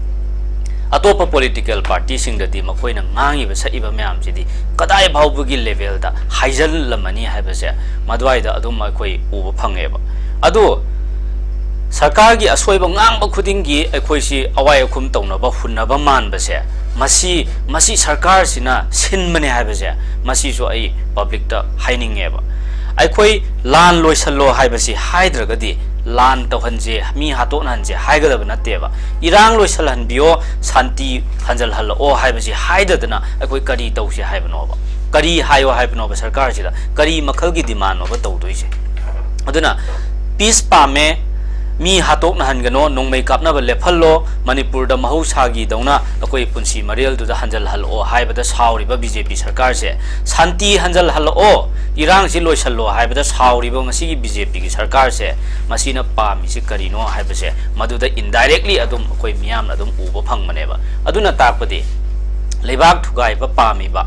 ꯑꯇꯣꯞꯄ ꯄꯣꯂꯤꯇꯤꯀꯦꯜ ꯄꯥꯔꯇꯤꯁꯤꯡꯗꯗꯤ ꯃꯈꯣꯏꯅ ꯉꯥꯡꯉꯤꯕ ꯁꯛꯏꯕ ꯃꯌꯥꯝꯁꯤꯗꯤ ꯀꯗꯥꯏ ꯐꯥꯎꯕꯒꯤ ꯂꯦꯚꯦꯜꯗ ꯍꯥꯏꯖꯜꯂꯝꯃꯅꯤ ꯍꯥꯏꯕꯁꯦ ꯃꯗꯨꯋꯥꯏꯗ ꯑꯗꯨꯝ ꯑꯩꯈꯣꯏ ꯎꯕ ꯐꯪꯉꯦꯕ꯫ ꯑꯗꯨ ꯁꯔꯀꯥꯔꯒꯤ ꯑꯁꯣꯏꯕ ꯉꯥꯡꯕ ꯈꯨꯗꯤꯡꯒꯤ ꯑꯩꯈꯣꯏꯁꯤ ꯑꯋꯥꯏ ꯑꯈꯨꯝ ꯇꯧꯅꯕ ꯍꯨꯟꯅꯕ ꯃꯥꯟꯕꯁꯦ ꯃꯁꯤ ꯃꯁꯤ ꯁꯔꯀꯥꯔꯁꯤꯅ ꯁꯤꯟꯕꯅꯦ ꯍꯥꯏꯕꯁꯦ ꯃꯁꯤꯁꯨ ꯑꯩ ꯄꯕ꯭ꯂꯤꯛꯇ ꯍꯥꯏꯅꯤꯡꯉꯦꯕ꯫ ꯑꯩꯈꯣꯏ ꯂꯥꯟ ꯂꯣꯏꯁꯜꯂꯣ ꯍꯥꯏꯕꯁꯤ ꯍꯥꯏꯗ꯭ꯔꯒꯗꯤ ꯂꯥꯟ ꯇꯧꯍꯟꯁꯦ, ꯃꯤ ꯍꯥꯠꯇꯣꯛꯅꯍꯟꯁꯦ ꯍꯥꯏꯒꯗꯕ ꯅꯠꯇꯦꯕ꯫ ꯏꯔꯥꯡ ꯂꯣꯏꯁꯜꯍꯟꯕꯤꯌꯣ, ꯁꯥꯟꯇꯤ ꯍꯟꯖꯜꯍꯜꯂꯛꯑꯣ ꯍꯥꯏꯕꯁꯤ ꯍꯥꯏꯗꯗꯅ ꯑꯩꯈꯣꯏ ꯀꯔꯤ ꯇꯧꯁꯦ ꯍꯥꯏꯕꯅꯣꯕ? ꯀꯔꯤ ꯍꯥꯏꯌꯣ ꯍꯥꯏꯕꯅꯣꯕ ꯁꯔꯀꯥꯔꯁꯤꯗ? ꯀꯔꯤ ꯃꯈꯜꯒꯤ ꯗꯤꯃꯥꯟꯅꯣꯕ ꯇꯧꯗꯣꯏꯁꯦ? ꯑꯗꯨꯅ ꯄꯤꯁ ꯄꯥꯝꯃꯦ, ꯃꯤ ꯍꯥꯠꯇꯣꯛꯅꯍꯟꯒꯅꯣ, ꯅꯣꯡꯃꯩ ꯀꯥꯞꯅꯕ ꯂꯦꯞꯍꯜꯂꯣ, ꯃꯅꯤꯄꯨꯔꯗ ꯃꯍꯧꯁꯥꯒꯤꯗꯧꯅ ꯑꯩꯈꯣꯏ ꯄꯨꯟꯁꯤ ꯃꯔꯦꯜꯗꯨꯗ ꯍꯟꯖꯜꯍꯜꯂꯛꯑꯣ ꯍꯥꯏꯕꯗ ꯁꯥꯎꯔꯤꯕ ꯕꯤ ꯖꯦ ꯄꯤ ꯁꯔꯀꯥꯔꯁꯦ, ꯁꯥꯟꯇꯤ ꯍꯟꯖꯜꯍꯜꯂꯛꯑꯣ, ꯏꯔꯥꯡꯁꯤ ꯂꯣꯏꯁꯜꯂꯣ ꯍꯥꯏꯕꯗ ꯁꯥꯎꯔꯤꯕ ꯉꯁꯤꯒꯤ ꯕꯤ ꯖꯦ ꯄꯤꯒꯤ ꯁꯔꯀꯥꯔꯁꯦ, ꯃꯁꯤꯅ ꯄꯥꯝꯃꯤꯁꯤ ꯀꯔꯤꯅꯣ ꯍꯥꯏꯕꯁꯦ ꯃꯗꯨꯗ indirectly ꯑꯗꯨꯝ ꯑꯩꯈꯣꯏ ꯃꯤꯌꯥꯝꯅ ꯑꯗꯨꯝ ꯎꯕ ꯐꯪꯕꯅꯦꯕ꯫ ꯑꯗꯨꯅ ꯇꯥꯛꯄꯗꯤ ꯂꯩꯕꯥꯛ ꯊꯨꯒꯥꯏꯕ ꯄꯥꯝꯃꯤꯕ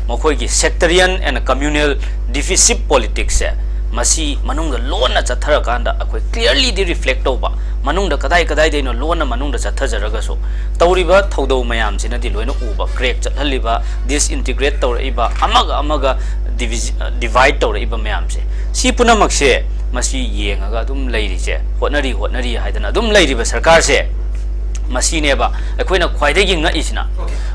ꯃꯈꯣꯏꯒꯤ sectarian and communal divisive politics ꯁꯦ ꯃꯁꯤ ꯃꯅꯨꯡꯗ ꯂꯣꯟꯅ ꯆꯠꯊꯔꯀꯥꯟꯗ ꯑꯩꯈꯣꯏ clearly ꯗꯤ reflect ꯇꯧꯕ, ꯃꯅꯨꯡꯗ ꯀꯗꯥꯏ ꯀꯗꯥꯏꯗꯩꯅꯣ ꯂꯣꯟꯅ ꯃꯅꯨꯡꯗ ꯆꯠꯊꯖꯔꯒꯁꯨ ꯇꯧꯔꯤꯕ ꯊꯧꯗꯧ ꯃꯌꯥꯝꯁꯤꯅꯗꯤ ꯂꯣꯏꯅ ꯎꯕ, crack ꯆꯠꯍꯜꯂꯤꯕ, disintegrate ꯇꯧꯔꯛꯏꯕ, ꯑꯃꯒ ꯑꯃꯒ divide ꯇꯧꯔꯛꯏꯕ ꯃꯌꯥꯝꯁꯦ, ꯁꯤ ꯄꯨꯝꯅꯃꯛꯁꯦ ꯃꯁꯤ ꯌꯦꯡꯉꯒ ꯑꯗꯨꯝ ꯂꯩꯔꯤꯁꯦ, ꯍꯣꯠꯅꯔꯤ ꯍꯣꯠꯅꯔꯤ ꯍꯥꯏꯗꯅ ꯑꯗꯨꯝ ꯂꯩꯔꯤꯕ ꯁꯔꯀꯥꯔꯁꯦ, ꯃꯁꯤꯅꯦꯕ ꯑꯩꯈꯣꯏꯅ ꯈ꯭ꯋꯥꯏꯗꯒꯤ ꯉꯛꯏꯁꯤꯅ꯫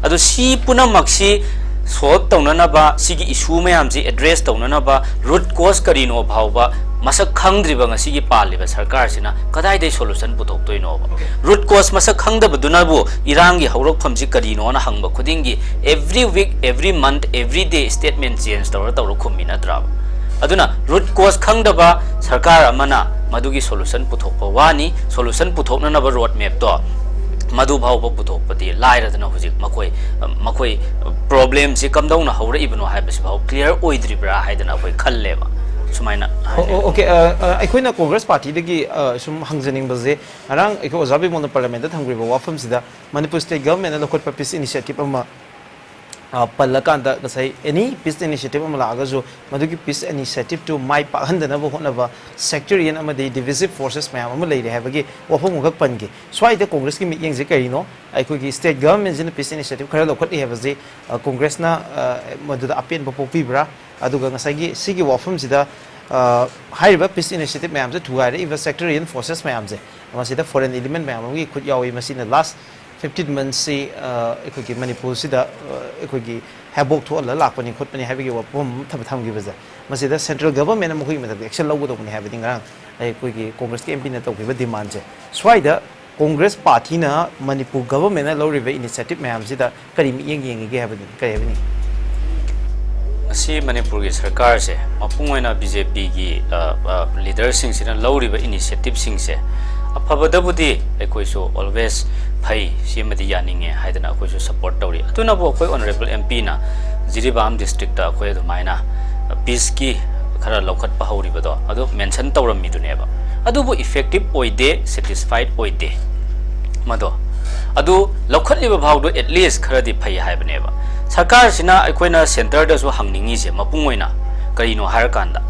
ꯑꯗꯣ ꯁꯤ ꯄꯨꯝꯅꯃꯛꯁꯤ solve ꯇꯧꯅꯅꯕ, ꯁꯤꯒꯤ issue ꯃꯌꯥꯝꯁꯤ address ꯇꯧꯅꯅꯕ root cause ꯀꯔꯤꯅꯣ ꯐꯥꯎꯕ ꯃꯁꯛ ꯈꯪꯗ꯭ꯔꯤꯕ ꯉꯁꯤꯒꯤ ꯄꯥꯜꯂꯤꯕ ꯁꯔꯀꯥꯔꯁꯤꯅ ꯀꯗꯥꯏꯗꯒꯤ solution ꯄꯨꯊꯣꯛꯇꯣꯏꯅꯣꯕ? Root cause ꯃꯁꯛ ꯈꯪꯗꯕꯗꯨꯅꯕꯨ ꯏꯔꯥꯡꯒꯤ ꯍꯧꯔꯛꯐꯝꯁꯤ ꯀꯔꯤꯅꯣꯅ ꯍꯪꯕ ꯈꯨꯗꯤꯡꯒꯤ every week, every month, every day statement change ꯇꯧꯔ ꯇꯧꯔ ꯈꯨꯝꯃꯤ ꯅꯠꯇ꯭ꯔꯕ? ꯑꯗꯨꯅ root cause ꯈꯪꯗꯕ ꯁꯔꯀꯥꯔ ꯑꯃꯅ ꯃꯗꯨꯒꯤ solution ꯄꯨꯊꯣꯛꯄ ꯋꯥꯅꯤ, solution ꯄꯨꯊꯣꯛꯅꯅꯕ road map ꯇꯣ ꯃꯗꯨ ꯐꯥꯎꯕ ꯄꯨꯊꯣꯛꯄꯗꯤ ꯂꯥꯏꯔꯗꯅ ꯍꯧꯖꯤꯛ ꯃꯈꯣꯏ, ꯃꯈꯣꯏ problemꯁꯤ ꯀꯝꯗꯧꯅ ꯍꯧꯔꯛꯏꯕꯅꯣ ꯍꯥꯏꯕꯁꯤ ꯐꯥꯎ clear ꯑꯣꯏꯗ꯭ꯔꯤꯕ꯭ꯔꯥ ꯍꯥꯏꯗꯅ ꯑꯩꯈꯣꯏ ꯈꯜꯂꯦꯕ꯫ ꯁꯨꯃꯥꯏꯅ ꯍꯥꯏꯅꯤꯡꯉꯤ꯫ ꯑꯣꯀꯦ, ꯑꯩꯈꯣꯏꯅ ꯀꯣꯡꯒ꯭ꯔꯦꯁ ꯄꯥꯔꯇꯤꯗꯒꯤ ꯁꯨꯝ ꯍꯪꯖꯅꯤꯡꯕꯁꯦ, ꯉꯔꯥꯡ ꯑꯩꯈꯣꯏ ꯑꯣꯖꯥ ꯕꯤꯃꯣꯜꯅ ꯄꯥꯔꯂꯤꯌꯥꯃꯦꯟꯗ ꯊꯝꯈ꯭ꯔꯤꯕ ꯋꯥꯐꯝꯁꯤꯗ ꯃꯅꯤꯄꯨꯔ ꯁ꯭ꯇꯦꯠ ꯒꯚꯔꯟꯃꯦꯟꯠꯅ ꯂꯧꯈꯠꯄ peace initiative ꯑꯃ ꯑ, ꯄꯜꯂꯀꯥꯟꯗ ꯉꯁꯥꯏ any peace initiative ꯑꯃ ꯂꯥꯛꯑꯒꯁꯨ ꯃꯗꯨꯒꯤ peace initiative ꯇꯨ ꯃꯥꯏ ꯄꯥꯛꯍꯟꯗꯅꯕ ꯍꯣꯠꯅꯕ sectarian ꯑꯃꯗꯤ divisive forces ꯃꯌꯥꯝ ꯑꯃ ꯂꯩꯔꯦ ꯍꯥꯏꯕꯒꯤ ꯋꯥꯐꯝ ꯑꯃꯈꯛ ꯄꯟꯒꯦ꯫ ꯁ꯭ꯋꯥꯏꯗ ꯀꯣꯡꯒ꯭ꯔꯦꯁꯀꯤ ꯃꯤꯠꯌꯦꯡꯁꯦ ꯀꯔꯤꯅꯣ? ꯑꯩꯈꯣꯏꯒꯤ ꯁ꯭ꯇꯦꯠ ꯒꯚꯔꯟꯃꯦꯟꯠꯁꯤꯅ peace initiative ꯈꯔ ꯂꯧꯈꯠꯂꯤ ꯍꯥꯏꯕꯁꯤ, ꯑ, ꯀꯣꯡꯒ꯭ꯔꯦꯁꯅ, ꯑ, ꯃꯗꯨꯗ ꯑꯄꯦꯟꯕ ꯄꯣꯛꯄꯤꯕ꯭ꯔꯥ? ꯑꯗꯨꯒ ꯉꯁꯥꯏꯒꯤ ꯁꯤꯒꯤ ꯋꯥꯐꯝꯁꯤꯗ, ꯑ, ꯍꯥꯏꯔꯤꯕ peace initiative ꯃꯌꯥꯝꯁꯦ ꯊꯨꯒꯥꯏꯔꯛꯏꯕ sectarian forces ꯃꯌꯥꯝꯁꯦ, ꯃꯁꯤꯗ foreign element ꯃꯌꯥꯝ ꯑꯃꯒꯤ ꯈꯨꯠ ꯌꯥꯎꯏ꯫ ꯃꯁꯤꯅ last ꯐꯤꯐꯇꯤꯟ ꯃꯟꯁꯁꯤ ꯑꯩꯈꯣꯏꯒꯤ ꯃꯅꯤꯄꯨꯔꯁꯤꯗ ꯑꯩꯈꯣꯏꯒꯤ ꯍꯦꯕꯣꯛ ꯊꯣꯛꯍꯜꯂ ꯂꯥꯛꯄꯅꯤ ꯈꯣꯠꯄꯅꯤ ꯍꯥꯏꯕꯒꯤ ꯋꯥꯐꯝ ꯑꯃ ꯊꯝ- ꯊꯝꯈꯤꯕꯁꯦ, ꯃꯁꯤꯗ ꯁꯦꯟꯇ꯭ꯔꯦꯜ ꯒꯚꯔꯟꯃꯦꯟꯠꯅ ꯃꯈꯣꯏꯒꯤ ꯃꯊꯛꯇ ꯑꯦꯛꯁꯟ ꯂꯧꯒꯗꯧꯕꯅꯤ ꯍꯥꯏꯕꯗꯤ ꯉꯔꯥꯡ ꯑꯩꯈꯣꯏꯒꯤ ꯀꯣꯡꯒ꯭ꯔꯦꯁꯀꯤ ꯑꯦꯝ ꯄꯤꯅ ꯇꯧꯈꯤꯕ ꯗꯤꯃꯥꯟꯁꯦ꯫ ꯁ꯭ꯋꯥꯏꯗ ꯀꯣꯡꯒ꯭ꯔꯦꯁ ꯄꯥꯔꯇꯤꯅ ꯃꯅꯤꯄꯨꯔ ꯒꯚꯔꯟꯃꯦꯟꯠꯅ ꯂꯧꯔꯤꯕ ꯏꯅꯤꯁꯤꯌꯦꯇꯤꯚ ꯃꯌꯥꯝꯁꯤꯗ ꯀꯔꯤ ꯃꯤꯠꯌꯦꯡ ꯌꯦꯡꯉꯤꯒꯦ ꯍꯥꯏꯕꯗꯨꯅꯤ, ꯀꯔꯤ ꯍꯥꯏꯕꯤꯅꯤꯡꯉꯤ? ꯉꯁꯤ ꯃꯅꯤꯄꯨꯔꯒꯤ ꯁꯔꯀꯥꯔꯁꯦ, ꯃꯄꯨꯡ ꯑꯣꯏꯅ ꯕꯤ ꯖꯦ ꯄꯤꯒꯤ ꯂꯤꯗꯔꯁꯤꯡꯁꯤꯅ ꯂꯧꯔꯤꯕ ꯏꯅꯤꯁꯤꯌꯦꯇꯤꯚꯁꯤꯡꯁꯦ ꯑꯐꯕꯗꯕꯨꯗꯤ ꯑꯩꯈꯣꯏꯁꯨ ꯑꯣꯜꯋꯦꯁ ꯐꯩ, ꯁꯤꯃꯗꯤ ꯌꯥꯅꯤꯡꯉꯦ ꯍꯥꯏꯗꯅ ꯑꯩꯈꯣꯏꯁꯨ ꯁꯄꯣꯔꯠ ꯇꯧꯔꯤ꯫ ꯑꯗꯨꯅꯕꯨ ꯑꯩꯈꯣꯏ ꯑꯣꯅꯔꯦꯕꯜ ꯑꯦꯝ ꯄꯤꯅ ꯖꯤꯔꯤꯕꯥꯝ ꯗꯤꯁꯇ꯭ꯔꯤꯛꯇ ꯑꯩꯈꯣꯏ ꯑꯗꯨꯃꯥꯏꯅ ꯄꯤꯁꯀꯤ ꯈꯔ ꯂꯧꯈꯠꯄ ꯍꯧꯔꯤꯕꯗꯣ ꯑꯗꯨ ꯃꯦꯟꯁꯟ ꯇꯧꯔꯝꯃꯤꯗꯨꯅꯦꯕ꯫ ꯑꯗꯨꯕꯨ ꯏꯐꯦꯛꯇꯤꯚ ꯑꯣꯏꯗꯦ, ꯁꯦꯇꯤꯁꯐꯥꯏꯠ ꯑꯣꯏꯗꯦ ꯃꯗꯣ꯫ ꯑꯗꯨ ꯂꯧꯈꯠꯂꯤꯕ ꯐꯥꯎꯗꯣ ꯑꯦꯠꯂꯤꯁ ꯈꯔꯗꯤ ꯐꯩ ꯍꯥꯏꯕꯅꯦꯕ꯫ ꯁꯔꯀꯥꯔꯁꯤꯅ ꯑꯩꯈꯣꯏꯅ ꯁꯦꯟꯇꯔꯗꯁꯨ ꯍꯪꯅꯤꯡꯉꯤꯁꯦ ꯃꯄꯨꯡ ꯑꯣꯏꯅ ꯀꯔꯤꯅꯣ ꯍꯥꯏꯔꯀꯥꯟꯗ,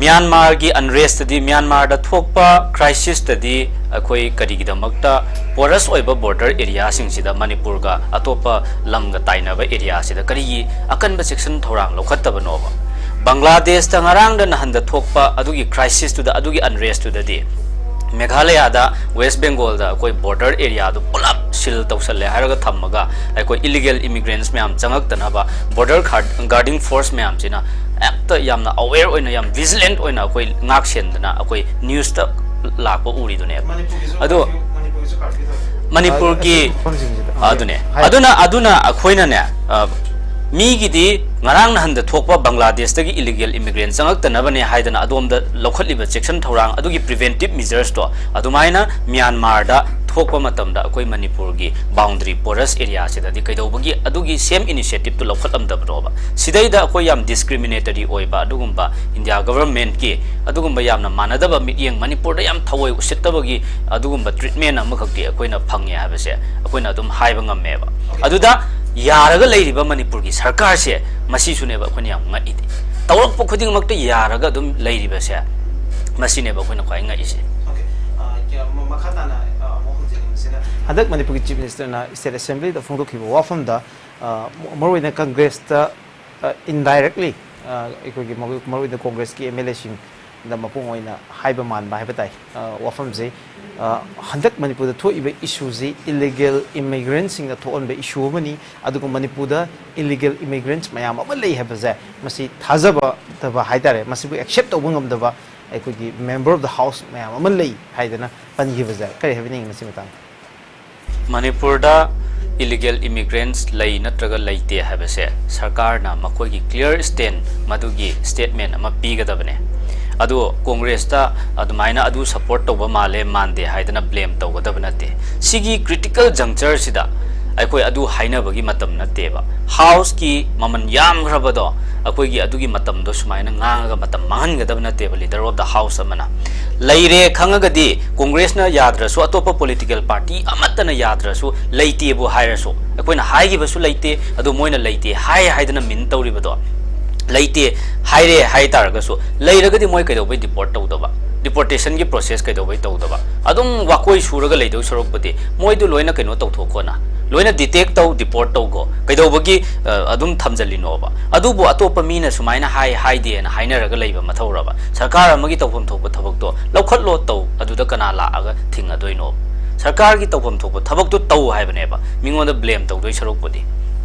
ꯃ꯭ꯌꯥꯟꯃꯥꯔꯒꯤ ꯑꯟꯔꯦꯁꯇꯗꯤ, ꯃ꯭ꯌꯥꯟꯃꯥꯔꯗ ꯊꯣꯛꯄ ꯀ꯭ꯔꯥꯏꯁꯤꯁꯇꯗꯤ ꯑꯩꯈꯣꯏ ꯀꯔꯤꯒꯤꯗꯃꯛꯇ ꯄꯣꯔꯁ ꯑꯣꯏꯕ ꯕꯣꯔꯗꯔ ꯑꯦꯔꯤꯌꯥꯁꯤꯡꯁꯤꯗ, ꯃꯅꯤꯄꯨꯔꯒ ꯑꯇꯣꯞꯄ ꯂꯝꯒ ꯇꯥꯏꯅꯕ ꯑꯦꯔꯤꯌꯥꯁꯤꯗ ꯀꯔꯤꯒꯤ ꯑꯀꯟꯕ ꯆꯦꯛꯁꯤꯟ ꯊꯧꯔꯥꯡ ꯂꯧꯈꯠꯇꯕꯅꯣꯕ? ꯕꯪꯒ꯭ꯂꯥꯗꯦꯁꯇ ꯉꯔꯥꯡꯗ ꯅꯍꯥꯟꯗ ꯊꯣꯛꯄ ꯑꯗꯨꯒꯤ ꯀ꯭ꯔꯥꯏꯁꯤꯁꯇꯨꯗ, ꯑꯗꯨꯒꯤ ꯑꯟꯔꯦꯁꯇꯨꯗꯗꯤ ꯃꯦꯘꯥꯂꯌꯥꯗ, ꯋꯦꯁ ꯕꯦꯡꯒꯣꯜꯗ ꯑꯩꯈꯣꯏ ꯕꯣꯔꯗꯔ ꯑꯦꯔꯤꯌꯥꯗꯨ ꯄꯨꯂꯞ ꯁꯤꯜ ꯇꯧꯁꯜꯂꯦ ꯍꯥꯏꯔꯒ ꯊꯝꯃꯒ ꯑꯩꯈꯣꯏ ꯏꯂꯤꯒꯦꯜ ꯏꯃꯤꯒ꯭ꯔꯦꯟꯠꯁ ꯃꯌꯥꯝ ꯆꯪꯉꯛꯇꯅꯕ ꯕꯣꯔꯗꯔ ꯒꯥꯔꯗꯤꯡ ꯐꯣꯔꯁ ꯃꯌꯥꯝꯁꯤꯅ ꯍꯦꯛꯇ ꯌꯥꯝꯅ ꯑꯋꯦꯌꯔ ꯑꯣꯏꯅ, ꯌꯥꯝ ꯚꯤꯖꯤꯂꯦꯟꯠ ꯑꯣꯏꯅ ꯑꯩꯈꯣꯏ ꯉꯥꯛ ꯁꯦꯟꯗꯅ ꯑꯩꯈꯣꯏ ꯅ꯭ꯌꯨꯁꯇ ꯂꯥꯛꯄ ꯎꯔꯤꯗꯨꯅꯦꯕ꯫ ꯃꯅꯤꯄꯨꯔꯒꯤꯁꯨ ꯑꯗꯣ curfew, ꯃꯅꯤꯄꯨꯔꯒꯤꯁꯨ curfew ꯇꯧꯋꯦ꯫ ꯃꯅꯤꯄꯨꯔꯒꯤ ꯑꯁꯤꯒꯨꯝꯕ ꯃꯐꯝꯁꯤꯡꯁꯤꯗ꯫ ꯑꯗꯨꯅꯦ꯫ ꯍꯥꯏ꯫ ꯑꯗꯨꯅ, ꯑꯗꯨꯅ ꯑꯩꯈꯣꯏꯅꯅꯦ, ꯑ, ꯃꯤꯒꯤꯗꯤ ꯉꯔꯥꯡ ꯅꯍꯥꯟꯗ ꯊꯣꯛꯄ ꯕꯪꯒ꯭ꯂꯥꯗꯦꯁꯇꯒꯤ ꯏꯂꯤꯒꯦꯜ ꯏꯃꯤꯒ꯭ꯔꯦꯟꯠ ꯆꯪꯉꯛꯇꯅꯕꯅꯦ ꯍꯥꯏꯗꯅ ꯑꯗꯣꯝꯗ ꯂꯧꯈꯠꯂꯤꯕ ꯆꯦꯛꯁꯤꯟ ꯊꯧꯔꯥꯡ ꯑꯗꯨꯒꯤ ꯄ꯭ꯔꯤꯚꯦꯟꯇꯤꯚ ꯃꯤꯖꯔꯁꯇꯣ ꯑꯗꯨꯃꯥꯏꯅ ꯃ꯭ꯌꯥꯟꯃꯥꯔꯗ ꯊꯣꯛꯄ ꯃꯇꯝꯗ ꯑꯩꯈꯣꯏ ꯃꯅꯤꯄꯨꯔꯒꯤ ꯕꯥꯎꯟꯗꯔꯤ ꯄꯣꯔꯁ ꯑꯦꯔꯤꯌꯥꯁꯤꯗꯗꯤ ꯀꯩꯗꯧꯕꯒꯤ ꯑꯗꯨꯒꯤ ꯁꯦꯝ ꯏꯅꯤꯁꯤꯌꯦꯇꯤꯚꯇꯨ ꯂꯧꯈꯠꯂꯝꯗꯕꯅꯣꯕ? ꯁꯤꯗꯩꯗ ꯑꯩꯈꯣꯏ ꯌꯥꯝ ꯗꯤꯁꯀ꯭ꯔꯤꯃꯤꯅꯦꯇꯔꯤ ꯑꯣꯏꯕ ꯑꯗꯨꯒꯨꯝꯕ ꯏꯟꯗꯤꯌꯥ ꯒꯚꯔꯟꯃꯦꯟꯠꯀꯤ ꯑꯗꯨꯒꯨꯝꯕ ꯌꯥꯝꯅ ꯃꯥꯟꯅꯗꯕ ꯃꯤꯠꯌꯦꯡ, ꯃꯅꯤꯄꯨꯔꯗ ꯌꯥꯝ ꯊꯑꯣꯏ ꯎꯁꯤꯠꯇꯕꯒꯤ ꯑꯗꯨꯒꯨꯝꯕ ꯇ꯭ꯔꯤꯠꯃꯦꯟꯠ ꯑꯃꯈꯛꯇꯤ ꯑꯩꯈꯣꯏꯅ ꯐꯪꯉꯦ ꯍꯥꯏꯕꯁꯦ ꯑꯩꯈꯣꯏꯅ ꯑꯗꯨꯝ ꯍꯥꯏꯕ ꯉꯝꯃꯦꯕ꯫ ꯑꯗꯨꯗ ꯌꯥꯔꯒ ꯂꯩꯔꯤꯕ ꯃꯅꯤꯄꯨꯔꯒꯤ ꯁꯔꯀꯥꯔꯁꯦ, ꯃꯁꯤꯁꯨꯅꯦꯕ ꯑꯩꯈꯣꯏꯅ ꯌꯥꯝ ꯉꯛꯏꯗꯤ꯫ ꯇꯧꯔꯛꯄ ꯈꯨꯗꯤꯡꯃꯛꯇ ꯌꯥꯔꯒ ꯑꯗꯨꯝ ꯂꯩꯔꯤꯕꯁꯦ, ꯃꯁꯤꯅꯦꯕ ꯑꯩꯈꯣꯏꯅ ꯈ꯭ꯋꯥꯏ ꯉꯛꯏꯁꯦ꯫ Okay, ꯑ, ꯀꯌꯥ-, ꯃ-, ꯃꯈꯥ ꯇꯥꯅ, ꯑ, ꯑꯃꯨꯛ ꯍꯪꯖꯅꯤꯡꯕꯁꯤꯅ, ꯍꯟꯗꯛ ꯃꯅꯤꯄꯨꯔꯒꯤ ꯆꯤꯐ ꯃꯤꯅꯤꯁꯇꯔꯅ ꯁ꯭ꯇꯦꯠ ꯑꯦꯁꯦꯝꯕ꯭ꯂꯤꯗ ꯐꯣꯡꯗꯣꯛꯈꯤꯕ ꯋꯥꯐꯝꯗ, ꯑ, ꯃ-, ꯃꯔꯨꯑꯣꯏꯅ ꯀꯪꯒ꯭ꯔꯦꯁꯇ, ꯑ, ꯏꯟꯗꯥꯏꯔꯦꯛꯂꯤ, ꯑ, ꯑꯩꯈꯣꯏꯒꯤ ꯃꯔꯨ-, ꯃꯔꯨꯑꯣꯏꯅ ꯀꯣꯡꯒ꯭ꯔꯦꯁꯀꯤ ꯑꯦꯝ ꯑꯦꯜ ꯑꯦꯁꯤꯡ ꯗ ꯃꯄꯨꯡ ꯑꯣꯏꯅ ꯍꯥꯏꯕ ꯃꯥꯟꯕ ꯍꯥꯏꯕ ꯇꯥꯏ꯫ ꯑ, ꯋꯥꯐꯝꯁꯦ, ꯑ, ꯍꯟꯗꯛ ꯃꯅꯤꯄꯨꯔꯗ ꯊꯣꯛꯏꯕ ꯏꯁꯨꯁꯤ ꯏꯂꯤꯒꯦꯜ ꯏꯃꯤꯒ꯭ꯔꯦꯟꯁꯤꯡꯅ ꯊꯣꯛꯍꯟꯕ ꯏꯁꯨ ꯑꯃꯅꯤ꯫ ꯑꯗꯨꯒ ꯃꯅꯤꯄꯨꯔꯗ ꯏꯂꯤꯒꯦꯜ ꯏꯃꯤꯒ꯭ꯔꯦꯟꯁ ꯃꯌꯥꯝ ꯑꯃ ꯂꯩ ꯍꯥꯏꯕꯁꯦ, ꯃꯁꯤ ꯊꯥꯖꯕꯗꯕ ꯍꯥꯏ ꯇꯥꯔꯦ, ꯃꯁꯤꯕꯨ ꯑꯦꯛꯁꯦꯞ ꯇꯧꯕ ꯉꯝꯗꯕ ꯑꯩꯈꯣꯏꯒꯤ ꯃꯦꯝꯕꯔ ꯑꯣꯐ ꯗ ꯍꯥꯎꯁ ꯃꯌꯥꯝ ꯑꯃ ꯂꯩ ꯍꯥꯏꯗꯅ ꯄꯟꯈꯤꯕꯁꯦ, ꯀꯔꯤ ꯍꯥꯏꯕꯤꯅꯤꯡꯉꯤ ꯃꯁꯤ ꯃꯇꯥꯡꯗ? ꯃꯅꯤꯄꯨꯔꯗ ꯏꯂꯤꯒꯦꯜ ꯏꯃꯤꯒ꯭ꯔꯦꯟꯁ ꯂꯩ ꯅꯠꯇ꯭ꯔꯒ ꯂꯩꯇꯦ ꯍꯥꯏꯕꯁꯦ ꯁꯔꯀꯥꯔꯅ ꯃꯈꯣꯏꯒꯤ ꯀ꯭ꯂꯤꯌꯔ ꯁ꯭ꯇꯦꯟ, ꯃꯗꯨꯒꯤ ꯁ꯭ꯇꯦꯠꯃꯦꯟ ꯑꯃ ꯄꯤꯒꯗꯕꯅꯦ꯫ ꯑꯗꯨ ꯀꯣꯡꯒ꯭ꯔꯦꯁꯇ ꯑꯗꯨꯃꯥꯏꯅ ꯑꯗꯨ ꯁꯄꯣꯔꯠ ꯇꯧꯕ ꯃꯥꯜꯂꯦ ꯃꯥꯟꯗꯦ ꯍꯥꯏꯗꯅ ꯕ꯭ꯂꯦꯝ ꯇꯧꯒꯗꯕ ꯅꯠꯇꯦ꯫ ꯁꯤꯒꯤ ꯀ꯭ꯔꯤꯇꯤꯀꯦꯜ ꯖꯪꯆꯔꯁꯤꯗ ꯑꯩꯈꯣꯏ ꯑꯗꯨ ꯍꯥꯏꯅꯕꯒꯤ ꯃꯇꯝ ꯅꯠꯇꯦꯕ꯫ ꯍꯥꯎꯁꯀꯤ ꯃꯃꯜ ꯌꯥꯝꯈ꯭ꯔꯕꯗꯣ ꯑꯩꯈꯣꯏꯒꯤ ꯑꯗꯨꯒꯤ ꯃꯇꯝꯗꯣ ꯁꯨꯃꯥꯏꯅ ꯉꯥꯡꯉꯒ ꯃꯇꯝ ꯃꯥꯡꯍꯟꯒꯗꯕ ꯅꯠꯇꯦꯕ ꯂꯤꯗꯔ ꯑꯣꯐ ꯗ ꯍꯥꯎꯁ ꯑꯃꯅ꯫ ꯂꯩꯔꯦ ꯈꯪꯉꯒꯗꯤ ꯀꯣꯡꯒ꯭ꯔꯦꯁꯅ ꯌꯥꯗ꯭ꯔꯁꯨ, ꯑꯇꯣꯞꯄ ꯄꯣꯂꯤꯇꯤꯀꯦꯜ ꯄꯥꯔꯇꯤ ꯑꯃꯠꯇꯅ ꯌꯥꯗ꯭ꯔꯁꯨ, ꯂꯩꯇꯦꯕꯨ ꯍꯥꯏꯔꯁꯨ, ꯑꯩꯈꯣꯏꯅ ꯍꯥꯏꯈꯤꯕꯁꯨ ꯂꯩꯇꯦ, ꯑꯗꯨ ꯃꯣꯏꯅ ꯂꯩꯇꯦ ꯍꯥꯏ ꯍꯥꯏꯗꯅ ꯃꯤꯟ ꯇꯧꯔꯤꯕꯗꯣ, ꯂꯩꯇꯦ ꯍꯥꯏꯔꯦ ꯍꯥꯏ ꯇꯥꯔꯒꯁꯨ, ꯂꯩꯔꯒꯗꯤ ꯃꯣꯏ ꯀꯩꯗꯧꯕꯩ ꯗꯤꯄꯣꯔꯠ ꯇꯧꯗꯕ? ꯗꯤꯄꯣꯔꯇꯦꯁꯟꯒꯤ ꯄ꯭ꯔꯣꯁꯦꯁ ꯀꯩꯗꯧꯕꯩ ꯇꯧꯗꯕ? ꯑꯗꯨꯝ ꯋꯥꯀꯣꯏ ꯁꯨꯔꯒ ꯂꯩꯗꯧ ꯁꯔꯨꯛꯄꯨꯗꯤ ꯃꯣꯏꯗꯨ ꯂꯣꯏꯅ ꯀꯩꯅꯣ ꯇꯧꯊꯣꯛꯈꯣꯅ, ꯂꯣꯏꯅ ꯗꯤꯇꯦꯛ ꯇꯧ, ꯗꯤꯄꯣꯔꯠ ꯇꯧꯈꯣ꯫ ꯀꯩꯗꯧꯕꯒꯤ, ꯑ, ꯑꯗꯨꯝ ꯊꯝꯖꯜꯂꯤꯅꯣꯕ? ꯑꯗꯨꯕꯨ ꯑꯇꯣꯞꯄ ꯃꯤꯅ ꯁꯨꯃꯥꯏꯅ ꯍꯥꯏ, ꯍꯥꯏꯗꯦꯅ ꯍꯥꯏꯅꯔꯒ ꯂꯩꯕ ꯃꯊꯧꯔꯕ? ꯁꯔꯀꯥꯔ ꯑꯃꯒꯤ ꯇꯧꯐꯝ ꯊꯣꯛꯄ ꯊꯕꯛꯇꯣ ꯂꯧꯈꯠꯂꯣ, ꯇꯧ, ꯑꯗꯨꯗ ꯀꯅꯥ ꯂꯥꯛꯑꯒ ꯊꯤꯡꯉꯗꯣꯏꯅꯣ? ꯁꯔꯀꯥꯔꯒꯤ ꯇꯧꯐꯝ ꯊꯣꯛꯄ ꯊꯕꯛꯇꯣ ꯇꯧ ꯍꯥꯏꯕꯅꯦꯕ, ꯃꯤꯉꯣꯟꯗ ꯕ꯭ꯂꯦꯝ ꯇꯧꯗꯣꯏ ꯁꯔꯨꯛꯄꯨꯗꯤ꯫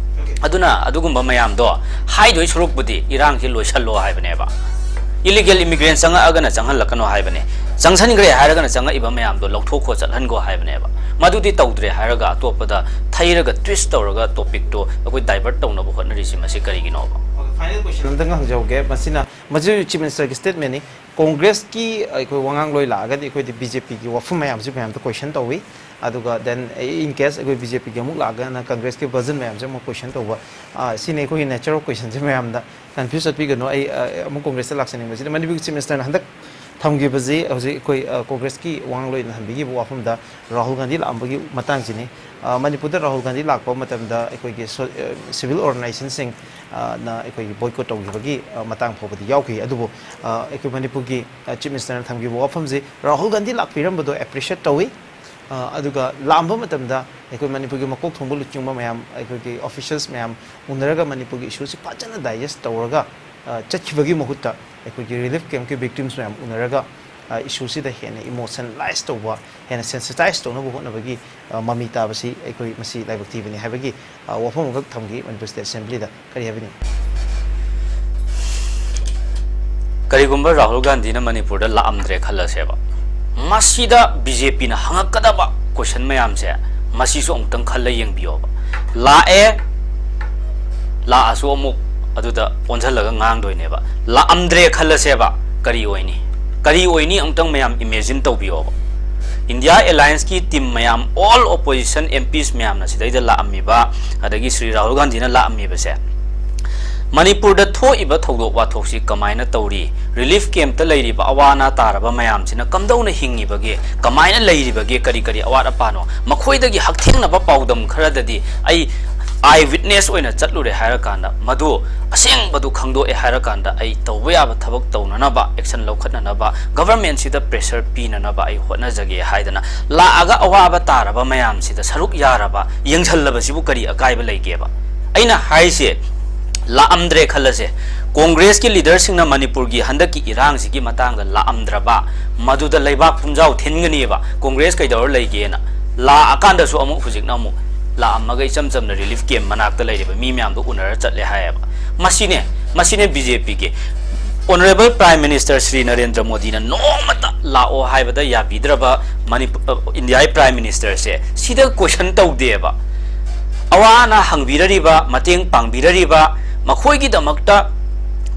ꯑꯗꯨꯅ ꯑꯗꯨꯒꯨꯝꯕ ꯃꯌꯥꯝꯗꯣ ꯍꯥꯏꯗꯣꯏ ꯁꯔꯨꯛꯄꯨꯗꯤ ꯏꯔꯥꯡꯁꯤ ꯂꯣꯏꯁꯜꯂꯣ ꯍꯥꯏꯕꯅꯦꯕ꯫ ꯏꯂꯤꯒꯦꯜ ꯏꯃꯤꯒ꯭ꯔꯦꯟ ꯆꯪꯉꯛꯑꯒꯅ ꯆꯪꯍꯜꯂꯛꯀꯅꯣ ꯍꯥꯏꯕꯅꯦ, ꯆꯪꯁꯟꯈ꯭ꯔꯦ ꯍꯥꯏꯔꯒꯅ ꯆꯪꯉꯛꯏꯕ ꯃꯌꯥꯝꯗꯣ ꯂꯧꯊꯣꯛꯈꯣ, ꯆꯠꯍꯟꯈꯣ ꯍꯥꯏꯕꯅꯦꯕ꯫ ꯃꯗꯨꯗꯤ ꯇꯧꯗ꯭ꯔꯦ ꯍꯥꯏꯔꯒ ꯑꯇꯣꯞꯄꯗ ꯊꯩꯔꯒ ꯇ꯭ꯋꯤꯁ ꯇꯧꯔꯒ ꯇꯣꯄꯤꯛꯇꯣ ꯑꯩꯈꯣꯏ ꯗꯥꯏꯚꯔꯠ ꯇꯧꯅꯕ ꯍꯣꯠꯅꯔꯤꯁꯦ ꯃꯁꯤ ꯀꯔꯤꯒꯤꯅꯣꯕ? ꯐꯥꯏꯅꯦꯜ ꯀꯣꯏꯁꯟ ꯑꯝꯇꯪ ꯍꯪꯖꯍꯧꯒꯦ꯫ ꯃꯁꯤꯅ, ꯃꯁꯤ ꯆꯤꯐ ꯃꯤꯅꯤꯁꯇꯔꯒꯤ ꯁ꯭ꯇꯦꯠꯃꯦꯟꯅꯤ꯫ ꯀꯣꯡꯒ꯭ꯔꯦꯁꯀꯤ ꯑꯩꯈꯣꯏ ꯋꯥꯉꯥꯡꯂꯣꯏ ꯂꯥꯛꯑꯒꯗꯤ ꯑꯩꯈꯣꯏꯗꯤ ꯕꯤ ꯖꯦ ꯄꯤꯒꯤ ꯋꯥꯐꯝ ꯃꯌꯥꯝꯁꯤ ꯃꯌꯥꯝꯗ ꯀꯣꯏꯁꯟ ꯇꯧꯏ꯫ ꯑꯗꯨꯒ then in case ꯑꯩꯈꯣꯏ ꯕꯤ ꯖꯦ ꯄꯤꯒꯤ ꯑꯃꯨꯛ ꯂꯥꯛꯑꯒꯅ ꯀꯪꯒ꯭ꯔꯦꯁꯀꯤ ꯚꯔꯖꯟ ꯃꯌꯥꯝꯁꯦ ꯑꯃꯨꯛ ꯀꯣꯏꯁꯟ ꯇꯧꯕ꯫ ꯑ, ꯁꯤꯅꯤ ꯑꯩꯈꯣꯏꯒꯤ ꯅꯦꯆꯔ ꯑꯣꯐ ꯀꯣꯏꯁꯟꯁꯦ꯫ ꯃꯌꯥꯝꯗ ꯀꯟꯐ꯭ꯌꯨꯁ ꯆꯠꯄꯤꯒꯅꯨ꯫ ꯑꯩ, ꯑ, ꯑꯃꯨꯛ ꯀꯣꯡꯒ꯭ꯔꯦꯁꯇ ꯂꯥꯛꯆꯅꯤꯡꯕꯁꯤꯗ ꯃꯅꯤꯄꯨꯔꯒꯤ ꯆꯤꯐ ꯃꯤꯅꯤꯁꯇꯔꯅ ꯍꯟꯗꯛ ꯊꯝꯈꯤꯕꯁꯤ ꯍꯧꯖꯤꯛ ꯑꯩꯈꯣꯏ, ꯑ, ꯀꯣꯡꯒ꯭ꯔꯦꯁꯀꯤ ꯋꯥꯉꯥꯡꯂꯣꯏꯅ ꯊꯝꯕꯤꯈꯤꯕ ꯋꯥꯐꯝꯗ ꯔꯥꯍꯨꯜ ꯒꯥꯟꯙꯤ ꯂꯥꯛꯑꯝꯕꯒꯤ ꯃꯇꯥꯡꯁꯤꯅꯤ꯫ ꯑ, ꯃꯅꯤꯄꯨꯔꯗ ꯔꯥꯍꯨꯜ ꯒꯥꯟꯙꯤ ꯂꯥꯛꯄ ꯃꯇꯝꯗ ꯑꯩꯈꯣꯏꯒꯤ ꯁꯣ-, ꯑ, ꯁꯤꯚꯤꯜ ꯑꯣꯔꯒꯅꯥꯏꯖꯦꯁꯟꯁꯤꯡ, ꯑ, ꯅ ꯑꯩꯈꯣꯏꯒꯤ ꯕꯣꯏꯀꯣꯠ ꯇꯧꯈꯤꯕꯒꯤ, ꯑ, ꯃꯇꯥꯡ ꯐꯥꯎꯕꯗꯤ ꯌꯥꯎꯈꯤ꯫ ꯑꯗꯨꯕꯨ, ꯑ, ꯑꯩꯈꯣꯏ ꯃꯅꯤꯄꯨꯔꯒꯤ, ꯑ, ꯆꯤꯐ ꯃꯤꯅꯤꯁꯇꯔꯅ ꯊꯝꯈꯤꯕ ꯋꯥꯐꯝꯁꯤ ꯔꯥꯍꯨꯜ ꯒꯥꯟꯙꯤ ꯂꯥꯛꯄꯤꯔꯝꯕꯗꯣ ꯑꯦꯄ꯭ꯔꯤꯁꯤꯌꯦꯠ ꯇꯧꯏ꯫ ꯑ, ꯑꯗꯨꯒ ꯂꯥꯛꯑꯝꯕ ꯃꯇꯝꯗ ꯑꯩꯈꯣꯏ ꯃꯅꯤꯄꯨꯔꯒꯤ ꯃꯀꯣꯛ ꯊꯣꯡꯕ ꯂꯨꯆꯤꯡꯕ ꯃꯌꯥꯝ, ꯑꯩꯈꯣꯏꯒꯤ ꯑꯣꯐꯤꯁꯤꯌꯦꯜꯁ ꯃꯌꯥꯝ ꯎꯅꯔꯒ ꯃꯅꯤꯄꯨꯔꯒꯤ ꯏꯁꯨꯁꯤ ꯐꯖꯅ ꯗꯥꯏꯖꯦꯁ ꯇꯧꯔꯒ ꯑ, ꯆꯠꯈꯤꯕꯒꯤ ꯃꯍꯨꯠꯇ ꯑꯩꯈꯣꯏꯒꯤ relief camp ꯀꯤ victims ꯃꯌꯥꯝ ꯎꯅꯔꯒ, ꯑ, issue ꯁꯤꯗ ꯍꯦꯟꯅ emotionalize ꯇꯧꯕ, ꯍꯦꯟꯅ sensitize ꯇꯧꯅꯕ ꯍꯣꯠꯅꯕꯒꯤ, ꯑ, ꯃꯃꯤ ꯇꯥꯕꯁꯤ ꯑꯩꯈꯣꯏ ꯃꯁꯤ ꯂꯥꯏꯕꯛ ꯊꯤꯕꯅꯤ ꯍꯥꯏꯕꯒꯤ, ꯑ, ꯋꯥꯐꯝ ꯑꯃꯈꯛ ꯊꯝꯈꯤ ꯃꯅꯤꯄꯨꯔ State Assembly ꯗ꯫ ꯀꯔꯤ ꯍꯥꯏꯕꯤꯅꯤꯡꯉꯤ? ꯀꯔꯤꯒꯨꯝꯕ ꯔꯥꯍꯨꯜ ꯒꯥꯟꯙꯤꯅ ꯃꯅꯤꯄꯨꯔꯗ ꯂꯥꯛꯑꯝꯗ꯭ꯔꯦ ꯈꯜꯂꯁꯦꯕ, ꯃꯁꯤꯗ BJP ꯅ ꯍꯪꯉꯛꯀꯗꯕ question ꯃꯌꯥꯝꯁꯦ, ꯃꯁꯤꯁꯨ ꯑꯃꯨꯛꯇꯪ ꯈꯜꯂ ꯌꯦꯡꯕꯤꯌꯣꯕ꯫ ꯂꯥꯛꯑꯦ, ꯂꯥꯛꯑꯁꯨ ꯑꯃꯨꯛ ꯑꯗꯨꯗ ꯑꯣꯟꯁꯤꯜꯂꯒ ꯉꯥꯡꯗꯣꯏꯅꯦꯕ꯫ ꯂꯥꯛꯑꯝꯗ꯭ꯔꯦ ꯈꯜꯂꯁꯦꯕ, ꯀꯔꯤ ꯑꯣꯏꯅꯤ? ꯀꯔꯤ ꯑꯣꯏꯅꯤ? ꯑꯃꯨꯛꯇꯪ ꯃꯌꯥꯝ imagine ꯇꯧꯕꯤꯌꯣꯕ꯫ India Alliance ꯀꯤ team ꯃꯌꯥꯝ, all opposition MPs ꯃꯌꯥꯝꯅ ꯁꯤꯗꯩꯗ ꯂꯥꯛꯑꯝꯃꯤꯕ, ꯑꯗꯒꯤ ꯁ꯭ꯔꯤ ꯔꯥꯍꯨꯜ ꯒꯥꯟꯙꯤꯅ ꯂꯥꯛꯑꯝꯃꯤꯕꯁꯦ, ꯃꯅꯤꯄꯨꯔꯗ ꯊꯣꯛꯏꯕ ꯊꯧꯗꯣꯛ ꯋꯥꯊꯣꯛꯁꯤ ꯀꯃꯥꯏꯅ ꯇꯧꯔꯤ? Relief camp ꯇ ꯂꯩꯔꯤꯕ ꯑꯋꯥ ꯑꯅꯥ ꯇꯥꯔꯕ ꯃꯌꯥꯝꯁꯤꯅ ꯀꯝꯗꯧꯅ ꯍꯤꯡꯉꯤꯕꯒꯦ? ꯀꯃꯥꯏꯅ ꯂꯩꯔꯤꯕꯒꯦ? ꯀꯔꯤ ꯀꯔꯤ ꯑꯋꯥꯠ ꯑꯄꯥꯅꯣ? ꯃꯈꯣꯏꯗꯒꯤ ꯍꯛꯊꯦꯡꯅꯕ ꯄꯥꯎꯗꯝ ꯈꯔꯗꯗꯤ ꯑꯩ eye witness ꯑꯣꯏꯅ ꯆꯠꯂꯨꯔꯦ ꯍꯥꯏꯔꯀꯥꯟꯗ, ꯃꯗꯨ ꯑꯁꯦꯡꯕꯗꯨ ꯈꯪꯗꯣꯛꯑꯦ ꯍꯥꯏꯔꯀꯥꯟꯗ, ꯑꯩ ꯇꯧꯕ ꯌꯥꯕ ꯊꯕꯛ ꯇꯧꯅꯅꯕ, action ꯂꯧꯈꯠꯅꯅꯕ, government ꯁꯤꯗ pressure ꯄꯤꯅꯅꯕ ꯑꯩ ꯍꯣꯠꯅꯖꯒꯦ ꯍꯥꯏꯗꯅ ꯂꯥꯛꯑꯒ ꯑꯋꯥꯕ ꯇꯥꯔꯕ ꯃꯌꯥꯝꯁꯤꯗ ꯁꯔꯨꯛ ꯌꯥꯔꯕ, ꯌꯦꯡꯁꯜꯂꯕꯁꯤꯕꯨ ꯀꯔꯤ ꯑꯀꯥꯏꯕ ꯂꯩꯒꯦꯕ? ꯑꯩꯅ ꯍꯥꯏꯁꯦ, ꯂꯥꯛꯑꯝꯗ꯭ꯔꯦ ꯈꯜꯂꯁꯦ, ꯀꯣꯡꯒ꯭ꯔꯦꯁꯀꯤ leader ꯁꯤꯡꯅ ꯃꯅꯤꯄꯨꯔꯒꯤ ꯍꯟꯗꯛꯀꯤ ꯏꯔꯥꯡꯁꯤꯒꯤ ꯃꯇꯥꯡꯗ ꯂꯥꯛꯑꯝꯗ꯭ꯔꯕ, ꯃꯗꯨꯗ ꯂꯩꯕꯥꯛ ꯄꯨꯝꯖꯥꯎ ꯊꯤꯟꯒꯅꯤꯕ, ꯀꯣꯡꯒ꯭ꯔꯦꯁ ꯀꯩꯗꯧꯔ ꯂꯩꯒꯦꯅ꯫ ꯂꯥꯛꯑꯀꯥꯟꯗꯁꯨ ꯑꯃꯨꯛ ꯍꯧꯖꯤꯛꯅ ꯑꯃꯨꯛ ꯂꯥꯛꯑꯝꯃꯒ ꯏꯆꯝ ꯆꯝꯅ relief camp ꯃꯅꯥꯛꯇ ꯂꯩꯔꯤꯕ ꯃꯤ ꯃꯌꯥꯝꯗꯣ ꯎꯅꯔ ꯆꯠꯂꯦ ꯍꯥꯏꯌꯦꯕ꯫ ꯃꯁꯤꯅꯦ, ꯃꯁꯤꯅꯦ BJP ꯒꯤ꯫ Honourable Prime Minister Shri Narendra ꯃꯣꯗꯤꯅ ꯅꯣꯡꯃꯇ ꯂꯥꯛꯑꯣ ꯍꯥꯏꯕꯗ ꯌꯥꯕꯤꯗ꯭ꯔꯕ ꯃꯅꯤꯄꯨꯔ, ꯑ, ꯏꯟꯗꯤꯌꯥꯒꯤ Prime Minister ꯁꯦ ꯁꯤꯗ question ꯇꯧꯗꯦꯕ꯫ ꯑꯋꯥ ꯑꯅꯥ ꯍꯪꯕꯤꯔꯔꯤꯕ, ꯃꯇꯦꯡ ꯄꯥꯡꯕꯤꯔꯔꯤꯕ, ꯃꯈꯣꯏꯒꯤꯗꯃꯛꯇ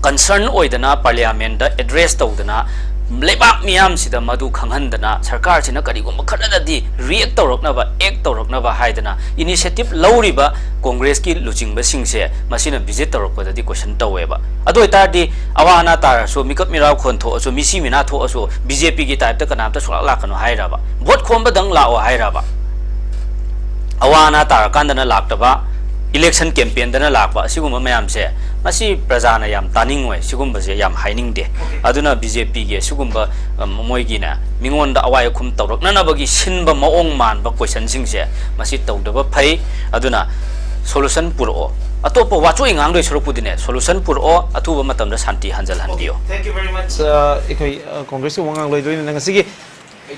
concern ꯑꯣꯏꯗꯅ parliament ꯇ address ꯇꯧꯗꯅ, ꯂꯩꯕꯥꯛ ꯃꯤꯌꯥꯝꯁꯤꯗ ꯃꯗꯨ ꯈꯪꯍꯟꯗꯅ, ꯁꯔꯀꯥꯔꯁꯤꯅ ꯀꯔꯤꯒꯨꯝꯕ ꯈꯔꯗꯗꯤ react ꯇꯧꯔꯛꯅꯕ, act ꯇꯧꯔꯛꯅꯕ ꯍꯥꯏꯗꯅ initiative ꯂꯧꯔꯤꯕ ꯀꯣꯡꯒ꯭ꯔꯦꯁꯀꯤ ꯂꯨꯆꯤꯡꯕꯁꯤꯡꯁꯦ ꯃꯁꯤꯅ visit ꯇꯧꯔꯛꯄꯗꯗꯤ question ꯇꯧꯋꯦꯕ꯫ ꯑꯗꯨ ꯑꯣꯏꯇꯥꯔꯗꯤ ꯑꯋꯥ ꯑꯅꯥ ꯇꯥꯔꯁꯨ, ꯃꯤꯀꯞ ꯃꯤꯔꯥꯎ ꯈꯣꯟ ꯊꯣꯛꯑꯁꯨ, ꯃꯤꯁꯤ ꯃꯤꯅꯥ ꯊꯣꯛꯑꯁꯨ BJP ꯒꯤ type ꯇ ꯀꯅꯥꯝꯇ ꯁꯨꯡꯂꯥꯛ ꯂꯥꯛꯀꯅꯨ ꯍꯥꯏꯔꯕ? Vote ꯈꯣꯝꯕꯗꯪ ꯂꯥꯛꯑꯣ ꯍꯥꯏꯔꯕ? ꯑꯋꯥ ꯑꯅꯥ ꯇꯥꯔꯀꯥꯟꯗꯅ ꯂꯥꯛꯇꯕ, election campaign ꯗꯅ ꯂꯥꯛꯄ, ꯑꯁꯤꯒꯨꯝꯕ ꯃꯌꯥꯝꯁꯦ, ꯃꯁꯤ ꯄ꯭ꯔꯖꯥꯅ ꯌꯥꯝ ꯇꯥꯅꯤꯡꯉꯣꯏ, ꯁꯤꯒꯨꯝꯕꯁꯦ ꯌꯥꯝ ꯍꯥꯏꯅꯤꯡꯗꯦ꯫ ꯑꯗꯨꯅ BJP ꯒꯤ ꯑꯁꯤꯒꯨꯝꯕ, ꯑ, ꯃꯣꯏꯒꯤꯅꯦ, ꯃꯤꯉꯣꯟꯗ ꯑꯋꯥꯏ ꯑꯈꯨꯝ ꯇꯧꯔꯛꯅꯅꯕꯒꯤ ꯁꯤꯟꯕ ꯃꯑꯣꯡ ꯃꯥꯟꯕ question ꯁꯤꯡꯁꯦ, ꯃꯁꯤ ꯇꯧꯗꯕ ꯐꯩ꯫ ꯑꯗꯨꯅ Solution ꯄꯨꯔꯛꯑꯣ꯫ ꯑꯇꯣꯞꯄ ꯋꯥꯆꯣꯏ ꯉꯥꯡꯗꯣꯏ ꯁꯔꯨꯛꯄꯨꯗꯤꯅꯦ, solution ꯄꯨꯔꯛꯑꯣ, ꯑꯊꯨꯕ ꯃꯇꯝꯗ ꯁꯥꯟꯇꯤ ꯍꯟꯖꯜꯍꯟꯕꯤꯌꯣ꯫ Thank you very much. ꯑꯩꯈꯣꯏ ꯀꯣꯡꯒ꯭ꯔꯦꯁꯀꯤ ꯋꯥ ꯉꯥꯡꯂꯣꯏꯗꯣꯏꯅꯤꯅ ꯉꯁꯤꯒꯤ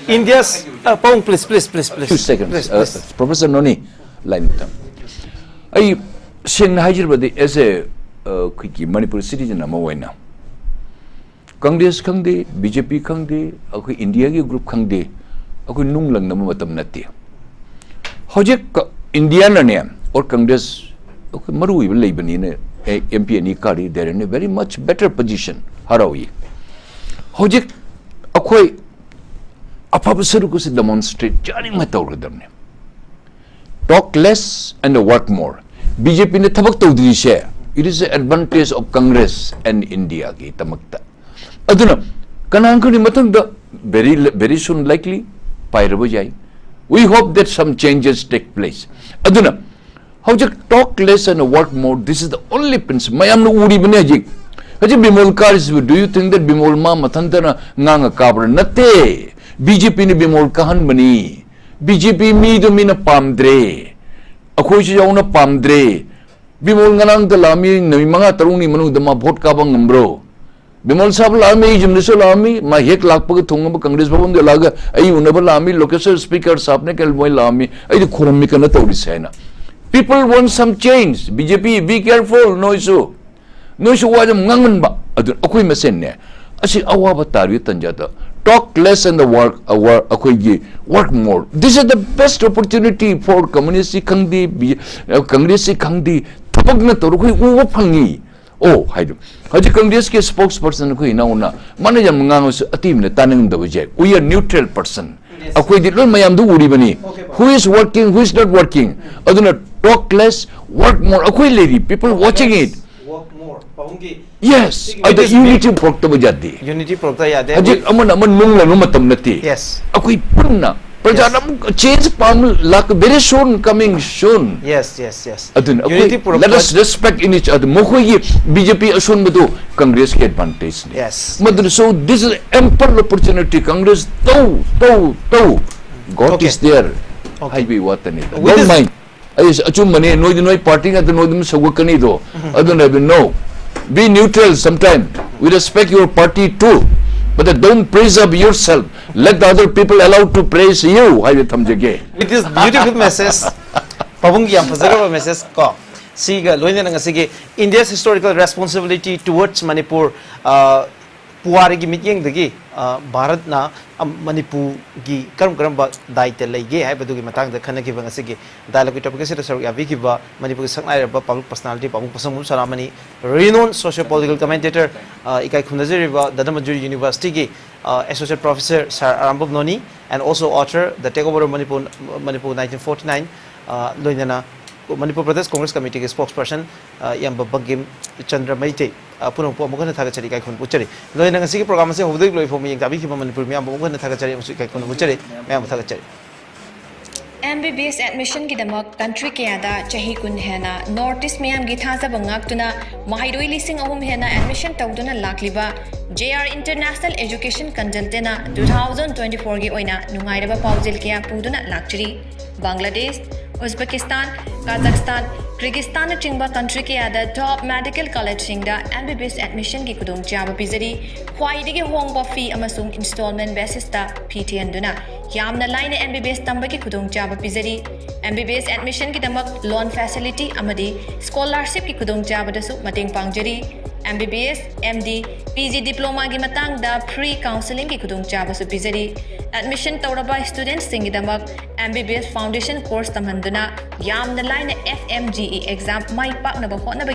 India's ꯄꯥꯎꯡ, please, please, please, please. Few seconds. Please, Uh, please. Professor Noni, line ꯇꯪ꯫ ꯑꯩ ꯁꯦꯡꯅ ꯍꯥꯏꯖꯔꯕꯗꯤ, as a ꯑꯩꯈꯣꯏꯒꯤ ꯃꯅꯤꯄꯨꯔ citizen ꯑꯃ ꯑꯣꯏꯅ, ꯀꯪꯒ꯭ꯔꯦꯁ ꯈꯪꯗꯦ, ꯕꯤ ꯖꯦ ꯄꯤ ꯈꯪꯗꯦ, ꯑꯩꯈꯣꯏ ꯏꯟꯗꯤꯌꯥꯒꯤ ꯒ꯭ꯔꯨꯞ ꯈꯪꯗꯦ, ꯑꯩꯈꯣꯏ ꯅꯨꯡ ꯂꯪꯅꯕ ꯃꯇꯝ ꯅꯠꯇꯦ꯫ ꯍꯧꯖꯤꯛ ꯏꯟꯗꯤꯌꯥꯅꯅꯦ, or ꯀꯪꯒ꯭ꯔꯦꯁ, ꯑꯩꯈꯣꯏ ꯃꯔꯨ ꯑꯣꯏꯕ ꯂꯩꯕꯅꯤꯅ, ꯑꯦꯝ ꯄꯤ ꯑꯅꯤ ꯀꯥꯔꯤ, they are in a very much better position꯫ ꯍꯔꯥꯎꯏ꯫ ꯍꯧꯖꯤꯛ ꯑꯩꯈꯣꯏ ꯑꯐꯕ ꯁꯔꯨꯛ ꯑꯁꯤ demonstrate ꯌꯥꯔꯤꯉꯩ ꯇꯧꯒꯗꯕꯅꯤ꯫ Talk less and work more꯫ B J ꯄꯤꯅ ꯊꯕꯛ ꯇꯧꯗ꯭ꯔꯤꯁꯦ, it is advantage of Congress and Indiaꯒꯤ ꯗꯃꯛꯇ꯫ ꯑꯗꯨꯅ ꯀꯅꯥ ꯈꯪꯅꯤ, ꯃꯊꯪꯗ very, very soon likely ꯄꯥꯏꯔꯕ ꯌꯥꯏ꯫ We hope that some changes take place꯫ ꯑꯗꯨꯅ ꯍꯧꯖꯤꯛ talk less and work more, this is the only principle꯫ ꯃꯌꯥꯝꯅ ꯎꯔꯤꯕꯅꯦ ꯍꯧꯖꯤꯛ꯫ ꯍꯧꯖꯤꯛ Bimol ꯀꯥꯔꯤꯁꯤꯕꯨ, do you think that Bimol ꯃꯥ ꯃꯊꯟꯇꯅ ꯉꯥꯡꯉ ꯀꯥꯕ꯭ꯔꯥ? ꯅꯠꯇꯦ, ꯕꯤ ꯖꯦ ꯄꯤꯅ ꯕꯤꯃꯣꯜ ꯀꯥꯍꯟꯕꯅꯤ꯫ ꯕꯤ ꯖꯦ ꯄꯤ ꯃꯤꯗꯣ ꯃꯤꯅ ꯄꯥꯝꯗ꯭ꯔꯦ, ꯑꯩꯈꯣꯏꯁꯨ ꯌꯥꯎꯅ ꯄꯥꯝꯗ꯭ꯔꯦ꯫ ꯕꯤꯃꯣꯜ ꯉꯔꯥꯡꯗ ꯂꯥꯛꯑꯝꯃꯤ, ꯅꯨꯃꯤꯠ ꯃꯉꯥ ꯇꯔꯨꯛꯅꯤ ꯃꯅꯨꯡꯗ ꯃꯥ ꯚꯣꯠ ꯀꯥꯕ ꯉꯝꯕ꯭ꯔꯣ? ꯕꯤꯃꯣꯜ ꯁꯥꯕ ꯂꯥꯛꯑꯝꯃꯤ, ꯑꯩ ꯌꯨꯝꯗꯁꯨ ꯂꯥꯛꯑꯝꯃꯤ, ꯃꯥ ꯍꯦꯛ ꯂꯥꯛꯄꯒ ꯊꯣꯡꯉꯕ ꯀꯪꯒ꯭ꯔꯦꯁ ꯚꯕꯟꯗ ꯂꯥꯛꯑꯒ ꯑꯩ ꯎꯅꯕ ꯂꯥꯛꯑꯝꯃꯤ, ꯂꯣꯀꯦꯁꯟ ꯁ꯭ꯄꯤꯀꯔ ꯁꯥꯕꯅꯦ ꯀꯩꯅꯣ ꯃꯣꯏ ꯂꯥꯛꯑꯝꯃꯤ, ꯑꯩꯗꯤ ꯈꯨꯔꯝꯃꯤ ꯀꯩꯅꯣ ꯇꯧꯔꯤꯁꯦ ꯍꯥꯏꯅ꯫ People want some change, B J P, be careful ꯅꯣꯏꯁꯨ꯫ ꯅꯣꯏꯁꯨ ꯋꯥ ꯌꯥꯝ ꯉꯥꯡꯃꯟꯕ꯫ ꯑꯗꯨꯅ ꯑꯩꯈꯣꯏ ꯃꯁꯦꯟꯅꯦ, ꯑꯁꯤ ꯑꯋꯥꯕ ꯇꯥꯔꯤꯕ ꯇꯟꯖꯥꯗ talk less and the work, ꯑꯩꯈꯣꯏꯒꯤ work more, this is the best opportunity for communist ꯈꯪꯗꯦ, ꯀꯪꯒ꯭ꯔꯦꯁꯁꯤ ꯈꯪꯗꯦ, ꯊꯕꯛꯅ ꯇꯧꯔ ꯑꯩꯈꯣꯏ ꯎꯕ ꯐꯪꯉꯤ꯫ ꯑꯣ ꯍꯥꯏꯗꯣ, ꯍꯧꯖꯤꯛ ꯀꯪꯒ꯭ꯔꯦꯁꯀꯤ spokesperson ꯑꯩꯈꯣꯏ ꯏꯅꯥꯎꯅ ꯃꯥꯅ ꯌꯥꯝ ꯉꯥꯡꯉꯁꯨ ꯑꯇꯤꯕꯅ ꯇꯥꯅꯤꯡꯗꯕꯁꯦ꯫ We are neutral person꯫ ꯑꯩꯈꯣꯏꯗꯤ ꯂꯣꯏ ꯃꯌꯥꯝꯗꯨ ꯎꯔꯤꯕꯅꯤ꯫ Who is working, who is not working꯫ ꯑꯗꯨꯅ talk less, work more꯫ ꯑꯩꯈꯣꯏ ꯂꯩꯔꯤ, people watching it꯫ Work more꯫ ꯄꯥꯕꯨꯡꯒꯤ Yes, ꯑꯗ unity ꯄꯨꯔꯛꯇꯕ ꯌꯥꯗꯦ꯫ Unity ꯄꯨꯔꯛꯇ ꯌꯥꯗꯦ꯫ ꯍꯧꯖꯤꯛ ꯑꯃꯅ ꯑꯃ ꯅꯨꯡ ꯂꯪꯕ ꯃꯇꯝ ꯅꯠꯇꯦ꯫ Yes꯫ ꯑꯩꯈꯣꯏ ꯄꯨꯟꯅ ꯄ꯭ꯔꯖꯥꯅ ꯑꯃꯨꯛ change ꯄꯥꯝ ꯂꯥꯛ, very soon, coming soon꯫ Yes, yes, yes꯫ ꯑꯗꯨꯅ Unity ꯑꯩꯈꯣꯏ ꯄꯨꯔꯛꯄ let us respect in each other꯫ ꯃꯈꯣꯏꯒꯤ ꯕꯤ ꯖꯦ ꯄꯤ ꯑꯁꯣꯟꯕꯗꯨ ꯀꯪꯒ꯭ꯔꯦꯁꯀꯤ advantageꯅꯤ꯫ Yes, ꯃꯗꯨꯅ so this is ample opportunity꯫ Congress ꯇꯧ, ꯇꯧ, ꯇꯧ꯫ God Okay꯫ Is there꯫ Okay꯫ ꯍꯥꯏꯕꯒꯤ ꯋꯥꯇꯅꯤ꯫ With Don't this- mind꯫ ꯑꯩ ꯑꯆꯨꯝꯕꯅꯦ, ꯅꯣꯏꯗꯤ ꯅꯣꯏ ꯄꯥꯔꯇꯤ ꯉꯥꯛꯇ, ꯅꯣꯏ ꯑꯗꯨꯝ ꯁꯧꯒꯠꯀꯅꯤꯗꯣ꯫ ꯑꯗꯨꯅ ꯍꯥꯏꯕ, no, be neutral sometime, we respect your party too, but don't praise up yourself, let the other people allowed to praise you ꯍꯥꯏꯕ ꯊꯝꯖꯒꯦ꯫ With this beautiful message, ꯄꯥꯕꯨꯡꯒꯤ ꯌꯥꯝ ꯐꯖꯈ꯭ꯔꯕ message ꯀꯣ, ꯁꯤꯒ ꯂꯣꯏꯅꯅ ꯉꯁꯤꯒꯤ India's historical responsibility towards Manipur, ꯄꯨꯋꯥꯔꯤꯒꯤ ꯃꯤꯠꯌꯦꯡꯗꯒꯤ ꯚꯥꯔꯠꯅ ꯃꯅꯤꯄꯨꯔꯒꯤ ꯀꯔꯝ ꯀꯔꯝꯕ ꯗꯥꯏꯇ ꯂꯩꯒꯦ ꯍꯥꯏꯕꯗꯨꯒꯤ ꯃꯇꯥꯡꯗ ꯈꯟꯅꯈꯤꯕ ꯉꯁꯤꯒꯤ dialogue topic ꯑꯁꯤꯗ ꯁꯔꯨꯛ ꯌꯥꯕꯤꯈꯤꯕ ꯃꯅꯤꯄꯨꯔꯒꯤ ꯁꯛꯅꯥꯏꯔꯕ public personality ꯄꯥꯕꯨꯡ ꯄꯣꯠꯁꯪꯕꯝ ꯁꯅꯥꯃꯅꯤ, renowned socio political commentator, ꯏꯀꯥꯏ ꯈꯨꯝꯅꯖꯔꯤꯕ ꯗꯗꯃꯟꯖꯨꯔꯤ Universityꯒꯤ Associate Professor Sir ꯑꯔꯥꯝꯕꯝ ꯅꯣꯅꯤ, and also author The Takeover of Manipur, Manipur nineteen forty-nine, ꯂꯣꯏꯅꯅ Manipur Pradesh Congress Committeeꯒꯤ spokesperson ꯏꯌꯥꯝꯕ ꯕꯪꯀꯤꯝ ꯆꯟꯗ꯭ꯔ ꯃꯩꯇꯩ, ꯄꯨꯝꯅꯃꯛꯄꯨ ꯑꯃꯨꯛ ꯍꯟꯅ ꯊꯥꯒꯠꯆꯔꯤ, ꯏꯀꯥꯏ ꯈꯨꯝꯅꯕ ꯎꯠꯆꯔꯤ꯫ ꯂꯣꯏꯅꯅ ꯉꯁꯤꯒꯤ program ꯑꯁꯤ ꯍꯧꯕꯗꯒꯤ ꯂꯣꯏ ꯐꯥꯎꯕ ꯃꯤꯠꯌꯦꯡ ꯇꯥꯕꯤꯈꯤꯕ ꯃꯅꯤꯄꯨꯔ ꯃꯤꯌꯥꯝꯕꯨ ꯑꯃꯨꯛ ꯍꯟꯅ ꯊꯥꯒꯠꯆꯔꯤ ꯑꯃꯁꯨꯡ ꯏꯀꯥꯏ ꯈꯨꯝꯅꯕ ꯎꯠꯆꯔꯤ꯫ ꯃꯌꯥꯝꯕꯨ ꯊꯥꯒꯠꯆꯔꯤ꯫ M B B S admissionꯒꯤꯗꯃꯛ country ꯀꯌꯥꯗ ꯆꯍꯤ ꯀꯨꯟ ꯍꯦꯟꯅ North East ꯃꯤꯌꯥꯝꯒꯤ ꯊꯥꯖꯕ ꯉꯥꯛꯇꯨꯅ ꯃꯍꯩꯔꯣꯏ ꯂꯤꯁꯤꯡ ꯑꯍꯨꯝ ꯍꯦꯟꯅ admission ꯇꯧꯗꯨꯅ ꯂꯥꯛꯂꯤꯕ J R International Education Consultantꯅ two thousand twenty fourꯒꯤ ꯑꯣꯏꯅ ꯅꯨꯡꯉꯥꯏꯔꯕ ꯄꯥꯎꯖꯦꯜ ꯀꯌꯥ ꯄꯨꯗꯨꯅ ꯂꯥꯛꯆꯔꯤ꯫ ꯕꯪꯒ꯭ꯂꯥꯗꯦꯁ, ꯎꯖꯕꯦꯀꯤꯁꯇꯥꯟ, ꯀꯥꯖꯥꯛꯁꯇꯥꯟ, ꯀ꯭ꯔꯤꯒꯤꯁꯇꯥꯟꯅꯆꯤꯡꯕ country ꯀꯌꯥꯗ top medical collegeꯁꯤꯡꯗ M B B S admissionꯒꯤ ꯈꯨꯗꯣꯡꯆꯥꯕ ꯄꯤꯖꯔꯤ꯫ ꯈ꯭ꯋꯥꯏꯗꯒꯤ ꯍꯣꯡꯕ fee ꯑꯃꯁꯨꯡ installment basisꯇ fee ꯊꯤꯍꯟꯗꯨꯅ ꯌꯥꯝꯅ ꯂꯥꯏꯅ M B B S ꯇꯝꯕꯒꯤ ꯈꯨꯗꯣꯡꯆꯥꯕ ꯄꯤꯖꯔꯤ꯫ M B B S admissionꯒꯤꯗꯃꯛ loan facility ꯑꯃꯗꯤ scholarshipꯀꯤ ꯈꯨꯗꯣꯡꯆꯥꯕꯗꯁꯨ ꯃꯇꯦꯡ ꯄꯥꯡꯖꯔꯤ꯫ M B B S, M D, P G diplomaꯒꯤ ꯃꯇꯥꯡꯗ free counselingꯒꯤ ꯈꯨꯗꯣꯡꯆꯥꯕꯁꯨ ꯄꯤꯖꯔꯤ꯫ Admission ꯇꯧꯔꯕ studentꯁꯤꯡꯒꯤꯗꯃꯛ M B B S foundation course ꯇꯝꯍꯟꯗꯨꯅ ꯌꯥꯝꯅ ꯂꯥꯏꯅ F M G E exam ꯃꯥꯏ ꯄꯥꯛꯅꯕ ꯍꯣꯠꯅꯕ